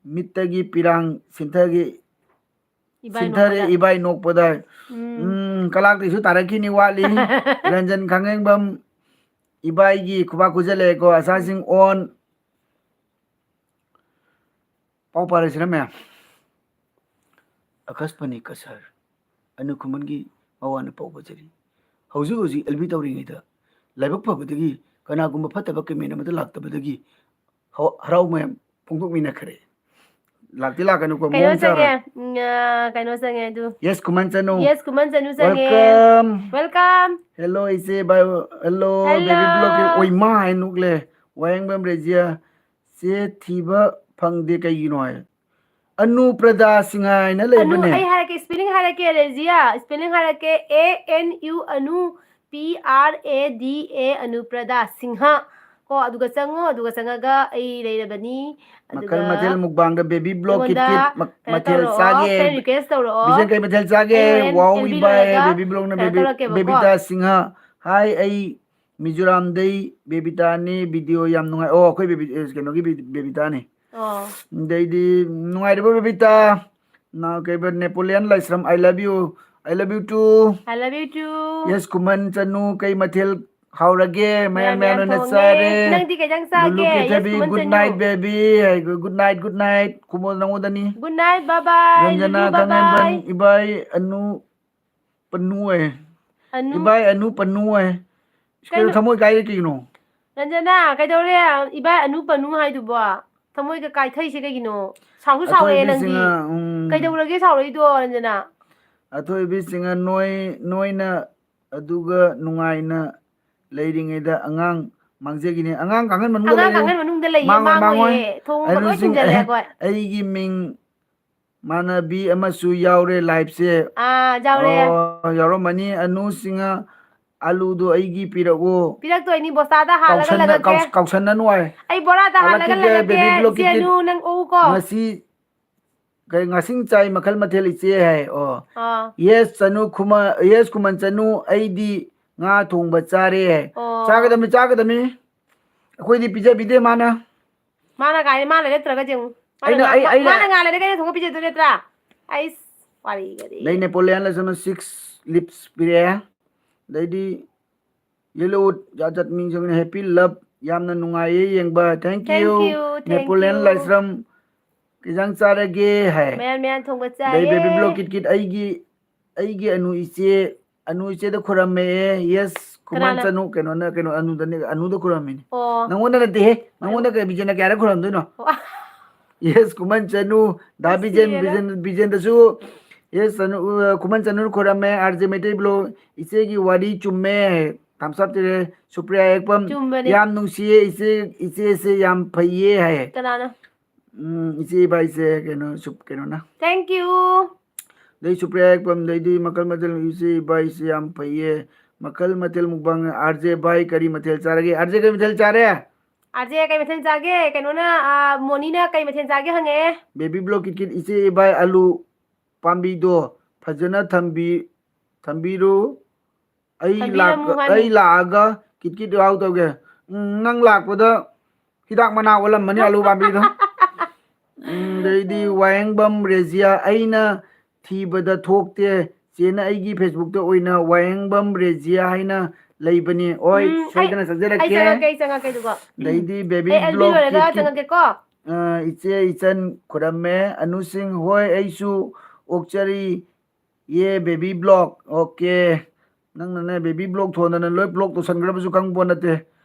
ꯃꯤꯠꯇꯒꯤ ꯄꯤꯔꯥꯡ ꯁꯤꯟꯊꯈꯤ꯫ ꯏꯕꯥꯏ ꯁꯤꯟꯊꯔꯦ ꯅꯣꯛꯄꯗ꯫ ꯏꯕꯥꯏ ꯅꯣꯛꯄꯗ꯫ ꯎꯝ꯫ ꯎꯝ, ꯀꯂꯥꯛꯇꯩꯁꯨ ꯇꯥꯔꯛꯈꯤꯅꯤ ꯋꯥꯠꯂꯤ꯫ ꯔꯟꯖꯟ ꯈꯥꯡꯉꯦꯡꯕꯝ ꯏꯕꯥꯏꯒꯤ ꯈꯨꯕꯥꯛ ꯈꯨꯖꯜꯂꯛꯑꯦꯀꯣ, ꯑꯁꯥꯁꯤꯡ on꯫ ꯄꯥꯎ ꯄꯥꯔꯁꯤꯔ ꯃꯌꯥꯝ? ꯑꯀꯁꯄꯅꯤ ꯀꯁꯔ, ꯑꯅꯨ ꯈꯨꯃꯟꯒꯤ ꯃꯋꯥꯅ ꯄꯥꯎ ꯄꯥꯖꯔꯤ꯫ ꯍꯧꯖꯤꯛ ꯍꯧꯖꯤꯛ ꯑꯦꯜ ꯕꯤ ꯇꯧꯔꯤꯉꯩꯗ ꯂꯥꯏꯕꯛ ꯐꯕꯗꯒꯤ ꯀꯅꯥꯒꯨꯝꯕ ꯐꯠꯇꯕ ꯀꯃꯦꯟ ꯑꯃꯗ ꯂꯥꯛꯇꯕꯗꯒꯤ ꯍ-, ꯍꯔꯥꯎ ꯃꯌꯥꯝ ꯐꯣꯡꯗꯣꯛꯃꯤꯟꯅꯈ꯭ꯔꯦ꯫ ꯂꯥꯛꯇꯤ ꯂꯥꯛꯀꯅꯨꯀꯣ, ꯀꯩꯅꯣ ꯃꯑꯣꯡ ꯆꯪꯉꯦ, ꯆꯥꯔꯣꯏ꯫ ꯎꯝ, ꯑ, ꯀꯩꯅꯣ ꯆꯪꯉꯦ ꯑꯗꯨ꯫ ꯌꯦꯁ ꯈꯨꯃꯟ ꯆꯅꯨ꯫ ꯌꯦꯁ ꯈꯨꯃꯟ ꯆꯅꯨ ꯆꯪꯉꯦ꯫ Welcome꯫ Welcome꯫ Hello ꯏꯆꯦ, ꯕꯥꯏ, hello, hello꯫ Baby vlog ꯀꯤ ꯑꯣꯏꯃꯥ ꯍꯥꯏ ꯅꯣꯛꯂꯦ꯫ ꯋꯥꯍꯦꯡꯕꯝ ꯔꯦꯖꯤꯌꯥ, ꯆꯦ ꯊꯤꯕ ꯐꯪꯗꯦ ꯀꯩꯒꯤꯅꯣ ꯍꯥꯏ꯫ ꯑꯅꯨꯄ꯭ꯔꯗꯥ ꯁꯤꯡꯍ ꯍꯥꯏꯅ ꯑꯅꯨ, ꯂꯩꯕꯅꯦ꯫ ꯑꯩ ꯍꯥꯏꯔꯛꯀꯦ, spelling ꯍꯥꯏꯔꯛꯀꯦ, ꯔꯦꯖꯤꯌꯥ꯫ Spelling ꯍꯥꯏꯔꯛꯀꯦ, A N U Anu, P R A D A, ꯑꯅꯨꯄ꯭ꯔꯗꯥ Singh. ꯀꯣ, ꯑꯗꯨꯒ ꯆꯪꯉꯣ, ꯑꯗꯨꯒ ꯆꯪꯉꯒ ꯑꯩ ꯂꯩꯔꯕꯅꯤ꯫ ꯃꯈꯜ ꯑꯗꯨꯒ ꯃꯊꯦꯜ ꯃꯨꯛꯕꯥꯡꯗ baby vlog ꯀꯤꯠ ꯑꯩꯉꯣꯟꯗ ꯀꯤꯠ ꯃ-, ꯀꯩꯅꯣ ꯃꯊꯦꯜ ꯇꯧꯔꯛꯑꯣ, ꯆꯥꯒꯦ꯫ Friend request ꯇꯧꯔꯛꯑꯣ꯫ ꯕꯤꯖꯟ ꯀꯩ ꯃꯊꯦꯜ ꯆꯥꯒꯦ? ꯑꯩ ꯍꯣꯔꯦꯟ ꯋꯥꯎ ꯑꯦꯜ ꯕꯤ ꯏꯕꯥꯏ, ꯂꯣꯏꯔꯒ baby vlog ꯅ ꯀꯩꯅꯣ baby, ꯇꯧꯔꯛꯀꯦꯕꯀꯣ꯫ ꯕꯦꯕꯤꯇꯥ ꯁꯤꯡꯍ꯫ ꯍꯥꯏ, ꯑꯩ ꯃꯤꯖꯣꯔꯥꯝꯗꯩ ꯕꯦꯕꯤꯇꯥꯅꯤ, video ꯌꯥꯝ ꯅꯨꯡꯉꯥꯏ꯫ ꯑꯣ, ꯑꯩꯈꯣꯏ ꯕꯦꯕꯤ-, ꯑꯦ, ꯀꯩꯅꯣꯒꯤ ꯕꯦꯕꯤ-, ꯕꯦꯕꯤꯇꯥꯅꯤ꯫ ꯑꯣ꯫ ꯑꯗꯩꯗꯤ ꯅꯨꯡꯉꯥꯏꯔꯤꯕꯣ ꯕꯦꯕꯤꯇꯥ? ꯅ-, ꯀꯩꯕ, Napoleon Laishram, I love you, I love you too꯫ I love you too꯫ Yes ꯈꯨꯃꯟ ꯆꯅꯨ, ꯀꯩ ꯃꯊꯦꯜ ꯍꯥꯎꯔꯒꯦ? ꯃꯌꯥꯟ ꯃꯌꯥꯟ ꯃꯌꯥꯟ ꯃꯌꯥꯟ ꯑꯣꯏꯅ ꯊꯣꯡꯉꯦ꯫ ꯆꯥꯔꯦ꯫ ꯅꯪꯗꯤ ꯀꯩ ꯏꯟꯖꯥꯡ ꯆꯥꯒꯦ? ꯂꯨꯂꯨ ꯌꯦꯁ ꯀꯦꯊꯕꯤ, ꯈꯨꯃꯟ good ꯆꯅꯨ꯫ Night baby꯫ ꯍꯥꯏ, good night, good night꯫ ꯈꯨꯃꯣꯜ ꯅꯉꯣꯟꯗꯅꯤ꯫ Good night, bye bye, ꯔꯟꯖꯅꯥ ꯂꯨꯂꯨ, bye ꯈꯥꯉꯦꯝꯕꯟ, bye꯫ ꯏꯕꯥꯏ ꯑꯅꯨ ꯄꯟꯅꯨ ꯍꯥꯏ꯫ ꯑꯅꯨ? ꯏꯕꯥꯏ ꯑꯅꯨ ꯄꯟꯅꯨ ꯍꯥꯏ꯫ ꯏꯁ, ꯀꯩꯅꯣ ꯀꯩꯅꯣ? ꯊꯃꯣꯏ ꯀꯥꯏꯔꯦ ꯀꯩꯒꯤꯅꯣ? ꯔꯟꯖꯅꯥ, ꯀꯩꯗꯧꯔꯦ? ꯏꯕꯥꯏ ꯑꯅꯨ ꯄꯟꯅꯨ ꯍꯥꯏꯗꯨꯕꯣ? ꯊꯃꯣꯏꯒ ꯀꯥꯏꯊꯩꯁꯦ ꯀꯩꯒꯤꯅꯣ? ꯁꯥꯎꯁꯨ ꯁꯥꯎꯔꯛꯑꯦ ꯑꯊꯣꯏꯕꯤ ꯅꯪꯗꯤ꯫ ꯁꯤꯡꯍ, ꯎꯝ꯫ ꯀꯩꯗꯧꯔꯒꯦ ꯁꯥꯎꯔꯛꯏꯗꯣ, ꯔꯟꯖꯅꯥ? ꯑꯊꯣꯏꯕꯤ ꯁꯤꯡꯍ, ꯅꯣꯏ, ꯅꯣꯏꯅ ꯑꯗꯨꯒ ꯅꯨꯡꯉꯥꯏꯅ ꯂꯩꯔꯤꯉꯩꯗ ꯑꯉꯥꯡ ꯃꯥꯡꯖꯈꯤꯅꯤ꯫ ꯑꯉꯥꯡ ꯀꯥꯡꯈꯟ ꯃꯅꯨꯡꯗ ꯑꯉꯥꯡ ꯂꯩꯔꯤ꯫ ꯀꯥꯡꯈꯟ ꯃꯅꯨꯡꯗ ꯂꯩꯌꯦ, ꯃꯥꯡꯉꯣꯏ, ꯃꯥꯡꯉꯣꯏ꯫ ꯃꯥꯡꯉꯣꯏꯌꯦ꯫ ꯊꯣꯡ ꯂꯣꯏ ꯑꯅꯨꯁꯤꯡ, ꯊꯤꯡꯖꯜꯂꯦ ꯑꯩꯈꯣꯏ꯫ ꯑꯩꯒꯤ ꯃꯤꯡ ꯃꯥꯟꯅꯕꯤ ꯑꯃꯁꯨ ꯌꯥꯎꯔꯦ live ꯁꯦ꯫ ꯑꯥ, ꯌꯥꯎꯔꯦ꯫ ꯑꯣ, ꯌꯥꯎꯔꯝꯃꯅꯤ꯫ ꯑꯅꯨ ꯁꯤꯡꯍ, ꯑꯂꯨꯗꯣ ꯑꯩꯒꯤ ꯄꯤꯔꯛꯑꯣ꯫ ꯄꯤꯔꯛꯇꯣꯏꯅꯤ, ꯕꯣꯁꯇꯥꯗ ꯍꯥꯜꯂꯒ ꯀꯥꯎꯁꯟꯅ-, ꯂꯪꯉꯛꯀꯦ꯫ ꯀꯥꯎ-, ꯀꯥꯎꯁꯟꯅꯅꯨ ꯍꯥꯏ꯫ ꯑꯩ ꯕꯣꯔꯥꯗ ꯍꯥꯜꯂꯒ ꯍꯜꯂꯛꯈꯤꯒꯦ, ꯂꯪꯉꯛꯀꯦ꯫ baby vlog ꯏꯆꯦ ꯀꯤꯠ ꯀꯤꯠ꯫ ꯑꯅꯨ, ꯅꯪ ꯎꯎꯀꯣ꯫ ꯉꯁꯤ ꯀꯩ ꯉꯥꯁꯤꯡ ꯆꯥꯏ ꯃꯈꯜ ꯃꯊꯦꯜ ꯏꯆꯦ ꯍꯥꯏ꯫ ꯑꯣ꯫ ꯑꯥ꯫ ꯌꯦꯁ ꯆꯅꯨ ꯈꯨꯃ-, ꯌꯦꯁ ꯈꯨꯃꯟ ꯆꯅꯨ, ꯑꯩꯗꯤ ꯉꯥ ꯊꯣꯡꯕ ꯆꯥꯔꯦ ꯍꯥꯏ꯫ ꯑꯣ꯫ ꯆꯥꯒꯗꯕꯅꯤ, ꯆꯥꯒꯗꯕꯅꯤ꯫ ꯑꯩꯈꯣꯏꯗꯤ ꯄꯤꯖꯕꯤꯗꯦ ꯃꯥꯅ꯫ ꯃꯥꯅ ꯀꯥꯏ, ꯃꯥ ꯂꯩꯔꯛꯇ꯭ꯔꯒꯗꯤ ꯑꯃꯨꯛ꯫ ꯃꯥꯅ ꯑꯩꯅ, ꯉꯥ-, ꯑꯩ, ꯃꯥ-, ꯑꯩꯅ ꯃꯥꯅ ꯉꯥ ꯂꯩꯔꯒ ꯑꯩꯅ ꯊꯣꯡꯉ ꯄꯤꯖꯗꯣꯏ ꯅꯠꯇ꯭ꯔꯥ? ꯑꯩꯁ, ꯋꯥꯔꯤꯒꯗꯤ꯫ ꯑꯗꯩ ꯅꯦꯄꯣꯂꯤꯌꯟ ꯂꯩꯁꯅ six lips ꯄꯤꯔꯛꯑꯦ꯫ ꯑꯗꯩꯗꯤ ꯌꯦꯂꯨꯠ, ꯖꯥꯠ ꯖꯥꯠ ꯃꯤꯡ ꯆꯪꯉꯦ꯫ Happy love, ꯌꯥꯝꯅ ꯅꯨꯡꯉꯥꯏꯌꯦ ꯌꯦꯡꯕ꯫ Thank you꯫ Thank you, thank you꯫ Napoleon ꯂꯥꯏꯁ꯭ꯔꯝ, ꯀꯩ ꯏꯟꯖꯥꯡ ꯆꯥꯔꯒꯦ ꯍꯥꯏ꯫ ꯃꯌꯥꯟ ꯃꯌꯥꯟ ꯊꯣꯡꯕ ꯑꯗꯩ ꯕꯦꯕꯤ ꯕ꯭ꯂꯣꯛ ꯆꯥꯏꯌꯦ꯫ ꯀꯤꯠ ꯀꯤꯠ, ꯑꯩꯒꯤ, ꯑꯩꯒꯤ ꯑꯅꯨ ꯏꯆꯦ, ꯑꯅꯨ ꯏꯆꯦꯗ ꯈꯨꯔꯝꯃꯦ꯫ Yes, ꯈꯨꯃꯟ ꯀꯅꯥꯅ? ꯆꯅꯨ, ꯀꯩꯅꯣꯅ, ꯀꯩꯅꯣ, ꯑꯅꯨꯗꯅꯦ, ꯑꯅꯨꯗ ꯈꯨꯔꯝꯃꯤꯅꯦ꯫ ꯑꯣ꯫ ꯅꯪꯉꯣꯟꯗ ꯅꯠꯇꯦꯍꯦ, ꯅꯪꯉꯣꯟꯗ ꯀꯩ, ꯕꯤꯖꯦꯟꯅ ꯀꯌꯥꯔꯛ ꯈꯨꯔꯝꯗꯣꯏꯅꯣ? ꯑꯣ꯫ Yes, ꯈꯨꯃꯟ ꯆꯅꯨ, ꯗꯥ ꯕꯤꯖꯦꯟ, ꯅꯨꯡꯁꯤꯌꯦꯗ꯫ ꯕꯤꯖꯦꯟ, ꯕꯤꯖꯦꯟꯗꯁꯨ, yes, ꯆꯅꯨ, ꯑ, ꯈꯨꯃꯟ ꯆꯅꯨ ꯈꯨꯔꯝꯃꯦ, ꯑꯥꯔ ꯖꯦ ꯃꯩꯇꯩ ꯕ꯭ꯂꯣꯛ, ꯏꯆꯦꯒꯤ ꯋꯥꯔꯤ ꯆꯨꯝꯃꯦ, thumbs up ꯇꯧꯔꯦ, ꯁꯨꯄ꯭ꯔꯤꯌꯥ ꯌꯦꯛꯄꯝ, ꯆꯨꯝꯕꯅꯦ꯫ ꯌꯥꯝ ꯅꯨꯡꯁꯤꯌꯦ ꯏꯆꯦ, ꯏꯆꯦꯁꯦ ꯌꯥꯝ ꯐꯩꯌꯦ ꯍꯥꯏꯌꯦ꯫ ꯀꯅꯥꯅ? ꯎꯝ, ꯏꯆꯦ ꯏꯕꯥꯏꯁꯦ ꯀꯩꯅꯣ, ꯁꯨꯞ-, ꯀꯩꯅꯣꯅ꯫ Thank you꯫ ꯑꯗꯩ ꯁꯨꯄ꯭ꯔꯤꯌꯥ ꯌꯦꯛꯄꯝꯗꯩꯗꯤ ꯃꯈꯜ ꯃꯊꯦꯜ ꯏꯆꯦ ꯏꯕꯥꯏꯁꯦ ꯌꯥꯝ ꯐꯩꯌꯦ꯫ ꯃꯈꯜ ꯃꯊꯦꯜ ꯃꯨꯛꯕꯥꯡ, ꯑꯥꯔ ꯖꯦ ꯚꯥꯏ ꯀꯔꯤ ꯃꯊꯦꯜ ꯆꯥꯔꯒꯦ? ꯑꯥꯔ ꯖꯦ ꯀꯔꯤ ꯃꯊꯦꯜ ꯆꯥꯔꯦ? ꯑꯥꯔ ꯖꯦ ꯀꯩ ꯃꯊꯦꯜ ꯆꯥꯒꯦ? ꯀꯩꯅꯣꯅ, ꯑ, ꯃꯣꯅꯤꯅ ꯀꯩ ꯃꯊꯦꯜ ꯆꯥꯒꯦ ꯍꯪꯉꯛꯑꯦ꯫ ꯕꯦꯕꯤ ꯕ꯭ꯂꯣꯛ ꯀꯤꯠ ꯀꯤꯠ, ꯏꯆꯦ ꯏꯕꯥꯏ ꯑꯂꯨ ꯄꯥꯝꯕꯤꯗꯣ ꯐꯖꯅ ꯊꯝꯕꯤ-, ꯊꯝꯕꯤꯔꯨ꯫ ꯑꯩ ꯂꯥꯛ-, ꯊꯝꯕꯤꯔꯝꯃꯨ ꯍꯥꯏꯅꯤ꯫ ꯑꯩ ꯂꯥꯛꯑꯒ ꯀꯤꯠ ꯀꯤꯠ ꯌꯥꯎ ꯇꯧꯒꯦ꯫ ꯎꯝ, ꯅꯪ ꯂꯥꯛꯄꯗ ꯍꯤꯗꯥꯛ ꯃꯅꯥ ꯑꯣꯜꯂꯝꯃꯅꯤ ꯑꯂꯨ ꯄꯥꯝꯕꯤꯗꯣ꯫ ꯎꯝ, ꯑꯗꯩꯗꯤ ꯋꯥꯍꯦꯡꯕꯝ ꯔꯦꯖꯤꯌꯥ, ꯑꯩꯅ ꯊꯤꯕꯗ ꯊꯣꯛꯇꯦ꯫ ꯆꯦꯅ ꯑꯩꯒꯤ Facebook-ꯇ ꯑꯣꯏꯅ ꯋꯥꯍꯦꯡꯕꯝ ꯔꯦꯖꯤꯌꯥ ꯍꯥꯏꯅ ꯂꯩꯕꯅꯤ꯫ ꯍꯣꯏ, ꯎꯝ, ꯑꯩ, ꯁꯣꯏꯗꯅ ꯑꯩ ꯆꯠꯆꯔꯛꯀꯦ꯫ ꯆꯪꯉꯛꯀꯦ, ꯑꯩ ꯆꯪꯉꯛꯀꯦ ꯑꯗꯨꯒ꯫ ꯑꯗꯩꯗꯤ ꯕꯦꯕꯤ ꯑꯩ ꯑꯦꯜ ꯕꯤ ꯕ꯭ꯂꯣꯛ ꯂꯣꯏꯔꯒ ꯀꯤꯠ ꯀꯤꯠ꯫ ꯆꯪꯉꯛꯀꯦꯀꯣ꯫ ꯑ, ꯏꯆꯦ ꯏꯆꯟ ꯈꯨꯔꯝꯃꯦ꯫ ꯑꯅꯨꯁꯤꯡ, ꯍꯣꯏ, ꯑꯩꯁꯨ ꯑꯣꯛꯆꯔꯤ꯫ ꯌꯦ ꯕꯦꯕꯤ ꯕ꯭ꯂꯣꯛ꯫ ꯑꯣꯀꯦ꯫ ꯅꯪꯅꯅꯦ ꯕꯦꯕꯤ ꯕ꯭ꯂꯣꯛ ꯊꯣꯟꯗꯅ ꯂꯣꯏ ꯕ꯭ꯂꯣꯛ ꯇꯧꯁꯟꯈ꯭ꯔꯕꯁꯨ ꯈꯪꯕ ꯅꯠꯇꯦ꯫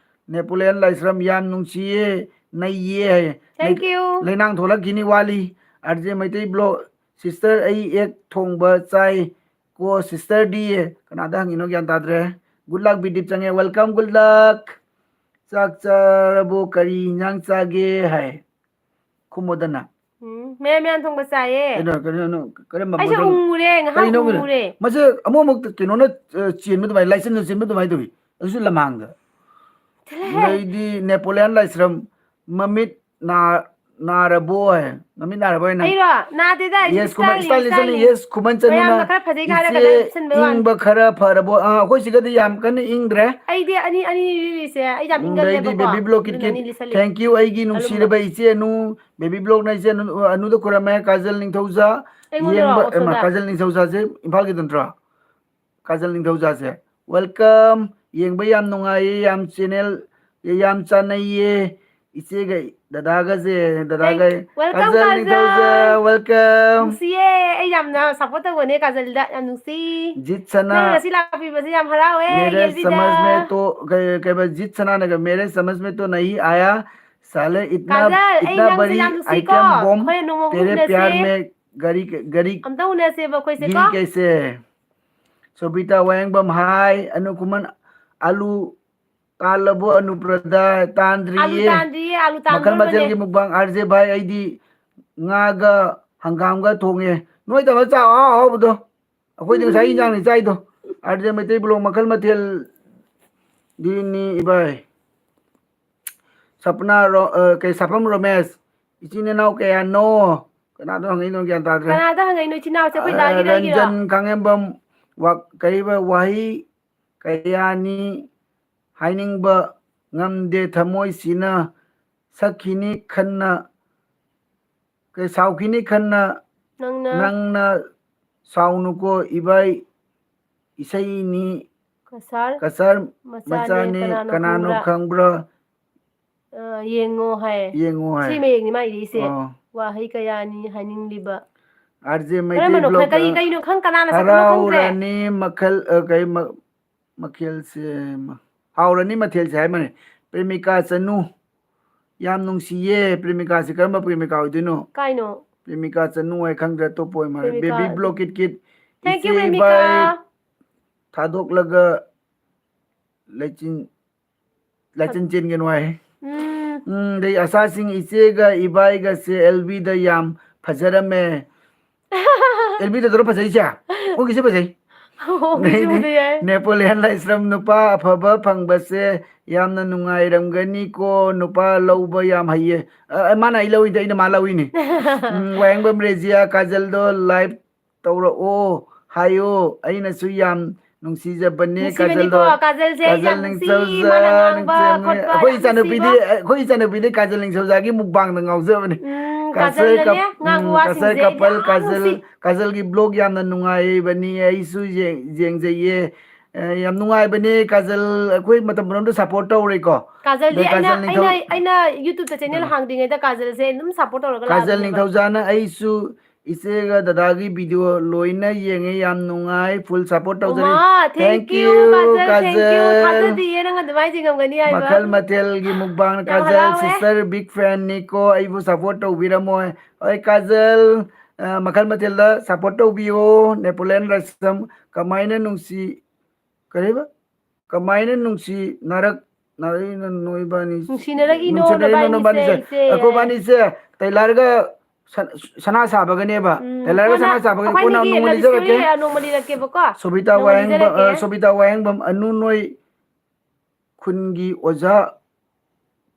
ꯅꯦꯄꯣꯂꯤꯌꯟ ꯂꯥꯏꯁ꯭ꯔꯝ ꯌꯥꯝ ꯅꯨꯡꯁꯤꯌꯦ, ꯅꯩꯌꯦ ꯍꯥꯏꯌꯦ꯫ Thank you꯫ ꯂꯩꯅꯥꯡ ꯊꯣꯛꯂꯛꯈꯤꯅꯤ ꯋꯥꯠꯂꯤ꯫ R J Meitei block, sister ꯑꯩ ꯑꯦꯛ ꯊꯣꯡꯕ ꯆꯥꯏ ꯀꯣ ꯁꯤꯁꯇꯔꯗꯤ꯫ ꯀꯅꯥꯗ ꯍꯪꯉꯤꯅꯣ ꯒ꯭ꯌꯥꯟ ꯇꯥꯗ꯭ꯔꯦ꯫ Good luck ꯕꯤꯗꯤꯞ ꯆꯪꯉꯦ, welcome, good luck꯫ ꯆꯥꯛ ꯆꯥꯔꯕꯣ? ꯀꯔꯤ ꯏꯟꯖꯥꯡ ꯆꯥꯒꯦ ꯍꯥꯏ꯫ ꯈꯨꯝꯃꯣꯗꯅ꯫ ꯎꯝ, ꯃꯌꯥꯟ ꯃꯌꯥꯟ ꯊꯣꯡꯕ ꯆꯥꯏꯌꯦ꯫ ꯀꯩꯅꯣ, ꯀꯩꯅꯣ, ꯀꯔꯝꯕ ꯑꯩꯁꯦ ꯃꯣꯗꯦꯜ? ꯎꯪꯉꯨꯔꯦ, ꯉꯥꯏꯍꯥꯛ ꯀꯩꯅꯣ, ꯀꯩꯅꯣ? ꯎꯪꯉꯨꯔꯦ꯫ ꯃꯁꯤ ꯑꯃꯨꯛ ꯑꯃꯨꯛ ꯀꯩꯅꯣꯅ, ꯑ, ꯆꯦꯟꯕ ꯑꯗꯨꯃꯥꯏꯅ, ꯂꯥꯏꯆꯠꯅ ꯆꯦꯟꯕ ꯑꯗꯨꯃꯥꯏꯅ ꯇꯧꯏ꯫ ꯑꯗꯨꯁꯨ ꯂꯝꯍꯥꯡꯗ꯫ ꯆꯠꯂꯍꯦ꯫ ꯑꯗꯩꯗꯤ ꯅꯦꯄꯣꯂꯤꯌꯟ ꯂꯥꯏꯁ꯭ꯔꯝ, ꯃꯃꯤꯠ ꯅꯥ-, ꯅꯥꯔꯕꯣ ꯍꯥꯏ꯫ ꯃꯃꯤꯠ ꯅꯥꯔꯕꯣ ꯍꯥꯏꯅ? ꯑꯩꯔꯣ? ꯅꯥꯗꯦꯗ, ꯑꯩꯁꯦ yes, ꯈꯨꯃꯟ, styleꯅꯤ, styleꯅꯤ, styleꯅꯤ꯫ Yes, ꯈꯨꯃꯟ ꯆꯅꯨꯅ ꯃꯌꯥꯝꯅ ꯈꯔ ꯐꯖꯩ ꯍꯥꯏꯔꯒ ꯏꯆꯦ ꯂꯤꯠꯁꯟꯕꯩ ꯋꯥꯅꯤ꯫ ꯏꯪꯕ ꯈꯔ ꯐꯔꯕꯣ? ꯑꯥ, ꯑꯩꯈꯣꯏ ꯁꯤꯗꯗꯤ ꯌꯥꯝ ꯀꯟꯅ ꯏꯪꯗ꯭ꯔꯦ꯫ ꯑꯩꯗꯤ ꯑꯅꯤ, ꯑꯅꯤ ꯂꯤꯠꯂꯤꯁꯦ ꯑꯩ ꯌꯥꯝ ꯎꯝ, ꯑꯗꯩꯗꯤ ꯏꯪꯒꯜꯂꯦꯕꯀꯣ꯫ ꯕꯦꯕꯤ ꯕ꯭ꯂꯣꯛ ꯀꯤꯠ ꯑꯗꯨꯅ ꯀꯤꯠ꯫ ꯑꯅꯤ ꯂꯤꯠꯁꯜꯂꯤ꯫ Thank you, ꯑꯩꯒꯤ ꯑꯂꯨꯝꯕ꯫ ꯅꯨꯡꯁꯤꯔꯕ ꯏꯆꯦ ꯑꯅꯨ, ꯕꯦꯕꯤ ꯕ꯭ꯂꯣꯛꯅ ꯏꯆꯦ ꯑꯅꯨ, ꯑꯅꯨꯗ ꯈꯨꯔꯝꯃꯦ, ꯀꯥꯖꯜ ꯅꯤꯡꯊꯧꯖꯥ꯫ ꯑꯩꯉꯣꯟꯗꯔꯣ, ꯌꯦꯡꯕ, ꯑꯦ, ꯃꯥ, ꯑꯣꯁꯣꯗ? ꯀꯥꯖꯜ ꯅꯤꯡꯊꯧꯖꯥꯁꯦ ꯏꯝꯐꯥꯜꯒꯤꯗꯨ ꯅꯠꯇ꯭ꯔꯣ? ꯀꯥꯖꯜ ꯅꯤꯡꯊꯧꯖꯥꯁꯦ꯫ Welcome, ꯌꯦꯡꯕ ꯌꯥꯝ ꯅꯨꯡꯉꯥꯏꯌꯦ, ꯌꯥꯝ channel ꯌꯥꯝ ꯆꯥꯟꯅꯩꯌꯦ꯫ ꯏꯆꯦꯒ ꯗꯗꯥꯒꯁꯦ, ꯗꯗꯥꯒ Thank- welcome, Kajal Kajal. ꯅꯤꯡꯊꯧꯖ, welcome꯫ ꯅꯨꯡꯁꯤꯌꯦ, ꯑꯩ ꯌꯥꯝꯅ support ꯇꯧꯕꯅꯦ ꯀꯥꯖꯜꯗ, ꯌꯥꯝ ꯅꯨꯡꯁꯤ꯫ ꯖꯤꯠ ꯁꯅꯥ, ꯅꯪ ꯉꯁꯤ ꯂꯥꯛꯄꯤꯕꯁꯦ ꯌꯥꯝ ꯍꯔꯥꯎꯋꯦ, मेरे ꯌꯦꯜꯕꯤꯗ꯫ समझ में तो, ꯀꯩ, ꯀꯩꯕ, ꯖꯤꯠ ꯁꯅꯥꯅꯒ, "मेरे समझ में तो नहीं आया, साले इतना, ꯀꯥꯖꯜ, ꯑꯩ ꯏꯇꯅꯥ ꯅꯪꯁꯦ ꯕꯔꯤ ꯌꯥꯝ ꯅꯨꯡꯁꯤꯀꯣ꯫ ꯑꯥꯏꯇꯦꯝ ꯕꯣꯝ, ꯑꯩꯈꯣꯏ ꯅꯣꯡꯃ ꯇꯦꯔꯦ ꯎꯅꯁꯦ꯫ ꯄ꯭ꯌꯥꯔ ꯃꯦ ꯒꯔꯤ, ꯒꯔꯤ, ꯑꯝꯇ ꯎꯅꯁꯦꯕ ꯑꯩꯈꯣꯏꯁꯦꯀꯣ꯫ ꯒꯤꯔꯤ ꯀꯩꯁꯦ ꯍꯦ?" ꯁꯣꯕꯤꯇꯥ ꯋꯥꯍꯦꯡꯕꯝ, ꯍꯥꯏ꯫ ꯑꯅꯨ ꯈꯨꯃꯟ, ꯑꯂꯨ ꯇꯥꯜꯂꯕꯣ ꯑꯅꯨꯄ꯭ꯔꯗ? ꯑꯥꯂꯨ ꯇꯥꯟꯗ꯭ꯔꯤꯌꯦ꯫ ꯇꯥꯟꯗ꯭ꯔꯤꯌꯦ, ꯑꯥꯂꯨ ꯃꯈꯜ ꯇꯥꯟꯗꯣꯔꯕꯅꯦ꯫ ꯃꯊꯦꯜꯒꯤ ꯃꯨꯛꯕꯥꯡ, ꯑꯥꯔ ꯖꯦ ꯚꯥꯏ, ꯑꯩꯗꯤ ꯉꯥꯒ ꯍꯪꯒꯥꯝꯒ ꯊꯣꯡꯉꯦ꯫ ꯅꯣꯏ ꯇꯧꯔ ꯆꯥꯎ ꯑꯍꯥꯎ ꯑꯍꯥꯎꯕꯗꯣ꯫ ꯑꯩꯈꯣꯏꯗꯤ ꯉꯁꯥꯏ ꯏꯟꯖꯥꯡꯅꯤ ꯆꯥꯏꯗꯣ꯫ ꯑꯥꯔ ꯖꯦ ꯃꯩꯇꯩ ꯕ꯭ꯂꯣꯛ ꯃꯈꯜ ꯃꯊꯦꯜ ꯗꯤꯅꯤ ꯏꯕꯥꯏ꯫ ꯁꯄꯅꯥ ꯔꯣ-, ꯑ, ꯀꯩ, ꯁꯥꯐꯝ ꯔꯣꯃꯦꯁ, ꯏꯆꯤꯟ ꯏꯅꯥꯎ ꯀꯌꯥꯅꯣ? ꯀꯅꯥꯗꯣ ꯍꯪꯉꯛꯏꯅꯣ ꯒ꯭ꯌꯥꯟ ꯇꯥꯗ꯭ꯔꯦ꯫ ꯀꯅꯥꯗ ꯍꯪꯉꯛꯏꯅꯣ? ꯏꯆꯤꯟ ꯏꯅꯥꯎꯁꯦ ꯑꯩꯈꯣꯏ ꯑ, ꯗꯥꯒꯤꯔ ꯑꯩꯒꯤꯔꯣ? ꯔꯟꯖꯟ ꯈꯥꯡꯉꯦꯝꯕꯝ, ꯋꯥ-, ꯀꯩꯕ, ꯋꯥꯍꯩ ꯀꯌꯥꯅꯤ ꯍꯥꯏꯅꯤꯡꯕ ꯉꯝꯗꯦ ꯊꯃꯣꯏꯁꯤꯅ, ꯁꯛꯈꯤꯅꯤ ꯈꯟꯅ, ꯀꯩ, ꯁꯥꯎꯈꯤꯅꯤ ꯈꯟꯅ ꯅꯪꯅ ꯅꯪꯅ ꯁꯥꯎꯅꯨꯀꯣ ꯏꯕꯥꯏ, ꯏꯁꯩꯅꯤ ꯀꯁꯥꯔ ꯀꯁꯥꯔ ꯃꯆꯥꯅꯦ, ꯃꯆꯥꯅꯦ, ꯀꯅꯥꯅꯣ ꯀꯅꯥꯅꯣ ꯈꯪꯕ꯭ꯔꯥ? ꯈꯪꯕ꯭ꯔꯥ? ꯑ, ꯌꯦꯡꯉꯣ ꯍꯥꯏ꯫ ꯌꯦꯡꯉꯣ ꯍꯥꯏ꯫ ꯁꯤ ꯃꯌꯦꯛꯅꯤ ꯃꯥꯏ ꯏꯔꯤꯁꯦ꯫ ꯑꯣ꯫ ꯋꯥꯍꯩ ꯀꯌꯥꯅꯤ ꯍꯥꯏꯅꯤꯡꯂꯤꯕ꯫ ꯑꯥꯔ ꯖꯦ ꯃꯩꯇꯩ ꯀꯔꯝꯕꯅꯣ? ꯕ꯭ꯂꯣꯛ ꯀꯔꯤ, ꯀꯩꯅꯣ ꯈꯪ-, ꯀꯅꯥꯅ ꯁꯛꯄꯅꯣ ꯈꯪꯗ꯭ꯔꯦ꯫ ꯍꯔꯥꯎꯔꯅꯤ ꯃꯈꯜ, ꯑ, ꯀꯩ ꯃ-, ꯃꯈꯦꯜꯁꯦ ꯃ-, ꯍꯥꯎꯔꯅꯤ ꯃꯊꯦꯜꯁꯦ ꯍꯥꯏꯕꯅꯦ꯫ ꯄ꯭ꯔꯦꯃꯤꯀꯥ ꯆꯅꯨ꯫ ꯌꯥꯝ ꯅꯨꯡꯁꯤꯌꯦ꯫ ꯄ꯭ꯔꯦꯃꯤꯀꯥꯁꯦ ꯀꯔꯝꯕ ꯄ꯭ꯔꯦꯃꯤꯀꯥ ꯑꯣꯏꯗꯣꯏꯅꯣ? ꯀꯥꯏꯅꯣ? ꯄ꯭ꯔꯦꯃꯤꯀꯥ ꯆꯅꯨ ꯍꯥꯏ ꯈꯪꯗ꯭ꯔꯦ, ꯑꯇꯣꯞꯄ ꯑꯣꯏ ꯃꯥꯜꯂꯦ꯫ ꯄ꯭ꯔꯦꯃꯤꯀꯥ ꯕꯦꯕꯤ ꯑꯗꯨ-, block Kit Kit. Thank you, ꯏꯆꯦ ꯄ꯭ꯔꯦꯃꯤꯀꯥ꯫ ꯏꯕꯥꯏ ꯊꯥꯗꯣꯛꯂꯒ ꯂꯩꯆꯤꯟ ꯂꯥꯏꯆꯤꯟ ꯆꯦꯟꯒꯅꯨ ꯍꯥꯏ꯫ ꯎꯝ꯫ ꯎꯝ, ꯑꯗꯩ ꯑꯆꯥꯁꯤꯡ ꯏꯆꯦꯒ ꯏꯕꯥꯏꯒꯁꯦ ꯑꯦꯜ ꯕꯤꯗ ꯌꯥꯝ ꯐꯖꯔꯝꯃꯦ꯫ ꯑꯦꯜ ꯕꯤꯗ ꯇꯧꯔ ꯐꯖꯩꯁꯦ? ꯑꯣꯒꯤꯁꯦ ꯐꯖꯩ꯫ ꯑꯣꯒꯤꯁꯦ ꯑꯗꯩꯗꯤ ꯐꯖꯩ ꯍꯥꯏ꯫ ꯅꯦꯄꯣꯂꯤꯌꯟ ꯂꯥꯏꯁ꯭ꯔꯝ, "ꯅꯨꯄꯥ ꯑꯐꯕ ꯐꯪꯕꯁꯦ ꯌꯥꯝꯅ ꯅꯨꯡꯉꯥꯏꯔꯝꯒꯅꯤꯀꯣ, ꯅꯨꯄꯥ ꯂꯧꯕ ꯌꯥꯝ ꯍꯩꯌꯦ"꯫ ꯑ, ꯑ, ꯃꯥꯅ ꯑꯩ ꯂꯧꯏꯗꯤ ꯑꯩꯅ ꯃꯥ ꯂꯧꯏꯅꯤ꯫ ꯎꯝ, ꯋꯥꯍꯦꯡꯕꯝ ꯔꯦꯖꯤꯌꯥ, ꯀꯥꯖꯜꯗꯣ live ꯇꯧꯔꯛꯑꯣ ꯍꯥꯏꯌꯣ, ꯑꯩꯅꯁꯨ ꯌꯥꯝ ꯅꯨꯡꯁꯤꯖꯕꯅꯦ ꯅꯨꯡꯁꯤꯕꯅꯤꯀꯣ, ꯀꯥꯖꯜꯗꯣ꯫ ꯀꯥꯖꯜꯁꯦ ꯀꯥꯖꯜ ꯌꯥꯝ ꯅꯨꯡꯁꯤ, ꯅꯤꯡꯊꯧꯖ-, ꯃꯥꯅ ꯉꯥꯡꯕ ꯅꯤꯡꯊꯧꯖ-, ꯈꯣꯠꯄ ꯑꯩꯈꯣꯏ ꯌꯥꯝ ꯏꯆꯥꯅꯨꯄꯤꯗꯤ, ꯅꯨꯡꯁꯤꯕ꯫ ꯑꯩꯈꯣꯏ ꯏꯆꯥꯅꯨꯄꯤꯗꯤ ꯀꯥꯖꯜ ꯅꯤꯡꯊꯧꯖꯥꯒꯤ ꯃꯨꯛꯕꯥꯡꯗ ꯉꯥꯎꯖꯕꯅꯤ꯫ ꯎꯝ, ꯀꯥꯖꯜ ꯀꯥꯖꯜꯗꯅꯦ ꯀꯞ-, ꯉꯥꯡꯕ ꯎꯝ, ꯋꯥꯁꯤꯡꯁꯦ ꯀꯥꯖꯜ ꯌꯥꯝ ꯀꯄꯜ, ꯅꯨꯡꯁꯤ꯫ ꯀꯥꯖꯜ, ꯀꯥꯖꯜꯒꯤ vlog ꯌꯥꯝꯅ ꯅꯨꯡꯉꯥꯏꯕꯅꯤ, ꯑꯩꯁꯨ ꯌꯦꯡ-, ꯌꯦꯡꯖꯩꯌꯦ꯫ ꯑꯦ, ꯌꯥꯝ ꯅꯨꯡꯉꯥꯏꯕꯅꯦ ꯀꯥꯖꯜ, ꯑꯩꯈꯣꯏ ꯃꯇꯝ ꯄꯨꯝꯅꯃꯛꯇ ꯁꯞꯄꯣꯔꯠ ꯇꯧꯔꯦꯀꯣ꯫ ꯀꯥꯖꯜꯗꯤ ꯑꯗꯩ ꯑꯩꯅ ꯀꯥꯖꯜ ꯅꯤꯡꯊꯧ- ꯑꯩꯅ ꯑꯩꯅ ꯌꯨꯇ꯭ꯌꯨꯕꯇ ꯆꯦꯅꯦꯜ ꯎꯝ꯫ ꯍꯥꯡꯗ꯭ꯔꯤꯉꯩꯗ ꯀꯥꯖꯜꯁꯦ ꯑꯗꯨꯝ ꯁꯞꯄꯣꯔꯠ ꯇꯧꯔꯒ ꯀꯥꯖꯜ ꯂꯥꯛꯑꯕꯅꯦꯕ꯫ ꯅꯤꯡꯊꯧꯖꯥꯅ ꯑꯩꯁꯨ ꯏꯆꯦꯒ ꯗꯗꯥꯒꯤ ꯚꯤꯗꯤꯑꯣ ꯂꯣꯏꯅ ꯌꯦꯡꯉꯦ, ꯌꯥꯝ ꯅꯨꯡꯉꯥꯏ, ꯐꯨꯜ ꯁꯞꯄꯣꯔꯠ ꯇꯧꯖꯔꯤ꯫ ꯑꯣꯃꯥ, thank Thank you, you, Kajal, thank you꯫ Kajal. ꯊꯥꯖꯗꯤꯌꯦ ꯅꯪ ꯑꯗꯨꯃꯥꯏꯅ ꯆꯤꯡꯉꯝꯒꯅꯤ ꯍꯥꯏꯕ꯫ ꯃꯈꯜ ꯃꯊꯦꯜꯒꯤ ꯃꯨꯛꯕꯥꯡ ꯌꯥꯝ ꯀꯥꯖꯜ ꯍꯔꯥꯎꯋꯦ꯫ Sister big fan ꯅꯤꯀꯣ, ꯑꯩꯕꯨ ꯁꯞꯄꯣꯔꯠ ꯇꯧꯕꯤꯔꯝꯃꯣ꯫ ꯍꯣꯏ ꯀꯥꯖꯜ, ꯑ, ꯃꯈꯜ ꯃꯊꯦꯜꯗ ꯁꯞꯄꯣꯔꯠ ꯇꯧꯕꯤꯌꯣ꯫ ꯅꯦꯄꯣꯂꯤꯌꯟ ꯔꯥꯏꯁꯝ ꯀꯃꯥꯏꯅ ꯅꯨꯡꯁꯤ ꯀꯔꯤꯕ? ꯀꯃꯥꯏꯅ ꯅꯨꯡꯁꯤꯅꯔꯛ-, ꯅꯔꯛꯏꯅꯣ ꯅꯣꯏꯕꯥꯅꯤ? ꯅꯨꯡꯁꯤꯅꯔꯛꯏꯅꯣ ꯅꯨꯡꯁꯤꯅꯔꯛꯏꯅꯣ ꯅꯕꯥꯅꯤꯁꯦ, ꯅꯕꯥꯅꯤꯁꯦ? ꯏꯆꯦ, ꯑꯩꯈꯣꯏ ꯏꯆꯦ꯫ ꯕꯥꯅꯤꯁꯦ ꯇꯩꯂꯥꯔꯒ ꯁ-, ꯁꯅꯥ ꯁꯥꯕꯒꯅꯦꯕ꯫ ꯎꯝ, ꯇꯩꯂꯥꯔꯒ ꯀꯣꯟꯅ ꯁꯅꯥ ꯁꯥꯕꯒꯅꯤ꯫ ꯑꯩꯈꯣꯏ ꯀꯣꯟꯅ ꯑꯅꯤꯒꯤ ꯅꯣꯡꯃ love story ꯂꯤꯖꯔꯛꯀꯦ꯫ ꯅꯣꯡꯃ ꯂꯤꯔꯛꯀꯦꯕꯀꯣ꯫ ꯁꯣꯕꯤꯇꯥ ꯅꯣꯡꯃ ꯋꯥꯍꯦꯡꯕ-, ꯂꯤꯖꯔꯛꯀꯦ꯫ ꯑ, ꯁꯣꯕꯤꯇꯥ ꯋꯥꯍꯦꯡꯕꯝ, ꯑꯅꯨ ꯅꯣꯏ ꯈꯨꯟꯒꯤ ꯑꯣꯖꯥ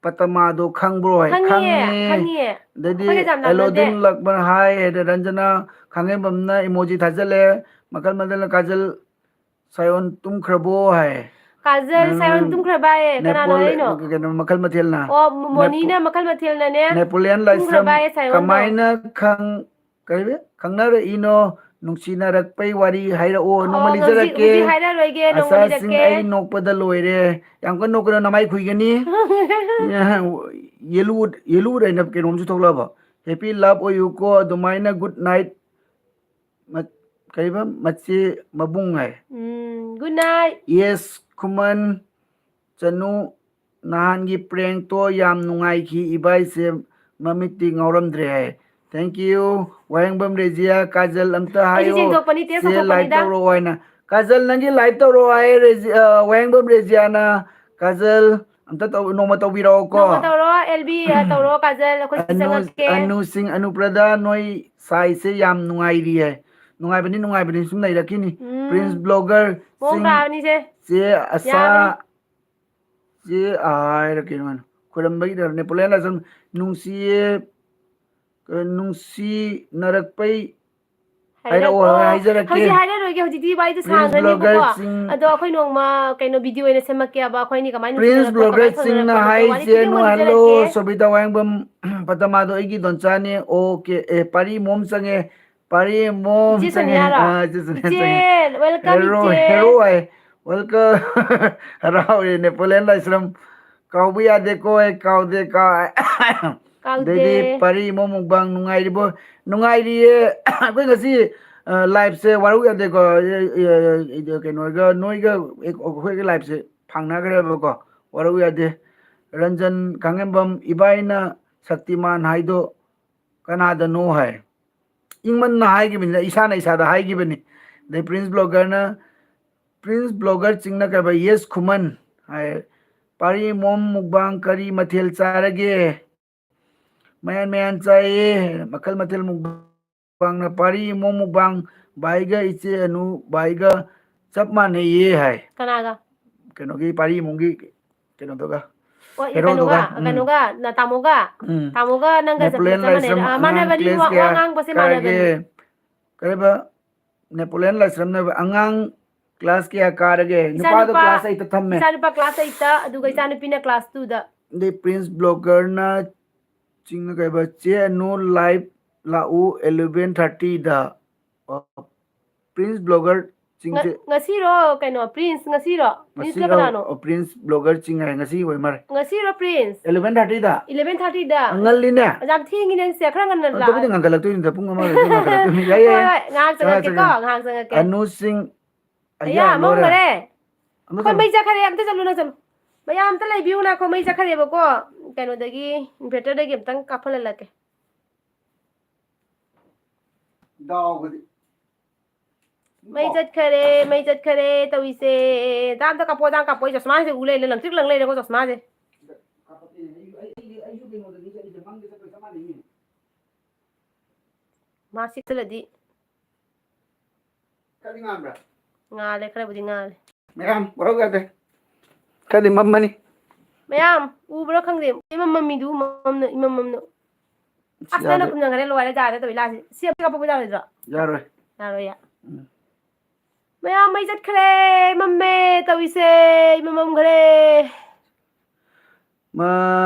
ꯄꯇꯃꯥꯗꯣ ꯈꯪꯕ꯭ꯔꯣ? ꯍꯥꯏ, ꯈꯪꯉꯤꯌꯦ, ꯈꯪꯉꯦ꯫ ꯈꯪꯉꯤꯌꯦ꯫ ꯑꯗꯩꯗꯤ ꯑꯩꯈꯣꯏꯒ ꯌꯥꯝ ꯂꯥꯞꯅꯗꯦ꯫ ꯑꯦꯂꯣꯗꯤꯟ ꯂꯛꯃꯟ ꯍꯥꯏ, ꯑꯗꯩ ꯔꯟꯖꯅꯥ ꯈꯥꯡꯉꯦꯝꯕꯝꯅ emoji ꯊꯥꯖꯜꯂꯦ꯫ ꯃꯈꯜ ꯃꯈꯜ ꯀꯥꯖꯜ ꯁꯥꯌꯣꯟ ꯇꯨꯝꯈ꯭ꯔꯕꯣ ꯍꯥꯏ꯫ ꯀꯥꯖꯜ ꯁꯥꯌꯣꯟ ꯎꯝ, ꯇꯨꯝꯈ꯭ꯔꯕ ꯍꯥꯏꯌꯦ꯫ ꯀꯅꯥꯅ ꯅꯦꯄꯣꯜ-, ꯍꯥꯏꯔꯛꯏꯅꯣ? ꯀꯩꯅꯣ, ꯃꯈꯜ ꯃꯊꯦꯜꯅ꯫ ꯑꯣ, ꯃꯣꯅꯤꯅ ꯅꯦꯄꯣ-, ꯃꯈꯜ ꯃꯊꯦꯜꯅꯅꯦ, ꯅꯦꯄꯣꯂꯤꯌꯟ ꯂꯥꯏꯁ꯭ꯔꯝ ꯇꯨꯝꯈ꯭ꯔꯕ ꯍꯥꯏꯌꯦ ꯁꯥꯌꯣꯟꯗꯣ꯫ ꯀꯃꯥꯏꯅ ꯈꯪ-, ꯀꯔꯤ? ꯈꯪꯅꯔꯛꯏꯅꯣ? ꯅꯨꯡꯁꯤꯅꯔꯛꯄꯩ ꯋꯥꯔꯤ ꯍꯥꯏꯔꯛꯑꯣ꯫ ꯅꯣꯡꯃ ꯑꯣ, ꯍꯧꯖꯤꯛ, ꯂꯤꯖꯔꯛꯀꯦ꯫ ꯍꯧꯖꯤꯛ ꯍꯥꯏꯔꯔꯣꯏꯒꯦ, ꯅꯣꯡꯃ ꯑꯆꯥꯁꯤꯡ, ꯂꯤꯔꯛꯀꯦ꯫ ꯑꯩ ꯅꯣꯛꯄꯗ ꯂꯣꯏꯔꯦ꯫ ꯌꯥꯝ ꯀꯟꯅ ꯅꯣꯛꯀꯅꯨ, ꯅꯃꯥꯏ ꯈꯨꯏꯒꯅꯤ꯫ ꯌꯦꯜꯂꯨ ꯎꯠ, ꯌꯦꯜꯂꯨ ꯎꯠ ꯍꯥꯏꯅ ꯀꯩꯅꯣꯝꯁꯨ ꯊꯣꯛꯂꯛꯑꯕ? Happy love ꯑꯣꯏꯌꯨꯀꯣ, ꯑꯗꯨꯃꯥꯏꯅ good night꯫ ꯃ-, ꯀꯔꯤꯕ? ꯃꯆꯦ ꯃꯕꯨꯡ ꯍꯥꯏ꯫ ꯎꯝ, good night꯫ Yes, ꯈꯨꯃꯟ ꯆꯅꯨ, ꯅꯍꯥꯟꯒꯤ prankꯇꯣ ꯌꯥꯝ ꯅꯨꯡꯉꯥꯏꯈꯤ, ꯏꯕꯥꯏꯁꯦ ꯃꯃꯤꯠꯇꯤ ꯉꯥꯎꯔꯝꯗ꯭ꯔꯦ ꯍꯥꯏ꯫ Thank you꯫ ꯋꯥꯍꯦꯡꯕꯝ ꯔꯦꯖꯤꯌꯥ, ꯀꯥꯖꯜ ꯑꯝꯇ ꯑꯩꯁꯨ ꯍꯥꯏꯌꯣ, ꯆꯦꯡꯊꯣꯛꯄꯅꯤ, ꯇꯦꯁ ꯆꯦ ꯇꯧꯊꯣꯛꯄꯅꯤꯗ꯫ Like ꯇꯧꯔꯛꯑꯣ ꯍꯥꯏꯅ꯫ ꯀꯥꯖꯜ, ꯅꯪꯒꯤ like ꯇꯧꯔꯛꯑꯣ ꯍꯥꯏ, ꯔꯦꯖꯤ-, ꯑ, ꯋꯥꯍꯦꯡꯕꯝ ꯔꯦꯖꯤꯌꯥꯅ꯫ ꯀꯥꯖꯜ, ꯑꯝꯇ ꯇꯧ-, ꯅꯣꯡꯃ ꯇꯧꯕꯤꯔꯛꯑꯣꯀꯣ꯫ ꯅꯣꯡꯃ ꯇꯧꯔꯣ, ꯑꯦꯜꯕꯤ, ꯑ, ꯇꯧꯔꯣ, ꯀꯥꯖꯜ, ꯑꯩꯈꯣꯏ ꯑꯅꯨ-, ꯆꯪꯉꯛꯀꯦ꯫ ꯑꯅꯨ ꯁꯤꯡ, ꯑꯅꯨꯄ꯭ꯔꯗꯥ, ꯅꯣꯏ ꯁꯥꯏꯁꯦ ꯌꯥꯝ ꯅꯨꯡꯉꯥꯏꯔꯤꯌꯦ꯫ ꯅꯨꯡꯉꯥꯏꯕꯅꯤ, ꯅꯨꯡꯉꯥꯏꯕꯅꯤ, ꯁꯨꯝ ꯂꯩꯔꯛꯈꯤꯅꯤ꯫ ꯎꯝ꯫ Prince blogger ꯃꯑꯣꯡ ꯁꯤꯡ, ꯇꯥꯕꯅꯤꯁꯦ꯫ ꯆꯦ ꯑꯁꯥ, ꯌꯥꯕꯅꯤ꯫ ꯆꯦ ꯑꯥ ꯍꯥꯏꯔ ꯀꯩꯅꯣ ꯍꯥꯏꯅ꯫ ꯈꯣꯏꯔꯝꯕꯒꯤꯗ ꯅꯦꯄꯣꯂꯤꯌꯟ ꯂꯥꯏꯁ꯭ꯔꯝ ꯅꯨꯡꯁꯤꯌꯦ, ꯑ, ꯅꯨꯡꯁꯤꯅꯔꯛꯄꯩ ꯍꯥꯏꯔꯛꯑꯣ, ꯍꯥꯏꯔꯛꯑꯣ꯫ ꯍꯥꯏꯖꯔꯛꯀꯦ꯫ ꯍꯧꯖꯤꯛ ꯍꯥꯏꯔꯔꯣꯏꯒꯦ, ꯍꯧꯖꯤꯛꯇꯤ ꯋꯥꯔꯤꯗꯣ Prince ꯁꯥꯡꯈ꯭ꯔꯅꯦꯕꯀꯣ꯫ blogger ꯁꯤꯡ ꯑꯗꯣ ꯑꯩꯈꯣꯏ ꯅꯣꯡꯃ ꯀꯩꯅꯣ video ꯑꯣꯏꯅ ꯁꯦꯝꯃꯛꯀꯦꯕ, ꯑꯩꯈꯣꯏꯅꯤ ꯀꯃꯥꯏꯅ Prince ꯅꯨꯡꯁꯤꯅꯔꯛꯄꯅꯣ, blogger ꯀꯃꯥꯏꯅ ꯁꯤꯡꯅ ꯈꯪꯅꯔꯛꯄꯅꯣ, ꯑꯗꯣ ꯋꯥꯔꯤ ꯍꯥꯏꯁꯦ, ꯈꯨꯗꯤꯡꯃꯛ ꯅꯨꯡꯉꯥꯜꯂꯣ, ꯂꯤꯖꯔꯛꯀꯦ꯫ ꯁꯣꯕꯤꯇꯥ ꯋꯥꯍꯦꯡꯕꯝ ꯄꯇꯃꯥꯗꯣ ꯑꯩꯒꯤ ꯗꯣꯟꯆꯥꯅꯦ꯫ Okay, ꯑꯦ, ꯄꯥꯔꯤ ꯃꯣꯝ ꯆꯪꯉꯦ, ꯄꯥꯔꯤ ꯃꯣꯝ ꯏꯆꯦ ꯆꯪꯉꯦ꯫ ꯁꯣꯅꯤꯌꯥꯔꯣ? ꯑꯥ, ꯏꯆꯦ ꯁꯣꯅꯤꯌꯥ ꯏꯆꯦ, ꯆꯪꯉꯦ꯫ Welcome, ꯍꯦꯔꯣ, ꯏꯆꯦ꯫ ꯍꯦꯔꯣ ꯍꯥꯏ꯫ Welcome. ꯍꯔꯥꯎꯔꯦ, ꯅꯦꯄꯣꯂꯤꯌꯟ ꯂꯥꯏꯁ꯭ꯔꯝ꯫ ꯀꯥꯎꯕ ꯌꯥꯗꯦꯀꯣ, ꯑꯩ ꯀꯥꯎꯗꯦ, ꯀꯥꯎ-, ꯀꯥꯎꯗꯦ꯫ ꯑꯗꯩꯗꯤ ꯄꯥꯔꯤ ꯏꯃꯣꯝ ꯃꯨꯛꯕꯥꯡ, ꯅꯨꯡꯉꯥꯏꯔꯤꯕꯣ? ꯅꯨꯡꯉꯥꯏꯔꯤꯌꯦ꯫ ꯑꯩꯈꯣꯏ ꯉꯁꯤ, ꯑ, liveꯁꯦ ꯋꯥꯔꯧ ꯌꯥꯗꯦꯀꯣ꯫ ꯑꯦ, ꯑꯦ, ꯑꯦ, ꯀꯩꯅꯣꯒ, ꯅꯣꯏꯒ ꯑꯩꯈꯣꯏꯒ liveꯁꯦ ꯐꯥꯡꯅꯈ꯭ꯔꯦꯕꯀꯣ꯫ ꯋꯥꯔꯧ ꯌꯥꯗꯦ꯫ ꯔꯟꯖꯟ ꯈꯥꯉꯦꯝꯕꯝ, ꯏꯕꯥꯏꯅ ꯁꯛꯇꯤꯃꯥꯟ ꯍꯥꯏꯗꯣ ꯀꯅꯥꯗꯅꯣ ꯍꯥꯏ꯫ ꯏꯪꯃꯟꯅ ꯍꯥꯏꯈꯤꯕꯅꯤꯅ, ꯏꯁꯥꯅ ꯏꯁꯥꯗ ꯍꯥꯏꯈꯤꯕꯅꯤ꯫ ꯑꯗꯩ Prince Bloggerꯅ, Prince Blogger ꯆꯤꯡꯅ ꯀꯩꯕ, yes ꯈꯨꯃꯟ ꯍꯥꯏ꯫ ꯄꯥꯔꯤ ꯃꯣꯝ ꯃꯨꯛꯕꯥꯡ ꯀꯔꯤ ꯃꯊꯦꯜ ꯆꯥꯔꯒꯦ? ꯃꯌꯥꯟ ꯃꯌꯥꯟ ꯆꯥꯏꯌꯦ, ꯃꯈꯜ ꯃꯊꯦꯜ ꯃꯨꯛꯕꯥꯡꯅ꯫ ꯄꯥꯔꯤ ꯃꯣꯝ ꯃꯨꯛꯕꯥꯡ ꯚꯥꯏꯒ ꯏꯆꯦ ꯑꯅꯨ ꯚꯥꯏꯒ ꯆꯞ ꯃꯥꯟꯅꯩꯌꯦ ꯍꯥꯏ꯫ ꯀꯅꯥꯒ? ꯀꯩꯅꯣꯒꯤ ꯄꯥꯔꯤ ꯏꯃꯨꯡꯒꯤ ꯀꯩꯅꯣꯗꯨꯒ, ꯑꯣ, ꯍꯦꯔꯣꯗꯨꯒ꯫ ꯀꯩꯅꯣꯒ? ꯅ-, ꯇꯥꯃꯣꯒ? ꯎꯝ꯫ ꯇꯥꯃꯣꯒ ꯅꯪꯒ ꯅꯦꯄꯣꯂꯤꯌꯟ ꯆꯞ ꯃꯥꯟꯅꯩ꯫ ꯂꯥꯏꯁ꯭ꯔꯝ ꯑꯥ, ꯑꯉꯥꯡ ꯃꯥꯟꯅꯕꯅꯤ, class ꯋꯥ ꯀꯌꯥ ꯉꯥꯡꯕꯁꯦ ꯀꯥꯔꯒꯦ? ꯃꯥꯟꯅꯕꯅꯤ꯫ ꯀꯔꯤꯕ? ꯅꯦꯄꯣꯂꯤꯌꯟ ꯂꯥꯏꯁ꯭ꯔꯝꯅ ꯍꯥꯏꯕ, ꯑꯉꯥꯡ class ꯀꯌꯥ ꯀꯥꯔꯒꯦ? ꯏꯆꯥ ꯅꯨꯄꯥꯗꯣ ꯅꯨꯄꯥ, class eightꯇ ꯊꯝꯃꯦ꯫ ꯏꯆꯥ ꯅꯨꯄꯥ class eightꯇ, ꯑꯗꯨꯒ ꯏꯆꯥ ꯅꯨꯄꯤꯅ class twoꯗ꯫ ꯑꯗꯩ Prince Bloggerꯅ ꯆꯤꯡꯅ ꯀꯩꯕ, "ꯆꯦ ꯑꯅꯨ live ꯂꯥꯛꯎ eleven thirtyꯗ"꯫ ꯑꯣ, Prince Blogger ꯆꯤꯡꯁꯦ ꯉ-, ꯉꯁꯤꯔꯣ ꯀꯩꯅꯣ, Prince ꯉꯁꯤꯔꯣ? Princeꯅ ꯉꯁꯤꯔꯣ? ꯀꯅꯥꯅꯣ? ꯑꯣ, Prince Blogger ꯆꯤꯡ ꯍꯥꯏ, ꯉꯁꯤ ꯑꯣꯏ ꯃꯥꯜꯂꯦ꯫ ꯉꯁꯤꯔꯣ Prince? Eleven thirtyꯗ? Eleven thirtyꯗ? ꯉꯜꯂꯤꯅꯦ꯫ ꯌꯥꯝ ꯊꯦꯡꯉꯤꯅꯦ ꯅꯪꯁꯦ, ꯈꯔ ꯉꯟꯅ ꯑꯗꯨꯕꯨꯗꯤ ꯂꯥꯛꯑꯣ꯫ ꯉꯟꯈꯠꯂꯛꯇꯣꯏꯅꯤꯗ, ꯄꯨꯡ ꯑꯃ ꯑꯗꯨꯝ ꯉꯟꯈꯠꯂꯛꯇꯣꯏꯅꯤ꯫ ꯌꯥꯏ, ꯌꯥꯏ, ꯍꯣꯏ, ꯌꯥꯏ꯫ ꯍꯣꯏ, ꯉꯥꯏꯍꯥꯛ ꯆꯪꯉꯛꯀꯦꯀꯣ, ꯆꯪꯉꯛꯀꯦ꯫ ꯉꯥꯏꯍꯥꯛ ꯆꯪꯉꯛꯀꯦ꯫ ꯑꯅꯨ ꯁꯤꯡ, ꯑꯌꯥ, ꯑꯌꯥ, ꯂꯣꯏꯔꯦ꯫ ꯃꯝꯈꯔꯦ꯫ ꯑꯃ ꯑꯩꯈꯣꯏ ꯆꯠꯂꯣ꯫ ꯃꯩ ꯆꯠꯈꯔꯦ, ꯑꯝꯇ ꯆꯠꯂꯨ ꯅꯪ ꯆꯠꯂꯨ꯫ ꯃꯌꯥꯝ ꯑꯝꯇ ꯂꯩꯕꯤꯌꯨ ꯉꯥꯏꯈꯣ, ꯃꯩ ꯆꯠꯈꯔꯦꯕꯀꯣ꯫ ꯀꯩꯅꯣꯗꯒꯤ, inverterꯗꯒꯤ ꯑꯝꯇꯪ ꯀꯥꯞꯍꯜꯍꯜꯂꯛꯀꯦ꯫ ꯗꯥꯎꯒꯗꯤ꯫ ꯃꯩ ꯆꯠꯈꯔꯦ, ꯃꯩ ꯆꯠꯈꯔꯦ ꯇꯧꯔꯤꯁꯦ꯫ ꯗꯥ ꯑꯝꯇ ꯀꯥꯞꯄꯣ, ꯗꯥ ꯀꯥꯞꯄꯣ꯫ ꯑꯩ ꯆꯁꯃꯥꯁꯦ ꯎ ꯂꯩꯔꯦ, ꯂꯪꯇ꯭ꯔꯤꯛ ꯂꯪ ꯂꯩꯔꯦꯀꯣ ꯆꯁꯃꯥꯁꯦ꯫ ꯃꯥ ꯁꯤꯛꯁꯜꯂꯗꯤ꯫ ꯈꯔꯗꯤ ꯉꯥꯟꯕ꯭ꯔꯥ? ꯉꯥꯜꯂꯦ, ꯈꯔꯕꯨꯗꯤ ꯉꯥꯜꯂꯦ꯫ ꯃꯌꯥꯝ ꯋꯥꯔꯧ ꯌꯥꯗꯦ꯫ ꯈꯔꯗꯤ ꯃꯝꯃꯅꯤ꯫ ꯃꯌꯥꯝ ꯎꯕ꯭ꯔꯥ ꯈꯪꯗꯦ꯫ ꯏꯃꯝ ꯃꯝꯃꯤꯗꯨ ꯃꯝꯅ, ꯏꯃꯝ ꯃꯝꯅ꯫ ꯑꯁ, ꯑꯁ, ꯅꯪꯅ ꯌꯥꯗꯦ꯫ ꯈꯨꯝꯖꯟꯈꯔꯦ, ꯂꯣꯏꯔꯦ, ꯌꯥꯔꯦ ꯇꯧꯏ ꯂꯥꯁꯦ꯫ ꯁꯤ ꯑꯝꯇ ꯀꯥꯞꯄꯛꯄ ꯌꯥꯔꯣꯏꯗ꯭ꯔꯣ? ꯌꯥꯔꯣꯏ꯫ ꯌꯥꯔꯣꯏꯌꯦ꯫ ꯎꯝ꯫ ꯃꯌꯥꯝ ꯃꯩ ꯆꯠꯈ꯭ꯔꯦ, ꯃꯝꯃꯦ ꯇꯧꯔꯤꯁꯦ, ꯏꯃꯝ ꯃꯝꯈ꯭ꯔꯦ꯫ ꯃꯥ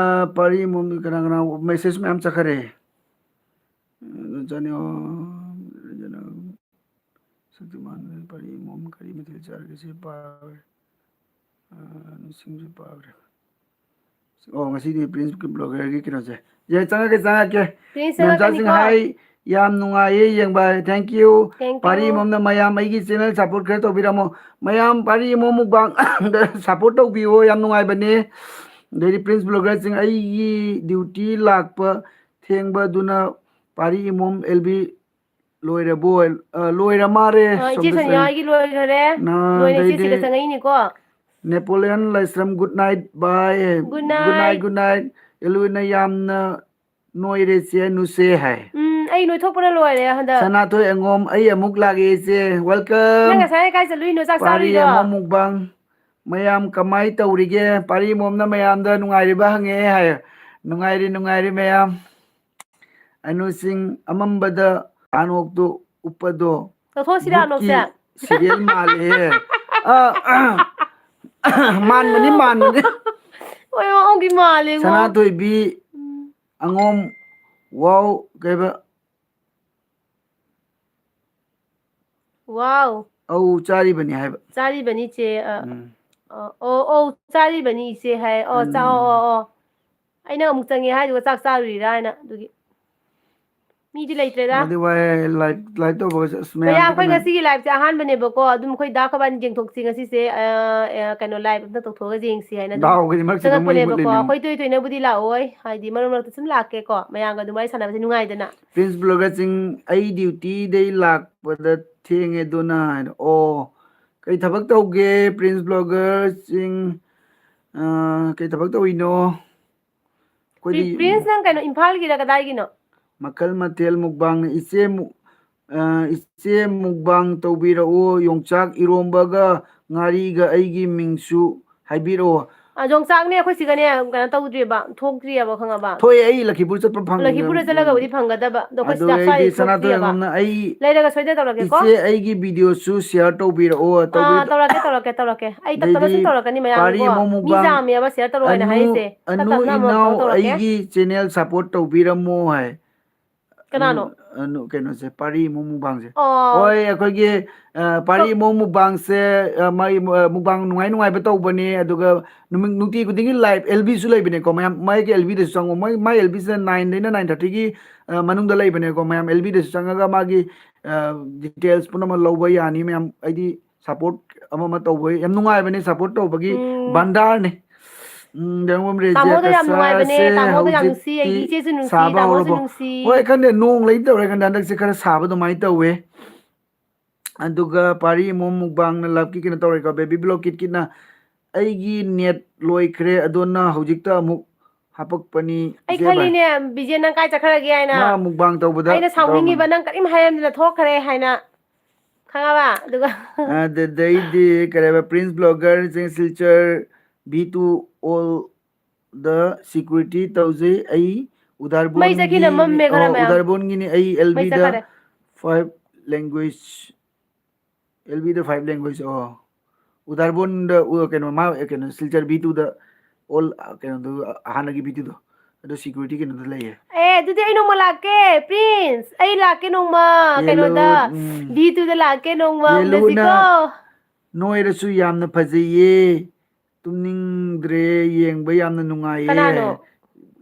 ꯄꯥꯔꯤ ꯃꯣꯝꯒꯤ ꯀꯅꯥ ꯀꯅꯥ message ꯃꯌꯥꯝ ꯆꯠꯈꯔꯦ꯫ ꯑꯗꯨ ꯆꯠꯅꯤ, ꯑꯣ, ꯁꯛꯇꯤꯃꯥꯟ ꯄꯥꯔꯤ ꯏꯃꯣꯝ ꯀꯔꯤ ꯃꯊꯦꯜ ꯆꯥꯔꯒꯦ? ꯁꯤ ꯄꯥꯈ꯭ꯔꯦ꯫ ꯑ, ꯅꯤꯡꯁꯤꯡꯁꯨ ꯄꯥꯈ꯭ꯔꯦ꯫ ꯑꯣ, ꯉꯁꯤꯗꯤ ꯄ꯭ꯔꯤꯟꯁ ꯕ꯭ꯂꯣꯒꯔꯒꯤ ꯀꯩꯅꯣꯁꯦ꯫ ꯌꯥꯏ, ꯆꯪꯉꯛꯀꯦ, ꯆꯪꯉꯛꯀꯦ꯫ ꯄ꯭ꯔꯤꯟꯁ ꯅꯣꯟꯆꯥꯁꯤꯡ ꯆꯪꯉꯛꯀꯅꯤꯀꯣ꯫ ꯍꯥꯏ, ꯌꯥꯝ ꯅꯨꯡꯉꯥꯏꯌꯦ ꯌꯦꯡꯕ꯫ Thank you꯫ Thank you꯫ ꯄꯥꯔꯤ ꯏꯃꯣꯝꯅ ꯃꯌꯥꯝ ꯑꯩꯒꯤ channel support ꯈꯔ ꯇꯧꯕꯤꯔꯝꯃꯣ꯫ ꯃꯌꯥꯝ ꯄꯥꯔꯤ ꯏꯃꯣꯝ ꯃꯨꯛꯕꯥꯡꯗ support ꯇꯧꯕꯤꯌꯣ, ꯌꯥꯝ ꯅꯨꯡꯉꯥꯏꯕꯅꯦ꯫ ꯑꯗꯩꯗꯤ ꯄ꯭ꯔꯤꯟꯁ ꯕ꯭ꯂꯣꯒꯔꯁꯤꯡ, ꯑꯩꯒꯤ duty ꯂꯥꯛꯄ ꯊꯦꯡꯕ ꯑꯗꯨꯅ ꯄꯥꯔꯤ ꯏꯃꯣꯝ ꯑꯦꯜ ꯕꯤ ꯂꯣꯏꯔꯕꯣ? ꯑ, ꯂꯣꯏꯔ ꯃꯥꯜꯂꯦ꯫ ꯑ, ꯏꯆꯦ ꯁꯣꯝꯗ ꯁꯣꯅꯤꯌꯥ ꯆꯪꯉꯦ꯫ ꯍꯣꯏꯒꯤ ꯂꯣꯏꯈꯔꯦ꯫ ꯅ-, ꯂꯣꯏꯔꯦ, ꯏꯆꯦ ꯑꯗꯩꯗꯤ ꯁꯤꯗ ꯆꯪꯉꯛꯏꯅꯤꯀꯣ꯫ ꯅꯦꯄꯣꯂꯤꯌꯟ ꯂꯥꯏꯁ꯭ꯔꯝ, good night, bye꯫ Good night꯫ Good night, good night꯫ ꯑꯦꯂꯨꯏꯅ ꯌꯥꯝꯅ ꯅꯣꯏꯔꯦ ꯆꯦ ꯅꯨꯁꯦ ꯍꯥꯏ꯫ ꯎꯝ, ꯑꯩ ꯅꯣꯏꯊꯣꯛꯄꯅ ꯂꯣꯏꯔꯦ ꯍꯟꯗꯛ꯫ ꯁꯅꯥꯊꯣꯏ ꯑꯉꯣꯝ, ꯑꯩ ꯑꯃꯨꯛ ꯂꯥꯛꯑꯦ ꯏꯆꯦ, welcome꯫ ꯅꯪ ꯉꯁꯥꯏ ꯀꯥꯏ ꯆꯠꯂꯨꯏꯅꯣ? ꯆꯥꯛ ꯄꯥꯔꯤ ꯆꯥꯔꯨꯏꯔꯣ? ꯑꯉꯣꯝ ꯃꯨꯛꯕꯥꯡ꯫ ꯃꯌꯥꯝ ꯀꯃꯥꯏ ꯇꯧꯔꯤꯒꯦ? ꯄꯥꯔꯤ ꯃꯣꯝꯅ ꯃꯌꯥꯝꯗ ꯅꯨꯡꯉꯥꯏꯔꯤꯕ ꯍꯪꯉꯦ ꯍꯥꯏ꯫ ꯅꯨꯡꯉꯥꯏꯔꯤ, ꯅꯨꯡꯉꯥꯏꯔꯤ ꯃꯌꯥꯝ꯫ ꯑꯅꯨꯁꯤꯡ ꯑꯃꯝꯕꯗ ꯑꯅꯣꯛꯇꯣ ꯎꯞꯄꯗꯣ ꯂꯧꯊꯣꯛꯁꯤꯔꯥ ꯚꯨꯠꯀꯤ ꯑꯅꯣꯛꯁꯦ? Serial ꯃꯥꯜꯂꯦꯍꯦ꯫ ꯑ, ꯃꯥꯟꯕꯅꯤ, ꯃꯥꯟꯕꯅꯤ꯫ ꯍꯣꯏ, ꯃꯑꯣꯡꯗꯤ ꯃꯥꯜꯂꯦꯉꯣ꯫ ꯁꯅꯥꯊꯣꯏꯕꯤ ꯎꯝ꯫ ꯑꯉꯣꯝ, wow, ꯀꯩꯕ? Wow꯫ ꯑꯧ, ꯆꯥꯔꯤꯕꯅꯤ ꯍꯥꯏꯕ꯫ ꯆꯥꯔꯤꯕꯅꯤ, ꯆꯦ, ꯑ, ꯎꯝ꯫ ꯑ, ꯑꯣ, ꯑꯣ, ꯆꯥꯔꯤꯕꯅꯤ, ꯏꯆꯦ ꯍꯥꯏ꯫ ꯑꯣ, ꯆꯥ-, ꯑꯣ, ꯎꯝ꯫ ꯑꯣ, ꯑꯣ꯫ ꯑꯩꯅ ꯑꯃꯨꯛ ꯆꯪꯉꯦ ꯍꯥꯏꯗꯨꯒ ꯆꯥꯛ ꯆꯥꯔꯨꯔꯤꯔꯥ ꯍꯥꯏꯅ, ꯑꯗꯨꯒꯤ꯫ ꯃꯤꯗꯤ ꯂꯩꯇ꯭ꯔꯦꯗ꯫ ꯃꯗꯤ ꯋꯥꯏ, live, live ꯇꯧꯕꯒꯁꯦ꯫ ꯑꯁ, ꯃꯌꯥꯝ, ꯃꯌꯥꯝ ꯑꯩꯈꯣꯏ ꯀꯩꯅꯣ ꯉꯁꯤꯒꯤ liveꯁꯦ ꯑꯍꯥꯟꯕꯅꯦꯕꯀꯣ, ꯑꯗꯨꯝ ꯑꯩꯈꯣꯏ ꯗꯥ ꯈꯕꯥꯟ ꯌꯦꯡꯊꯣꯛꯁꯤ ꯉꯁꯤꯁꯦ, ꯑ, ꯑ, ꯀꯩꯅꯣ, live ꯑꯝꯇ ꯇꯧꯊꯣꯛꯑꯒ ꯌꯦꯡꯁꯤ ꯍꯥꯏꯅ ꯑꯗꯨꯝ ꯗꯥꯎꯒꯗꯤ ꯃꯔꯛꯇ ꯑꯗꯨꯝ ꯃꯩ ꯆꯪꯉꯛꯄꯅꯦꯕꯀꯣ꯫ ꯃꯨꯠꯂꯤꯅꯦ꯫ ꯑꯩꯈꯣꯏ ꯇꯣꯏ ꯇꯣꯏꯅꯕꯨꯗꯤ ꯂꯥꯛꯑꯣꯏ, ꯍꯥꯏꯗꯤ ꯃꯔꯛ ꯃꯔꯛꯇ ꯁꯨꯝ ꯂꯥꯛꯀꯦꯀꯣ, ꯃꯌꯥꯝꯒ ꯑꯗꯨꯝ ꯋꯥꯔꯤ ꯁꯥꯟꯅꯕꯁꯦ ꯅꯨꯡꯉꯥꯏꯗꯅ꯫ Prince Vloggerꯁꯤꯡ, ꯑꯩ dutyꯗꯩ ꯂꯥꯛꯄꯗ ꯊꯦꯡꯉꯦ ꯑꯗꯨꯅ ꯍꯥꯏꯅ꯫ ꯑꯣ, ꯀꯩ ꯊꯕꯛ ꯇꯧꯒꯦ Prince Vloggerꯁꯤꯡ? ꯑ, ꯀꯩ ꯊꯕꯛ ꯇꯧꯔꯤꯅꯣ? ꯑꯩꯈꯣꯏꯗꯤ ꯄ꯭ꯔꯤ-, ꯄ꯭ꯔꯤꯟꯁ, ꯅꯪ ꯀꯩꯅꯣ ꯏꯝꯐꯥꯜꯒꯤꯔ ꯀꯗꯥꯏꯒꯤꯅꯣ? ꯃꯈꯜ ꯃꯊꯦꯜ ꯃꯨꯛꯕꯥꯡꯅ ꯏꯆꯦ ꯃꯨꯛ-, ꯑ, ꯏꯆꯦ ꯃꯨꯛꯕꯥꯡ ꯇꯧꯕꯤꯔꯛꯎ, ꯌꯣꯡꯆꯥꯛ ꯏꯔꯣꯝꯕꯒ ꯉꯥꯔꯤꯒ ꯑꯩꯒꯤ ꯃꯤꯡꯁꯨ ꯍꯥꯏꯕꯤꯔꯛꯑꯣ꯫ ꯑ, ꯌꯣꯡꯆꯥꯛꯅꯦ ꯑꯩꯈꯣꯏ ꯁꯤꯒꯅꯦ ꯀꯩꯅꯣ ꯇꯧꯗ꯭ꯔꯤꯕ, ꯊꯣꯛꯇ꯭ꯔꯤꯑꯕ, ꯈꯪꯉꯕ? ꯊꯣꯛꯑꯦ, ꯑꯩ ꯂꯈꯤꯄꯨꯔ ꯆꯠꯄ ꯐꯪꯉꯦ꯫ ꯂꯈꯤꯄꯨꯔꯗ ꯆꯠꯂꯒꯕꯨꯗꯤ ꯐꯪꯒꯗꯕ, ꯑꯗꯣ ꯑꯩꯈꯣꯏ ꯑꯗꯨꯒ ꯁꯤꯗ ꯑꯩꯗꯤ ꯁ꯭ꯋꯥꯏꯗꯗꯤ ꯁꯅꯥꯊꯣꯏ ꯊꯣꯛꯇ꯭ꯔꯤꯑꯕ꯫ ꯑꯉꯝꯅ ꯑꯩ ꯂꯩꯔꯒ ꯁꯣꯏꯗꯅ ꯇꯧꯔꯛꯀꯦꯀꯣ꯫ ꯏꯆꯦ ꯑꯩꯒꯤ videoꯁꯨ share ꯇꯧꯕꯤꯔꯛꯑꯣ, ꯑꯥ, ꯇꯧꯕꯤꯔꯛꯑꯣ꯫ ꯇꯧꯔꯛꯀꯦ, ꯇꯧꯔꯛꯀꯦ, ꯇꯧꯔꯛꯀꯦ꯫ ꯑꯩ ꯇꯞ ꯇꯞꯅ ꯑꯗꯩꯗꯤ ꯁꯨꯝ ꯇꯧꯔꯛꯀꯅꯤ ꯄꯥꯔꯤ ꯃꯌꯥꯝꯒꯤꯀꯣ꯫ ꯑꯃꯨꯛ ꯃꯤ ꯃꯨꯛꯕꯥꯡ, ꯌꯥꯝꯃꯦꯕ share ꯇꯧꯔꯛꯑꯣ ꯍꯥꯏꯅ ꯑꯅꯨ, ꯍꯥꯏꯔꯤꯁꯦ꯫ ꯇꯞ ꯑꯅꯨ ꯇꯞꯅ ꯑꯃꯃꯝ ꯏꯅꯥꯎ ꯇꯧꯔꯛꯀꯦ꯫ ꯑꯩꯒꯤ channel support ꯇꯧꯕꯤꯔꯝꯃꯣ ꯍꯥꯏ꯫ ꯀꯅꯥꯅꯣ? ꯑ, ꯅꯨ-, ꯀꯩꯅꯣꯁꯦ, ꯄꯥꯔꯤ ꯏꯃꯣꯝ ꯃꯨꯛꯕꯥꯡꯁꯦ꯫ ꯑꯣ꯫ ꯍꯣꯏ, ꯑꯩꯈꯣꯏꯒꯤ, ꯑ, ꯄꯥꯔꯤ ꯏꯃꯣꯝ ꯃꯨꯛꯕꯥꯡꯁꯦ, ꯑ, ꯃꯥꯒꯤ, ꯑ, ꯃꯨꯛꯕꯥꯡ ꯅꯨꯡꯉꯥꯏ ꯅꯨꯡꯉꯥꯏꯕ ꯇꯧꯕꯅꯦ꯫ ꯑꯗꯨꯒ ꯅꯨꯃꯤꯠ, ꯅꯨꯡꯇꯤ ꯈꯨꯗꯤꯡꯒꯤ live L B ꯁꯨ ꯂꯩꯕꯅꯦꯀꯣ ꯃꯌꯥꯝ꯫ ꯃꯥꯒꯤ L B ꯗꯁꯨ ꯆꯪꯉꯣ꯫ ꯃꯣꯏ, ꯃꯥꯏ L B ꯁꯤꯅ nine ꯗꯩꯅ nine thirty ꯒꯤ, ꯑ, ꯃꯅꯨꯡꯗ ꯂꯩꯕꯅꯦꯀꯣ ꯃꯌꯥꯝ꯫ L B ꯗꯁꯨ ꯆꯪꯉꯒ ꯃꯥꯒꯤ, ꯑ, details ꯄꯨꯝꯅꯃꯛ ꯂꯧꯕ ꯌꯥꯅꯤ ꯃꯌꯥꯝ꯫ ꯑꯩꯗꯤ support ꯑꯃ ꯑꯃ ꯇꯧꯕ ꯌꯥꯝ ꯅꯨꯡꯉꯥꯏꯕꯅꯦ, support ꯇꯧꯕꯒꯤ ꯎꯝ꯫ ꯚꯟꯗꯥꯔꯅꯦ꯫ ꯎꯝ, ꯗꯦꯡꯒꯣꯝ ꯔꯦꯖꯤꯌꯥ ꯇꯥꯃꯣꯗꯣ ꯌꯥꯝ ꯅꯨꯡꯉꯥꯏꯕꯅꯦ, ꯀꯁꯥꯁꯦ ꯇꯥꯃꯣꯗꯣ ꯌꯥꯝ ꯅꯨꯡꯁꯤ, ꯍꯧꯖꯤꯛꯇꯤ ꯑꯩꯗꯤ ꯏꯆꯦꯁꯨ ꯅꯨꯡꯁꯤ, ꯁꯥꯕ ꯇꯥꯃꯣꯁꯨ ꯍꯧꯔꯕꯣ? ꯅꯨꯡꯁꯤ꯫ ꯍꯣꯏ, ꯈꯪꯗꯦ, ꯅꯣꯡ ꯂꯩꯇꯧꯔꯦ ꯈꯪꯗꯦ, ꯍꯟꯗꯛꯁꯦ ꯈꯔ ꯁꯥꯕ ꯑꯗꯨꯃꯥꯏꯅ ꯇꯧꯋꯦ꯫ ꯑꯗꯨꯒ ꯄꯥꯔꯤ ꯏꯃꯣꯝ ꯃꯨꯛꯕꯥꯡꯅ ꯂꯞꯀꯤ ꯀꯩꯅꯣ ꯇꯧꯔꯦꯀꯣ, ꯕꯦꯕꯤ ꯕ꯭ꯂꯣꯛ ꯀꯤꯠ ꯀꯤꯠꯅ "ꯑꯩꯒꯤ net ꯂꯣꯏꯈ꯭ꯔꯦ, ꯑꯗꯣ ꯅ ꯍꯧꯖꯤꯛꯇ ꯑꯃꯨꯛ ꯍꯥꯄꯛꯄꯅꯤ ꯑꯩ ꯏꯆꯦ ꯚꯥꯏ"꯫ ꯈꯜꯂꯤꯅꯦ, ꯕꯤꯖꯦ ꯅꯪ ꯀꯥꯏ ꯆꯠꯈ꯭ꯔꯒꯦ ꯍꯥꯏꯅ꯫ ꯃꯥ ꯃꯨꯛꯕꯥꯡ ꯇꯧꯕꯗ ꯑꯩꯅ ꯁꯥꯎꯅꯤꯡꯉꯤꯕ, ꯇꯧꯔꯝꯕꯅꯤ꯫ ꯅꯪ ꯀꯔꯤꯝ ꯍꯥꯏꯔꯝꯗꯅ ꯊꯣꯛꯈ꯭ꯔꯦ ꯍꯥꯏꯅ, ꯈꯪꯉꯕ? ꯑꯗꯨꯒ ꯑꯗꯨꯗꯩꯗꯤ ꯀꯔꯤ ꯍꯥꯏꯕ, Prince Blogger, ꯆꯦꯡ Silchar, B two all the security ꯇꯧꯖꯩ ꯑꯩ꯫ ꯃꯩ ꯆꯠꯈꯤꯅ ꯃꯝꯃꯦ ꯎꯗꯥꯔꯕꯣꯟꯒꯤꯅꯦ, ꯈꯔ ꯑꯣ, ꯃꯌꯥꯝ꯫ ꯎꯗꯥꯔꯕꯣꯟꯒꯤꯅꯤ ꯑꯩ꯫ ꯃꯩ L B ꯗ ꯆꯠꯈꯔꯦ꯫ Five language, L B ꯗ five language, ꯑꯣ, ꯎꯗꯥꯔꯕꯣꯟꯗ, ꯎ-, ꯀꯩꯅꯣ, ꯃꯥ, ꯀꯩꯅꯣ, ꯁꯤꯜꯆꯔ B two ꯗ all, ꯀꯩꯅꯣꯗꯨ, ꯍꯥꯟꯅꯒꯤ B two ꯗꯣ, ꯑꯗꯨ security ꯀꯩꯅꯣꯗ ꯂꯩꯌꯦ꯫ ꯑꯦ, ꯑꯗꯨꯗꯤ ꯑꯩ ꯅꯣꯡꯃ ꯂꯥꯛꯀꯦ, Prince꯫ ꯑꯩ ꯂꯥꯛꯀꯦ ꯅꯣꯡꯃ, ꯌꯦꯜꯂꯨ, ꯀꯩꯅꯣꯗ, ꯎꯝ꯫ B two ꯗ ꯂꯥꯛꯀꯦ ꯅꯣꯡꯃ, ꯌꯦꯜꯂꯨꯅ ꯎꯅꯁꯤꯀꯣ꯫ ꯅꯣꯏꯔꯁꯨ ꯌꯥꯝꯅ ꯐꯖꯩꯌꯦ꯫ ꯇꯨꯝꯅꯤꯡꯗ꯭ꯔꯦ, ꯌꯦꯡꯕ ꯌꯥꯝꯅ ꯅꯨꯡꯉꯥꯏꯌꯦ꯫ ꯀꯅꯥꯅꯣ?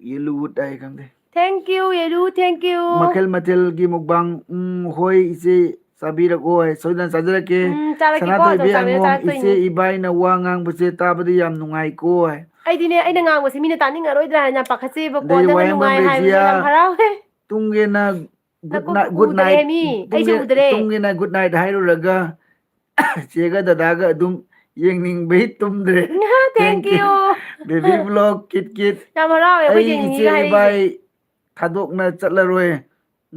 ꯌꯦꯜꯂꯨ ꯋꯨꯠ ꯍꯥꯏ, ꯈꯪꯗꯦ꯫ Thank you, ꯌꯦꯜꯂꯨ, thank you꯫ ꯃꯈꯜ ꯃꯊꯦꯜꯒꯤ ꯃꯨꯛꯕꯥꯡ, ꯎꯝ, ꯍꯣꯏ, ꯏꯆꯦ, ꯆꯥꯕꯤꯔꯛꯑꯣ ꯍꯥꯏ꯫ ꯁꯣꯏꯗꯅ ꯆꯥꯖꯔꯛꯀꯦ꯫ ꯎꯝ, ꯆꯥꯔꯛꯀꯦꯀꯣ, ꯁꯅꯥꯊꯣꯏꯕꯤ ꯑꯗꯨꯝ ꯆꯥꯕꯤꯔꯛ-, ꯑꯉꯣꯝ, ꯆꯥꯔꯛꯇꯣꯏꯅꯤ꯫ "ꯏꯆꯦ ꯏꯕꯥꯏꯅ ꯋꯥ ꯉꯥꯡꯕꯁꯦ ꯇꯥꯕꯗ ꯌꯥꯝ ꯅꯨꯡꯉꯥꯏꯀꯣ" ꯍꯥꯏ꯫ ꯑꯩꯗꯤꯅꯦ, ꯑꯩꯅ ꯉꯥꯡꯕꯁꯦ ꯃꯤꯅ ꯇꯥꯅꯤꯡꯉꯔꯣꯏꯗ꯭ꯔꯥ ꯍꯥꯏꯅ ꯌꯥꯝ ꯄꯥꯈꯠꯆꯩꯕꯀꯣ, ꯑꯗꯩ ꯅꯪꯅ ꯋꯥꯍꯦꯡꯕꯝ ꯅꯨꯡꯉꯥꯏ ꯍꯥꯏꯕꯗꯨꯗ ꯔꯦꯖꯤꯌꯥ, ꯌꯥꯝ ꯍꯔꯥꯎꯋꯦ꯫ "ꯇꯨꯝꯒꯦꯅ good ꯅꯀꯣꯛꯇꯨ night, good night, ꯎꯗ꯭ꯔꯦꯃꯤ, ꯑꯩꯁꯨ ꯇꯨꯝꯒꯦ-, ꯎꯗ꯭ꯔꯦ꯫ ꯇꯨꯝꯒꯦꯅ good night ꯍꯥꯏꯔꯨꯔꯒ ꯆꯦꯒ ꯗꯗꯥꯒ ꯑꯗꯨꯝ ꯌꯦꯡꯅꯤꯡꯕꯩ ꯇꯨꯝꯗ꯭ꯔꯦ꯫ Thank you꯫ Baby vlog, ꯀꯤꯠ ꯀꯤꯠ꯫ ꯌꯥꯝ ꯍꯔꯥꯎꯋꯦ ꯑꯩꯈꯣꯏ ꯑꯩ ꯌꯦꯡꯅꯤꯡꯉꯤꯒ ꯏꯆꯦ ꯍꯥꯏꯔꯛꯏꯁꯦ꯫ ꯏꯕꯥꯏ ꯊꯥꯗꯣꯛꯅ ꯆꯠꯂꯔꯣꯏ꯫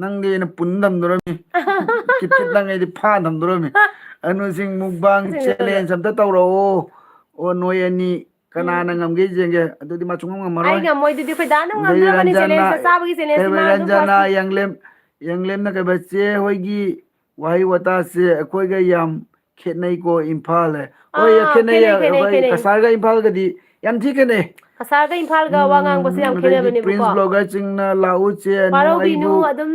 ꯅꯪꯗꯤ ꯑꯩꯅ ꯄꯨꯟ ꯊꯝꯗꯣꯔꯝꯃꯤ꯫ ꯀꯤꯠ ꯀꯤꯠ, ꯅꯪ ꯑꯩꯗꯤ ꯐꯥ ꯊꯝꯗꯣꯔꯝꯃꯤ꯫ ꯑꯅꯨꯁꯤꯡ ꯃꯨꯛꯕꯥꯡ ꯑꯁꯦꯡꯕ꯫ Challenge ꯑꯝꯇ ꯇꯧꯔꯛꯑꯣ꯫ ꯑꯣ, ꯅꯣꯏ ꯑꯅꯤ ꯀꯅꯥꯅ ꯎꯝ꯫ ꯉꯝꯒꯦ ꯌꯦꯡꯒꯦ꯫ ꯑꯗꯨꯗꯤ ꯃꯥ ꯁꯨꯡꯉꯝ ꯉꯝꯃꯔꯣꯏ꯫ ꯑꯩ ꯉꯝꯃꯣꯏ, ꯑꯗꯨꯗꯤ ꯑꯩꯈꯣꯏ ꯗꯥꯅ ꯑꯗꯩ ꯉꯝꯗ꯭ꯔꯕꯅꯤ ꯔꯟꯖꯅꯥ, challenge ꯁꯦ, ꯆꯥꯕꯒꯤ challenge ꯁꯤ ꯀꯩꯕ, ꯃꯥ ꯑꯗꯨꯝ ꯔꯟꯖꯅꯥ first ꯅꯤ꯫ ꯌꯥꯡꯂꯦꯝ, ꯌꯥꯡꯂꯦꯝꯅ ꯀꯩꯕ, "ꯆꯦ ꯍꯣꯏꯒꯤ ꯋꯥꯍꯩ ꯋꯥꯇꯥꯁꯦ ꯑꯩꯈꯣꯏꯒ ꯌꯥꯝ ꯈꯦꯠꯅꯩꯀꯣ ꯏꯝꯐꯥꯜ" ꯍꯥꯏ꯫ ꯍꯣꯏ, ꯑꯥ, ꯈꯦꯠꯅꯩ, ꯈꯦꯠꯅꯩ, ꯈꯦꯠꯅꯩ, ꯑꯩꯈꯣꯏ ꯈꯦꯠꯅꯩ꯫ ꯀꯁꯥꯔꯒ ꯏꯝꯐꯥꯜꯒꯗꯤ ꯌꯥꯝ ꯊꯤ ꯈꯦꯠꯅꯩ꯫ ꯑꯁꯥꯒ ꯏꯝꯐꯥꯜꯒ ꯋꯥ ꯉꯥꯡꯕꯁꯦ ꯌꯥꯝ ꯑꯗꯩꯗꯤ ꯈꯦꯠꯅꯕꯅꯦꯕꯀꯣ꯫ Prince Blogger ꯁꯤꯡꯅ ꯂꯥꯛꯎꯁꯦ, ꯋꯥꯔꯧꯕꯤꯅꯨ, ꯑꯩꯕꯨ ꯑꯗꯨꯝ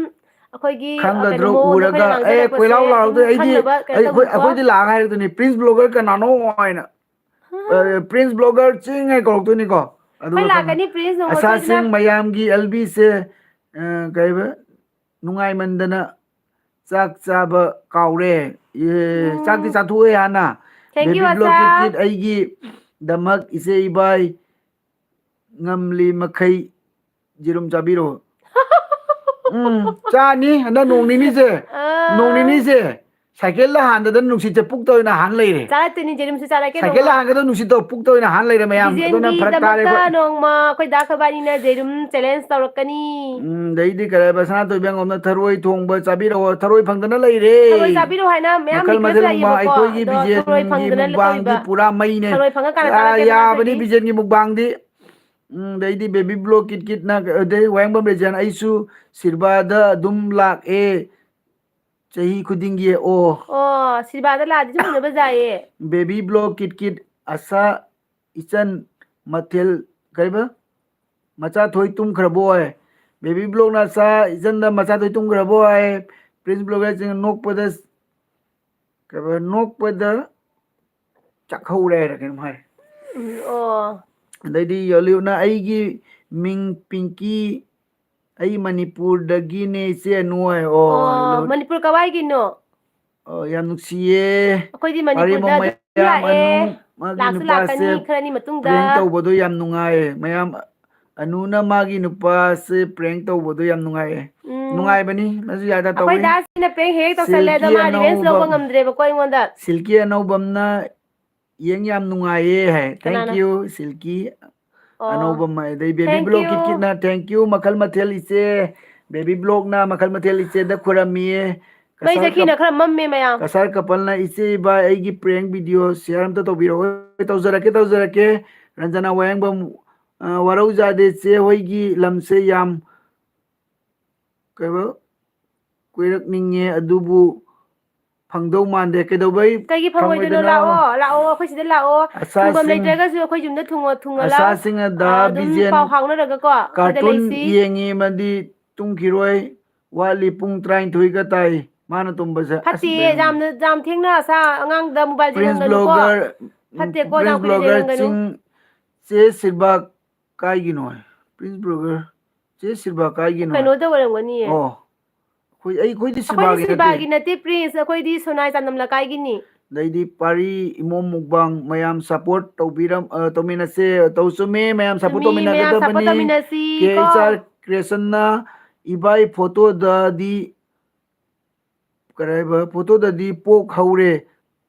ꯑꯩꯈꯣꯏꯒꯤ, ꯑ, ꯈꯪꯒꯗ꯭ꯔꯣ ꯀꯩꯅꯣ, ꯃꯑꯣꯡꯗ ꯑꯩꯈꯣꯏꯅ ꯎꯔꯒ, "ꯑꯦ, ꯉꯥꯡꯖꯔꯛꯄꯁꯦ ꯀꯣꯏꯂꯥꯎ ꯑꯗꯨꯝ ꯂꯥꯎꯗꯣꯏ, ꯑꯩꯗꯤ, ꯈꯪꯅꯕ ꯀꯩꯅꯣ ꯑꯩꯈꯣꯏ, ꯇꯧꯕꯤꯀꯣ꯫ ꯑꯩꯈꯣꯏꯗꯤ ꯂꯥꯛꯑꯒ ꯍꯥꯏꯔꯛꯇꯣꯏꯅꯤ, 'Prince Blogger ꯀꯅꯥꯅꯣ?' ꯍꯥꯏꯅ꯫ ꯑ, Prince Blogger ꯆꯤꯡ ꯍꯥꯏ ꯀꯧꯔꯛꯇꯣꯏꯅꯤꯀꯣ꯫ ꯑꯗꯨꯒ ꯑꯩꯈꯣꯏ ꯂꯥꯛꯀꯅꯤ, Prince ꯅꯣꯡꯃ ꯁꯣꯏꯗꯅ꯫ ꯑꯁꯥꯁꯤꯡ ꯃꯌꯥꯝꯒꯤ ꯑꯦꯜꯕꯤꯁꯦ, ꯑ, ꯀꯩꯕ, ꯅꯨꯡꯉꯥꯏꯃꯟꯗꯅ ꯆꯥꯛ ꯆꯥꯕ ꯀꯥꯎꯔꯦ꯫ ꯑꯦ, ꯆꯥꯛꯇꯤ ꯎꯝ꯫ ꯆꯥꯊꯣꯛꯑꯦ ꯍꯥꯟꯅ꯫ Thank you, Baby Blog ꯑꯁꯥ꯫ ꯀꯤꯠ ꯀꯤꯠ ꯑꯩꯒꯤꯗꯃꯛ ꯏꯆꯦ ꯏꯕꯥꯏ ꯉꯝꯂꯤ ꯃꯈꯩ ꯌꯦꯔꯨꯝ ꯆꯥꯕꯤꯔꯣ꯫ ꯎꯝ, ꯆꯥꯅꯤ ꯍꯟꯗꯛ ꯅꯣꯡ ꯅꯤꯅꯤꯁꯦ꯫ ꯑꯥ꯫ ꯅꯣꯡ ꯅꯤꯅꯤꯁꯦ ꯁꯥꯏꯀꯜꯗ ꯍꯥꯟꯗꯗꯅ ꯅꯨꯡꯁꯤꯠꯁꯦ ꯄꯨꯛꯇ ꯑꯣꯏꯅ ꯍꯥꯟ ꯂꯩꯔꯦ꯫ ꯆꯥꯔꯛꯇꯣꯏꯅꯤ, ꯌꯦꯔꯨꯝꯁꯨ ꯆꯥꯔꯛꯀꯦ ꯁꯥꯏꯀꯜꯗ ꯅꯣꯡꯃ꯫ ꯍꯥꯟꯒꯗꯕ ꯅꯨꯡꯁꯤꯠꯇꯣ ꯄꯨꯛꯇ ꯑꯣꯏꯅ ꯍꯥꯟ ꯂꯩꯔꯦ ꯃꯌꯥꯝ꯫ ꯑꯗꯨꯅ ꯐꯔꯛ ꯇꯥꯔꯦ ꯕꯤꯖꯦꯟꯒꯤꯗꯃꯛꯇ ꯑꯩꯈꯣꯏ꯫ ꯅꯣꯡꯃ ꯑꯩꯈꯣꯏ ꯗꯥ ꯈꯕꯥꯅꯤꯅ ꯌꯦꯔꯨꯝ challenge ꯇꯧꯔꯛꯀꯅꯤ꯫ ꯎꯝ, ꯑꯗꯩꯗꯤ ꯀꯔꯤ ꯍꯥꯏꯕ, ꯁꯅꯥꯇꯣꯏꯕꯤ ꯑꯉꯣꯝꯅ ꯊꯔꯣꯏ ꯊꯣꯡꯕ ꯆꯥꯕꯤꯔꯛꯑꯣ, ꯊꯔꯣꯏ ꯐꯪꯗꯅ ꯂꯩꯔꯦ꯫ ꯊꯔꯣꯏ ꯆꯥꯕꯤꯔꯛꯑꯣ ꯍꯥꯏꯅ ꯃꯌꯥꯝ ꯃꯈꯜ request ꯃꯊꯦꯜ ꯃꯨꯛꯕꯥꯡ, ꯂꯥꯛꯏꯕꯀꯣ, ꯑꯩꯈꯣꯏꯒꯤ ꯑꯗꯣ ꯊꯔꯣꯏ ꯕꯤꯖꯦꯟꯒꯤ ꯐꯪꯗꯅ ꯃꯨꯛꯕꯥꯡꯗꯤ ꯂꯩꯇꯧꯔꯤꯕ꯫ ꯄꯨꯔꯥ ꯃꯩꯅꯦ꯫ ꯊꯔꯣꯏ ꯐꯪꯉꯀꯥꯟꯗ ꯄꯨꯔꯥ ꯆꯥꯔꯛꯀꯦ ꯅꯣꯡꯃ ꯌꯥꯕꯅꯤ ꯅꯠꯇ꯭ꯔꯗꯤ꯫ ꯕꯤꯖꯦꯟꯒꯤ ꯃꯨꯛꯕꯥꯡꯗꯤ꯫ ꯎꯝ, ꯑꯗꯩꯗꯤ Baby Blog ꯀꯤꯠ ꯀꯤꯠꯅ, ꯑꯗꯩ ꯋꯥꯍꯦꯡꯕꯝ ꯔꯦꯖꯟ, "ꯑꯩꯁꯨ ꯁꯤꯔꯕꯥꯗ ꯑꯗꯨꯝ ꯂꯥꯛꯑꯦ ꯆꯍꯤ ꯈꯨꯗꯤꯡꯒꯤ"꯫ ꯑꯣ꯫ ꯑꯣ, ꯁꯤꯔꯕꯥꯗ ꯂꯥꯛꯑꯗꯤ ꯁꯨꯝ ꯎꯅꯕ ꯌꯥꯏꯌꯦ꯫ Baby Blog ꯀꯤꯠ ꯀꯤꯠ, ꯑꯁꯥ ꯏꯆꯟ ꯃꯊꯦꯜ ꯀꯩꯕ? ꯃꯆꯥ ꯊꯣꯏ ꯇꯨꯝꯈ꯭ꯔꯕꯣ ꯍꯥꯏ꯫ Baby Blogꯅ ꯑꯁꯥ ꯏꯆꯟꯗ ꯃꯆꯥ ꯊꯣꯏ ꯇꯨꯝꯈ꯭ꯔꯕꯣ ꯍꯥꯏ꯫ Prince Blogger ꯁꯤꯅ ꯅꯣꯛꯄꯗ ꯀꯩꯕ, ꯅꯣꯛꯄꯗ ꯆꯥꯛꯍꯧꯔꯦ ꯍꯥꯏꯔ ꯀꯩꯅꯣꯝ ꯍꯥꯏ꯫ ꯎꯝ, ꯑꯣ꯫ ꯑꯗꯩꯗꯤ ꯌꯣꯂꯤꯌꯨꯅ "ꯑꯩꯒꯤ ꯃꯤꯡ ꯄꯤꯡꯀꯤ, ꯑꯩ ꯃꯅꯤꯄꯨꯔꯗꯒꯤꯅꯦ ꯏꯆꯦ ꯑꯅꯨ" ꯍꯥꯏ꯫ ꯑꯣ, ꯑꯣ, ꯌꯣꯂꯤꯌꯨ꯫ ꯃꯅꯤꯄꯨꯔ ꯀꯋꯥꯏꯒꯤꯅꯣ? ꯑꯣ, ꯌꯥꯝ ꯅꯨꯡꯁꯤꯌꯦ꯫ ꯑꯩꯈꯣꯏꯗꯤ ꯋꯥꯔꯦꯝꯕꯝ ꯃꯅꯤꯄꯨꯔꯗ ꯑꯗꯨꯝ ꯃꯌꯥꯝ ꯂꯥꯛꯑꯦ꯫ ꯑꯅꯨ, ꯃꯥꯒꯤ ꯂꯥꯛꯁꯨ ꯅꯨꯄꯥꯁꯦ ꯂꯥꯛꯀꯅꯤ ꯈꯔꯅꯤ ꯃꯇꯨꯡꯗ꯫ Prank ꯇꯧꯕꯗꯣ ꯌꯥꯝ ꯅꯨꯡꯉꯥꯏꯌꯦ꯫ ꯃꯌꯥꯝ, ꯑꯅꯨꯅ ꯃꯥꯒꯤ ꯅꯨꯄꯥꯁꯦ prank ꯇꯧꯕꯗꯣ ꯌꯥꯝ ꯅꯨꯡꯉꯥꯏꯌꯦ꯫ ꯎꯝ꯫ ꯅꯨꯡꯉꯥꯏꯕꯅꯤ, ꯃꯁꯨ ꯌꯥꯗ ꯑꯩꯈꯣꯏ ꯇꯧꯋꯤ꯫ ꯗꯥꯁꯤꯅ prank ꯍꯦꯛ ꯍꯦꯛ ꯇꯧꯁꯜꯂꯦ, ꯑꯗꯣ ꯁꯤꯜꯀꯤ ꯃꯥ revenge ꯂꯧꯕ ꯑꯅꯧꯕ, ꯉꯝꯗ꯭ꯔꯦꯕꯀꯣ ꯑꯩꯉꯣꯟꯗ꯫ ꯁꯤꯜꯀꯤ ꯑꯅꯧꯕꯝꯅ "ꯌꯦꯡ ꯌꯥꯝ ꯅꯨꯡꯉꯥꯏꯌꯦ" ꯍꯥꯏ꯫ Thank ꯀꯅꯥꯅ? you, ꯁꯤꯜꯀꯤ꯫ ꯑꯣ꯫ ꯑꯅꯧꯕꯝ ꯍꯥꯏ꯫ ꯑꯗꯩ Baby Thank Blog you꯫ Kit ꯀꯤꯠꯅ "Thank you, ꯃꯈꯜ ꯃꯊꯦꯜ ꯏꯆꯦ"꯫ Baby Blogꯅ "ꯃꯈꯜ ꯃꯊꯦꯜ ꯏꯆꯦꯗ ꯈꯨꯔꯝꯃꯤꯌꯦ"꯫ ꯃꯩ ꯀꯁꯥꯔ ꯆꯠꯈꯤꯅ ꯀꯞ-, ꯈꯔ ꯃꯝꯃꯦ ꯃꯌꯥꯝ꯫ ꯀꯁꯥꯔ ꯀꯄꯜꯅ "ꯏꯆꯦ ꯏꯕꯥꯏ, ꯑꯩꯒꯤ prank video share ꯑꯝꯇ ꯇꯧꯕꯤꯔꯛꯑꯣ"꯫ "ꯇꯧꯖꯔꯛꯀꯦ, ꯇꯧꯖꯔꯛꯀꯦ"꯫ ꯔꯟꯖꯅꯥ ꯋꯥꯍꯦꯡꯕꯝ, ꯑ, "ꯋꯥꯔꯧꯖꯥꯗꯦ ꯆꯦ, ꯍꯣꯏꯒꯤ ꯂꯝꯁꯦ ꯌꯥꯝ ꯀꯩꯕ ꯀꯣꯏꯔꯛꯅꯤꯡꯉꯦ, ꯑꯗꯨꯕꯨ ꯐꯪꯗꯧ ꯃꯥꯟꯗꯦ꯫ ꯀꯩꯗꯧꯕꯩ ꯀꯩꯒꯤ ꯐꯪꯉꯣꯏꯗꯣꯏꯅꯣ? ꯐꯪꯉꯣꯏꯗꯣꯏꯅꯣ? ꯂꯥꯛꯑꯣ, ꯂꯥꯛꯑꯣ, ꯑꯩꯈꯣꯏ ꯁꯤꯗ ꯂꯥꯛꯑꯣ꯫ ꯊꯨꯡꯐꯝ ꯑꯁꯥꯁꯤꯡ-, ꯂꯩꯇ꯭ꯔꯒꯁꯨ ꯑꯩꯈꯣꯏ ꯌꯨꯝꯗ ꯊꯨꯡꯉꯣ, ꯊꯨꯡꯉꯣ ꯂꯥꯛꯑꯣ꯫ ꯑꯁꯥꯁꯤꯡ ꯑꯗ ꯑꯥ, ꯑꯗꯨꯝ ꯕꯤꯖꯦꯟ ꯄꯥꯎ ꯐꯥꯎꯅꯔꯒꯀꯣ, ꯑꯗꯨꯗ ꯀꯥꯔꯇꯨꯟ ꯂꯩꯁꯤ꯫ ꯌꯦꯡꯉꯤ ꯑꯃꯗꯤ ꯇꯨꯝꯈꯤꯔꯣꯏ꯫ ꯋꯥꯠꯂꯤ, ꯄꯨꯡ ꯇꯔꯥꯅꯤꯊꯣꯏꯒ ꯇꯥꯏ ꯃꯥꯅ ꯇꯨꯝꯕꯁꯦ꯫ ꯑꯁ, ꯐꯠꯇꯦꯌꯦ, ꯕꯦꯝ꯫ ꯌꯥꯝꯅ, ꯌꯥꯝ ꯊꯦꯡꯅ ꯑꯁꯥ ꯑꯉꯥꯡꯗ mobile ꯄ꯭ꯔꯤꯟꯁ ꯌꯦꯡꯍꯟꯒꯅꯨꯀꯣ꯫ ꯕ꯭ꯂꯣꯒꯔ, ꯐꯠꯇꯦꯀꯣ, ꯄ꯭ꯔꯤꯟꯁ ꯏꯅꯥꯎꯄꯤꯗ ꯕ꯭ꯂꯣꯒꯔ ꯌꯦꯡꯍꯟꯒꯅꯨ꯫ ꯆꯤꯡ, ꯆꯦ ꯁꯤꯜꯚꯥ ꯀꯥꯏꯒꯤꯅꯣ? ꯄ꯭ꯔꯤꯟꯁ ꯕ꯭ꯂꯣꯒꯔ, ꯆꯦ ꯁꯤꯜꯚꯥ ꯀꯥꯏꯒꯤꯅꯣ? ꯀꯩꯅꯣꯗ ꯑꯣꯏꯔꯝꯒꯅꯤꯌꯦ꯫ ꯑꯣ, ꯑꯩꯈꯣꯏ, ꯑꯩ, ꯑꯩꯈꯣꯏꯗꯤ ꯑꯩꯈꯣꯏꯗꯤ ꯁꯤꯜꯚꯥꯒꯤ ꯅꯠꯇꯦ꯫ ꯁꯤꯜꯚꯥꯒꯤ ꯅꯠꯇꯦ, ꯄ꯭ꯔꯤꯟꯁ, ꯑꯩꯈꯣꯏꯗꯤ ꯁꯣꯅꯥꯏ ꯆꯥꯟꯗꯝ ꯂꯩꯀꯥꯏꯒꯤꯅꯤ꯫ ꯑꯗꯩꯗꯤ ꯄꯥꯔꯤ ꯏꯃꯣꯝ ꯃꯨꯛꯕꯥꯡ ꯃꯌꯥꯝ support ꯇꯧꯕꯤꯔꯝ-, ꯑ, ꯇꯧꯃꯤꯟꯅꯁꯦ꯫ ꯇꯧ ꯆꯨꯝꯃꯤ, ꯃꯌꯥꯝ support ꯆꯨꯝꯃꯤ, ꯃꯌꯥꯝ support ꯇꯧꯃꯤꯟꯅꯒꯗꯕꯅꯤ꯫ ꯇꯧꯃꯤꯟꯅꯁꯤ ꯀꯦ ꯑꯩꯆ ꯑꯥꯔ ꯀꯣ꯫ ꯀ꯭ꯔꯤꯌꯦꯁꯟꯅ ꯏꯕꯥꯏ ꯐꯣꯇꯣꯗꯗꯤ, ꯀꯔꯤ ꯍꯥꯏꯕ, ꯐꯣꯇꯣꯗꯗꯤ ꯄꯣꯛ ꯍꯧꯔꯦ꯫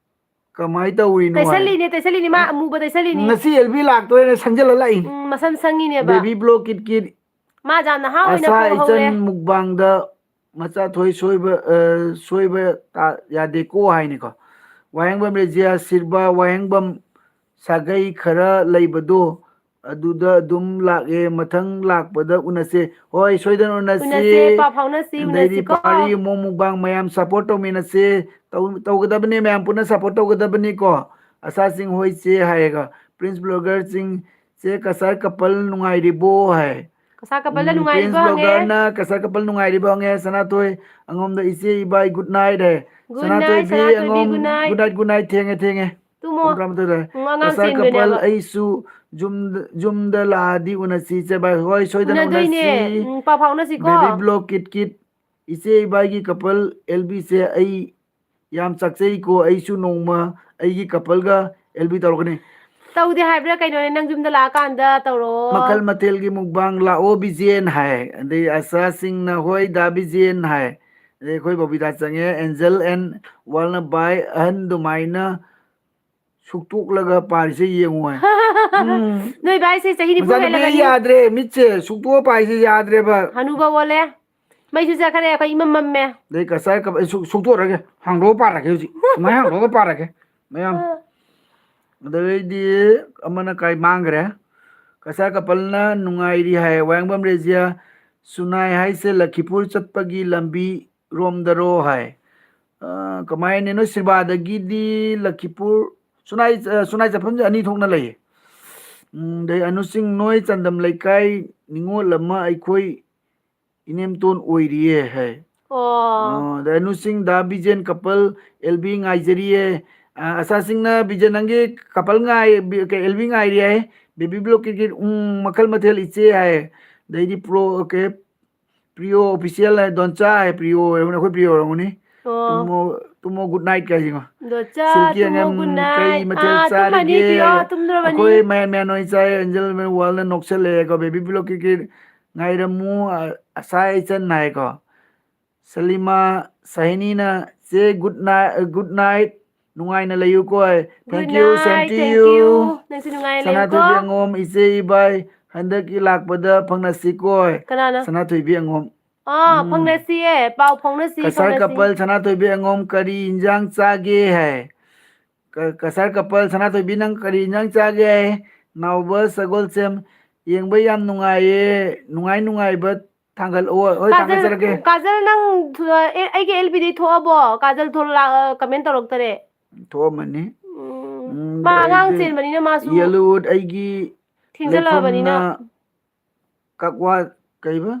ꯀꯃꯥꯏ ꯇꯧꯔꯤꯅꯣ ꯍꯥꯏ꯫ ꯇꯩꯁꯜꯂꯤꯅꯦ, ꯇꯩꯁꯜꯂꯤꯅꯦ, ꯃꯥ ꯑꯃꯨꯕ ꯇꯩꯁꯜꯂꯤꯅꯦ꯫ ꯉꯁꯤ ꯑꯦꯜ ꯕꯤ ꯂꯥꯛꯇꯣꯏꯅ ꯁꯪꯖꯜꯂ ꯂꯥꯛꯏ꯫ ꯎꯝ, ꯃꯁꯝ ꯁꯪꯉꯤꯅꯦꯕ꯫ Baby vlog Kit Kit. ꯃꯥ ꯌꯥꯝꯅ ꯍꯥ ꯑꯣꯏꯅ ꯑꯁꯥ ꯄꯣꯛꯍꯧꯔꯦ꯫ ꯏꯆꯟ ꯃꯨꯛꯕꯥꯡꯗ ꯃꯆꯥ ꯊꯣꯏ ꯁꯣꯏꯕ, ꯑ, ꯁꯣꯏꯕ ꯇꯥ-, ꯌꯥꯗꯦꯀꯣ ꯍꯥꯏꯅꯤꯀꯣ꯫ ꯋꯥꯍꯦꯡꯕꯝ ꯔꯦꯖꯤꯌꯥ ꯁꯤꯔꯕꯥ, ꯋꯥꯍꯦꯡꯕꯝ ꯁꯥꯒꯩ ꯈꯔ ꯂꯩꯕꯗꯣ ꯑꯗꯨꯗ ꯑꯗꯨꯝ ꯂꯥꯛꯑꯦ, ꯃꯊꯪ ꯂꯥꯛꯄꯗ ꯎꯅꯁꯦ꯫ ꯍꯣꯏ, ꯁꯣꯏꯗꯅ ꯎꯅꯁꯤ꯫ ꯎꯅꯁꯦ, ꯄꯥꯎ ꯐꯥꯎꯅꯁꯤ, ꯑꯗꯩꯗꯤ ꯎꯅꯁꯤꯀꯣ꯫ ꯄꯥꯔꯤ ꯏꯃꯣꯝ ꯃꯨꯛꯕꯥꯡ ꯃꯌꯥꯝ support ꯇꯧꯃꯤꯟꯅꯁꯦ꯫ ꯇꯧ-, ꯇꯧꯒꯗꯕꯅꯦ, ꯃꯌꯥꯝ ꯄꯨꯟꯅ support ꯇꯧꯒꯗꯕꯅꯤꯀꯣ꯫ ꯑꯁꯥꯁꯤꯡ ꯍꯣꯏ ꯆꯦ ꯍꯥꯏꯔꯒ ꯄ꯭ꯔꯤꯟꯁ ꯕ꯭ꯂꯣꯒꯔꯁꯤꯡ, ꯆꯦ ꯀꯁꯥꯔ couple ꯅꯨꯡꯉꯥꯏꯔꯤꯕꯣ ꯍꯥꯏ꯫ ꯀꯁꯥꯔ couple ꯗ ꯎꯝ, ꯅꯨꯡꯉꯥꯏꯔꯤꯕꯣ ꯄ꯭ꯔꯤꯟꯁ ꯍꯪꯉꯦ꯫ ꯕ꯭ꯂꯣꯒꯔꯅ ꯀꯁꯥꯔ couple ꯅꯨꯡꯉꯥꯏꯔꯤꯕꯣ ꯍꯪꯉꯦ꯫ ꯁꯅꯥꯊꯣꯏ ꯑꯉꯣꯝꯗ ꯏꯆꯦ ꯏꯕꯥꯏ good night ꯍꯥꯏ꯫ Good night, ꯁꯅꯥꯊꯣꯏꯕꯤ ꯁꯅꯥꯊꯣꯏꯕꯤ, ꯑꯉꯣꯝ, good night꯫ Good night, good night, ꯊꯦꯡꯉꯦ, ꯊꯦꯡꯉꯦ꯫ ꯇꯨꯝꯃꯣ꯫ ꯄꯨꯡ ꯇꯔꯥꯃꯥꯊꯣꯏ ꯇꯥꯔꯦ꯫ ꯎꯝ, ꯑꯉꯥꯡ ꯀꯁꯥꯔ ꯆꯦꯟꯗꯣꯏꯅꯦꯕ꯫ Couple ꯑꯩꯁꯨ ꯌꯨꯝꯗ, ꯌꯨꯝꯗ ꯂꯥꯛꯑꯗꯤ ꯎꯅꯁꯤ ꯏꯆꯦ ꯏꯕꯥꯏ꯫ ꯍꯣꯏ, ꯁꯣꯏꯗꯅ ꯎꯅꯗꯣꯏꯅꯦ꯫ ꯎꯅꯁꯤ꯫ ꯎꯝ, ꯄꯥꯎ ꯐꯥꯎꯅꯁꯤꯀꯣ꯫ Baby vlog Kit Kit. ꯏꯆꯦ ꯏꯕꯥꯏꯒꯤ couple ꯑꯦꯜ ꯕꯤꯁꯦ ꯑꯩ ꯌꯥꯝ ꯆꯥꯛꯆꯩꯀꯣ, ꯑꯩꯁꯨ ꯅꯣꯡꯃ ꯑꯩꯒꯤ coupleꯒ ꯑꯦꯜ ꯕꯤ ꯇꯧꯔꯛꯀꯅꯤ꯫ ꯇꯧꯗꯦ ꯍꯥꯏꯕ꯭ꯔꯥ ꯀꯩꯅꯣꯅꯦ, ꯅꯪ ꯌꯨꯝꯗ ꯂꯥꯛꯑꯀꯥꯟꯗ ꯇꯧꯔꯛꯑꯣ꯫ ꯃꯈꯜ ꯃꯊꯦꯜꯒꯤ ꯃꯨꯛꯕꯥꯡ ꯂꯥꯛꯑꯣ ꯕꯤꯖꯦꯟ ꯍꯥꯏ, ꯑꯗꯩ ꯑꯁꯥꯁꯤꯡꯅ ꯍꯣꯏ ꯗꯥ ꯕꯤꯖꯦꯟ ꯍꯥꯏ, ꯑꯗꯩ ꯑꯩꯈꯣꯏ ꯕꯕꯤꯇꯥ ꯆꯪꯉꯦ, ꯑꯦꯟꯖꯦꯜ ꯑꯦꯟ ꯋꯥꯔꯜꯅ ꯕꯥꯏ ꯑꯍꯟ ꯑꯗꯨꯃꯥꯏꯅ ꯁꯨꯛꯇꯣꯛꯂꯒ ꯄꯥꯔꯤꯁꯦ ꯌꯦꯡꯉꯨ ꯍꯥꯏ꯫ ꯎꯝ꯫ ꯅꯣꯏ ꯚꯥꯏꯁꯦ ꯆꯍꯤ ꯅꯤꯐꯨ ꯃꯆꯥꯅꯨꯄꯤ ꯍꯦꯜꯂꯒꯅꯤ꯫ ꯌꯥꯗ꯭ꯔꯦ, ꯃꯤꯠꯁꯦ ꯁꯨꯛꯇꯣꯛꯑ ꯄꯥꯏꯁꯦ ꯌꯥꯗ꯭ꯔꯦꯕ꯫ ꯍꯅꯨꯕ ꯑꯣꯜꯂꯦ꯫ ꯃꯩꯁꯨ ꯆꯠꯈ꯭ꯔꯦ, ꯑꯩꯈꯣꯏ ꯏꯃꯝ ꯃꯝꯃꯦ꯫ ꯑꯗꯩ ꯀꯁꯥꯔ ꯀꯞ-, ꯑꯩ ꯁꯨꯛ-, ꯁꯨꯛꯇꯣꯛꯑꯔꯒꯦ, ꯍꯥꯡꯗꯣꯛꯑ ꯄꯥꯔꯒꯦ ꯍꯧꯖꯤꯛ, ꯁꯨꯃꯥꯏꯅ ꯍꯥꯡꯗꯣꯛꯑꯒ ꯄꯥꯔꯒꯦ ꯃꯌꯥꯝ꯫ ꯑꯗꯩꯗꯤ ꯑꯃꯅ ꯀꯥꯏ ꯃꯥꯡꯈ꯭ꯔꯦ꯫ ꯀꯁꯥꯔ coupleꯅ ꯅꯨꯡꯉꯥꯏꯔꯤ ꯍꯥꯏ, ꯋꯥꯍꯦꯡꯕꯝ ꯔꯦꯖꯤꯌꯥ꯫ ꯁꯨꯅꯥꯏ ꯍꯥꯏꯁꯦ ꯂꯈꯤꯄꯨꯔ ꯆꯠꯄꯒꯤ ꯂꯝꯕꯤ ꯔꯣꯝꯗꯔꯣ ꯍꯥꯏ꯫ ꯑ, ꯀꯃꯥꯏꯅ ꯅꯣꯏ ꯁꯤꯕꯥꯗꯒꯤꯗꯤ ꯂꯈꯤꯄꯨꯔ, ꯁꯨꯅꯥꯏ, ꯑ, ꯁꯨꯅꯥꯏ ꯆꯠꯐꯝꯁꯦ ꯑꯅꯤ ꯊꯣꯛꯅ ꯂꯩꯌꯦ꯫ ꯎꯝ, ꯑꯗꯩ ꯑꯅꯨꯁꯤꯡ ꯅꯣꯏ ꯆꯥꯟꯗꯝ ꯂꯩꯀꯥꯏ ꯅꯤꯉꯣꯜ ꯑꯃ ꯑꯩꯈꯣꯏ ꯏꯅꯦꯝꯇꯣꯟ ꯑꯣꯏꯔꯤꯌꯦ ꯍꯥꯏ꯫ ꯑꯣ꯫ ꯑꯣ, ꯑꯗꯩ ꯑꯅꯨꯁꯤꯡ ꯗꯥ ꯕꯤꯖꯦꯟ ꯀꯄꯜ ꯑꯦꯜ ꯕꯤ ꯉꯥꯏꯖꯔꯤꯌꯦ꯫ ꯑ, ꯑꯁꯥꯁꯤꯡꯅ ꯕꯤꯖꯦꯟ ꯅꯪꯒꯤ ꯀꯄꯜ ꯉꯥꯏ-, ꯕꯤ-, ꯀꯩ, ꯑꯦꯜ ꯕꯤ ꯉꯥꯏꯔꯤ ꯍꯥꯏ꯫ ꯕꯦꯕꯤ ꯕ꯭ꯂꯣꯛ ꯀꯤꯠ ꯀꯤꯠ, ꯎꯝ, ꯃꯈꯜ ꯃꯊꯦꯜ ꯏꯆꯦ ꯍꯥꯏ꯫ ꯑꯗꯩꯗꯤ ꯄ꯭ꯔꯣ, ꯀꯩ, ꯄ꯭ꯔꯤꯌꯣ ꯑꯣꯐꯤꯁꯤꯌꯦꯜ ꯍꯥꯏ, ꯗꯣꯟꯆꯥ ꯍꯥꯏ, ꯄ꯭ꯔꯤꯌꯣ ꯑꯣꯏꯔꯝꯒꯅꯤ, ꯑꯩꯈꯣꯏ ꯄ꯭ꯔꯤꯌꯣ ꯑꯣꯏꯔꯝꯒꯅꯤ꯫ ꯑꯣ꯫ ꯇꯨꯝꯃꯣ, ꯇꯨꯝꯃꯣ, ꯒꯨꯗ ꯅꯥꯏꯠ ꯀꯥꯏꯁꯤꯀꯣ꯫ ꯗꯣꯟꯆꯥ, ꯁꯤꯜꯀꯤ ꯇꯨꯝꯃꯣ, ꯑꯉꯝ, ꯒꯨꯗ ꯀꯩ ꯅꯥꯏꯠ꯫ ꯃꯊꯦꯜ ꯑꯥ, ꯇꯨꯝꯃꯅꯤ, ꯆꯥꯔꯤꯒꯦ? ꯄ꯭ꯔꯤꯌꯣ, ꯇꯨꯝꯗ꯭ꯔꯕꯅꯤ꯫ ꯑꯩꯈꯣꯏ ꯃꯌꯥꯟ ꯃꯌꯥꯟ ꯑꯣꯏꯅ ꯆꯥꯏ, ꯑꯦꯟꯖꯦꯜ ꯋꯥꯔꯜꯗ ꯅꯣꯛꯁꯜꯂꯛꯑꯦꯀꯣ, ꯕꯦꯕꯤ ꯕ꯭ꯂꯣꯛ ꯀꯤꯠ ꯀꯤꯠ ꯉꯥꯏꯔꯝꯃꯨ, ꯑ-, ꯑꯁꯥ ꯏꯆꯟ ꯍꯥꯏꯀꯣ꯫ ꯁꯂꯤꯃꯥ ꯁꯥꯍꯤꯅꯤꯅ, "ꯆꯦ, ꯒꯨꯗ ꯅꯥꯏ-, ꯒꯨꯗ ꯅꯥꯏꯠ, ꯅꯨꯡꯉꯥꯏꯅ ꯂꯩꯌꯨꯀꯣ" ꯍꯥꯏ꯫ Thank Good you, same night, to thank you. You. ꯅꯪꯁꯨ ꯅꯨꯡꯉꯥꯏꯅ ꯂꯩꯌꯨꯀꯣ꯫ ꯁꯅꯥꯊꯣꯏꯕꯤ ꯑꯉꯣꯝ, "ꯏꯆꯦ ꯏꯕꯥꯏ, ꯍꯟꯗꯛꯀꯤ ꯂꯥꯛꯄꯗ ꯐꯪꯅꯁꯤꯀꯣ" ꯍꯥꯏ꯫ ꯀꯅꯥꯅ? ꯁꯅꯥꯊꯣꯏꯕꯤ ꯑꯉꯣꯝ꯫ ꯑꯥ, ꯎꯝ꯫ ꯐꯪꯅꯁꯤꯌꯦ, ꯄꯥꯎ ꯐꯥꯎꯅꯁꯤ, ꯀꯁꯥꯔ ꯐꯥꯎꯅꯁꯤ꯫ ꯀꯄꯜ, ꯁꯅꯥꯊꯣꯏꯕꯤ ꯑꯉꯣꯝ, "ꯀꯔꯤ ꯏꯟꯖꯥꯡ ꯆꯥꯒꯦ?" ꯍꯥꯏ꯫ ꯀ-, ꯀꯁꯥꯔ ꯀꯄꯜ, "ꯁꯅꯥꯊꯣꯏꯕꯤ, ꯅꯪ ꯀꯔꯤ ꯏꯟꯖꯥꯡ ꯆꯥꯒꯦ?" ꯅꯥꯎꯕ ꯁꯒꯣꯜꯁꯦꯝ, "ꯌꯦꯡꯕ ꯌꯥꯝ ꯅꯨꯡꯉꯥꯏꯌꯦ, ꯅꯨꯡꯉꯥꯏ ꯅꯨꯡꯉꯥꯏꯕ ꯊꯥꯡꯒꯠꯂꯛꯑꯣ꯫" ꯍꯣꯏ, ꯀꯥꯖꯜ, ꯊꯥꯡꯒꯠꯆꯔꯛꯀꯦ꯫ ꯀꯥꯖꯜ, ꯅꯪ ꯊꯨ-, ꯑꯦ, ꯑꯩꯒꯤ ꯑꯦꯜ ꯕꯤꯗꯩ ꯊꯣꯛꯑꯕꯣ? ꯀꯥꯖꯜ ꯊꯣꯛꯂꯛ-, ꯑ, ꯀꯃꯦꯟ ꯇꯧꯔꯛꯇꯔꯦ꯫ ꯊꯣꯛꯑꯝꯃꯅꯤ꯫ ꯎꯝ, ꯎꯝ, ꯃꯥ ꯑꯉꯥꯡ ꯑꯗꯩꯗꯤ ꯆꯦꯟꯕꯅꯤꯅ ꯃꯥꯁꯨ ꯌꯦꯜꯂꯨꯠ ꯑꯩꯒꯤ ꯊꯦꯡꯖꯜꯂꯛꯑꯕꯅꯤꯅ꯫ ꯂꯩꯐꯝꯅ ꯀꯛꯋꯥ, ꯀꯩꯕ?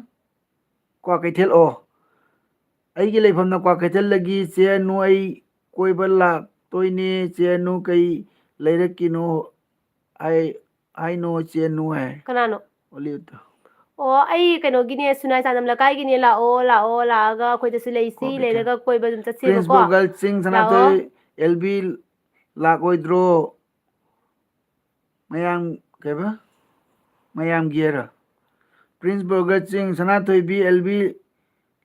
ꯀ꯭ꯋꯥꯀꯩꯊꯦꯜ, ꯑꯣ꯫ "ꯑꯩꯒꯤ ꯂꯩꯐꯝꯅ ꯀ꯭ꯋꯥꯀꯩꯊꯦꯜꯗꯒꯤ ꯆꯦ ꯑꯅꯨ ꯑꯩ ꯀꯣꯏꯕ ꯂꯥꯛꯇꯣꯏꯅꯦ꯫ ꯆꯦ ꯑꯅꯨ ꯀꯩ ꯂꯩꯔꯛꯀꯤꯅꯣ ꯍꯥꯏ-, ꯍꯥꯏꯅꯣ ꯆꯦ ꯑꯅꯨ?" ꯍꯥꯏ꯫ ꯀꯅꯥꯅꯣ? ꯑꯣꯂꯤꯚꯇꯣ꯫ ꯑꯣ, ꯑꯩ ꯀꯩꯅꯣꯒꯤꯅꯦ, ꯁꯨꯅꯥꯏ ꯆꯥꯟꯗꯝ ꯂꯩꯀꯥꯏꯒꯤꯅꯦ꯫ ꯂꯥꯛꯑꯣ, ꯂꯥꯛꯑꯣ, ꯂꯥꯛꯑꯒ ꯑꯩꯈꯣꯏꯗꯁꯨ ꯂꯩꯁꯤ, ꯀ꯭ꯋꯥꯀꯩꯊꯦꯜ꯫ ꯂꯩꯔꯒ ꯀꯣꯏꯕ ꯑꯗꯨꯝ ꯆꯠꯁꯦꯕꯀꯣ꯫ ꯄ꯭ꯔꯤꯟꯁ ꯕꯔꯒꯔ ꯆꯤꯡ, ꯂꯥꯛꯑꯣ꯫ ꯁꯅꯥꯊꯣꯏ, ꯑꯦꯜ ꯕꯤ ꯂꯥꯛꯑꯣꯏꯗ꯭ꯔꯣ? ꯃꯌꯥꯝ, ꯀꯩꯕ? ꯃꯌꯥꯝꯒꯤ ꯍꯥꯏꯔꯣ? ꯄ꯭ꯔꯤꯟꯁ ꯕꯔꯒꯔ ꯆꯤꯡ, ꯁꯅꯥꯊꯣꯏꯕꯤ, ꯑꯦꯜ ꯕꯤ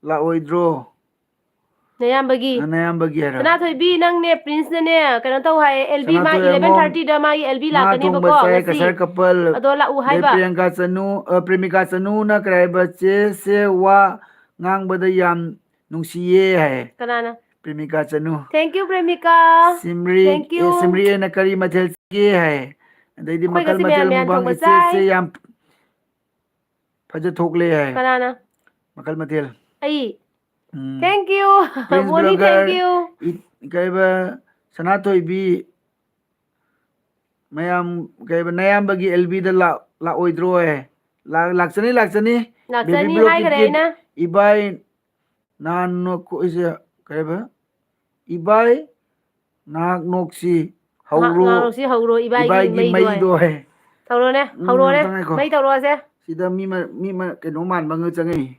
ꯂꯥꯛꯑꯣꯏꯗ꯭ꯔꯣ? ꯅꯌꯥꯝꯕꯒꯤ꯫ ꯅꯌꯥꯝꯕꯒꯤ ꯍꯥꯏꯔꯣ? ꯁꯅꯥꯊꯣꯏꯕꯤ, ꯅꯪꯅꯦ, ꯄ꯭ꯔꯤꯟꯁꯅꯅꯦ, ꯀꯩꯅꯣ ꯇꯧ ꯍꯥꯏ, ꯑꯦꯜ ꯕꯤ ꯃꯥ ꯁꯅꯥꯊꯣꯏ eleven ꯑꯉꯣꯝ, thirtyꯗ ꯃꯥꯒꯤ ꯑꯦꯜ ꯕꯤ ꯉꯥ ꯂꯥꯛꯀꯅꯦꯕꯀꯣ ꯊꯣꯡꯕ ꯆꯥꯏ, ꯉꯁꯤ꯫ ꯀꯁꯥꯔ ꯀꯄꯜ꯫ ꯑꯗꯣ ꯂꯥꯛꯎ ꯑꯗꯩ ꯍꯥꯏꯕ꯫ ꯄ꯭ꯔꯤꯌꯥꯡꯀꯥ ꯆꯅꯨ, ꯑ, ꯄ꯭ꯔꯦꯃꯤꯀꯥ ꯆꯅꯨꯅ ꯀꯔꯤ ꯍꯥꯏꯕ? "ꯆꯦ, ꯆꯦ, ꯋꯥ ꯉꯥꯡꯕꯗ ꯌꯥꯝ ꯅꯨꯡꯁꯤꯌꯦ" ꯍꯥꯏ꯫ ꯀꯅꯥꯅ? ꯄ꯭ꯔꯦꯃꯤꯀꯥ ꯆꯅꯨ꯫ Thank you, ꯄ꯭ꯔꯦꯃꯤꯀꯥ꯫ ꯁꯤꯝꯔꯤ, Thank you꯫ ꯑꯦ, ꯁꯤꯝꯔꯤꯅ ꯀꯔꯤ ꯃꯊꯦꯜ ꯆꯥꯒꯦ ꯍꯥꯏ꯫ ꯑꯗꯩꯗꯤ ꯑꯩꯈꯣꯏ ꯃꯈꯜ ꯉꯁꯤ ꯃꯊꯦꯜ ꯃꯌꯥꯟ ꯃꯌꯥꯟ ꯃꯨꯛꯕꯥꯡ ꯊꯣꯡꯕ ꯏꯆꯦ ꯆꯥꯏ꯫ ꯆꯦ ꯌꯥꯝ ꯐꯖ ꯊꯣꯛꯂꯦ ꯍꯥꯏ꯫ ꯀꯅꯥꯅ? ꯃꯈꯜ ꯃꯊꯦꯜ꯫ ꯑꯩ? ꯎꯝ꯫ Thank you. Prince money, blogger, thank you. E-, ꯀꯩꯕ, ꯁꯅꯥꯊꯣꯏꯕꯤ, ꯃꯌꯥꯝ, ꯀꯩꯕ, ꯅꯌꯥꯝꯕꯒꯤ ꯑꯦꯜ ꯕꯤꯗ ꯂꯥꯛ-, ꯂꯥꯛꯑꯣꯏꯗ꯭ꯔꯣ? ꯑꯦ, ꯂꯥꯛ-, ꯂꯥꯛꯆꯅꯤ, ꯂꯥꯛꯆꯅꯤ꯫ ꯂꯥꯛꯆꯅꯤ Baby blog ꯍꯥꯏꯈ꯭ꯔꯦ ꯀꯤꯠ ꯀꯤꯠ, ꯑꯩꯅ꯫ ꯏꯕꯥꯏ, ꯅꯍꯥꯟ ꯅꯣꯛ-, ꯑꯩꯁꯦ, ꯀꯩꯕ? ꯏꯕꯥꯏ, ꯅꯍꯥꯛ ꯅꯣꯛꯁꯤ, ꯉꯥꯏꯍꯥꯛ ꯍꯧꯔꯣ, ꯉꯥꯡꯁꯤ ꯍꯧꯔꯣ, ꯏꯕꯥꯏꯒꯤ ꯏꯕꯥꯏꯒꯤ ꯃꯩꯗꯣ ꯍꯥꯏ꯫ ꯃꯩꯗꯣ ꯍꯥꯏ꯫ ꯇꯧꯔꯣꯅꯦ, ꯎꯝ, ꯍꯧꯔꯣꯅꯦ, ꯑꯝꯇ ꯉꯥꯏꯈꯣ꯫ ꯃꯩ ꯇꯧꯔꯛꯑꯣꯁꯦ꯫ ꯁꯤꯗ ꯃꯤ ꯃ-, ꯃꯤ ꯃ-, ꯀꯩꯅꯣ ꯃꯥꯟꯕ ꯑꯃ ꯆꯪꯉꯛꯏ꯫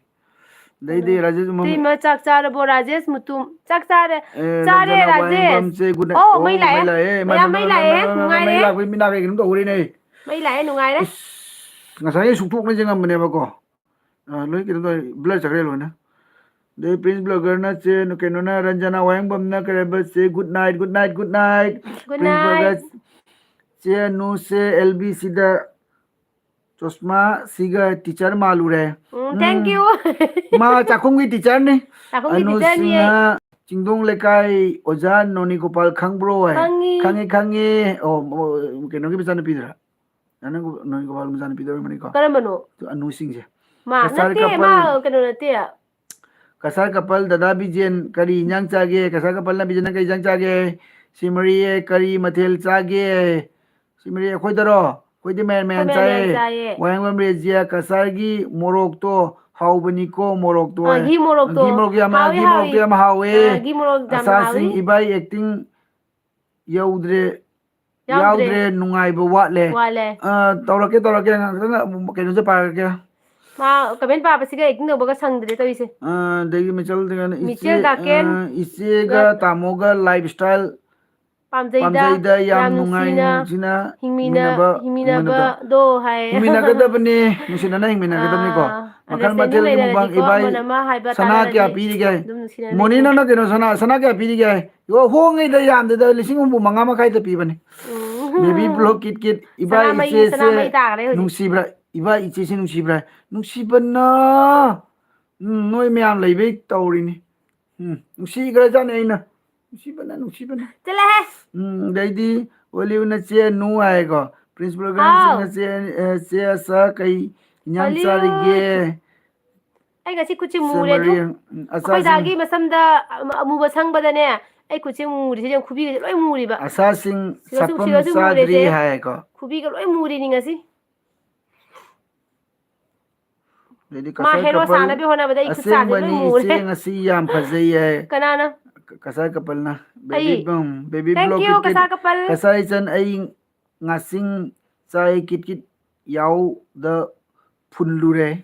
ꯑꯗꯩꯗꯤ ꯀꯩꯅꯣ? ꯔꯥꯖꯦꯁ ꯃꯃ-, ꯇꯤꯃ ꯆꯥꯛ ꯆꯥꯔꯕꯣ? ꯔꯥꯖꯦꯁ ꯃꯨꯇꯨꯝ, ꯆꯥꯛ ꯆꯥꯔꯦ, ꯑꯦ, ꯆꯥꯔꯦ, ꯔꯟꯖꯅꯥ ꯔꯥꯖꯦꯁ꯫ ꯋꯥꯍꯦꯡꯕꯝꯁꯦ, good night꯫ ꯑꯣ, ꯃꯩ ꯑꯣ, ꯂꯥꯛꯑꯦ꯫ ꯃꯩ ꯂꯥꯛꯑꯦ꯫ ꯃꯌꯥꯝ ꯃꯩ ꯂꯥꯛꯑꯦ, ꯃꯩ ꯅꯨꯡꯉꯥꯏꯔꯦ꯫ ꯂꯥꯛꯄꯩ ꯃꯤꯠ ꯅꯥ ꯀꯩꯅꯣꯝ ꯇꯧꯔꯤꯅꯦ꯫ ꯃꯩ ꯂꯥꯛꯑꯦ, ꯅꯨꯡꯉꯥꯏꯔꯦ꯫ ꯏꯁ, ꯉꯁꯥꯏꯒꯤ ꯁꯨꯛꯊꯣꯛꯅꯁꯦ ꯉꯝꯕꯅꯦꯕꯀꯣ꯫ ꯑ, ꯂꯣꯏ ꯀꯩꯅꯣ ꯇꯧꯔꯦ, blur ꯆꯠꯈ꯭ꯔꯦ ꯂꯣꯏꯅ꯫ ꯑꯗꯩ Prince Bloggerꯅ ꯆꯦ, ꯀꯩꯅꯣꯅ, ꯔꯟꯖꯅꯥ ꯋꯥꯍꯦꯡꯕꯝꯅ ꯀꯩ ꯍꯥꯏꯕ ꯆꯦ, good night, good night, good night꯫ Good Prince night꯫ Blogger, ꯆꯦ ꯑꯅꯨꯁꯦ ꯑꯦꯜ ꯕꯤ ꯁꯤꯗ ꯆꯣꯁꯃꯥ ꯁꯤꯒ teacher ꯃꯥꯜꯂꯨꯔꯦ꯫ Um, thank um. You꯫ ꯃꯥ ꯆꯥꯛꯈꯨꯝꯒꯤ teacherꯅꯤ꯫ ꯆꯥꯛꯈꯨꯝꯒꯤ teacherꯅꯤ ꯑꯩ꯫ ꯑꯅꯨꯁꯤꯡꯅ ꯆꯤꯡꯗꯣꯡ ꯂꯩꯀꯥꯏ ꯑꯣꯖꯥ ꯅꯣꯅꯤ ꯒꯣꯄꯥꯜ ꯈꯪꯕ꯭ꯔꯣ ꯍꯥꯏ꯫ ꯈꯪꯉꯤ꯫ ꯈꯪꯉꯤ, ꯈꯪꯉꯤ꯫ ꯑꯣ, ꯑꯣ, ꯀꯩꯅꯣꯒꯤ ꯃꯆꯥꯅꯨꯄꯤꯗꯨꯔꯥ? ꯅꯪ ꯅꯣꯏ ꯒꯣꯄꯥꯜ ꯃꯆꯥꯅꯨꯄꯤꯗꯣ ꯑꯣꯏꯔꯝꯒꯅꯤꯀꯣ? ꯀꯔꯝꯕꯅꯣ? ꯑꯗꯨ ꯑꯅꯨꯁꯤꯡꯁꯦ꯫ ꯃꯥ ꯀꯁꯥꯔ ꯅꯠꯇꯦ, ꯃꯥ ꯀꯄꯜ꯫ ꯀꯩꯅꯣ ꯅꯠꯇꯦ꯫ ꯀꯁꯥꯔ ꯀꯄꯜ, ꯗꯗꯥ ꯕꯤꯖꯦꯟ, ꯀꯔꯤ ꯏꯟꯖꯥꯡ ꯆꯥꯒꯦ? ꯀꯁꯥꯔ ꯀꯄꯜꯅ ꯕꯤꯖꯦꯟꯅ ꯀꯔꯤ ꯏꯟꯖꯥꯡ ꯆꯥꯒꯦ? ꯁꯤꯃꯔꯤꯌꯦ, ꯀꯔꯤ ꯃꯊꯦꯜ ꯆꯥꯒꯦ? ꯁꯤꯃꯔꯤ ꯑꯩꯈꯣꯏꯗꯔꯣ? ꯑꯩꯈꯣꯏꯗꯤ ꯃꯌꯥꯟ ꯑꯩꯈꯣꯏ ꯃꯌꯥꯟ ꯃꯌꯥꯟ ꯆꯥꯏꯌꯦ꯫ ꯆꯥꯏꯌꯦ꯫ ꯋꯥꯍꯦꯡꯕꯝ ꯔꯦꯖꯤꯌꯥ, ꯀꯁꯥꯔꯒꯤ ꯃꯣꯔꯣꯛꯇꯣ ꯍꯥꯎꯕꯅꯤꯀꯣ, ꯃꯣꯔꯣꯛꯇꯣ ꯑꯥ, ꯍꯥꯏ꯫ ꯘꯤ ꯃꯣꯔꯣꯛꯇꯣ꯫ ꯘꯤ ꯃꯣꯔꯣꯛ ꯌꯥꯝ ꯍꯥꯎꯋꯤ, ꯘꯤ ꯃꯣꯔꯣꯛꯇꯣ ꯍꯥꯎꯋꯤ꯫ ꯌꯥꯝ ꯍꯥꯎꯋꯦ꯫ ꯑꯥ, ꯘꯤ ꯃꯣꯔꯣꯛ ꯌꯥꯝ ꯑꯆꯥꯁꯤꯡ ꯍꯥꯎꯋꯤ꯫ ꯏꯕꯥꯏ acting ꯌꯧꯗ꯭ꯔꯦ꯫ ꯌꯥꯎꯗ꯭ꯔꯦ꯫ ꯌꯥꯎꯗ꯭ꯔꯦ, ꯅꯨꯡꯉꯥꯏꯕ ꯋꯥꯠꯂꯦ꯫ ꯋꯥꯠꯂꯦ꯫ ꯑ, ꯇꯧꯔꯛꯀꯦ, ꯇꯧꯔꯛꯀꯦ, ꯉꯥꯛꯇꯪ ꯀꯩꯅꯣꯁꯦ ꯄꯥꯔꯒꯦ꯫ ꯃꯥ comment ꯄꯥꯕꯁꯤꯒ acting ꯇꯧꯕꯒ ꯁꯪꯗ꯭ꯔꯦ ꯇꯧꯔꯤꯁꯦ꯫ ꯑ, ꯑꯗꯒꯤ ꯃꯤꯆꯦꯜ ꯗꯥꯀꯦꯟ, ꯏꯆꯦ, ꯃꯤꯆꯦꯜ ꯗꯥꯀꯦꯟ꯫ ꯑ, ꯏꯆꯦꯒ ꯒ-, ꯇꯥꯃꯣꯒ lifestyle ꯄꯥꯝꯖꯩꯗ, ꯄꯥꯝꯖꯩꯗ, ꯌꯥꯝ ꯌꯥꯝ ꯅꯨꯡꯉꯥꯏ, ꯅꯨꯡꯁꯤꯅ ꯅꯨꯡꯁꯤꯅ ꯍꯤꯡꯃꯤꯟꯅ-, ꯍꯤꯡꯃꯤꯟꯅꯕ, ꯍꯤꯡꯃꯤꯟꯅꯕꯗꯣ ꯍꯥꯏ꯫ ꯍꯤꯡꯃꯤꯟꯅꯒꯗꯕꯅꯤ, ꯅꯨꯡꯁꯤꯅꯅ ꯍꯤꯡꯃꯤꯟꯅꯒꯗꯕꯅꯤꯀꯣ꯫ ꯑꯥ, ꯃꯈꯜ understanding ꯃꯊꯦꯜꯒꯤ ꯃꯨꯛꯕꯥꯡ ꯂꯩꯅꯔꯗꯤꯀꯣ, ꯏꯕꯥꯏ ꯑꯃꯅ ꯑꯃ ꯍꯥꯏꯕ ꯁꯅꯥ ꯀꯌꯥ ꯇꯥꯟꯅꯔꯗꯤ ꯄꯤꯔꯤꯒꯦ? ꯑꯗꯨꯝ ꯅꯨꯡꯁꯤꯅꯅ ꯃꯣꯅꯤ, ꯂꯩꯅꯔꯗꯤ꯫ ꯅꯪꯅ ꯀꯩꯅꯣ ꯁꯅꯥ, ꯁꯅꯥ ꯀꯌꯥ ꯄꯤꯔꯤꯒꯦ? ꯌꯣ, ꯍꯣꯡꯉꯤꯗ, ꯌꯥꯝꯗꯦꯗ, ꯂꯤꯁꯤꯡ ꯍꯨꯝꯐꯨ ꯃꯉꯥ ꯃꯈꯥꯏꯗ ꯄꯤꯕꯅꯤ꯫ ꯎꯝ꯫ Baby blog ꯀꯤꯠ ꯀꯤꯠ, ꯏꯕꯥꯏ ꯁꯅꯥꯃꯍꯤ, ꯏꯆꯦꯁꯦ ꯁꯅꯥꯃꯍꯤ ꯇꯥꯈ꯭ꯔꯦ ꯍꯧꯖꯤꯛ꯫ ꯅꯨꯡꯁꯤꯕ꯭ꯔꯥ? ꯏꯕꯥꯏ ꯏꯆꯦꯁꯦ ꯅꯨꯡꯁꯤꯕ꯭ꯔꯥ? ꯅꯨꯡꯁꯤꯕꯅ, ꯎꯝ, ꯅꯣꯏ ꯃꯌꯥꯝ ꯂꯩꯕꯩ ꯇꯧꯔꯤꯅꯤ꯫ ꯎꯝ, ꯅꯨꯡꯁꯤꯈ꯭ꯔꯖꯥꯠꯅꯤ ꯑꯩꯅ꯫ ꯅꯨꯡꯁꯤꯕꯅ, ꯅꯨꯡꯁꯤꯕꯅ꯫ ꯆꯠꯂꯍꯦ꯫ ꯎꯝ, ꯑꯗꯩꯗꯤ ꯑꯣꯂꯤꯚꯅ ꯆꯦ ꯅꯨ ꯍꯥꯏꯀꯣ꯫ Prince Bloggerꯅ ꯍꯥꯎ꯫ ꯆꯦ, ꯑ, ꯆꯦ ꯑꯁꯥ ꯀꯩ ꯏꯟꯖꯥꯡ ꯑꯣꯂꯤꯚ꯫ ꯆꯥꯔꯤꯒꯦ? ꯑꯩ ꯉꯁꯤ ꯈꯨꯠꯁꯦ ꯃꯨꯔꯦ ꯑꯗꯨ꯫ ꯁꯦꯃꯔꯤ, ꯑꯆꯥꯁꯤꯡ, ꯑꯩꯈꯣꯏ ꯗꯥꯒꯤ ꯃꯁꯝꯗ ꯑꯃ-, ꯑꯃꯨꯕ ꯁꯪꯕꯗꯅꯦ, ꯑꯩ ꯈꯨꯠꯁꯦ ꯃꯨꯔꯤꯁꯦ ꯌꯦꯡꯉꯨ, ꯈꯨꯕꯤꯒꯁꯦ ꯂꯣꯏ ꯃꯨꯔꯤꯕ꯫ ꯑꯆꯥꯁꯤꯡ ꯁꯤꯗꯁꯨ, ꯁꯥꯄꯝ ꯁꯤꯗꯁꯨ ꯆꯥꯗ꯭ꯔꯤ ꯃꯨꯔꯦꯁꯦ꯫ ꯍꯥꯏꯀꯣ꯫ ꯈꯨꯕꯤꯒ ꯂꯣꯏ ꯃꯨꯔꯤꯅꯤ ꯉꯁꯤ꯫ ꯑꯗꯩꯗꯤ ꯃꯥ ꯀꯁꯥꯏ ꯍꯦꯔꯣ ꯀꯄꯜ, ꯁꯥꯟꯅꯕꯤ ꯍꯣꯠꯅꯕꯗ ꯑꯩ ꯈꯨꯠ ꯁꯥꯁꯦ ꯂꯣꯏ "ꯑꯁꯦꯡꯕꯅꯤ ꯃꯨꯔꯦ꯫ ꯏꯆꯦ, ꯉꯁꯤ ꯌꯥꯝ ꯐꯖꯩ" ꯍꯥꯏ꯫ ꯀꯅꯥꯅ? ꯀ-, ꯀꯁꯥꯏ ꯀꯄꯜꯅ꯫ ꯑꯩ? ꯕꯦꯕꯤ ꯕꯝ, baby Thank vlog you, Kit Kit. ꯀꯁꯥꯏ ꯀꯄꯜ꯫ ꯀꯁꯥꯏ ꯏꯆꯟ, ꯑꯩ ꯉꯥꯁꯤꯡ ꯆꯥꯏ ꯀꯤꯠ ꯀꯤꯠ ꯌꯥꯎꯗ ꯐꯨꯜꯂꯨꯔꯦ꯫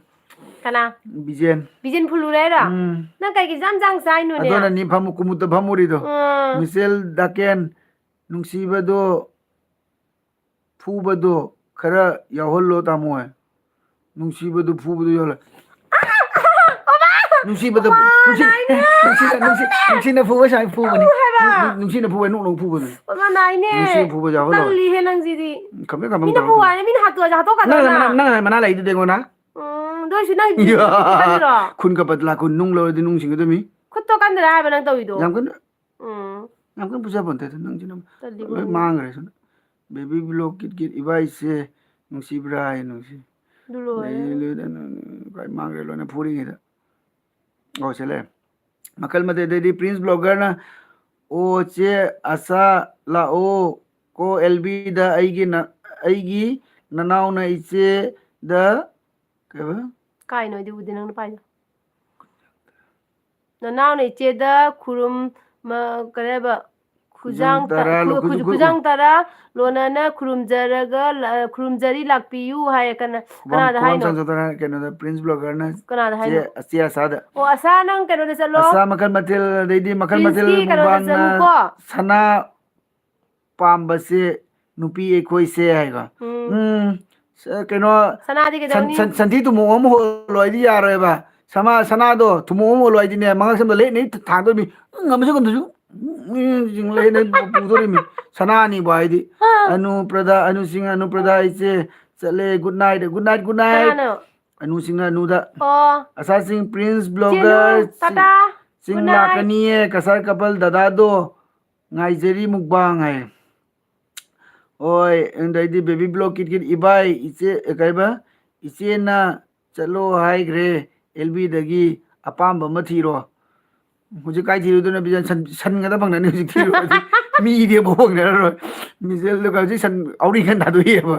ꯀꯅꯥ? ꯕꯤꯖꯦꯟ꯫ ꯕꯤꯖꯦꯟ ꯐꯨꯜꯂꯨꯔꯦ ꯍꯥꯏꯔꯣ? ꯎꯝ꯫ ꯅꯪ ꯀꯩꯒꯤ ꯖꯥꯝ ꯖꯥꯝ ꯆꯥꯏꯅꯣꯅꯦ? ꯑꯗꯣꯅꯅꯤ ꯐꯝꯃꯨ ꯀꯨꯃꯨꯠꯇ ꯐꯝꯃꯨꯔꯤꯗꯣ꯫ ꯎꯝ꯫ ꯃꯤꯆꯦꯜ ꯗꯥꯀꯦꯟ, ꯅꯨꯡꯁꯤꯕꯗꯣ ꯐꯨꯕꯗꯣ ꯈꯔ ꯌꯥꯎꯍꯜꯂꯣ ꯇꯥꯃꯣ ꯍꯣꯏ꯫ ꯅꯨꯡꯁꯤꯕꯗꯣ ꯐꯨꯕꯗꯣ ꯌꯥꯎꯍꯜꯂꯣ꯫ ꯅꯨꯡꯁꯤꯕꯗ, ꯅꯨꯡꯁꯤ-, ꯅꯨꯡꯁꯤ-, ꯅꯨꯡꯁꯤ-, ꯅꯨꯡꯁꯤꯅ ꯐꯨꯕ ꯁꯨꯃꯥꯏꯅ ꯐꯨꯕꯅꯤ꯫ ꯐꯨ ꯍꯥꯏꯕ꯫ ꯅꯨꯡ-, ꯅꯨꯡꯁꯤꯅ ꯐꯨꯕ ꯅꯣꯛ ꯅꯣꯛ ꯐꯨꯕꯅꯤ꯫ ꯑꯣ, ꯃꯥ ꯅꯥꯏꯅꯦ꯫ ꯅꯨꯡꯁꯤꯅ ꯐꯨꯕ ꯌꯥꯎꯍꯜꯂꯣ꯫ ꯀꯜꯂꯤꯍꯦ ꯅꯪꯁꯤꯗꯤ꯫ ꯎꯝ, ꯈꯝꯕ꯭ꯔꯦꯛ ꯈꯝꯕ꯭ꯔꯦꯛ ꯃꯤꯅ ꯇꯧꯔꯒ꯫ ꯐꯨ ꯍꯥꯏꯔꯦ, ꯃꯤꯅ ꯍꯥꯠꯇꯣꯛꯑꯁꯨ ꯍꯥꯠꯇꯣꯛꯀꯗ꯭ꯔꯣ ꯅꯪ, ꯅꯪ? ꯅꯪ, ꯅꯪ ꯃꯅꯥ ꯂꯩꯗꯨꯗꯤ ꯑꯩꯉꯣꯟꯗ꯫ ꯎꯝ, ꯑꯗꯨ ꯑꯣꯏꯁꯨ ꯅꯪ ꯀꯜꯂꯤꯔꯣ? ꯈꯨꯟ ꯀꯞꯄꯗ ꯂꯥꯛ ꯀꯨꯟ ꯅꯨꯡ ꯂꯧꯔꯗꯤ ꯅꯨꯡ ꯁꯤꯡꯒꯗꯕꯅꯤ꯫ ꯈꯨꯠꯇꯣ ꯀꯟꯗ꯭ꯔꯥ ꯍꯥꯏꯕ ꯅꯪ ꯇꯧꯔꯤꯗꯣ? ꯌꯥꯝ ꯀꯟꯅ ꯎꯝ꯫ ꯌꯥꯝ ꯀꯟꯅ ꯐꯨꯖ ꯄꯣꯟꯇꯦꯗ, ꯅꯪꯁꯤꯅ ꯇꯜꯂꯤꯕꯣ꯫ ꯂꯣꯏ ꯃꯥꯡꯈ꯭ꯔꯦ ꯁꯤꯅ꯫ ꯕꯦꯕꯤ ꯕ꯭ꯂꯣꯛ ꯀꯤꯠ ꯀꯤꯠ, ꯏꯕꯥꯏꯁꯦ ꯅꯨꯡꯁꯤꯕ꯭ꯔꯥ ꯍꯥꯏ, ꯅꯨꯡꯁꯤ꯫ ꯑꯗꯨ ꯂꯣꯏꯔꯦ꯫ ꯂꯩ-, ꯂꯩ-, ꯂꯣꯏ ꯃꯥꯡꯈ꯭ꯔꯦ, ꯂꯣꯏꯅ ꯐꯨꯔꯤꯉꯩꯗ꯫ ꯑꯣ, ꯁꯤ ꯂꯩꯔꯦ꯫ ꯃꯈꯜ ꯃꯊꯦꯜꯗꯩꯗꯤ ꯄ꯭ꯔꯤꯟꯁ ꯕ꯭ꯂꯣꯒꯔꯅ, "ꯑꯣ ꯆꯦ ꯑꯁꯥ ꯂꯥꯛꯑꯣ ꯀꯣ ꯑꯦꯜ ꯕꯤꯗ, ꯑꯩꯒꯤ ꯅ-, ꯑꯩꯒꯤ ꯅꯅꯥꯎꯅ ꯏꯆꯦꯗ", ꯀꯩꯕ? ꯀꯥꯏꯅꯣ ꯑꯗꯨꯕꯨꯗꯤ ꯅꯪꯅ ꯄꯥꯏꯗꯣ꯫ ꯅꯅꯥꯎꯅ ꯏꯆꯦꯗ ꯈꯨꯔꯨꯝ-, ꯃ-, ꯀꯔꯤ ꯍꯥꯏꯕ? ꯈꯨꯖꯥꯡ ꯈꯨꯖꯥꯡ ꯇ-, ꯇꯔꯥ ꯈꯨ-, ꯂꯨ-, ꯈꯨꯖꯨ-, ꯈꯨꯖꯨ-, ꯈꯨꯖꯥꯡ ꯇꯔꯥ ꯂꯣꯟꯅꯅ ꯈꯨꯔꯨꯝꯖꯔꯒ ꯂ-, ꯈꯨꯔꯨꯝꯖꯔꯤ ꯂꯥꯛꯄꯤꯌꯨ ꯍꯥꯏꯌꯦ꯫ ꯀꯅꯥ-, ꯈꯨꯕꯥꯡ, ꯀꯅꯥꯗ ꯈꯨꯕꯥꯡ ꯍꯥꯏꯅꯣ? ꯆꯥꯎ ꯆꯥꯎ ꯇꯔꯥ, ꯀꯩꯅꯣꯗ, ꯄ꯭ꯔꯤꯟꯁ ꯕ꯭ꯂꯣꯒꯔꯅ ꯀꯅꯥꯗ ꯆꯦ, ꯍꯥꯏꯅꯣ? ꯆꯦ ꯑꯁꯥꯗ꯫ ꯑꯣ, ꯑꯁꯥ, ꯅꯪ ꯀꯩꯅꯣꯗ ꯆꯠꯂꯣ꯫ ꯑꯁꯥ ꯃꯈꯜ ꯃꯊꯦꯜ, ꯑꯗꯩꯗꯤ ꯃꯈꯜ ꯃꯊꯦꯜ ꯄ꯭ꯔꯤꯟꯁꯀꯤ ꯀꯩꯅꯣꯗ ꯃꯨꯛꯕꯥꯡꯅ ꯆꯪꯉꯨꯀꯣ꯫ ꯁꯅꯥ ꯄꯥꯝꯕꯁꯦ ꯅꯨꯄꯤ ꯑꯩꯈꯣꯏꯁꯦ ꯍꯥꯏꯀꯣ꯫ ꯎꯝ꯫ ꯎꯝ, ꯁ-, ꯀꯩꯅꯣ, ꯁꯅꯥꯗꯤ ꯁꯟ-, ꯀꯩꯗꯧꯅꯤ? ꯁꯟ-, ꯁꯟꯊꯤ ꯊꯨꯝꯃꯣꯛ ꯑꯃ ꯍꯣꯜꯂꯣ ꯍꯥꯏꯗꯤ ꯌꯥꯔꯣꯏꯕ꯫ ꯁꯃꯥ-, ꯁꯅꯥꯗꯣ ꯊꯨꯝꯃꯣꯛ ꯑꯃ ꯍꯣꯜꯂꯣ ꯍꯥꯏꯗꯤꯅꯦ, ꯃꯉꯛ ꯁꯝꯗ ꯂꯦꯛ ꯅꯦꯛ ꯊꯥꯡꯗꯣꯏꯃꯤ꯫ ꯎꯝ, ꯉꯝꯃꯁꯨ ꯉꯝꯗ꯭ꯔꯁꯨ, ꯎꯝ, ꯎꯝ, ꯂꯦꯛ ꯅꯦꯛ ꯄꯨꯗꯣꯔꯤꯃꯤ꯫ ꯁꯅꯥꯅꯤꯕꯨ ꯍꯥꯏꯗꯤ꯫ ꯑꯥ꯫ ꯑꯅꯨꯄ꯭ꯔꯗ, ꯑꯅꯨꯁꯤꯡ, ꯑꯅꯨꯄ꯭ꯔꯗ ꯍꯥꯏꯁꯦ ꯆꯠꯂꯦ꯫ Good night, good night, good night꯫ ꯀꯅꯥꯅꯣ? ꯑꯅꯨꯁꯤꯡꯅ ꯑꯅꯨꯗ꯫ ꯑꯣ꯫ ꯑꯁꯥꯁꯤꯡ ꯄ꯭ꯔꯤꯟꯁ ꯆꯦꯅꯨ, ꯕ꯭ꯂꯣꯒꯔ ꯇꯥꯇꯥ, ꯆꯤꯡ good night꯫ ꯂꯥꯛꯀꯅꯤꯌꯦ꯫ ꯀꯁꯥꯔ ꯀꯄꯜ ꯗꯗꯥꯗꯣ ꯉꯥꯏꯖꯔꯤ ꯃꯨꯛꯕꯥꯡ ꯍꯥꯏ꯫ ꯍꯣꯏ, ꯑꯗꯩꯗꯤ ꯕꯦꯕꯤ ꯕ꯭ꯂꯣꯛ ꯀꯤꯠ ꯀꯤꯠ, ꯏꯕꯥꯏ, ꯏꯆꯦ, ꯑꯦ, ꯀꯩꯕ? "ꯏꯆꯦꯅ ꯆꯠꯂꯣ ꯍꯥꯏꯈ꯭ꯔꯦ, ꯑꯦꯜ ꯕꯤꯗꯒꯤ ꯑꯄꯥꯝꯕ ꯑꯃ ꯊꯤꯔꯣ꯫ ꯍꯧꯖꯤꯛ ꯀꯥꯏ ꯊꯤꯔꯨꯗꯣꯏꯅꯣ? ꯕꯤꯖꯟ ꯁꯟ, ꯁꯟ ꯉꯥꯛꯇ ꯐꯪꯅꯅꯤ ꯍꯧꯖꯤꯛ ꯊꯤꯔꯨꯔꯗꯤ꯫ ꯃꯤꯗꯤ ꯑꯃꯨꯛ ꯐꯪꯅꯔꯔꯣꯏ꯫ ꯃꯤꯆꯦꯜꯗꯨꯒ ꯍꯧꯖꯤꯛ ꯁꯟ ꯑꯧꯔꯤ ꯈꯟ ꯊꯥꯗꯣꯛꯑꯦꯕ꯫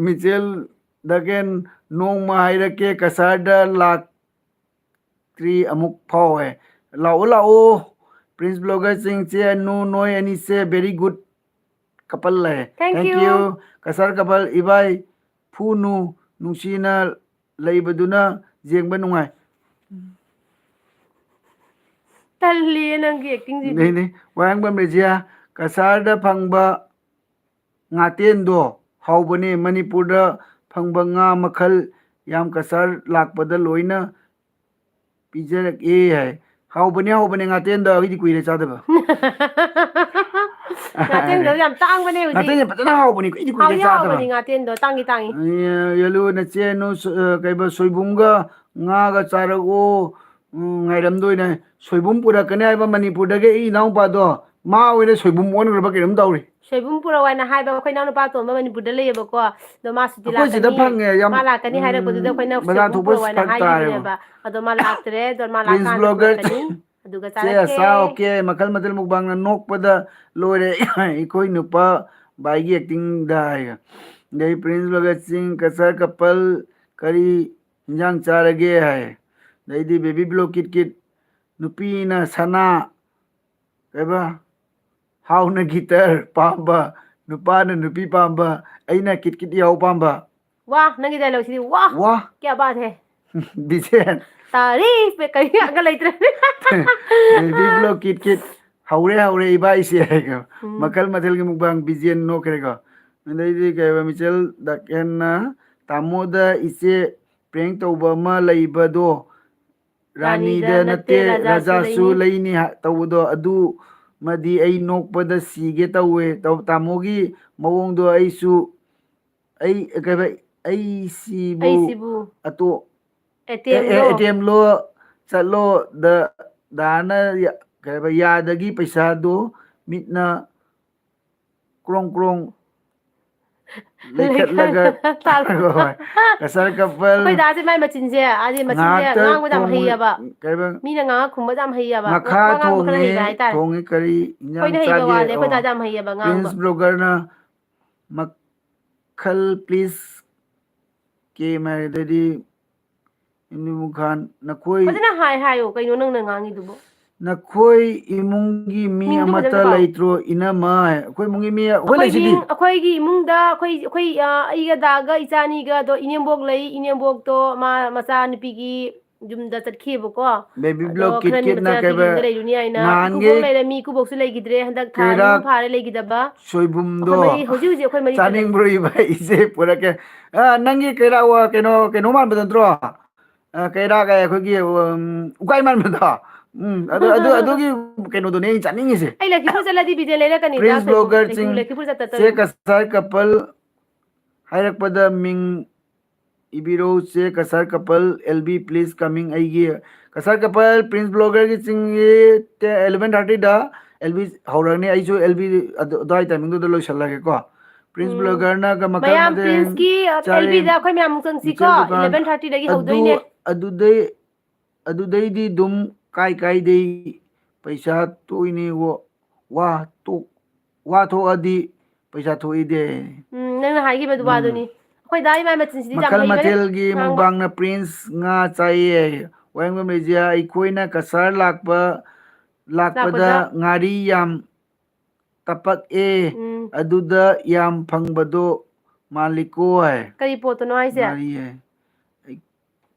ꯃꯤꯆꯦꯜ ꯗꯒꯦꯟ ꯅꯣꯡꯃ ꯍꯥꯏꯔꯛꯀꯦ, ꯀꯁꯥꯔꯗ ꯂꯥꯛꯇ꯭ꯔꯤ ꯑꯃꯨꯛ ꯐꯥꯎ ꯍꯥꯏ꯫ ꯂꯥꯛꯑꯣ, ꯂꯥꯛꯑꯣ꯫ Prince Blogger ꯆꯤꯡ ꯆꯦ ꯑꯅꯨ ꯅꯣꯏ ꯑꯅꯤꯁꯦ very good couple high. Thank Thank you꯫ You꯫ Cachar couple ꯏꯕꯥꯏ ꯐꯨꯅꯨ ꯅꯨꯡꯁꯤꯅ ꯂꯩꯕꯗꯨꯅ ꯌꯦꯡꯕ ꯅꯨꯡꯉꯥꯏ꯫ ꯇꯜꯂꯤꯌꯦ ꯅꯪꯒꯤ actingꯁꯤꯗꯤ꯫ ꯅꯦ, ꯅꯦ꯫ ꯋꯥꯍꯦꯡꯕꯝ ꯔꯦꯖꯤꯌꯥ, ꯀꯁꯥꯔꯗ ꯐꯪꯕ ꯉꯥꯇꯦꯟꯗꯣ ꯍꯥꯎꯕꯅꯦ꯫ ꯃꯅꯤꯄꯨꯔꯗ ꯐꯪꯕ ꯉꯥ ꯃꯈꯜ ꯌꯥꯝ ꯀꯁꯥꯔ ꯂꯥꯛꯄꯗ ꯂꯣꯏꯅ ꯄꯤꯖꯔꯛꯑꯦ ꯍꯥꯏ꯫ ꯍꯥꯎꯕꯅꯦ, ꯍꯥꯎꯕꯅꯦ ꯉꯥꯇꯦꯟꯗꯣ, ꯑꯩꯗꯤ ꯀꯨꯏꯔꯦ ꯆꯥꯗꯕ꯫ ꯉꯥꯇꯦꯟꯗꯣ ꯌꯥꯝ ꯇꯥꯡꯕꯅꯦ ꯍꯧꯖꯤꯛ꯫ ꯉꯥꯇꯦꯟꯁꯦ ꯐꯖꯅ ꯍꯥꯎꯕꯅꯤꯀꯣ, ꯑꯩꯗꯤ ꯀꯨꯏꯔꯦ ꯍꯥꯎꯗꯤ ꯆꯥꯗꯕ꯫ ꯍꯥꯎꯕꯅꯤ ꯉꯥꯇꯦꯟꯗꯣ, ꯇꯥꯡꯗꯤ ꯇꯥꯡꯉꯤ꯫ ꯑ, ꯌꯦꯜꯂꯨ ꯅꯆꯦ ꯅꯨ ꯁ-, ꯑ, ꯀꯩꯕ, ꯁꯣꯏꯕꯨꯝꯒ ꯉꯥꯒ ꯆꯥꯔꯛꯑꯣ꯫ ꯎꯝ, ꯉꯥꯏꯔꯝꯗꯣꯏꯅꯦ꯫ ꯁꯣꯏꯕꯨꯝ ꯄꯨꯔꯛꯀꯅꯤ ꯍꯥꯏꯕ ꯃꯅꯤꯄꯨꯔꯗꯒꯤ ꯑꯩ ꯏꯅꯥꯎꯄꯥꯗꯣ, ꯃꯥ ꯑꯣꯏꯅ ꯁꯣꯏꯕꯨꯝ ꯑꯣꯟꯈ꯭ꯔꯕ ꯀꯩꯅꯣꯝ ꯇꯧꯔꯦ꯫ ꯁꯣꯏꯕꯨꯝ ꯄꯨꯔꯛꯑꯣ ꯍꯥꯏꯅ ꯍꯥꯏꯕ ꯑꯩꯈꯣꯏ ꯏꯅꯥꯎꯅꯨꯄꯥ ꯑꯇꯣꯝꯕ ꯃꯅꯤꯄꯨꯔꯗ ꯂꯩꯌꯦꯕꯀꯣ꯫ ꯑꯗꯣ ꯃꯥ ꯁꯨꯇꯤ ꯑꯩꯈꯣꯏ ꯁꯤꯗ ꯂꯥꯛꯀꯅꯤ, ꯐꯪꯉꯦ, ꯌꯥꯝ, ꯃꯥ ꯂꯥꯛꯀꯅꯤ ꯎꯝ, ꯍꯥꯏꯔꯛꯄꯗꯨꯗ ꯑꯩꯈꯣꯏꯅ ꯕꯖꯥꯔ ꯁꯣꯏꯕꯨꯝ ꯊꯣꯛꯄ ꯄꯨꯔꯛꯑꯣ ꯍꯥꯏꯅ ꯐꯔꯛ ꯇꯥꯔꯦꯕ꯫ ꯍꯥꯏꯈꯤꯕꯅꯦꯕ꯫ ꯑꯗꯣ ꯃꯥ ꯂꯥꯛꯇ꯭ꯔꯦ, ꯑꯗꯣ ꯃꯥ Prince ꯂꯥꯛꯀꯥꯟꯗ Blogger ꯄꯨꯔꯛꯀꯅꯤ꯫ ꯑꯗꯨꯒ ꯆꯦ ꯆꯥꯔꯁꯦ꯫ ꯑꯁꯥ, okay, ꯃꯈꯜ ꯃꯊꯦꯜ ꯃꯨꯛꯕꯥꯡꯅ ꯅꯣꯛꯄꯗ ꯂꯣꯏꯔꯦ꯫ ꯑꯩꯈꯣꯏ ꯅꯨꯄꯥ ꯕꯥꯏꯒꯤ actingꯗ ꯍꯥꯏꯒ꯫ ꯑꯗꯩ Prince Blogger ꯆꯤꯡ ꯀꯆꯥ couple ꯀꯔꯤ ꯏꯟꯖꯥꯡ ꯆꯥꯔꯒꯦ ꯍꯥꯏ꯫ ꯑꯗꯩꯗꯤ Baby Blog ꯀꯤꯠ ꯀꯤꯠ, ꯅꯨꯄꯤꯅ ꯁꯅꯥ, ꯀꯩꯕ? ꯍꯥꯎꯅ ꯒꯤꯇꯔ ꯄꯥꯝꯕ, ꯅꯨꯄꯥꯅ ꯅꯨꯄꯤ ꯄꯥꯝꯕ, ꯑꯩꯅ ꯀꯤꯠ ꯀꯤꯠ ꯌꯥꯎ ꯄꯥꯝꯕ꯫ ꯋꯥ, ꯅꯪꯒꯤ dialogueꯁꯤꯗꯤ ꯋꯥ! ꯋꯥ! ꯀꯌꯥ ꯕꯥꯠ ꯍꯦ! ꯕꯤꯖꯦꯟ꯫ ꯇꯥꯔꯤꯐ! ꯀꯔꯤ ꯑꯒ ꯂꯩꯇ꯭ꯔꯦ꯫ Baby Blog kit kit. ꯍꯧꯔꯦ, ꯍꯧꯔꯦ, ꯏꯕꯥꯏꯁꯦ ꯍꯥꯏꯀꯣ꯫ ꯎꯝ꯫ ꯃꯈꯜ ꯃꯊꯦꯜꯒꯤ ꯃꯨꯛꯕꯥꯡ ꯕꯤꯖꯦꯟ ꯅꯣꯛꯈ꯭ꯔꯦꯀꯣ꯫ ꯑꯗꯩꯗꯤ ꯀꯩ ꯍꯥꯏꯕ, ꯃꯤꯆꯦꯜ ꯗꯥꯛꯀꯦꯟꯅ ꯇꯥꯃꯣꯗ ꯏꯆꯦ prank ꯇꯧꯕ ꯑꯃ ꯂꯩꯕꯗꯣ, ꯔꯥꯅꯤꯗ ꯔꯥꯅꯤꯗ ꯅꯠꯇꯦ, ꯅꯠꯇꯦ, ꯔꯥꯖꯥꯁꯨ ꯔꯥꯖꯥꯁꯨ ꯂꯩꯅꯤ꯫ ꯂꯩꯅꯤ ꯍꯥ-, ꯇꯧꯕꯗꯣ, ꯑꯗꯨ ꯃꯗꯤ ꯑꯩ ꯅꯣꯛꯄꯗ ꯁꯤꯒꯦ ꯇꯧꯋꯦ꯫ ꯇꯧ-, ꯇꯥꯃꯣꯒꯤ ꯃꯑꯣꯡꯗꯣ ꯑꯩꯁꯨ, ꯑꯩ, ꯀꯩꯕ, ꯑꯩꯁꯤꯕꯨ ꯑꯩꯁꯤꯕꯨ ꯑꯇꯣ-, ꯑꯦ, ꯑꯦ, ꯑꯦ ꯇꯤ ꯑꯦꯝꯂꯣ? ꯑꯦ ꯇꯤ ꯑꯦꯝꯂꯣ ꯆꯠꯂꯣ, ꯗ-, ꯗꯥꯅ ꯌꯥ-, ꯀꯩꯕ, ꯌꯥꯗꯒꯤ ꯄꯩꯁꯥꯗꯣ ꯃꯤꯠꯅ ꯀ꯭ꯔꯣꯡ ꯀ꯭ꯔꯣꯡ ꯂꯩꯈꯠꯂꯒ ꯇꯥꯔꯣ꯫ ꯍꯣꯏ꯫ ꯀꯁꯔ ꯀꯄꯜ꯫ ꯑꯩꯈꯣꯏ ꯗꯥꯁꯦ ꯃꯥꯏ ꯃꯆꯤꯟꯁꯦ, ꯍꯥꯏꯗꯤ ꯃꯆꯤꯟꯁꯦ ꯉꯥꯛꯇ ꯉꯥꯡꯕꯗ ꯌꯥꯝ ꯊꯣꯡ-, ꯍꯩꯌꯦꯕ꯫ ꯀꯩꯕ? ꯃꯤꯅ ꯉꯥꯡꯉ ꯈꯨꯝꯕꯗ ꯌꯥꯝ ꯍꯩꯌꯦꯕ꯫ ꯉꯥꯈꯥ ꯋꯥ ꯉꯥꯡꯕ ꯈꯔ ꯊꯣꯡꯉꯤ, ꯍꯩꯕ ꯍꯥꯏꯇꯥꯔꯦ꯫ ꯊꯣꯡꯉꯤ ꯀꯔꯤ ꯏꯟꯖꯥꯡ ꯑꯩꯈꯣꯏꯅ ꯍꯩꯕ ꯆꯥꯒꯦ? ꯋꯥꯅꯦ, ꯑꯩꯈꯣꯏ ꯑꯣ꯫ ꯗꯥꯗꯤ ꯌꯥꯝ ꯍꯩꯌꯦꯕ ꯉꯥꯡꯕ꯫ Prince bloggerꯅ ꯃꯈꯜ please ꯀꯦ ꯃꯥꯏꯔꯦꯗꯗꯤ ꯏꯃꯨꯡ ꯈꯥꯟ ꯅꯈꯣꯏ ꯐꯖꯅ ꯍꯥꯏ ꯍꯥꯏꯌꯣ, ꯀꯩꯅꯣ ꯅꯪꯅ ꯉꯥꯡꯉꯤꯗꯨꯕꯣ? ꯅꯈꯣꯏ ꯏꯃꯨꯡꯒꯤ ꯃꯤ ꯃꯤꯡꯗꯣ ꯐꯖꯅ ꯑꯃꯠꯇ ꯄꯥꯎ꯫ ꯂꯩꯇ꯭ꯔꯣ? ꯏꯅꯝꯃ, ꯑꯩꯈꯣꯏ ꯏꯃꯨꯡꯒꯤ ꯃꯤ, ꯑꯩꯈꯣꯏ ꯑꯩꯈꯣꯏ ꯂꯩꯁꯤꯗꯤ꯫ ꯏꯃꯨꯡ-, ꯑꯩꯈꯣꯏꯒꯤ ꯏꯃꯨꯡꯗ ꯑꯩꯈꯣꯏ, ꯑꯩꯈꯣꯏ, ꯑ, ꯑꯩꯒ ꯗꯥꯒ ꯏꯆꯥ ꯑꯅꯤꯒ, ꯑꯗꯣ ꯏꯅꯦꯝꯕꯣꯛ ꯂꯩ, ꯏꯅꯦꯝꯕꯣꯛꯇꯣ ꯃꯥ ꯃꯆꯥ ꯅꯨꯄꯤꯒꯤ ꯌꯨꯝꯗ ꯆꯠꯈꯤꯕꯀꯣ꯫ Baby ꯑꯗꯣ blog ꯈꯔꯅꯤ ꯀꯤꯠ ꯀꯤꯠꯅ ꯃꯆꯥ ꯅꯨꯄꯤꯒꯤ ꯀꯩꯕ ꯌꯨꯝꯗ ꯂꯩꯔꯨꯅꯤ ꯍꯥꯏꯅ ꯅꯍꯥꯟꯒꯤ ꯏꯀꯨꯕꯣꯛ ꯂꯩꯔꯦ, ꯃꯤ ꯏꯀꯨꯕꯣꯛꯁꯨ ꯂꯩꯈꯤꯗ꯭ꯔꯦ, ꯍꯟꯗꯛ ꯊꯥ ꯑꯅꯤ ꯀꯩꯔꯥꯛ ꯐꯥꯔꯦ ꯂꯩꯈꯤꯗꯕ꯫ ꯁꯣꯏꯕꯨꯝꯗꯣ ꯑꯩꯈꯣꯏ ꯃꯔꯤ, ꯍꯧꯖꯤꯛ ꯍꯧꯖꯤꯛ ꯑꯩꯈꯣꯏ ꯃꯔꯤ ꯈꯛꯇ ꯂꯩ꯫ ꯆꯥꯅꯤꯡꯕ꯭ꯔꯣ ꯏꯕꯥ? ꯏꯆꯦ ꯄꯨꯔꯛꯀꯦ꯫ ꯑ, ꯅꯪꯒꯤ ꯀꯩꯔꯥꯛ ꯋꯥ-, ꯀꯩꯅꯣ, ꯀꯩꯅꯣ ꯃꯥꯟꯕꯗꯣ ꯅꯠꯇ꯭ꯔꯣ? ꯑ, ꯀꯩꯔꯥꯛ ꯑꯩꯈꯣꯏꯒꯤ, ꯎꯝ, ꯎꯀꯥꯏ ꯃꯥꯟꯕꯗꯣ꯫ ꯎꯝ, ꯑꯗꯨ, ꯑꯗꯨ, ꯑꯗꯨꯒꯤ ꯀꯩꯅꯣꯗꯨꯅꯦ ꯑꯩ ꯆꯥꯅꯤꯡꯉꯤꯁꯦ꯫ ꯑꯩ ꯂꯛꯈꯤꯄꯨꯔ ꯆꯠꯂꯗꯤ ꯕꯤꯖꯦ ꯂꯩꯔꯛꯀꯅꯤꯗ, Prince ꯀꯩꯅꯣ, blogger ꯂꯩꯀꯨ-, ꯆꯤꯡ, ꯂꯩꯀꯨꯄꯨꯔ ꯆꯠꯇ ꯆꯦ ꯇꯧꯔꯤꯅꯦ꯫ ꯀꯁꯥꯔ couple ꯍꯥꯏꯔꯛꯄꯗ ꯃꯤꯡ ꯏꯕꯤꯔꯣ ꯆꯦ Cachar couple, L B please coming ꯑꯩꯒꯤ꯫ ꯀꯁꯥꯔ couple, Prince bloggerꯒꯤ ꯆꯤꯡꯒꯤ ꯇꯦ-, eleven thirtyꯗ L B ꯍꯧꯔꯅꯤ꯫ ꯑꯩꯁꯨ L B ꯑꯗꯨ, ꯑꯗꯨꯋꯥꯏ timingꯗꯨꯗ ꯂꯣꯏꯁꯤꯜꯂꯒꯦꯀꯣ꯫ Prince ꯎꯝ꯫ Bloggerꯅꯒ ꯃꯈꯜ ꯃꯌꯥꯝ ꯃꯊꯦꯜ Princeꯀꯤ, ꯑ, ꯆꯥꯔꯦ꯫ L Bꯗ ꯑꯩꯈꯣꯏ ꯃꯌꯥꯝ ꯑꯃꯨꯛ ꯆꯪꯁꯤꯀꯣ, ꯃꯤꯆꯦꯜ ꯗꯨꯀꯥꯟ eleven thirtyꯗꯒꯤ ꯑꯗꯨ, ꯍꯧꯗꯣꯏꯅꯦ꯫ ꯑꯗꯨꯗꯩ, ꯑꯗꯨꯗꯩꯗꯤ ꯑꯗꯨꯝ ꯀꯥꯏ ꯀꯥꯏꯗꯩ ꯄꯩꯁꯥ ꯊꯣꯛꯏꯅꯤ, ꯋꯥ, ꯋꯥ ꯊꯣꯛ-, ꯋꯥ ꯊꯣꯛꯑꯗꯤ ꯄꯩꯁꯥ ꯊꯣꯛꯏꯗꯦ꯫ ꯎꯝ, ꯅꯪꯅ ꯍꯥꯏꯈꯤꯕꯗꯨ ꯎꯝ꯫ ꯋꯥꯗꯨꯅꯤ꯫ ꯑꯩꯈꯣꯏ ꯗꯥ ꯏꯃꯥ ꯃꯆꯤꯟꯁꯤꯗꯤ ꯌꯥꯝ ꯃꯈꯜ ꯍꯩꯕꯅꯦ ꯃꯊꯦꯜꯒꯤ ꯉꯥꯡꯕ꯫ ꯃꯨꯛꯕꯥꯡꯅ Prince ꯉꯥ ꯆꯥꯏꯌꯦ꯫ ꯋꯥꯍꯦꯡꯕꯝ ꯂꯩꯖꯤꯌꯥ, ꯑꯩꯈꯣꯏꯅ ꯀꯁꯥꯔ ꯂꯥꯛꯄ, ꯂꯥꯛꯄꯗ ꯂꯥꯛꯄꯗ ꯉꯥꯔꯤ ꯌꯥꯝ ꯇꯄꯛꯑꯦ꯫ ꯎꯝ꯫ ꯑꯗꯨꯗ ꯌꯥꯝ ꯐꯪꯕꯗꯣ ꯃꯥꯜꯂꯤꯀꯣ ꯍꯥꯏ꯫ ꯀꯔꯤ ꯄꯣꯠꯇꯅꯣ ꯍꯥꯏꯁꯦ? ꯉꯥꯔꯤ ꯍꯥꯏ꯫ ꯑꯩ-,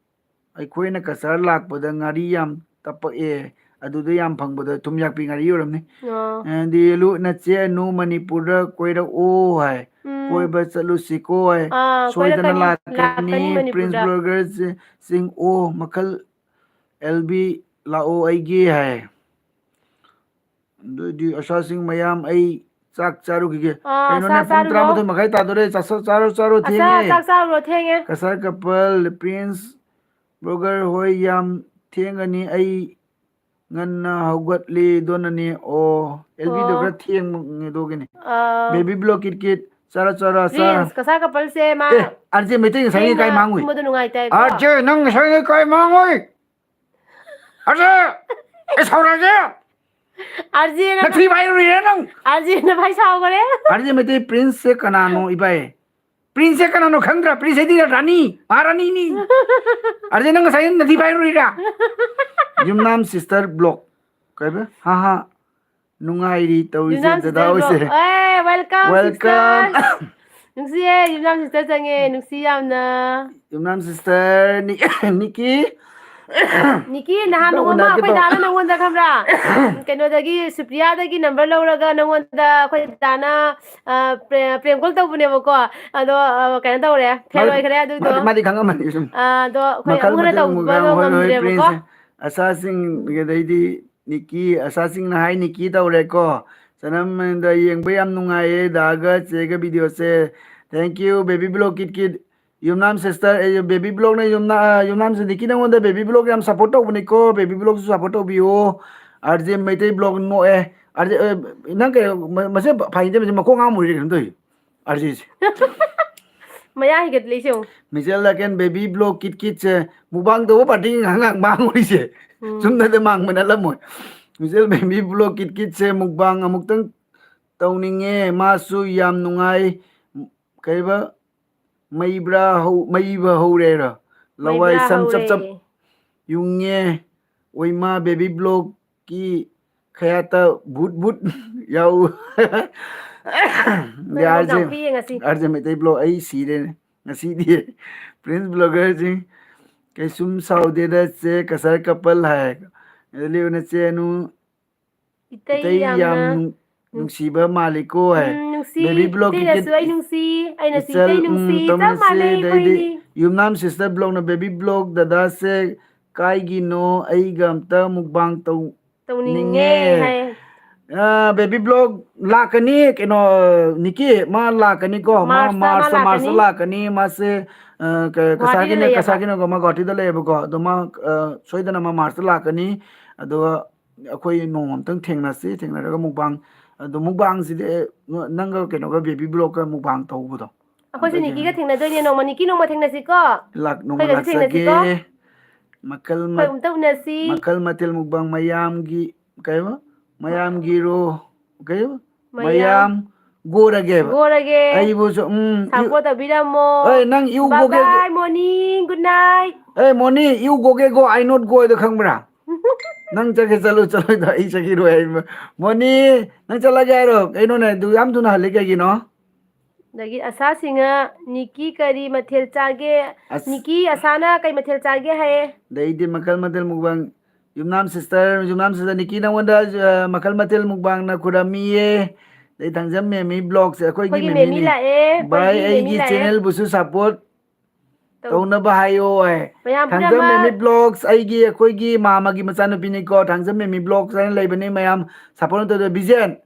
ꯑꯩꯈꯣꯏꯅ ꯀꯁꯥꯔ ꯂꯥꯛꯄꯗ ꯉꯥꯔꯤ ꯌꯥꯝ ꯇꯄꯛꯑꯦ꯫ ꯑꯗꯨꯗ ꯌꯥꯝ ꯐꯪꯕꯗꯣ ꯊꯨꯝꯌꯥꯛꯄꯤ ꯉꯥꯔꯤ ꯑꯣꯏꯔꯝꯅꯤ꯫ ꯑꯣ꯫ ꯑꯗꯤ ꯂꯨ-, ꯅꯆꯦ ꯑꯅꯨ ꯃꯅꯤꯄꯨꯔꯗ ꯀꯣꯏꯔꯛꯑꯣ ꯍꯥꯏ꯫ ꯎꯝ꯫ ꯀꯣꯏꯕ ꯆꯠꯂꯨꯁꯤꯀꯣ ꯍꯥꯏ꯫ ꯑꯥ, ꯁꯣꯏꯗꯅ ꯀꯣꯏꯔꯛꯀꯅꯤ, ꯂꯥꯛꯀꯅꯤ꯫ ꯂꯥꯛꯀꯅꯤ Prince ꯃꯅꯤꯄꯨꯔꯗ꯫ Blogger ꯆꯤ-, ꯆꯤꯡ ꯑꯣ ꯃꯈꯜ L B ꯂꯥꯛꯑꯣ ꯑꯩꯒꯤ ꯍꯥꯏ꯫ ꯑꯗꯨꯗꯤ ꯑꯁꯥꯁꯤꯡ ꯃꯌꯥꯝ, ꯑꯩ ꯆꯥꯛ ꯆꯥꯔꯨꯈꯤꯒꯦ꯫ ꯑꯥ, ꯀꯩꯅꯣꯅꯦ, ꯆꯥꯛ ꯄꯨꯡ ꯆꯥꯔꯨꯔꯣ꯫ ꯇꯔꯥꯃꯥꯊꯣꯏ ꯃꯈꯥꯏ ꯇꯥꯗꯣꯔꯦ꯫ ꯆꯥꯛ ꯆꯥ-, ꯆꯥꯔꯣ, ꯆꯥꯔꯣ, ꯑꯁꯥ, ꯊꯦꯡꯉꯦ꯫ ꯆꯥꯛ ꯆꯥꯔꯨꯔꯣ, ꯊꯦꯡꯉꯦ꯫ ꯀꯁꯥꯔ couple, Prince blogger ꯍꯣꯏ, ꯌꯥꯝ ꯊꯦꯡꯒꯅꯤ꯫ ꯑꯩ ꯉꯟꯅ ꯍꯧꯒꯠꯂꯤ, ꯑꯗꯨꯅꯅꯤ꯫ ꯑꯣ, L Bꯗꯣ ꯑꯣ꯫ ꯈꯔ ꯊꯦꯡꯉꯦ, ꯑꯗꯨꯒꯤꯅꯤ꯫ ꯑꯥ꯫ Baby blog ꯀꯤꯠ ꯀꯤꯠ, ꯆꯔ ꯆꯔ ꯆꯔ꯫ ꯄ꯭ꯔꯤꯟꯁ, ꯀꯁꯥꯔ ꯀꯄꯜꯁꯦ ꯃꯥ ꯑꯦ, ꯑꯥꯔ ꯖꯦ ꯃꯩꯇꯩ ꯉꯁꯥꯏꯒꯤ ꯀꯥꯏ ꯊꯦꯡꯅ ꯃꯥꯡꯉꯨꯏ? ꯀꯨꯝꯕꯗꯣ ꯅꯨꯡꯉꯥꯏꯇꯦꯀꯣ꯫ ꯑꯥꯔ ꯖꯦ, ꯅꯪ ꯉꯁꯥꯏꯒꯤ ꯀꯥꯏ ꯃꯥꯡꯉꯨꯏ? ꯑꯥꯔ ꯖꯦ, ꯑꯦ, ꯁꯥꯎꯔꯛꯑꯒꯦ꯫ ꯑꯥꯔ ꯖꯦꯅ ꯅꯊꯤ ꯐꯥꯏꯔꯨꯔꯤꯔꯦ ꯅꯪ? ꯑꯥꯔ ꯖꯦꯅ ꯐꯥꯏ ꯁꯥꯎꯈꯔꯦ꯫ ꯑꯥꯔ ꯖꯦ ꯃꯩꯇꯩ ꯄ꯭ꯔꯤꯟꯁꯁꯦ ꯀꯅꯥꯅꯣ ꯏꯕꯥꯏ? ꯄ꯭ꯔꯤꯟꯁꯁꯦ ꯀꯅꯥꯅꯣ ꯈꯪꯗ꯭ꯔꯥ? ꯄ꯭ꯔꯤꯟꯁ ꯍꯥꯏꯗꯤ ꯔꯥꯅꯤ, ꯃꯍꯥꯔꯥꯅꯤꯅꯤ꯫ ꯑꯥꯔ ꯖꯦ, ꯅꯪ ꯉꯁꯥꯏ ꯅꯊꯤ ꯐꯥꯏꯔꯨꯔꯤꯔꯥ? ꯌꯨꯝꯅꯥꯝ sister vlog꯫ ꯀꯩꯕ? ꯍꯥ ꯍꯥ꯫ ꯅꯨꯡꯉꯥꯏꯔꯤ ꯇꯧꯔꯤꯁꯦ ꯌꯨꯝꯅꯥꯝ ꯗꯗꯥ sister ꯍꯣꯏꯁꯦ꯫ vlog꯫ ꯑꯦ, welcome, Welcome꯫ Sister꯫ ꯅꯨꯡꯁꯤꯌꯦ, ꯌꯨꯝꯅꯥꯝ sister ꯆꯪꯉꯦ, ꯅꯨꯡꯁꯤ ꯌꯥꯝꯅ꯫ ꯌꯨꯝꯅꯥꯝ sister ꯅꯤ-, ꯅꯤꯀꯤ꯫ ꯅꯤꯀꯤ, ꯅꯍꯥꯟ ꯅꯪ ꯅꯣꯡꯃ ꯎꯅꯒꯦ ꯑꯩꯈꯣꯏ ꯇꯧ-, ꯗꯥꯅ ꯅꯪꯉꯣꯟꯗ ꯈꯪꯕ꯭ꯔꯥ? ꯀꯩꯅꯣꯗꯒꯤ, ꯁꯨꯄ꯭ꯔꯤꯌꯥꯗꯒꯤ number ꯂꯧꯔꯒ ꯅꯪꯉꯣꯟꯗ ꯑꯩꯈꯣꯏ ꯗꯥꯅ, ꯑ, ꯄ꯭ꯔꯦ-, prank call ꯇꯧꯕꯅꯦꯕꯀꯣ꯫ ꯑꯗꯣ, ꯑ, ꯀꯩꯅꯣ ꯇꯧꯔꯦ, fail ꯃꯥꯗꯤ, ꯑꯣꯏꯈ꯭ꯔꯦ ꯑꯗꯨꯗꯣ꯫ ꯃꯥꯗꯤ, ꯃꯥꯗꯤ ꯈꯪꯉꯝꯃꯅꯤ ꯁꯨꯝ꯫ ꯑ, ꯑꯗꯣ ꯑꯩꯈꯣꯏ ꯃꯈꯜ ꯑꯃꯨꯛ ꯍꯟꯅ ꯃꯊꯦꯜ ꯑꯃꯨꯛ ꯇꯧꯕꯗꯣ ꯍꯣꯏ, ꯍꯣꯏ, ꯉꯝꯗ꯭ꯔꯦꯕꯀꯣ꯫ ꯄ꯭ꯔꯤꯟꯁꯁꯦ꯫ ꯑꯁꯥꯁꯤꯡ, ꯑꯗꯩꯗꯤ ꯅꯤꯀꯤ, ꯑꯁꯥꯁꯤꯡꯅ ꯍꯥꯏ ꯅꯤꯀꯤ ꯇꯧꯔꯦꯀꯣ꯫ ꯆꯅꯝꯗ ꯌꯦꯡꯕ ꯌꯥꯝ ꯅꯨꯡꯉꯥꯏꯌꯦ ꯗꯥꯒ ꯆꯦꯒ videoꯁꯦ꯫ Thank you, baby vlog ꯀꯤꯠ ꯀꯤꯠ꯫ ꯌꯨꯝꯅꯥꯝ sister, ꯑꯦ, baby vlogꯅ ꯌꯨꯝꯅꯥ-, ꯌꯨꯝꯅꯥꯝꯁꯦ ꯅꯤꯀꯤ ꯅꯪꯉꯣꯟꯗ baby vlog ꯌꯥꯝ support ꯇꯧꯕꯅꯤꯀꯣ, baby vlogꯁꯨ support ꯇꯧꯕꯤꯌꯣ꯫ ꯑꯥꯔ ꯖꯦ ꯃꯩꯇꯩ vlog ꯅꯣꯛꯑꯦ꯫ ꯑꯥꯔ ꯖꯦ, ꯑꯦ, ꯅꯪ ꯀꯩ, ꯃ-, ꯃꯁꯦ ꯐꯥꯏꯟꯗꯦ, ꯃꯁꯦ ꯃꯀꯣꯛ ꯉꯥꯡ ꯃꯨꯔꯤꯔ ꯀꯩꯅꯣ ꯇꯧꯔꯤ꯫ ꯑꯥꯔ ꯖꯦꯁꯦ꯫ ꯃꯌꯥ ꯍꯤꯒꯠꯂꯤꯁꯦ ꯌꯦꯡꯉꯨ꯫ Michelle Laken baby vlog ꯀꯤꯠ ꯀꯤꯠꯁꯦ mukbang ꯇꯧꯕ party ꯉꯥꯏꯍꯥꯛ ꯉꯥꯏꯍꯥꯛ ꯃꯥꯡꯉꯨꯔꯤꯁꯦ꯫ ꯎꯝ꯫ ꯆꯨꯝꯅꯗ ꯃꯥꯡꯕ ꯅꯠꯂꯝꯃꯣꯏ꯫ Michelle baby vlog ꯀꯤꯠ ꯀꯤꯠꯁꯦ mukbang ꯑꯃꯨꯛꯇꯪ ꯇꯧꯅꯤꯡꯉꯦ꯫ ꯃꯥꯁꯨ ꯌꯥꯝ ꯅꯨꯡꯉꯥꯏ꯫ ꯀꯩꯕ? ꯃꯩꯕ꯭ꯔꯥ ꯍꯧ-, ꯃꯩꯕ ꯍꯧꯔꯦꯔꯣ? ꯂꯋꯥꯏ ꯃꯩꯕ꯭ꯔꯥ ꯁꯝ ꯆꯞ ꯆꯞ ꯍꯧꯔꯦ꯫ ꯌꯨꯡꯉꯦ꯫ ꯑꯣꯏꯃꯥ baby vlogꯀꯤ ꯈꯌꯥꯠꯇ ꯚꯨꯠ ꯚꯨꯠ ꯌꯥꯎ꯫ ꯅꯪ ꯌꯥꯔꯁꯦ꯫ ꯌꯥꯝ ꯄꯤꯛꯑꯦ ꯉꯁꯤ꯫ ꯑꯥꯔ ꯖꯦ ꯃꯩꯇꯩ vlog ꯑꯩ ꯁꯤꯔꯦꯅꯦ꯫ ꯉꯁꯤꯗꯤ Prince vloggerꯁꯤꯡ ꯀꯩꯁꯨꯝ ꯁꯥꯎꯗꯦꯗ ꯆꯦ ꯀꯁꯔ couple ꯍꯥꯏ꯫ ꯑꯗꯨ ꯂꯤꯌꯨꯅ ꯆꯦ ꯅꯨ-, ꯏꯇꯩ ꯏꯇꯩ ꯌꯥꯝ ꯌꯥꯝꯅ ꯅꯨꯡ-, ꯅꯨꯡꯁꯤꯕ ꯃꯥꯜꯂꯤꯀꯣ ꯍꯥꯏ꯫ ꯎꯝ, ꯅꯨꯡꯁꯤ꯫ Baby vlog ꯀꯤꯠ ꯀꯤꯠ꯫ ꯏꯇꯩꯅꯁꯨ ꯑꯩ ꯅꯨꯡꯁꯤ, ꯑꯩꯅꯁꯨ Michelle, ꯏꯇꯩ ꯎꯝ, ꯅꯨꯡꯁꯤ, ꯆꯞ ꯇꯧꯃꯤꯟꯅꯁꯦ꯫ ꯃꯥꯟꯅꯩ ꯑꯗꯩꯗꯤ ꯑꯩꯈꯣꯏꯅꯤ꯫ ꯌꯨꯝꯅꯥꯝ sister vlogꯅ baby vlog ꯗꯗꯥꯁꯦ ꯀꯥꯏꯒꯤꯅꯣ ꯑꯩꯒ ꯑꯝꯇ mukbang ꯇꯧ-, ꯇꯧꯅꯤꯡꯉꯦ ꯅꯤꯡꯉꯦ꯫ ꯍꯥꯏ꯫ ꯑ, baby vlog ꯂꯥꯛꯀꯅꯤ, ꯀꯩꯅꯣ, ꯅꯤꯀꯤ, ꯃꯥ ꯂꯥꯛꯀꯅꯤꯀꯣ, ꯃꯥ Marchꯇ ꯃꯥ Marchꯇ, Marchꯇ ꯂꯥꯛꯀꯅꯤ꯫ ꯂꯥꯛꯀꯅꯤ, ꯃꯥꯁꯦ, ꯑ, ꯀ-, ꯒꯨꯋꯥꯍꯥꯇꯤꯗ ꯀꯁꯥꯔꯒꯤꯅ, ꯂꯩꯌꯦꯕ꯫ ꯀꯁꯥꯔꯒꯤꯅ ꯃꯥ ꯒꯨꯋꯥꯍꯥꯇꯤꯗ ꯂꯩꯌꯦꯕꯀꯣ, ꯑꯗꯣ ꯃꯥ, ꯑ, ꯁꯣꯏꯗꯅ ꯃꯥ Marchꯇ ꯂꯥꯛꯀꯅꯤ, ꯑꯗꯨꯒ ꯑꯩꯈꯣꯏ ꯅꯣꯡꯃ ꯑꯝꯇꯪ ꯊꯦꯡꯅꯁꯤ, ꯊꯦꯡꯅꯔꯒ mukbang ꯑꯗꯣ ꯃꯨꯛꯕꯥꯡꯁꯤꯗꯤ ꯅꯪꯒ ꯀꯩꯅꯣꯒ ꯕꯦꯕꯤ ꯕ꯭ꯂꯣꯛꯀ ꯃꯨꯛꯕꯥꯡ ꯇꯧꯕꯗꯣ꯫ ꯑꯩꯈꯣꯏꯁꯨ ꯅꯤꯀꯤꯒ ꯊꯦꯡꯅꯗꯣꯏꯅꯦ ꯅꯣꯡꯃ꯫ ꯅꯤꯀꯤ ꯅꯣꯡꯃ ꯊꯦꯡꯅꯁꯤꯀꯣ꯫ ꯂꯥꯛ ꯅꯣꯡꯃ ꯑꯩꯈꯣꯏꯒꯁꯨ ꯂꯥꯛꯆꯒꯦ꯫ ꯊꯦꯡꯅꯁꯤꯀꯣ꯫ ꯃꯈꯜ ꯑꯩꯈꯣꯏ ꯑꯝꯇ ꯎꯅꯁꯤ꯫ ꯃꯈꯜ ꯃꯊꯦꯜ ꯃꯨꯛꯕꯥꯡ ꯃꯌꯥꯝꯒꯤ ꯀꯩꯕ? ꯃꯌꯥꯝꯒꯤꯔꯣ? ꯀꯩꯕ? ꯃꯌꯥꯝ꯫ ꯃꯌꯥꯝ ꯒꯣꯔꯒꯦꯕ꯫ ꯒꯣꯔꯒꯦ꯫ ꯑꯩꯕꯨꯁꯨ, ꯎꯝ, ꯏ-, ꯁꯄꯣꯔꯠ ꯇꯧꯕꯤꯔꯝꯃꯣ꯫ ꯑꯦ, ꯅꯪ ꯏꯎ Bye ꯒꯣꯒꯦ ꯒꯣ-, bye, morning, good night꯫ ꯑꯦ, ꯃꯣꯅꯤ, you go ꯒꯦ ꯒꯣ, I not go ꯍꯥꯏꯗꯣ ꯈꯪꯕ꯭ꯔꯥ? ꯅꯪ ꯆꯠꯀꯦ ꯆꯠꯂꯨ, ꯆꯠꯂꯣꯏꯗꯣ ꯑꯩ ꯆꯠꯈꯤꯔꯣꯏ ꯍꯥꯏ꯫ ꯃꯣꯅꯤ, ꯅꯪ ꯆꯠꯂꯒꯦ ꯍꯥꯏꯔꯣ? ꯀꯩꯅꯣꯅꯦ, ꯑꯗꯨ ꯌꯥꯝ ꯊꯨꯅ ꯍꯜꯂꯤ ꯀꯩꯒꯤꯅꯣ? ꯑꯗꯒꯤ ꯑꯁꯥꯁꯤꯡꯅ ꯅꯤꯀꯤ ꯀꯔꯤ ꯃꯊꯦꯜ ꯆꯥꯒꯦ? ꯑꯁ꯫ ꯅꯤꯀꯤ ꯑꯁꯥꯅ ꯀꯩ ꯃꯊꯦꯜ ꯆꯥꯒꯦ ꯍꯥꯏꯌꯦ? ꯑꯗꯩꯗꯤ ꯃꯈꯜ ꯃꯊꯦꯜ ꯃꯨꯛꯕꯥꯡ, ꯌꯨꯝꯅꯥꯝ sister, ꯌꯨꯝꯅꯥꯝ sister ꯅꯤꯀꯤ ꯅꯪꯉꯣꯟꯗ, ꯑ, ꯃꯈꯜ ꯃꯊꯦꯜ ꯃꯨꯛꯕꯥꯡꯅ ꯈꯨꯔꯝꯃꯤꯌꯦ꯫ ꯑꯗꯩ ꯊꯥꯡꯖꯝ ꯃꯦꯃꯤ vlogs ꯁꯦ ꯑꯩꯈꯣꯏꯒꯤ ꯑꯩꯈꯣꯏꯒꯤ ꯃꯦꯃꯤ ꯃꯦꯃꯤꯅꯤ꯫ ꯂꯥꯛꯑꯦ, ꯚꯥꯏ, ꯑꯩꯈꯣꯏꯒꯤ ꯃꯦꯃꯤ ꯑꯩꯒꯤ ꯂꯥꯛꯑꯦ꯫ Channel ꯕꯨꯁꯨ support ꯇꯧ-, ꯇꯧꯅꯕ ꯍꯥꯏꯌꯣ ꯍꯥꯏ꯫ ꯃꯌꯥꯝ ꯊꯥꯡꯖꯝ ꯄꯨꯝꯅꯃꯛ꯫ ꯃꯦꯃꯤ vlogs, ꯑꯩꯒꯤ, ꯑꯩꯈꯣꯏꯒꯤ ꯃꯥꯃꯒꯤ ꯃꯆꯥꯅꯨꯄꯤꯅꯤꯀꯣ, ꯊꯥꯡꯖꯝ ꯃꯦꯃꯤ vlogs ꯍꯥꯏꯅ ꯂꯩꯕꯅꯤ ꯃꯌꯥꯝ support ꯇꯧꯗ꯫ ꯕꯤꯖꯦꯟ,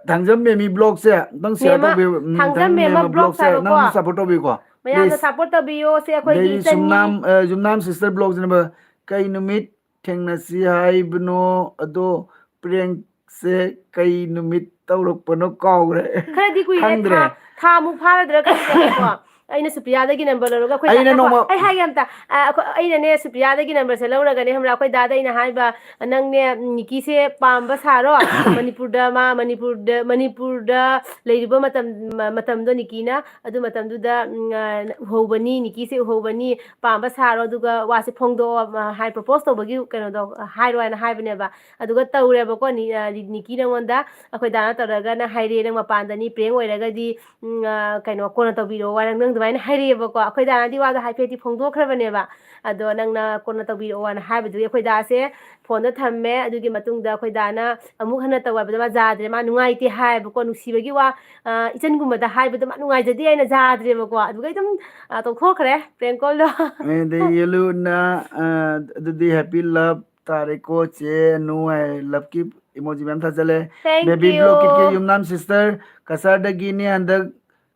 ꯊꯥꯡꯖꯝ ꯃꯦꯃꯤ vlogs ꯁꯦ ꯑꯝꯇꯪ share ꯃꯦꯝꯃ, ꯇꯧꯕꯤꯌꯨ꯫ ꯎꯝ, ꯊꯥꯡꯖꯝ ꯊꯥꯡꯖꯝ ꯃꯦꯝꯃ ꯃꯦꯝꯃ vlogs vlogs ꯁꯦ ꯍꯥꯏꯕꯀꯣ꯫ ꯅꯪꯁꯨ support ꯇꯧꯕꯤꯌꯨꯀꯣ, ꯃꯌꯥꯝꯅ please꯫ support ꯇꯧꯕꯤꯌꯣ, ꯁꯦ ꯑꯩꯈꯣꯏꯒꯤ ꯑꯗꯩꯗꯤ ꯏꯆꯟꯅꯤ꯫ ꯁꯨꯝꯅꯥꯝ, ꯑ, ꯌꯨꯝꯅꯥꯝ sister vlogs ꯅꯝꯕꯔ ꯀꯩ ꯅꯨꯃꯤꯠ ꯊꯦꯡꯅꯁꯤ ꯍꯥꯏꯕꯅꯣ? ꯑꯗꯣ prank ꯁꯦ ꯀꯩ ꯅꯨꯃꯤꯠ ꯇꯧꯔꯛꯄꯅꯣ ꯀꯥꯎꯈ꯭ꯔꯦ꯫ ꯈꯔꯗꯤ ꯀꯨꯏꯔꯦ, ꯈꯪꯗ꯭ꯔꯦ꯫ ꯊꯥ, ꯊꯥꯃꯨꯛ ꯐꯥꯔꯗ꯭ꯔꯥ ꯈꯪꯗꯦꯕꯀꯣ꯫ ꯑꯩꯅ ꯁꯨꯄ꯭ꯔꯤꯌꯥꯗꯒꯤ number ꯂꯧꯔꯒ ꯑꯩꯈꯣꯏ ꯑꯩꯅ ꯗꯥꯗ ꯅꯣꯡꯃ ꯑꯩ ꯍꯥꯏꯒꯦ ꯑꯝꯇ꯫ ꯑ, ꯑꯩꯈꯣꯏ, ꯑꯩꯅꯅꯦ ꯁꯨꯄ꯭ꯔꯤꯌꯥꯗꯒꯤ number ꯁꯦ ꯂꯧꯔꯒꯅꯦ, ꯈꯪꯕ꯭ꯔꯥ, ꯑꯩꯈꯣꯏ ꯗꯥꯗ ꯑꯩꯅ ꯍꯥꯏꯕ, "ꯅꯪꯅꯦ ꯅꯤꯀꯤꯁꯦ ꯄꯥꯝꯕ ꯁꯥꯔꯣ, ꯃꯅꯤꯄꯨꯔꯗ ꯃꯥ, ꯃꯅꯤꯄꯨꯔꯗ, ꯃꯅꯤꯄꯨꯔꯗ ꯂꯩꯔꯤꯕ ꯃꯇꯝ, ꯃ-, ꯃꯇꯝꯗꯣ ꯅꯤꯀꯤꯅ ꯑꯗꯨ ꯃꯇꯝꯗꯨꯗ, ꯎꯝ, ꯑ, ꯎꯍꯧꯕꯅꯤ, ꯅꯤꯀꯤꯁꯦ ꯎꯍꯧꯕꯅꯤ, ꯄꯥꯝꯕ ꯁꯥꯔꯣ, ꯑꯗꯨꯒ ꯋꯥꯁꯦ ꯐꯣꯡꯗꯣꯛꯑꯣ, ꯑ, ꯍꯥꯏ, propose ꯇꯧꯕꯒꯤ ꯀꯩꯅꯣꯗꯣ ꯍꯥꯏꯔꯣ" ꯍꯥꯏꯅ ꯍꯥꯏꯕꯅꯦꯕ꯫ ꯑꯗꯨꯒ ꯇꯧꯔꯦꯕꯀꯣ, ꯅꯤ-, ꯑ, ꯅꯤꯀꯤ ꯅꯉꯣꯟꯗ ꯑꯩꯈꯣꯏ ꯗꯥꯅ ꯇꯧꯔꯒꯅ ꯍꯥꯏꯔꯦ, "ꯅꯪ ꯃꯄꯥꯟꯗꯅꯤ, prank ꯑꯣꯏꯔꯒꯗꯤ, ꯎꯝ, ꯑ, ꯀꯩꯅꯣ, ꯀꯣꯟꯅ ꯇꯧꯕꯤꯔꯛꯑꯣ" ꯍꯥꯏꯅ ꯅꯪ ꯑꯗꯨꯃꯥꯏꯅ ꯍꯥꯏꯔꯛꯑꯦꯕꯀꯣ꯫ ꯑꯩꯈꯣꯏ ꯗꯥꯅꯗꯤ ꯋꯥꯗꯣ ꯍꯥꯏꯐꯦꯠꯇꯤ ꯐꯣꯡꯗꯣꯛꯈ꯭ꯔꯕꯅꯦꯕ꯫ ꯑꯗꯣ ꯅꯪꯅ "ꯀꯣꯟꯅ ꯇꯧꯕꯤꯔꯛꯑꯣ" ꯍꯥꯏꯅ ꯍꯥꯏꯕꯗꯨꯒꯤ ꯑꯩꯈꯣꯏ ꯗꯥꯁꯦ phone ꯗ ꯊꯝꯃꯦ꯫ ꯑꯗꯨꯒꯤ ꯃꯇꯨꯡꯗ ꯑꯩꯈꯣꯏ ꯗꯥꯅ ꯑꯃꯨꯛ ꯍꯟꯅ ꯇꯧ ꯍꯥꯏꯕꯗ ꯃꯥ ꯌꯥꯗ꯭ꯔꯦ, ꯃꯥ ꯅꯨꯡꯉꯥꯏꯇꯦ ꯍꯥꯏꯌꯦꯕꯀꯣ꯫ ꯅꯨꯡꯁꯤꯕꯒꯤ ꯋꯥ, ꯑ, ꯏꯆꯟꯒꯨꯝꯕꯗ ꯍꯥꯏꯕꯗ ꯃꯥ ꯅꯨꯡꯉꯥꯏꯖꯗꯦ ꯍꯥꯏꯅ ꯌꯥꯗ꯭ꯔꯦꯕꯀꯣ꯫ ꯑꯗꯨꯒ ꯑꯗꯨꯝ, ꯑ, ꯇꯣꯛꯊꯣꯛꯈ꯭ꯔꯦ prank call ꯗꯣ꯫ ꯑꯗꯩ ꯌꯦꯂꯨꯅ, ꯑ, ꯑꯗꯨꯗꯤ happy love ꯇꯥꯔꯦꯀꯣ ꯆꯦ ꯅꯨ ꯍꯥꯏ, love ꯀꯤ emoji ꯃꯌꯥꯝ ꯊꯥꯖꯜꯂꯦ꯫ Thank Baby you꯫ Block Kid ꯀꯤ ꯌꯨꯝꯅꯥꯝ sister ꯀꯁꯥꯔꯗꯒꯤꯅꯦ, ꯍꯟꯗꯛ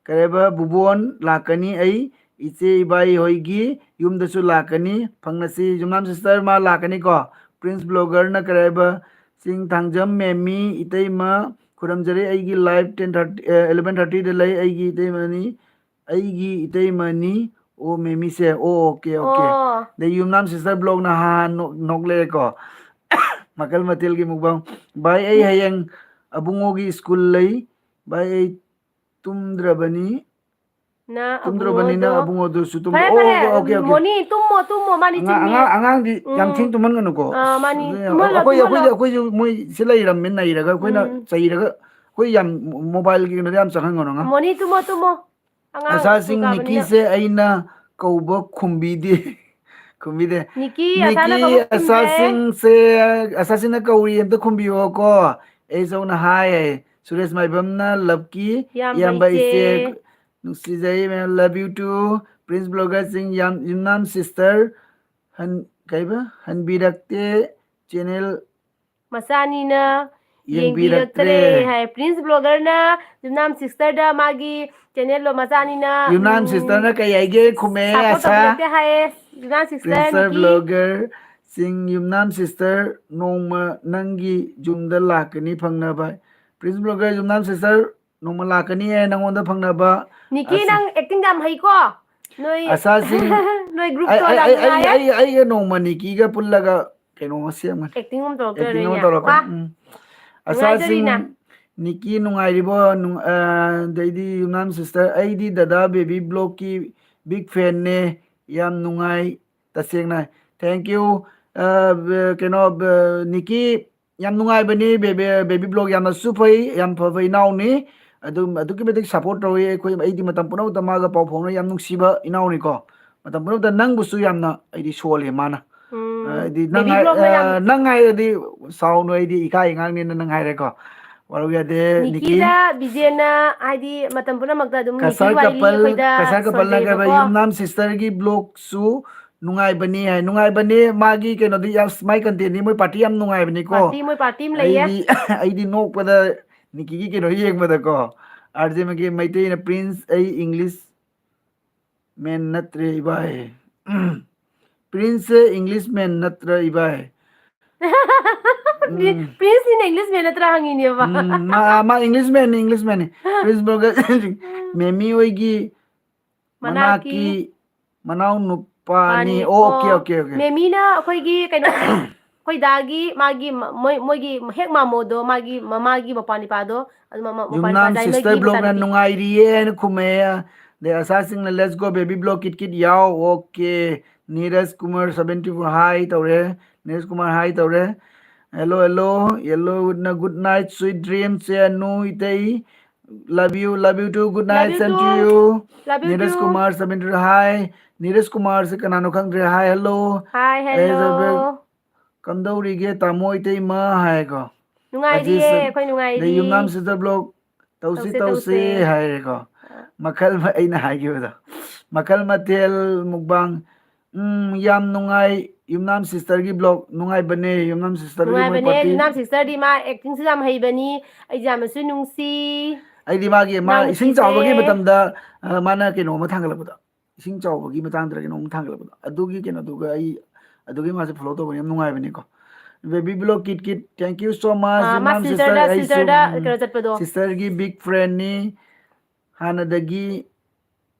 ꯀꯔꯦꯕ ꯕꯨꯕꯣꯟ ꯂꯥꯛꯀꯅꯤ, ꯑꯩ ꯏꯆꯦ ꯏꯕꯥꯏ ꯍꯣꯏꯒꯤ ꯌꯨꯝꯗꯁꯨ ꯂꯥꯛꯀꯅꯤ, ꯐꯪꯅꯁꯤ꯫ ꯌꯨꯝꯅꯥꯝ sister ꯃꯥ ꯂꯥꯛꯀꯅꯤꯀꯣ꯫ Prince Blogger ꯅ ꯀꯔꯦꯕ ꯆꯤꯡ ꯊꯥꯡꯖꯝ ꯃꯦꯃꯤ, ꯏꯇꯩꯃ, ꯈꯨꯔꯨꯝꯖꯔꯤ꯫ ꯑꯩꯒꯤ live ten thirty, ꯑꯦ, eleven thirty ꯗ ꯂꯩ꯫ ꯑꯩꯒꯤ ꯏꯇꯩꯃꯅꯤ, ꯑꯩꯒꯤ ꯏꯇꯩꯃꯅꯤ꯫ ꯑꯣ, ꯃꯦꯃꯤꯁꯦ꯫ ꯑꯣ, okay, okay꯫ ꯑꯣ꯫ ꯑꯗꯩ ꯌꯨꯝꯅꯥꯝ sister vlog ꯅꯍꯥꯟ ꯅꯣꯛ-, ꯅꯣꯛꯂꯛꯑꯦꯀꯣ꯫ ꯃꯈꯜ ꯃꯊꯦꯜꯒꯤ mukbang꯫ ꯚꯥꯏ, ꯑꯩ ꯍꯌꯦꯡ ꯑꯕꯨꯡꯉꯣꯒꯤ school ꯂꯩ꯫ ꯚꯥꯏ, ꯑꯩ ꯇꯨꯝꯗ꯭ꯔꯕꯅꯤ꯫ ꯅ ꯇꯨꯝꯗ꯭ꯔꯕꯅꯤꯅ ꯑꯕꯨꯡꯉꯣꯗꯣ꯫ ꯑꯕꯨꯡꯉꯣꯗꯨꯁꯨ ꯇꯨꯝ-, ꯐꯔꯦ, ꯑꯣ, ꯐꯔꯦ, okay, okay, okay꯫ ꯃꯣꯅꯤ, ꯇꯨꯝꯃꯣ, ꯇꯨꯝꯃꯣ, ꯃꯥꯅꯤ ꯑꯉꯥꯡ, ꯆꯤꯡꯃꯤ꯫ ꯑꯉꯥꯡ, ꯑꯉꯥꯡꯗꯤ ꯌꯥꯝ ꯎꯝ꯫ ꯊꯦꯡ ꯇꯨꯝꯍꯟꯒꯅꯨꯀꯣ꯫ ꯑꯥ, ꯃꯥꯅꯤ, ꯑꯗꯨꯅ ꯇꯨꯝꯍꯜꯂꯣ, ꯑꯩꯈꯣꯏ, ꯑꯩꯈꯣꯏ, ꯇꯨꯝꯍꯜꯂꯣ꯫ ꯑꯩꯈꯣꯏꯁꯨ ꯃꯣꯏ ꯁꯤ ꯂꯩꯔꯝꯃꯦ, ꯅꯩꯔꯒ ꯑꯩꯈꯣꯏꯅ ꯎꯝ꯫ ꯆꯩꯔꯒ, ꯑꯩꯈꯣꯏ ꯌꯥꯝ mobile ꯒꯤ ꯀꯩꯅꯣꯗ ꯌꯥꯝ ꯆꯪꯍꯟꯒꯅꯨ ꯑꯉꯥꯡ꯫ ꯃꯣꯅꯤ, ꯇꯨꯝꯃꯣ, ꯇꯨꯝꯃꯣ꯫ ꯑꯉꯥꯡ ꯑꯁꯥꯁꯤꯡ school ꯀꯥꯕꯅꯤꯅ꯫ ꯅꯤꯀꯤꯁꯦ ꯑꯩꯅ ꯀꯧꯕ ꯈꯨꯝꯕꯤꯗꯦ꯫ ꯈꯨꯝꯕꯤꯗꯦ꯫ ꯅꯤꯀꯤ, ꯅꯤꯀꯤ, ꯑꯁꯥꯅ ꯀꯧꯕ ꯈꯨꯝꯗꯦ꯫ ꯑꯁꯥꯁꯤꯡꯁꯦ, ꯑꯁꯥꯁꯤꯡꯅ ꯀꯧꯔꯤ, ꯑꯝꯇ ꯈꯨꯝꯕꯤꯌꯣꯀꯣ꯫ ꯑꯩ ꯁꯣꯝꯅ ꯍꯥꯏ, ꯍꯥꯏ꯫ ꯁꯨꯔꯦꯁ ꯃꯥꯏꯕꯝꯅ ꯂꯞꯀꯤ ꯏꯌꯥꯝꯕ ꯏꯌꯥꯝꯕ ꯏꯆꯦ꯫ ꯏꯆꯦ꯫ ꯅꯨꯡꯁꯤꯖꯩ ꯃꯌꯥꯝ, love you too꯫ Prince vlogger ꯁꯤꯡ ꯌꯥꯝ, ꯌꯨꯝꯅꯥꯝ sister ꯍꯟ-, ꯀꯩꯕ? ꯍꯟꯕꯤꯔꯛꯇꯦ channel꯫ ꯃꯆꯥꯅꯤꯅ ꯌꯦꯡꯕꯤꯔꯛꯇ꯭ꯔꯦ꯫ ꯌꯦꯡꯕꯤꯔꯛꯇ꯭ꯔꯦ ꯍꯥꯏ꯫ Prince vlogger ꯅ ꯌꯨꯝꯅꯥꯝ sister ꯗ ꯃꯥꯒꯤ channel ꯗꯣ ꯃꯆꯥꯅꯤꯅ, ꯌꯨꯝꯅꯥꯝ ꯎꯝ, sister ꯅ ꯀꯩ ꯍꯥꯏꯒꯦ ꯈꯨꯝꯃꯦ, support ꯑꯁꯥ? ꯇꯧꯕꯤꯔꯛꯇꯦ ꯍꯥꯏꯌꯦ꯫ ꯌꯨꯝꯅꯥꯝ sister, Prince ꯅꯤꯀꯤ꯫ Vlogger ꯁꯤꯡ, ꯌꯨꯝꯅꯥꯝ sister ꯅꯣꯡꯃ ꯅꯪꯒꯤ ꯌꯨꯝꯗ ꯂꯥꯛꯀꯅꯤ ꯐꯪꯅꯕ꯫ Prince vlogger, ꯌꯨꯝꯅꯥꯝ sister ꯅꯣꯡꯃ ꯂꯥꯛꯀꯅꯤꯌꯦ ꯅꯪꯉꯣꯟꯗ ꯐꯪꯅꯕ꯫ ꯅꯤꯀꯤ, ꯑꯁ-, ꯅꯪ acting ꯌꯥꯝ ꯍꯩꯀꯣ꯫ ꯅꯣꯏ, ꯑꯁꯥꯁꯤꯡ, ꯅꯣꯏ group ꯑꯩ, ꯇꯣ ꯑꯩ, ꯌꯥꯝ ꯑꯩ, ꯑꯩ, ꯅꯨꯡꯉꯥꯏꯌꯦ꯫ ꯑꯩ, ꯑꯩꯒ ꯅꯣꯡꯃ ꯅꯤꯀꯤꯒ ꯄꯨꯜꯂꯒ ꯀꯩꯅꯣꯃ ꯁꯦꯝꯒꯅꯤ꯫ Acting ꯑꯃ ꯇꯧꯔꯛꯇꯣꯏꯔꯣ acting ꯑꯃ ꯅꯣꯏꯅꯦ? ꯇꯧꯔꯛꯀꯅꯤ꯫ ꯋꯥ! ꯎꯝ꯫ ꯅꯨꯡꯉꯥꯏꯗꯣꯔꯤꯅꯦ꯫ ꯑꯁꯥꯁꯤꯡ, ꯅꯤꯀꯤ ꯅꯨꯡꯉꯥꯏꯔꯤꯕꯣ? ꯅꯨꯡ-, ꯑ, ꯑꯗꯩꯗꯤ ꯌꯨꯝꯅꯥꯝ sister, ꯑꯩꯗꯤ ꯗꯗꯥ ꯕꯦꯕꯤ vlog ꯀꯤ big fan ꯅꯦ꯫ ꯌꯥꯝ ꯅꯨꯡꯉꯥꯏ, ꯇꯁꯦꯡꯅ꯫ Thank you꯫ ꯑ, ꯕ-, ꯀꯩꯅꯣ, ꯕ-, ꯅꯤꯀꯤ, ꯌꯥꯝ ꯅꯨꯡꯉꯥꯏꯕꯅꯤ, ꯕꯦ-, ꯕꯦ-, ꯕꯦꯕꯤ vlog ꯌꯥꯝꯅꯁꯨ ꯐꯩ, ꯌꯥꯝ ꯐꯕ ꯏꯅꯥꯎꯅꯤ꯫ ꯑꯗꯨꯝ ꯑꯗꯨꯛꯀꯤ ꯃꯇꯤꯛ support ꯇꯧꯏ ꯑꯩꯈꯣꯏ, ꯑꯩꯗꯤ ꯃꯇꯝ ꯄꯨꯝꯅꯃꯛꯇ ꯃꯥꯒ ꯄꯥꯎ ꯐꯥꯎꯅ ꯌꯥꯝ ꯅꯨꯡꯁꯤꯕ ꯏꯅꯥꯎꯅꯤꯀꯣ꯫ ꯃꯇꯝ ꯄꯨꯝꯅꯃꯛꯇ ꯅꯪꯕꯨꯁꯨ ꯌꯥꯝꯅ ꯑꯩꯗꯤ ꯁꯣꯜꯂꯦ ꯃꯥꯅ꯫ ꯎꯝ, ꯍꯥꯏꯗꯤ ꯅꯪ ꯕꯦꯕꯤ ꯍꯥꯏ-, vlog ꯅ ꯌꯥꯝ ꯑ, ꯅꯪ ꯍꯥꯏꯔꯗꯤ ꯁꯥꯎꯅꯨ, ꯑꯩꯗꯤ ꯏꯀꯥꯏ ꯑꯉꯥꯡꯅꯤꯅ ꯅꯪ ꯍꯥꯏꯔꯦꯀꯣ꯫ ꯋꯥꯔꯧ ꯌꯥꯗꯦ, ꯅꯤꯀꯤ꯫ ꯅꯤꯀꯤꯗ ꯕꯤꯖꯦꯅ ꯍꯥꯏꯗꯤ ꯃꯇꯝ ꯄꯨꯝꯅꯃꯛꯇ ꯑꯗꯨꯝ ꯀꯁꯥꯔ ꯅꯤꯀꯤꯒꯤ ꯋꯥꯔꯤꯗꯤ couple, ꯑꯩꯈꯣꯏꯗ ꯀꯁꯥꯔ couple ꯅ ꯀꯩꯕ, ꯁꯣꯟꯖꯩꯌꯦꯕꯀꯣ꯫ ꯌꯨꯝꯅꯥꯝ sister ꯒꯤ vlog ꯁꯨ ꯅꯨꯡꯉꯥꯏꯕꯅꯤ ꯍꯥꯏ꯫ ꯅꯨꯡꯉꯥꯏꯕꯅꯤ, ꯃꯥꯒꯤ ꯀꯩꯅꯣꯗꯤ ꯌꯥꯝ, ꯃꯥꯏ content ꯗꯤ, ꯃꯣꯏ party ꯌꯥꯝ ꯅꯨꯡꯉꯥꯏꯕꯅꯤꯀꯣ꯫ Party, ꯃꯣꯏ party ꯑꯃ ꯂꯩꯌꯦ꯫ ꯑꯩꯗꯤ, ꯑꯩꯗꯤ ꯅꯣꯛꯄꯗ ꯅꯤꯀꯤꯒꯤ ꯀꯩꯅꯣ ꯌꯦꯡꯕꯗꯀꯣ, ꯑꯥꯔ ꯖꯦ ꯃꯩꯇꯩꯅ, "Prince, ꯑꯩ English man ꯅꯠꯇ꯭ꯔꯦ ꯏꯕꯥꯏ꯫ Prince ꯁꯦ English man ꯅꯠꯇ꯭ꯔ ꯏꯕꯥꯏ?" ꯎꯝ꯫ ꯄ꯭ꯔꯤꯟꯁꯅꯤꯅ ꯏꯪꯂꯤꯁ ꯃꯦꯟ ꯅꯠꯇ꯭ꯔꯥ ꯍꯪꯉꯤꯅꯦꯕ꯫ ꯎꯝ, ꯃꯥ, ꯃꯥ ꯏꯪꯂꯤꯁ ꯃꯦꯟꯅꯤ, ꯏꯪꯂꯤꯁ ꯃꯦꯟꯅꯤ꯫ ꯄ꯭ꯔꯤꯟꯁ ꯕ꯭ꯂꯣꯒꯔ ꯃꯦꯃꯤ ꯍꯣꯏꯒꯤ ꯃꯅꯥꯛꯀꯤ ꯃꯅꯥꯛꯀꯤ ꯃꯅꯥꯎ ꯅꯨꯄꯥꯅꯤ꯫ ꯃꯥꯅꯤ꯫ ꯑꯣꯀꯦ, ꯑꯣ, ꯑꯣꯀꯦ, ꯑꯣꯀꯦ꯫ ꯃꯦꯃꯤꯅ ꯑꯩꯈꯣꯏꯒꯤ ꯀꯩꯅꯣ, ꯑꯩꯈꯣꯏ ꯗꯥꯒꯤ ꯃꯥꯒꯤ ꯃ-, ꯃꯣꯏ, ꯃꯣꯏꯒꯤ ꯍꯦꯛ ꯃꯥꯃꯣꯗꯣ, ꯃꯥꯒꯤ ꯃꯃꯥꯒꯤ ꯃꯄꯥ ꯅꯤꯄꯥꯗꯣ, ꯑꯗꯨ ꯃ-, ꯃ-, ꯃꯄꯥ ꯌꯨꯝꯅꯥꯝ ꯅꯤꯄꯥ ꯖꯥꯏ, ꯁꯤꯁꯇꯔ ꯃꯣꯏꯒꯤ ꯕ꯭ꯂꯣꯛꯅ ꯃꯆꯥꯅꯨꯄꯤ꯫ ꯅꯨꯡꯉꯥꯏꯔꯤꯌꯦ ꯍꯥꯏꯅ ꯈꯨꯝꯃꯦ꯫ ꯑꯗꯩ ꯑꯁꯥꯁꯤꯡꯅ "Let's go baby block kit kit ꯌꯥꯎ"꯫ Okay. Neeraj Kumar seventy four hi ꯇꯧꯔꯦ꯫ ꯅꯤꯔꯖ ꯀꯨꯃꯥꯔ hi ꯇꯧꯔꯦ꯫ Hello, hello, hello, good night, sweet dreams, ꯆꯦ Anu ꯏꯇꯩ꯫ Love you, love you too, good night, Love you same to too. You. Love you Neeraj too. Kumar seventy hi꯫ Neeraj ꯀꯨꯃꯥꯔꯁꯦ ꯀꯅꯥꯅꯣ ꯈꯪꯗ꯭ꯔꯦ꯫ Hi, hello꯫ Hi, hello꯫ Elizabeth, "ꯀꯝꯗꯧꯔꯤꯒꯦ ꯇꯥꯃꯣ ꯏꯇꯩꯃ?" ꯍꯥꯏꯀꯣ꯫ ꯅꯨꯡꯉꯥꯏꯔꯤꯌꯦ, ꯑꯁꯤꯁꯦ ꯑꯩꯈꯣꯏ ꯅꯨꯡꯉꯥꯏꯔꯤ꯫ ꯑꯗꯩ ꯌꯨꯝꯅꯥꯝ ꯁꯤꯁꯇꯔ ꯕ꯭ꯂꯣꯛ, "ꯇꯧꯁꯤ, ꯇꯧꯁꯤ, ꯇꯧꯁꯤ" ꯇꯧꯁꯤ꯫ ꯍꯥꯏꯔꯦꯀꯣ꯫ ꯑ꯫ ꯃꯈꯜ ꯃ-, ꯑꯩꯅ ꯍꯥꯏꯈꯤꯕꯗꯣ꯫ ꯃꯈꯜ ꯃꯊꯦꯜ ꯃꯨꯛꯕꯥꯡ꯫ ꯎꯝ, ꯌꯥꯝ ꯅꯨꯡꯉꯥꯏ꯫ ꯌꯨꯝꯅꯥꯝ ꯁꯤꯁꯇꯔꯒꯤ ꯕ꯭ꯂꯣꯛ ꯅꯨꯡꯉꯥꯏꯕꯅꯦ꯫ ꯌꯨꯝꯅꯥꯝ ꯁꯤꯁꯇꯔꯒꯤ ꯃꯣꯏ ꯅꯨꯡꯉꯥꯏꯕꯅꯦ꯫ ꯄꯥꯔꯇꯤ꯫ ꯌꯨꯝꯅꯥꯝ ꯁꯤꯁꯇꯔꯗꯤ ꯃꯥ ꯑꯦꯛꯇꯤꯡꯁꯨ ꯌꯥꯝ ꯍꯩꯕꯅꯤ꯫ ꯑꯩꯁꯦ ꯌꯥꯝꯅꯁꯨ ꯅꯨꯡꯁꯤ꯫ ꯑꯩꯗꯤ ꯃꯥꯒꯤ, ꯃꯥ ꯏꯁꯤꯡ ꯏꯅꯥꯎꯅꯨꯄꯤꯁꯦ꯫ ꯆꯥꯎꯕꯒꯤ ꯃꯇꯝꯗ, ꯑ, ꯃꯥꯅ ꯀꯩꯅꯣꯝꯃ ꯊꯥꯡꯒꯠꯂꯛꯄꯗꯣ, ꯏꯁꯤꯡ ꯆꯥꯎꯕꯒꯤ ꯃꯇꯥꯡꯗ ꯀꯩꯅꯣꯝꯃ ꯊꯥꯡꯒꯠꯂꯛꯄꯗꯣ, ꯑꯗꯨꯒꯤ ꯀꯩꯅꯣꯗꯨꯒ ꯑꯩ, ꯑꯗꯨꯒꯤ ꯃꯥꯁꯦ ꯐꯣꯂꯣ ꯇꯧꯕ ꯌꯥꯝ ꯅꯨꯡꯉꯥꯏꯕꯅꯤꯀꯣ꯫ Baby vlog Kit Kit, thank you so much, ꯑꯥ, ꯃꯥ ꯌꯨꯝꯅꯥꯝ ꯁꯤꯁꯇꯔꯗ, ꯁꯤꯁꯇꯔ, ꯑꯩꯁꯨ, ꯁꯤꯁꯇꯔꯗ ꯎꯝ, ꯀꯩꯅꯣ ꯆꯠꯄꯗꯣ꯫ ꯁꯤꯁꯇꯔꯒꯤ ꯕꯤꯛ ꯐ꯭ꯔꯦꯟꯅꯤ꯫ ꯍꯥꯟꯅꯗꯒꯤ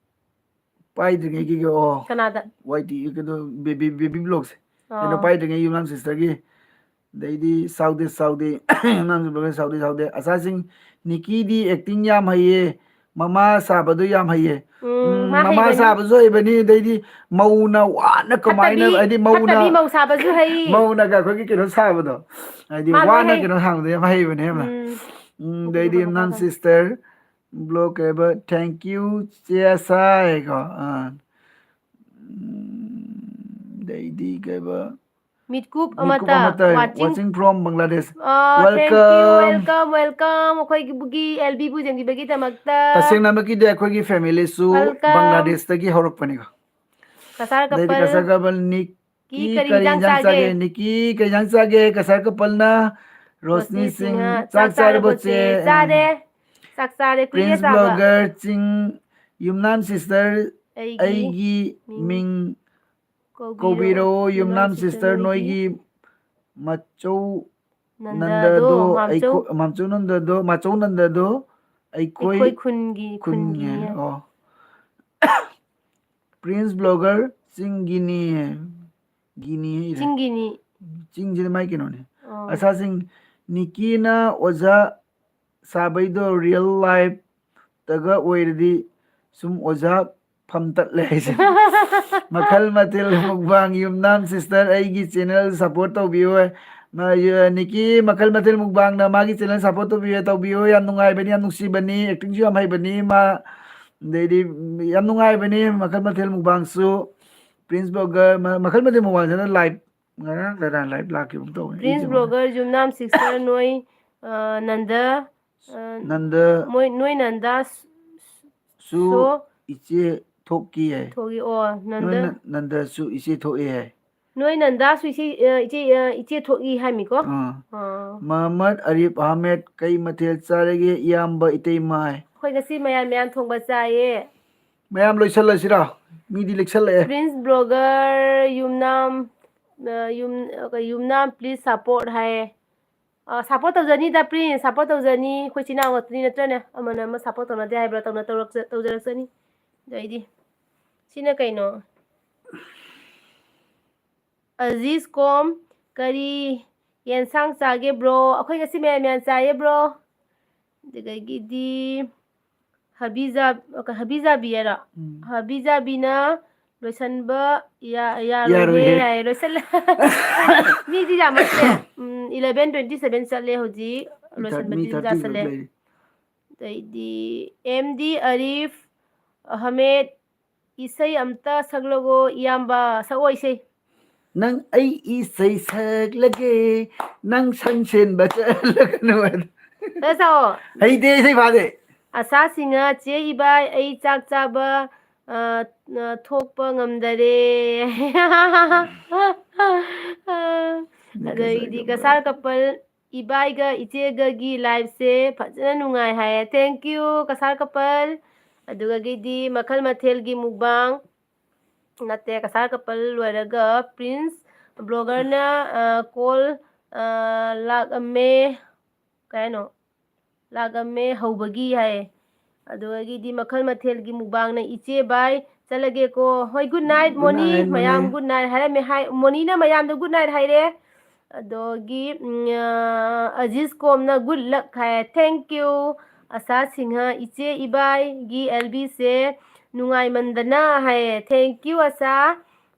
ꯄꯥꯏꯗ꯭ꯔꯤꯉꯩꯒꯤ, ꯑꯣ, ꯀꯅꯥꯗ? ꯋꯥꯏ ꯇꯤ, ꯀꯩꯅꯣ, ꯕꯦꯕꯤ, ꯕꯦꯕꯤ ꯕ꯭ꯂꯣꯛꯁꯦ꯫ ꯀꯩꯅꯣ ꯑꯥ꯫ ꯄꯥꯏꯗ꯭ꯔꯤꯉꯩ ꯌꯨꯝꯅꯥꯝ ꯁꯤꯁꯇꯔꯒꯤ꯫ ꯑꯗꯩꯗꯤ ꯁꯥꯎꯗꯦ, ꯁꯥꯎꯗꯦ, ꯌꯨꯝꯅꯥꯝ ꯁꯤꯁꯇꯔ ꯁꯥꯎꯗꯦ, ꯁꯥꯎꯗꯦ꯫ ꯑꯁꯥꯁꯤꯡ, ꯅꯤꯀꯤꯗꯤ ꯑꯦꯛꯇꯤꯡ ꯌꯥꯝ ꯍꯩꯌꯦ, ꯃꯃꯥ ꯁꯥꯕꯗꯣ ꯌꯥꯝ ꯍꯩꯌꯦ꯫ ꯎꯝ, ꯎꯝ, ꯃꯥ ꯃꯃꯥ ꯍꯩꯕꯅꯤ꯫ ꯁꯥꯕꯁꯨ ꯍꯩꯕꯅꯤ, ꯑꯗꯩꯗꯤ ꯃꯧꯅ ꯋꯥꯅ ꯀꯃꯥꯏꯅ, ꯐꯠꯇꯕꯤ, ꯍꯥꯏꯗꯤ ꯃꯧꯅ, ꯐꯠꯇꯕꯤ ꯃꯧ ꯁꯥꯕꯁꯨ ꯍꯩ꯫ ꯃꯧꯅꯒ ꯑꯩꯈꯣꯏꯒꯤ ꯀꯩꯅꯣ ꯁꯥꯕꯗꯣ, ꯍꯥꯏꯗꯤ ꯃꯥ ꯂꯣꯏ ꯋꯥꯅ ꯍꯩ꯫ ꯀꯩꯅꯣ ꯁꯥꯕꯗꯣ ꯌꯥꯝ ꯍꯩꯕꯅꯦ ꯌꯥꯝꯅ꯫ ꯎꯝ꯫ ꯎꯝ, ꯑꯗꯩꯗꯤ ꯌꯨꯝꯅꯥꯝ ꯁꯤꯁꯇꯔ ꯕ꯭ꯂꯣꯛ ꯀꯩꯕ, "Thank you, ꯆꯦ ꯑꯁꯥꯏ" ꯀꯣ, ꯑꯥ꯫ ꯎꯝ, ꯑꯗꯩꯗꯤ ꯀꯩꯕ, ꯃꯤꯠꯀꯨꯞ ꯃꯤꯠꯀꯨꯞ ꯑꯃꯠꯇ ꯑꯃꯠꯇ, watching꯫ Watching from Bangladesh꯫ ꯑꯥ, thank you, Welcome꯫ Welcome, welcome꯫ ꯑꯩꯈꯣꯏꯒꯤ ꯑꯦꯜ ꯕꯤꯕꯨ ꯌꯦꯡꯕꯤꯕꯒꯤꯗꯃꯛꯇ꯫ ꯇꯁꯦꯡꯅꯃꯛꯀꯤꯗꯤ ꯑꯩꯈꯣꯏꯒꯤ ꯐꯦꯃꯤꯂꯤꯁꯨ welcome꯫ ꯕꯪꯒ꯭ꯂꯥꯗꯦꯁꯇꯒꯤ ꯍꯧꯔꯛꯄꯅꯤꯀꯣ꯫ ꯀꯁꯥꯔ ꯑꯗꯩꯗꯤ ꯀꯄꯜ꯫ ꯀꯁꯥꯔ ꯀꯄꯜ, ꯅꯤꯛꯀꯤ ꯀꯤ ꯀꯔꯤ ꯀꯔꯤ ꯏꯟꯖꯥꯡ ꯏꯟꯖꯥꯡ ꯆꯥꯒꯦ? ꯆꯥꯒꯦ? ꯅꯤꯛꯀꯤ ꯀꯩ ꯏꯟꯖꯥꯡ ꯆꯥꯒꯦ? ꯀꯁꯥꯔ ꯀꯄꯜꯅ꯫ ꯔꯣꯁꯅꯤ ꯔꯣꯁꯅꯤ ꯁꯤꯡ, ꯁꯤꯡꯍ, ꯆꯥꯛ ꯆꯥꯛ ꯆꯥꯔꯕꯣ ꯆꯥꯔꯕꯣ ꯆꯦ? ꯆꯦ? ꯆꯥꯔꯦ꯫ ꯆꯥꯛ ꯆꯥꯔꯦ, ꯀꯨꯏꯔꯦ ꯄ꯭ꯔꯤꯟꯁ ꯆꯥꯕ꯫ ꯕ꯭ꯂꯣꯒꯔ ꯆꯤꯡ, ꯌꯨꯝꯅꯥꯝ ꯁꯤꯁꯇꯔ, ꯑꯩꯒꯤ ꯑꯩꯒꯤ ꯃꯤꯡ ꯃꯤꯡ ꯀꯧꯕꯤꯔꯣ, ꯀꯧꯕꯤꯔꯣ, ꯌꯨꯝꯅꯥꯝ ꯌꯨꯝꯅꯥꯝ ꯁꯤꯁꯇꯔ ꯁꯤꯁꯇꯔ ꯅꯣꯏꯒꯤ꯫ ꯅꯣꯏꯒꯤ ꯃꯆꯧ ꯅꯟꯗꯗꯣ, ꯅꯟꯗꯗꯣ, ꯃꯥꯝꯆꯧ꯫ ꯑꯩꯈꯣꯏ, ꯃꯥꯝꯆꯧ ꯅꯟꯗꯗꯣ, ꯃꯥꯆꯧ ꯅꯟꯗꯗꯣ ꯑꯩꯈꯣꯏ ꯑꯩꯈꯣꯏ ꯈꯨꯟꯒꯤ, ꯈꯨꯟꯒꯤ, ꯈꯨꯟꯒꯤ꯫ ꯑꯣ꯫ Prince Blogger ꯆꯤꯡꯒꯤꯅꯤ꯫ ꯒꯤꯅꯤ ꯍꯥꯏꯔꯦ꯫ ꯆꯤꯡꯒꯤꯅꯤ꯫ ꯆꯤꯡꯁꯤꯅ ꯃꯥꯏ ꯀꯩꯅꯣꯅꯦ꯫ ꯑꯣ꯫ ꯑꯁꯥꯁꯤꯡ, ꯅꯤꯀꯤꯅ ꯑꯣꯖꯥ ꯁꯥꯕꯩꯗꯣ real lifeꯇꯒ ꯑꯣꯏꯔꯗꯤ ꯁꯨꯝ ꯑꯣꯖꯥ ꯐꯝ ꯇꯠꯂꯦ ꯍꯥꯏꯁꯦ꯫ ꯃꯈꯜ ꯃꯊꯦꯜ ꯃꯨꯛꯕꯥꯡ ꯌꯨꯝꯅꯥꯝ sister ꯑꯩꯒꯤ channel support ꯇꯧꯕꯤꯌꯨ꯫ ꯃꯥ-, ꯅꯤꯀꯤ ꯃꯈꯜ ꯃꯊꯦꯜ ꯃꯨꯛꯕꯥꯡꯅ ꯃꯥꯒꯤ channel support ꯇꯧꯕꯤꯌꯨ, ꯇꯧꯕꯤꯌꯨ꯫ ꯌꯥꯝ ꯅꯨꯡꯉꯥꯏꯕꯅꯤ, ꯌꯥꯝ ꯅꯨꯡꯁꯤꯕꯅꯤ, actingꯁꯨ ꯌꯥꯝ ꯍꯩꯕꯅꯤ ꯃꯥ꯫ ꯑꯗꯩꯗꯤ ꯌꯥꯝ ꯅꯨꯡꯉꯥꯏꯕꯅꯤ ꯃꯈꯜ ꯃꯊꯦꯜ ꯃꯨꯛꯕꯥꯡꯁꯨ꯫ Prince Blogger ꯃ-, ꯃꯈꯜ ꯃꯊꯦꯜ ꯃꯨꯛꯕꯥꯡꯁꯤꯅ live ꯉꯔꯥꯡ ꯂꯔꯥꯡ live ꯂꯥꯛꯈꯤꯕ ꯑꯃ ꯇꯧꯕꯅꯤ꯫ Prince ꯑꯩꯁꯦ Blogger ꯌꯨꯝꯅꯥꯝ sister ꯅꯣꯏ, ꯑ, ꯅꯟꯗ, ꯑ, ꯅꯟꯗ ꯃꯣꯏ, ꯅꯣꯏ ꯅꯟꯗ ꯁ-, ꯁꯨ ꯁꯣ ꯏꯆꯦ ꯊꯣꯛꯀꯤ ꯍꯥꯏ꯫ ꯊꯣꯛꯏ, ꯑꯣ, ꯅꯣꯏ ꯅꯟꯗ꯫ ꯅ-, ꯅꯟꯗꯁꯨ ꯏꯆꯦ ꯊꯣꯛꯑꯦ ꯍꯥꯏ꯫ ꯅꯣꯏ ꯅꯟꯗꯥꯁꯨ ꯏꯆꯦ, ꯑ, ꯏꯆꯦ, ꯑ, ꯏꯆꯦ ꯊꯣꯛꯏ ꯍꯥꯏꯃꯤꯀꯣ? ꯑꯥ꯫ ꯑꯥ꯫ ꯃꯍꯃꯗ ꯑꯔꯤꯐ ꯑꯍꯃꯦꯗ, ꯀꯩ ꯃꯊꯦꯜ ꯆꯥꯔꯒꯦ ꯏꯌꯥꯝꯕ ꯏꯇꯩꯃ ꯍꯥꯏ? ꯑꯩꯈꯣꯏ ꯉꯁꯤ ꯃꯌꯥꯟ ꯃꯌꯥꯟ ꯊꯣꯡꯕ ꯆꯥꯏꯌꯦ꯫ ꯃꯌꯥꯝ ꯂꯣꯏꯁꯜꯂꯁꯤꯔꯣ? ꯃꯤꯗꯤ ꯂꯤꯛꯁꯜꯂꯛꯑꯦ꯫ Prince Blogger ꯌꯨꯝꯅꯥꯝ, ꯑ, ꯌꯨꯝ-, ꯑ, ꯌꯨꯝꯅꯥꯝ please support ꯍꯥꯏꯌꯦ꯫ ꯑ, support ꯇꯧꯖꯅꯤꯗ, Prince, support ꯇꯧꯖꯅꯤ꯫ ꯑꯩꯈꯣꯏ ꯏꯆꯤꯟ ꯏꯅꯥꯎ ꯉꯥꯛꯇꯅꯤ ꯅꯠꯇ꯭ꯔꯅꯦ? ꯑꯃꯅ ꯑꯃ support ꯇꯧꯅꯗꯦ ꯍꯥꯏꯕ꯭ꯔꯥ? ꯇꯧꯅ-, ꯇꯧꯔꯛꯆ-, ꯇꯧꯖꯔꯛꯆꯅꯤ꯫ ꯑꯗꯩꯗꯤ, ꯁꯤꯅ ꯀꯩꯅꯣ? ꯑꯖꯤꯁ ꯀꯣꯝ, ꯀꯔꯤ ꯌꯦꯟꯁꯥꯡ ꯆꯥꯒꯦ, bro? ꯑꯩꯈꯣꯏ ꯉꯁꯤ ꯃꯌꯥꯟ ꯃꯌꯥꯟ ꯆꯥꯏꯌꯦ, bro꯫ ꯑꯗꯨꯗꯒꯤꯗꯤ ꯍꯕꯤꯖꯥ-, ꯍꯕꯤꯖꯥꯕꯤ ꯍꯥꯏꯔꯣ? ꯎꯝ꯫ ꯍꯕꯤꯖꯥꯕꯤꯅ ꯂꯣꯏꯁꯟꯕ ꯌꯥ-, ꯌꯥꯔꯣꯏꯍꯦ ꯌꯥꯔꯣꯏꯍꯦ꯫ ꯍꯥꯏ, ꯂꯣꯏꯁꯜꯂꯦ꯫ ꯃꯤꯗꯤ ꯌꯥꯝꯃꯛꯇꯦ꯫ ꯎꯝ, eleven twenty seven ꯆꯠꯂꯦ ꯍꯧꯖꯤꯛ꯫ ꯃꯤ ꯂꯣꯏꯁꯟꯕꯗꯤ ꯊꯥꯔꯇꯤ ꯇꯥꯁꯜꯂꯦ꯫ ꯂꯩꯔꯤ꯫ ꯑꯗꯩꯗꯤ ꯑꯦꯝ ꯗꯤ ꯑꯔꯤꯐ ꯑꯍꯃꯦꯗ, ꯏꯁꯩ ꯑꯝꯇ ꯁꯛꯂꯛꯑꯣ ꯏꯌꯥꯝꯕ꯫ ꯁꯛꯑꯣ ꯏꯁꯩ꯫ ꯅꯪ ꯑꯩ ꯏꯁꯩ ꯁꯛꯂꯒꯦ, ꯅꯪ ꯁꯟ ꯁꯦꯟꯕ ꯆꯠꯂꯒꯅꯨ ꯍꯥꯏꯗꯣ꯫ ꯁꯛꯑꯣ, ꯁꯛꯑꯣ꯫ ꯍꯩꯇꯦ, ꯏꯁꯩ ꯐꯥꯗꯦ꯫ ꯑꯁꯥ ꯁꯤꯡꯍ, ꯆꯦ ꯏꯕꯥꯏ, ꯑꯩ ꯆꯥꯛ ꯆꯥꯕ, ꯑ, ꯑ, ꯊꯣꯛꯄ ꯉꯝꯗꯔꯦ꯫ ꯑꯗꯩꯗꯤ ꯀꯁꯥꯔ ꯀꯄꯜ, ꯏꯕꯥꯏꯒ ꯏꯆꯦꯒꯒꯤ liveꯁꯦ ꯐꯖꯅ ꯅꯨꯡꯉꯥꯏ ꯍꯥꯏꯌꯦ꯫ Thank you, Cachar couple. ꯑꯗꯨꯗꯒꯤꯗꯤ ꯃꯈꯜ ꯃꯊꯦꯜꯒꯤ mukbang, ꯅꯠꯇꯦ, ꯀꯁꯥꯔ ꯀꯄꯜ ꯂꯣꯏꯔꯒ Prince Bloggerꯅ, ꯑ, call ꯑ, ꯂꯥꯛꯑꯝꯃꯦ꯫ ꯀꯩ ꯍꯥꯏꯅꯣ? ꯂꯥꯛꯑꯝꯃꯦ ꯍꯧꯕꯒꯤ ꯍꯥꯏꯌꯦ꯫ ꯑꯗꯨꯗꯒꯤꯗꯤ ꯃꯈꯜ ꯃꯊꯦꯜꯒꯤ ꯃꯨꯛꯕꯥꯡꯅ ꯏꯆꯦ ꯕꯥꯏ ꯆꯠꯂꯒꯦꯀꯣ꯫ ꯍꯣꯏ, good night, good money. Night, ꯃꯌꯥꯝ ꯃꯣꯅꯤ꯫ Good night ꯍꯥꯏꯔꯝꯃꯦ ꯍꯥꯏ꯫ ꯃꯣꯅꯤꯅ ꯃꯌꯥꯝꯗ good night ꯍꯥꯏꯔꯦ꯫ ꯑꯗꯒꯤ, ꯎꯝ, ꯑ, ꯑꯖꯤꯁ ꯀꯣꯝꯅ good luck high. Thank you꯫ ꯑꯁꯥ ꯁꯤꯡꯍ, ꯏꯆꯦ ꯏꯕꯥꯏꯒꯤ ꯑꯦꯜ ꯕꯤꯁꯦ ꯅꯨꯡꯉꯥꯏꯃꯟꯗꯅ ꯍꯥꯏꯌꯦ꯫ Thank you, ꯑꯁꯥ꯫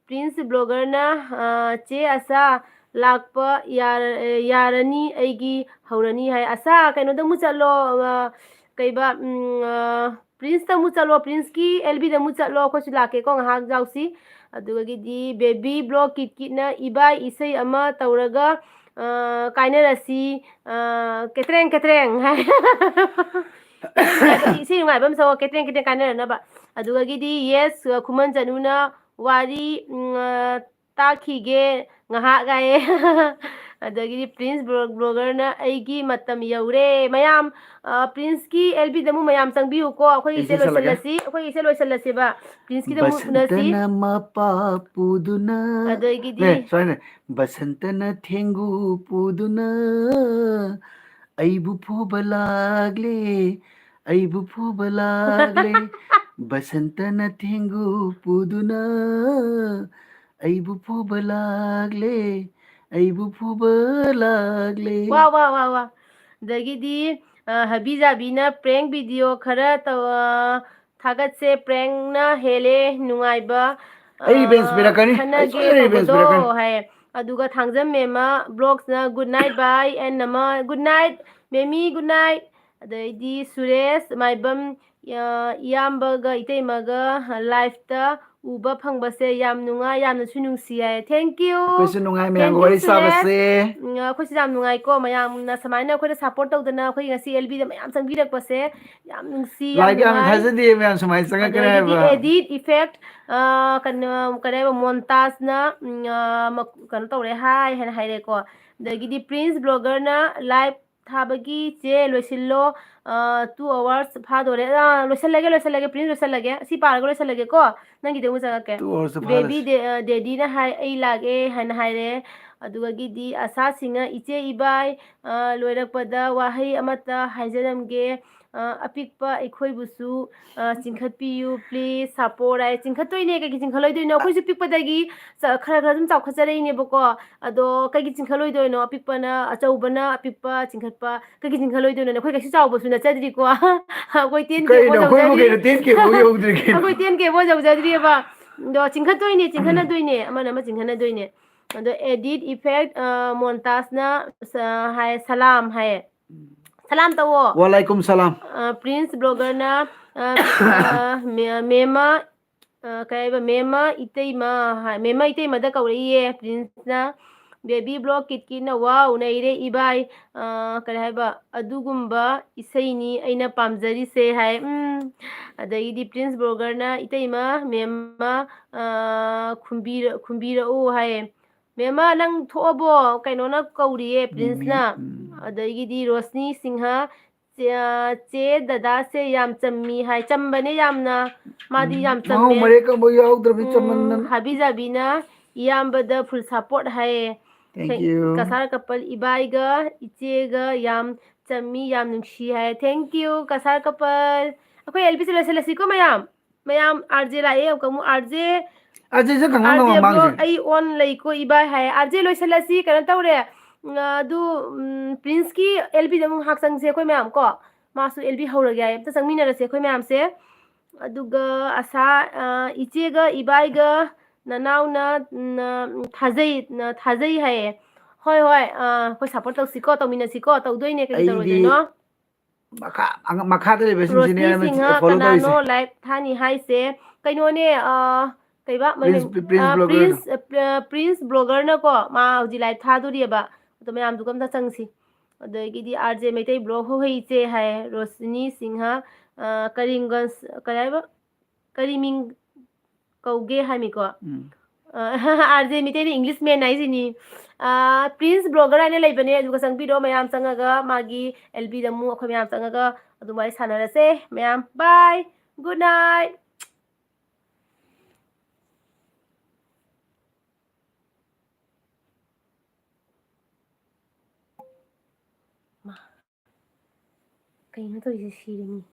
ꯄ꯭ꯔꯤꯟꯁ ꯕ꯭ꯂꯣꯒꯔꯅ, ꯑ, ꯆꯦ ꯑꯁꯥ, ꯂꯥꯛꯄ ꯌꯥꯔ-, ꯌꯥꯔꯅꯤ, ꯑꯩꯒꯤ ꯍꯧꯔꯅꯤ ꯍꯥꯏ꯫ ꯑꯁꯥ, ꯀꯩꯅꯣꯗ ꯑꯃꯨꯛ ꯆꯠꯂꯣ, ꯑ, ꯀꯩꯕ, ꯎꯝ, ꯑ, ꯄ꯭ꯔꯤꯟꯁꯇ ꯑꯃꯨꯛ ꯆꯠꯂꯣ, ꯄ꯭ꯔꯤꯟꯁꯀꯤ ꯑꯦꯜ ꯕꯤꯗ ꯑꯃꯨꯛ ꯆꯠꯂꯣ, ꯑꯩꯈꯣꯏꯁꯨ ꯂꯥꯛꯀꯦꯀꯣ, ꯉꯥꯏꯍꯥꯛ ꯌꯥꯎꯁꯤ꯫ ꯑꯗꯨꯗꯒꯤꯗꯤ ꯕꯦꯕꯤ ꯕ꯭ꯂꯣꯛ ꯀꯤꯠ ꯀꯤꯠꯅ ꯏꯕꯥꯏ ꯏꯁꯩ ꯑꯃ ꯇꯧꯔꯒ, ꯑ, ꯀꯥꯏꯅꯔꯁꯤ, ꯑ, ꯀꯦꯇ꯭ꯔꯦꯡ ꯀꯦꯇ꯭ꯔꯦꯡ ꯍꯥꯏ꯫ ꯏꯁꯩ ꯅꯨꯡꯉꯥꯏꯕ ꯑꯃ ꯁꯛꯑꯣ, ꯀꯦꯇ꯭ꯔꯦꯡ ꯀꯦꯇ꯭ꯔꯦꯡ ꯀꯥꯏꯅꯔꯅꯕ꯫ ꯑꯗꯨꯗꯒꯤꯗꯤ ꯌꯦꯁ, ꯈꯨꯃꯟ ꯆꯅꯨꯅ ꯋꯥꯔꯤ, ꯎꯝ, ꯑ, ꯇꯥꯛꯈꯤꯒꯦ ꯉꯥꯏꯍꯥꯛ ꯍꯥꯏꯌꯦ꯫ ꯑꯗꯒꯤꯗꯤ ꯄ꯭ꯔꯤꯟꯁ ꯕ꯭ꯂꯣ-, ꯕ꯭ꯂꯣꯒꯔꯅ ꯑꯩꯒꯤ ꯃꯇꯝ ꯌꯧꯔꯦ꯫ ꯃꯌꯥꯝ, ꯑ, ꯄ꯭ꯔꯤꯟꯁꯀꯤ ꯑꯦꯜ ꯕꯤꯗ ꯑꯃꯨꯛ ꯃꯌꯥꯝ ꯆꯪꯕꯤꯌꯨꯀꯣ꯫ ꯑꯩꯈꯣꯏ ꯑꯩ ꯏꯁꯩ ꯁꯤ ꯁꯜꯂꯒꯦ꯫ ꯂꯣꯏꯁꯤꯜꯂꯁꯤ, ꯑꯩꯈꯣꯏ ꯏꯁꯩ ꯂꯣꯏꯁꯤꯜꯂꯁꯦꯕ꯫ ꯄ꯭ꯔꯤꯟꯁꯀꯤꯗ ꯑꯃꯨꯛ ꯎꯅꯁꯤ꯫ ꯕꯁꯟꯇꯅ ꯃꯄꯥ ꯄꯨꯗꯨꯅ ꯑꯗꯒꯤꯗꯤ ꯑꯦ, sorry, ꯅꯦ꯫ ꯕꯁꯟꯇꯅ ꯊꯦꯡꯒꯨ ꯄꯨꯗꯨꯅ ꯑꯩꯕꯨ ꯐꯨꯕ ꯂꯥꯛꯂꯦ, ꯑꯩꯕꯨ ꯐꯨꯕ ꯂꯥꯛꯂꯦ꯫ ꯕꯁꯟꯇꯅ ꯊꯦꯡꯒꯨ ꯄꯨꯗꯨꯅ ꯑꯩꯕꯨ ꯐꯨꯕ ꯂꯥꯛꯂꯦ, ꯑꯩꯕꯨ ꯐꯨꯕ ꯂꯥꯛꯂꯦ꯫ ꯋꯥ, ꯋꯥ, ꯋꯥ, ꯋꯥ꯫ ꯑꯗꯒꯤꯗꯤ, ꯑ, ꯍꯕꯤꯖꯥꯕꯤꯅ prank video ꯈꯔ ꯇꯧ-, ꯑ, ꯊꯥꯒꯠꯁꯦ, prankꯅ ꯍꯦꯜꯂꯦ ꯅꯨꯡꯉꯥꯏꯕ, ꯑꯩ revenge ꯑ, ꯄꯤꯔꯛꯀꯅꯤ꯫ ꯑꯩ ꯈꯟꯅꯒꯦ ꯁꯣꯏꯗꯅ revenge ꯇꯧꯕꯗꯣ ꯄꯤꯔꯛꯀꯅꯤ꯫ ꯍꯥꯏ꯫ ꯑꯗꯨꯒ ꯊꯥꯡꯖꯝ ꯃꯦꯝꯃ ꯕ꯭ꯂꯣꯛꯁꯅ good night bye and ꯑꯃ good night ꯃꯦꯃꯤ, good night꯫ ꯑꯗꯩꯗꯤ ꯁꯨꯔꯦꯁ ꯃꯥꯏꯕꯝ, ꯑ, ꯏꯌꯥꯝꯕꯒ ꯏꯇꯩꯃꯒ liveꯇ ꯎꯕ ꯐꯪꯕꯁꯦ ꯌꯥꯝ ꯅꯨꯡꯉꯥꯏ, ꯌꯥꯝꯅꯁꯨ ꯅꯨꯡꯁꯤ ꯍꯥꯏ꯫ Thank you꯫ ꯑꯩꯈꯣꯏꯁꯨ ꯅꯨꯡꯉꯥꯏ ꯃꯌꯥꯝꯒ Thank you, ꯋꯥꯔꯤ ꯁꯨꯔꯦꯁ꯫ ꯁꯥꯕꯁꯦ꯫ ꯎꯝ, ꯑꯩꯈꯣꯏꯁꯨ ꯌꯥꯝ ꯅꯨꯡꯉꯥꯏꯀꯣ, ꯃꯌꯥꯝꯅ ꯁꯨꯃꯥꯏꯅ ꯑꯩꯈꯣꯏꯗ support ꯇꯧꯗꯅ ꯑꯩꯈꯣꯏ ꯉꯁꯤ ꯑꯦꯜ ꯕꯤꯗ ꯃꯌꯥꯝ ꯆꯪꯕꯤꯔꯛꯄꯁꯦ ꯌꯥꯝ ꯅꯨꯡꯁꯤ, ꯌꯥꯝ ꯂꯥꯏꯛ ꯌꯥꯝ ꯅꯨꯡꯉꯥꯏ꯫ ꯊꯥꯖꯗꯦ ꯃꯌꯥꯝ ꯁꯨꯃꯥꯏꯅ ꯆꯪꯉꯛꯀꯅꯤ ꯑꯗꯒꯤꯗꯤ ꯍꯥꯏꯕ꯫ Edit effect, ꯑ, ꯀꯩꯅꯣ, ꯀꯩꯅꯣ ꯍꯥꯏꯕ, ꯃꯣꯟꯇꯥꯖꯅ, ꯎꯝ, ꯑ, ꯃꯛ-, ꯀꯩꯅꯣ ꯇꯧꯔꯦ ꯍꯥꯏ ꯍꯥꯏꯅ ꯍꯥꯏꯔꯦꯀꯣ꯫ ꯑꯗꯒꯤꯗꯤ ꯄ꯭ꯔꯤꯟꯁ ꯕ꯭ꯂꯣꯒꯔꯅ live ꯊꯥꯕꯒꯤ ꯆꯦ ꯂꯣꯏꯁꯤꯜꯂꯣ, ꯑ, two hours ꯐꯥꯗꯣꯔꯦ꯫ ꯑ, ꯂꯣꯏꯁꯤꯜꯂꯒꯦ, ꯂꯣꯏꯁꯤꯜꯂꯒꯦ, ꯄ꯭ꯔꯤꯟꯁ ꯂꯣꯏꯁꯤꯜꯂꯒꯦ꯫ ꯁꯤ ꯄꯥꯔꯒ ꯂꯣꯏꯁꯤꯜꯂꯒꯦꯀꯣ꯫ ꯅꯪꯒꯤꯗꯤ ꯑꯃꯨꯛ ꯆꯪꯉꯛꯀꯦ꯫ Two hours ꯕꯦꯕꯤ ꯐꯥꯍꯜꯂꯁꯤ꯫ ꯗꯦ-, ꯑ, ꯗꯦꯗꯤꯅ ꯍꯥꯏ, "ꯑꯩ ꯂꯥꯛꯑꯦ" ꯍꯥꯏꯅ ꯍꯥꯏꯔꯦ꯫ ꯑꯗꯨꯗꯒꯤꯗꯤ ꯑꯁꯥ ꯁꯤꯡꯍ, ꯏꯆꯦ ꯏꯕꯥꯏ, ꯑ, ꯂꯣꯏꯔꯛꯄꯗ ꯋꯥꯍꯩ ꯑꯃꯠꯇ ꯍꯥꯏꯖꯔꯝꯒꯦ꯫ ꯑ, ꯑꯄꯤꯛꯄ ꯑꯩꯈꯣꯏꯕꯨꯁꯨ, ꯑ, ꯆꯤꯡꯈꯠꯄꯤꯌꯨ, please, support ꯍꯥꯏ꯫ ꯆꯤꯡꯈꯠꯇꯣꯏꯅꯦ, ꯀꯩꯒꯤ ꯆꯤꯡꯈꯠꯂꯣꯏꯗꯣꯏꯅꯣ? ꯑꯩꯈꯣꯏꯁꯨ ꯄꯤꯛꯄꯗꯒꯤ ꯆ-, ꯈꯔ ꯈꯔ ꯑꯗꯨꯝ ꯆꯥꯎꯈꯠꯆꯔꯛꯏꯅꯦꯕꯀꯣ꯫ ꯑꯗꯣ ꯀꯩꯒꯤ ꯆꯤꯡꯈꯠꯂꯣꯏꯗꯣꯏꯅꯣ? ꯑꯄꯤꯛꯄꯅ, ꯑꯆꯧꯕꯅ ꯑꯄꯤꯛꯄ ꯆꯤꯡꯈꯠꯄ ꯀꯩꯒꯤ ꯆꯤꯡꯈꯠꯂꯣꯏꯗꯣꯏꯅꯣ? ꯑꯩꯈꯣꯏ ꯀꯩꯁꯨ ꯆꯥꯎꯕꯁꯨ ꯅꯠꯆꯗ꯭ꯔꯤꯀꯣ꯫ ꯑꯩꯈꯣꯏ ten K ꯀꯩꯅꯣ, ꯐꯥꯎ ꯑꯩꯈꯣꯏꯕꯨ ꯌꯧꯖꯗ꯭ꯔꯤ꯫ ꯀꯩꯅꯣ ten K ꯐꯥꯎ ꯌꯧꯗ꯭ꯔꯤ ꯀꯩꯅꯣ? ꯑꯩꯈꯣꯏ ten K ꯐꯥꯎ ꯌꯧꯖꯗ꯭ꯔꯤꯑꯕ꯫ ꯑꯗꯣ ꯆꯤꯡꯈꯠꯇꯣꯏꯅꯦ, ꯆꯤꯡꯈꯠꯅꯗꯣꯏꯅꯦ, ꯑꯃꯅ ꯑꯃ ꯆꯤꯡꯈꯠꯅꯗꯣꯏꯅꯦ꯫ ꯑꯗꯣ edit effect, ꯑ, ꯃꯣꯟꯇꯥꯖꯅ, ꯑ, ꯍꯥꯏ, ꯁꯂꯥꯝ ꯍꯥꯏꯌꯦ꯫ ꯁꯂꯥꯝ ꯇꯧꯋꯣ꯫ ꯋꯥꯂꯥꯏꯀꯨꯝ ꯁꯂꯥꯝ꯫ ꯑ, ꯄ꯭ꯔꯤꯟꯁ ꯕ꯭ꯂꯣꯒꯔꯅ, ꯑ, ꯑ, ꯃꯦ-, ꯃꯦꯝꯃ, ꯑ, ꯀꯩ ꯍꯥꯏꯕ, ꯃꯦꯝꯃ ꯏꯇꯩꯃ ꯍꯥꯏ, ꯃꯦꯝꯃ ꯏꯇꯩꯃꯗ ꯀꯧꯔꯛꯏꯌꯦ ꯄ꯭ꯔꯤꯟꯁꯅ꯫ ꯕꯦꯕꯤ ꯕ꯭ꯂꯣꯛ ꯀꯤꯠꯀꯤꯅ, "ꯋꯥꯎ, ꯅꯩꯔꯦ ꯏꯕꯥꯏ", ꯑ, ꯀꯔꯤ ꯍꯥꯏꯕ, "ꯑꯗꯨꯒꯨꯝꯕ ꯏꯁꯩꯅꯤ ꯑꯩꯅ ꯄꯥꯝꯖꯔꯤꯁꯦ" ꯍꯥꯏ꯫ ꯎꯝ꯫ ꯑꯗꯒꯤꯗꯤ ꯄ꯭ꯔꯤꯟꯁ ꯕ꯭ꯂꯣꯒꯔꯅ, "ꯏꯇꯩꯃ, ꯃꯦꯝꯃ, ꯑ, ꯈꯨꯝꯕꯤꯔ-, ꯈꯨꯝꯕꯤꯔꯛꯎ" ꯍꯥꯏꯌꯦ꯫ "ꯃꯦꯝꯃ, ꯅꯪ ꯊꯣꯛꯑꯕꯣ? ꯀꯩꯅꯣꯅ ꯀꯧꯔꯤꯌꯦ, ꯄ꯭ꯔꯤꯟꯁꯅ"꯫ ꯎꯝ꯫ ꯑꯗꯒꯤꯗꯤ ꯔꯣꯁꯅꯤ ꯁꯤꯡꯍ, "ꯆꯦ, ꯑ, ꯆꯦ, ꯗꯗꯥꯁꯦ ꯌꯥꯝ ꯆꯝꯃꯤ" ꯍꯥꯏ꯫ ꯆꯝꯕꯅꯦ ꯌꯥꯝꯅ, ꯃꯥꯗꯤ ꯎꯝ, ꯌꯥꯝ ꯃꯍꯥꯎ ꯆꯝꯃꯦ꯫ ꯃꯔꯦꯛ ꯑꯃꯐꯥꯎ ꯌꯥꯎꯗ꯭ꯔꯕꯅꯤ, ꯎꯝ, ꯆꯝꯃꯟꯗꯅ꯫ ꯍꯥꯕꯤ ꯖꯥꯕꯤꯅ, "ꯏꯌꯥꯝꯕꯗ full support" ꯍꯥꯏꯌꯦ꯫ Thank you꯫ ꯀꯁꯥꯔ ꯀꯄꯜ, "ꯏꯕꯥꯏꯒ ꯏꯆꯦꯒ ꯌꯥꯝ ꯆꯝꯃꯤ, ꯌꯥꯝ ꯅꯨꯡꯁꯤ" ꯍꯥꯏ꯫ Thank you, Cachar couple. ꯑꯩꯈꯣꯏ L P ꯁꯦ ꯂꯣꯏꯁꯤꯜꯂꯁꯤꯀꯣ, ꯃꯌꯥꯝ꯫ ꯃꯌꯥꯝ, R J ꯂꯥꯛꯑꯦ, ꯑꯃꯨꯛ R J꯫ R J ꯁꯦ ꯀꯅꯥꯅꯣ R J ꯃꯃꯥꯡꯁꯦ? Bro, "ꯑꯩ on ꯂꯩꯀꯣ ꯏꯕꯥꯏ" ꯍꯥꯏ꯫ R J ꯂꯣꯏꯁꯤꯜꯂꯁꯤ, ꯀꯩꯅꯣ ꯇꯧꯔꯦ꯫ ꯎꯝ, ꯑꯗꯨ, ꯎꯝ, ꯄ꯭ꯔꯤꯟꯁꯀꯤ L P ꯗ ꯑꯃꯨꯛ ꯉꯥꯏꯍꯥꯛ ꯆꯪꯁꯦ ꯑꯩꯈꯣꯏ ꯃꯌꯥꯝ ꯀꯣ꯫ ꯃꯥꯁꯨ L P ꯍꯧꯔꯒꯦ ꯍꯥꯏ꯫ ꯑꯝꯇ ꯆꯪꯃꯤꯟꯅꯔꯁꯦ ꯑꯩꯈꯣꯏ ꯃꯌꯥꯝꯁꯦ꯫ ꯑꯗꯨꯒ ꯑꯁꯥ, ꯑ, "ꯏꯆꯦꯒ ꯏꯕꯥꯏꯒ ꯅꯅꯥꯎꯅ, ꯅ, ꯊꯥꯖꯩ, ꯅ, ꯊꯥꯖꯩ" ꯍꯥꯏꯌꯦ꯫ ꯍꯣꯏ, ꯍꯣꯏ, ꯑ, ꯑꯩꯈꯣꯏ support ꯇꯧꯁꯤꯀꯣ, ꯇꯧꯃꯤꯟꯅꯁꯤꯀꯣ, ꯇꯧꯗꯣꯏꯅꯦ, ꯀꯩꯒꯤ ꯑꯩꯗꯤ ꯇꯧꯔꯣꯏꯗꯣꯏꯅꯣ? ꯃꯈꯥ-, ꯑꯉ-, ꯃꯈꯥꯗ ꯂꯩꯕꯁꯤꯡꯁꯤꯅꯦ ꯔꯣꯁꯅꯤ ꯑꯩꯅ ꯁꯤꯡꯍ follow ꯀꯅꯥꯅꯣ ꯇꯧꯔꯤꯁꯦ꯫ Live ꯊꯥꯅꯤ ꯍꯥꯏꯁꯦ? ꯀꯩꯅꯣꯅꯦ, ꯑ, ꯀꯩꯕ, ꯄ꯭ꯔꯤꯟꯁ, ꯃꯃꯤꯡ? ꯄ꯭ꯔꯤꯟꯁ ꯑ, ꯕ꯭ꯂꯣꯒꯔ꯫ ꯄ꯭ꯔꯤꯟꯁ, ꯑ, ꯄ꯭ꯔꯤꯟꯁ ꯕ꯭ꯂꯣꯒꯔꯅꯀꯣ, ꯃꯥ ꯍꯧꯖꯤꯛ live ꯊꯥꯗꯣꯔꯤꯑꯕ꯫ ꯑꯗꯣ ꯃꯌꯥꯝꯗꯨꯒ ꯑꯝꯇ ꯆꯪꯁꯤ꯫ ꯑꯗꯒꯤꯗꯤ R J ꯃꯩꯇꯩ ꯕ꯭ꯂꯣꯒ ꯍꯣꯏ ꯏꯆꯦ ꯍꯥꯏ, ꯔꯣꯁꯅꯤ ꯁꯤꯡꯍ, ꯑ, ꯀꯔꯤꯝꯒꯟꯁ, ꯀꯔꯤ ꯍꯥꯏꯕ? ꯀꯔꯤ ꯃꯤꯡ ꯀꯧꯒꯦ ꯍꯥꯏꯃꯤꯀꯣ? ꯎꯝ꯫ ꯑ, R J ꯃꯤꯇꯩꯅ English man ꯍꯥꯏꯁꯤꯅꯤ꯫ ꯑ, ꯄ꯭ꯔꯤꯟꯁ ꯕ꯭ꯂꯣꯒꯔ ꯍꯥꯏꯅ ꯂꯩꯕꯅꯦ, ꯑꯗꯨꯒ ꯆꯪꯕꯤꯔꯣ ꯃꯌꯥꯝ ꯆꯪꯉꯒ, ꯃꯥꯒꯤ L P ꯗ ꯑꯃꯨꯛ ꯑꯩꯈꯣꯏ ꯃꯌꯥꯝ ꯆꯪꯉꯒ ꯑꯗꯨꯝ ꯋꯥꯔꯤ ꯁꯥꯟꯅꯔꯁꯦ ꯃꯌꯥꯝ꯫ Bye, good night꯫ ꯀꯩꯅꯣ ꯇꯧꯔꯤꯁꯦ, ꯁꯤꯔꯦꯃꯤ꯫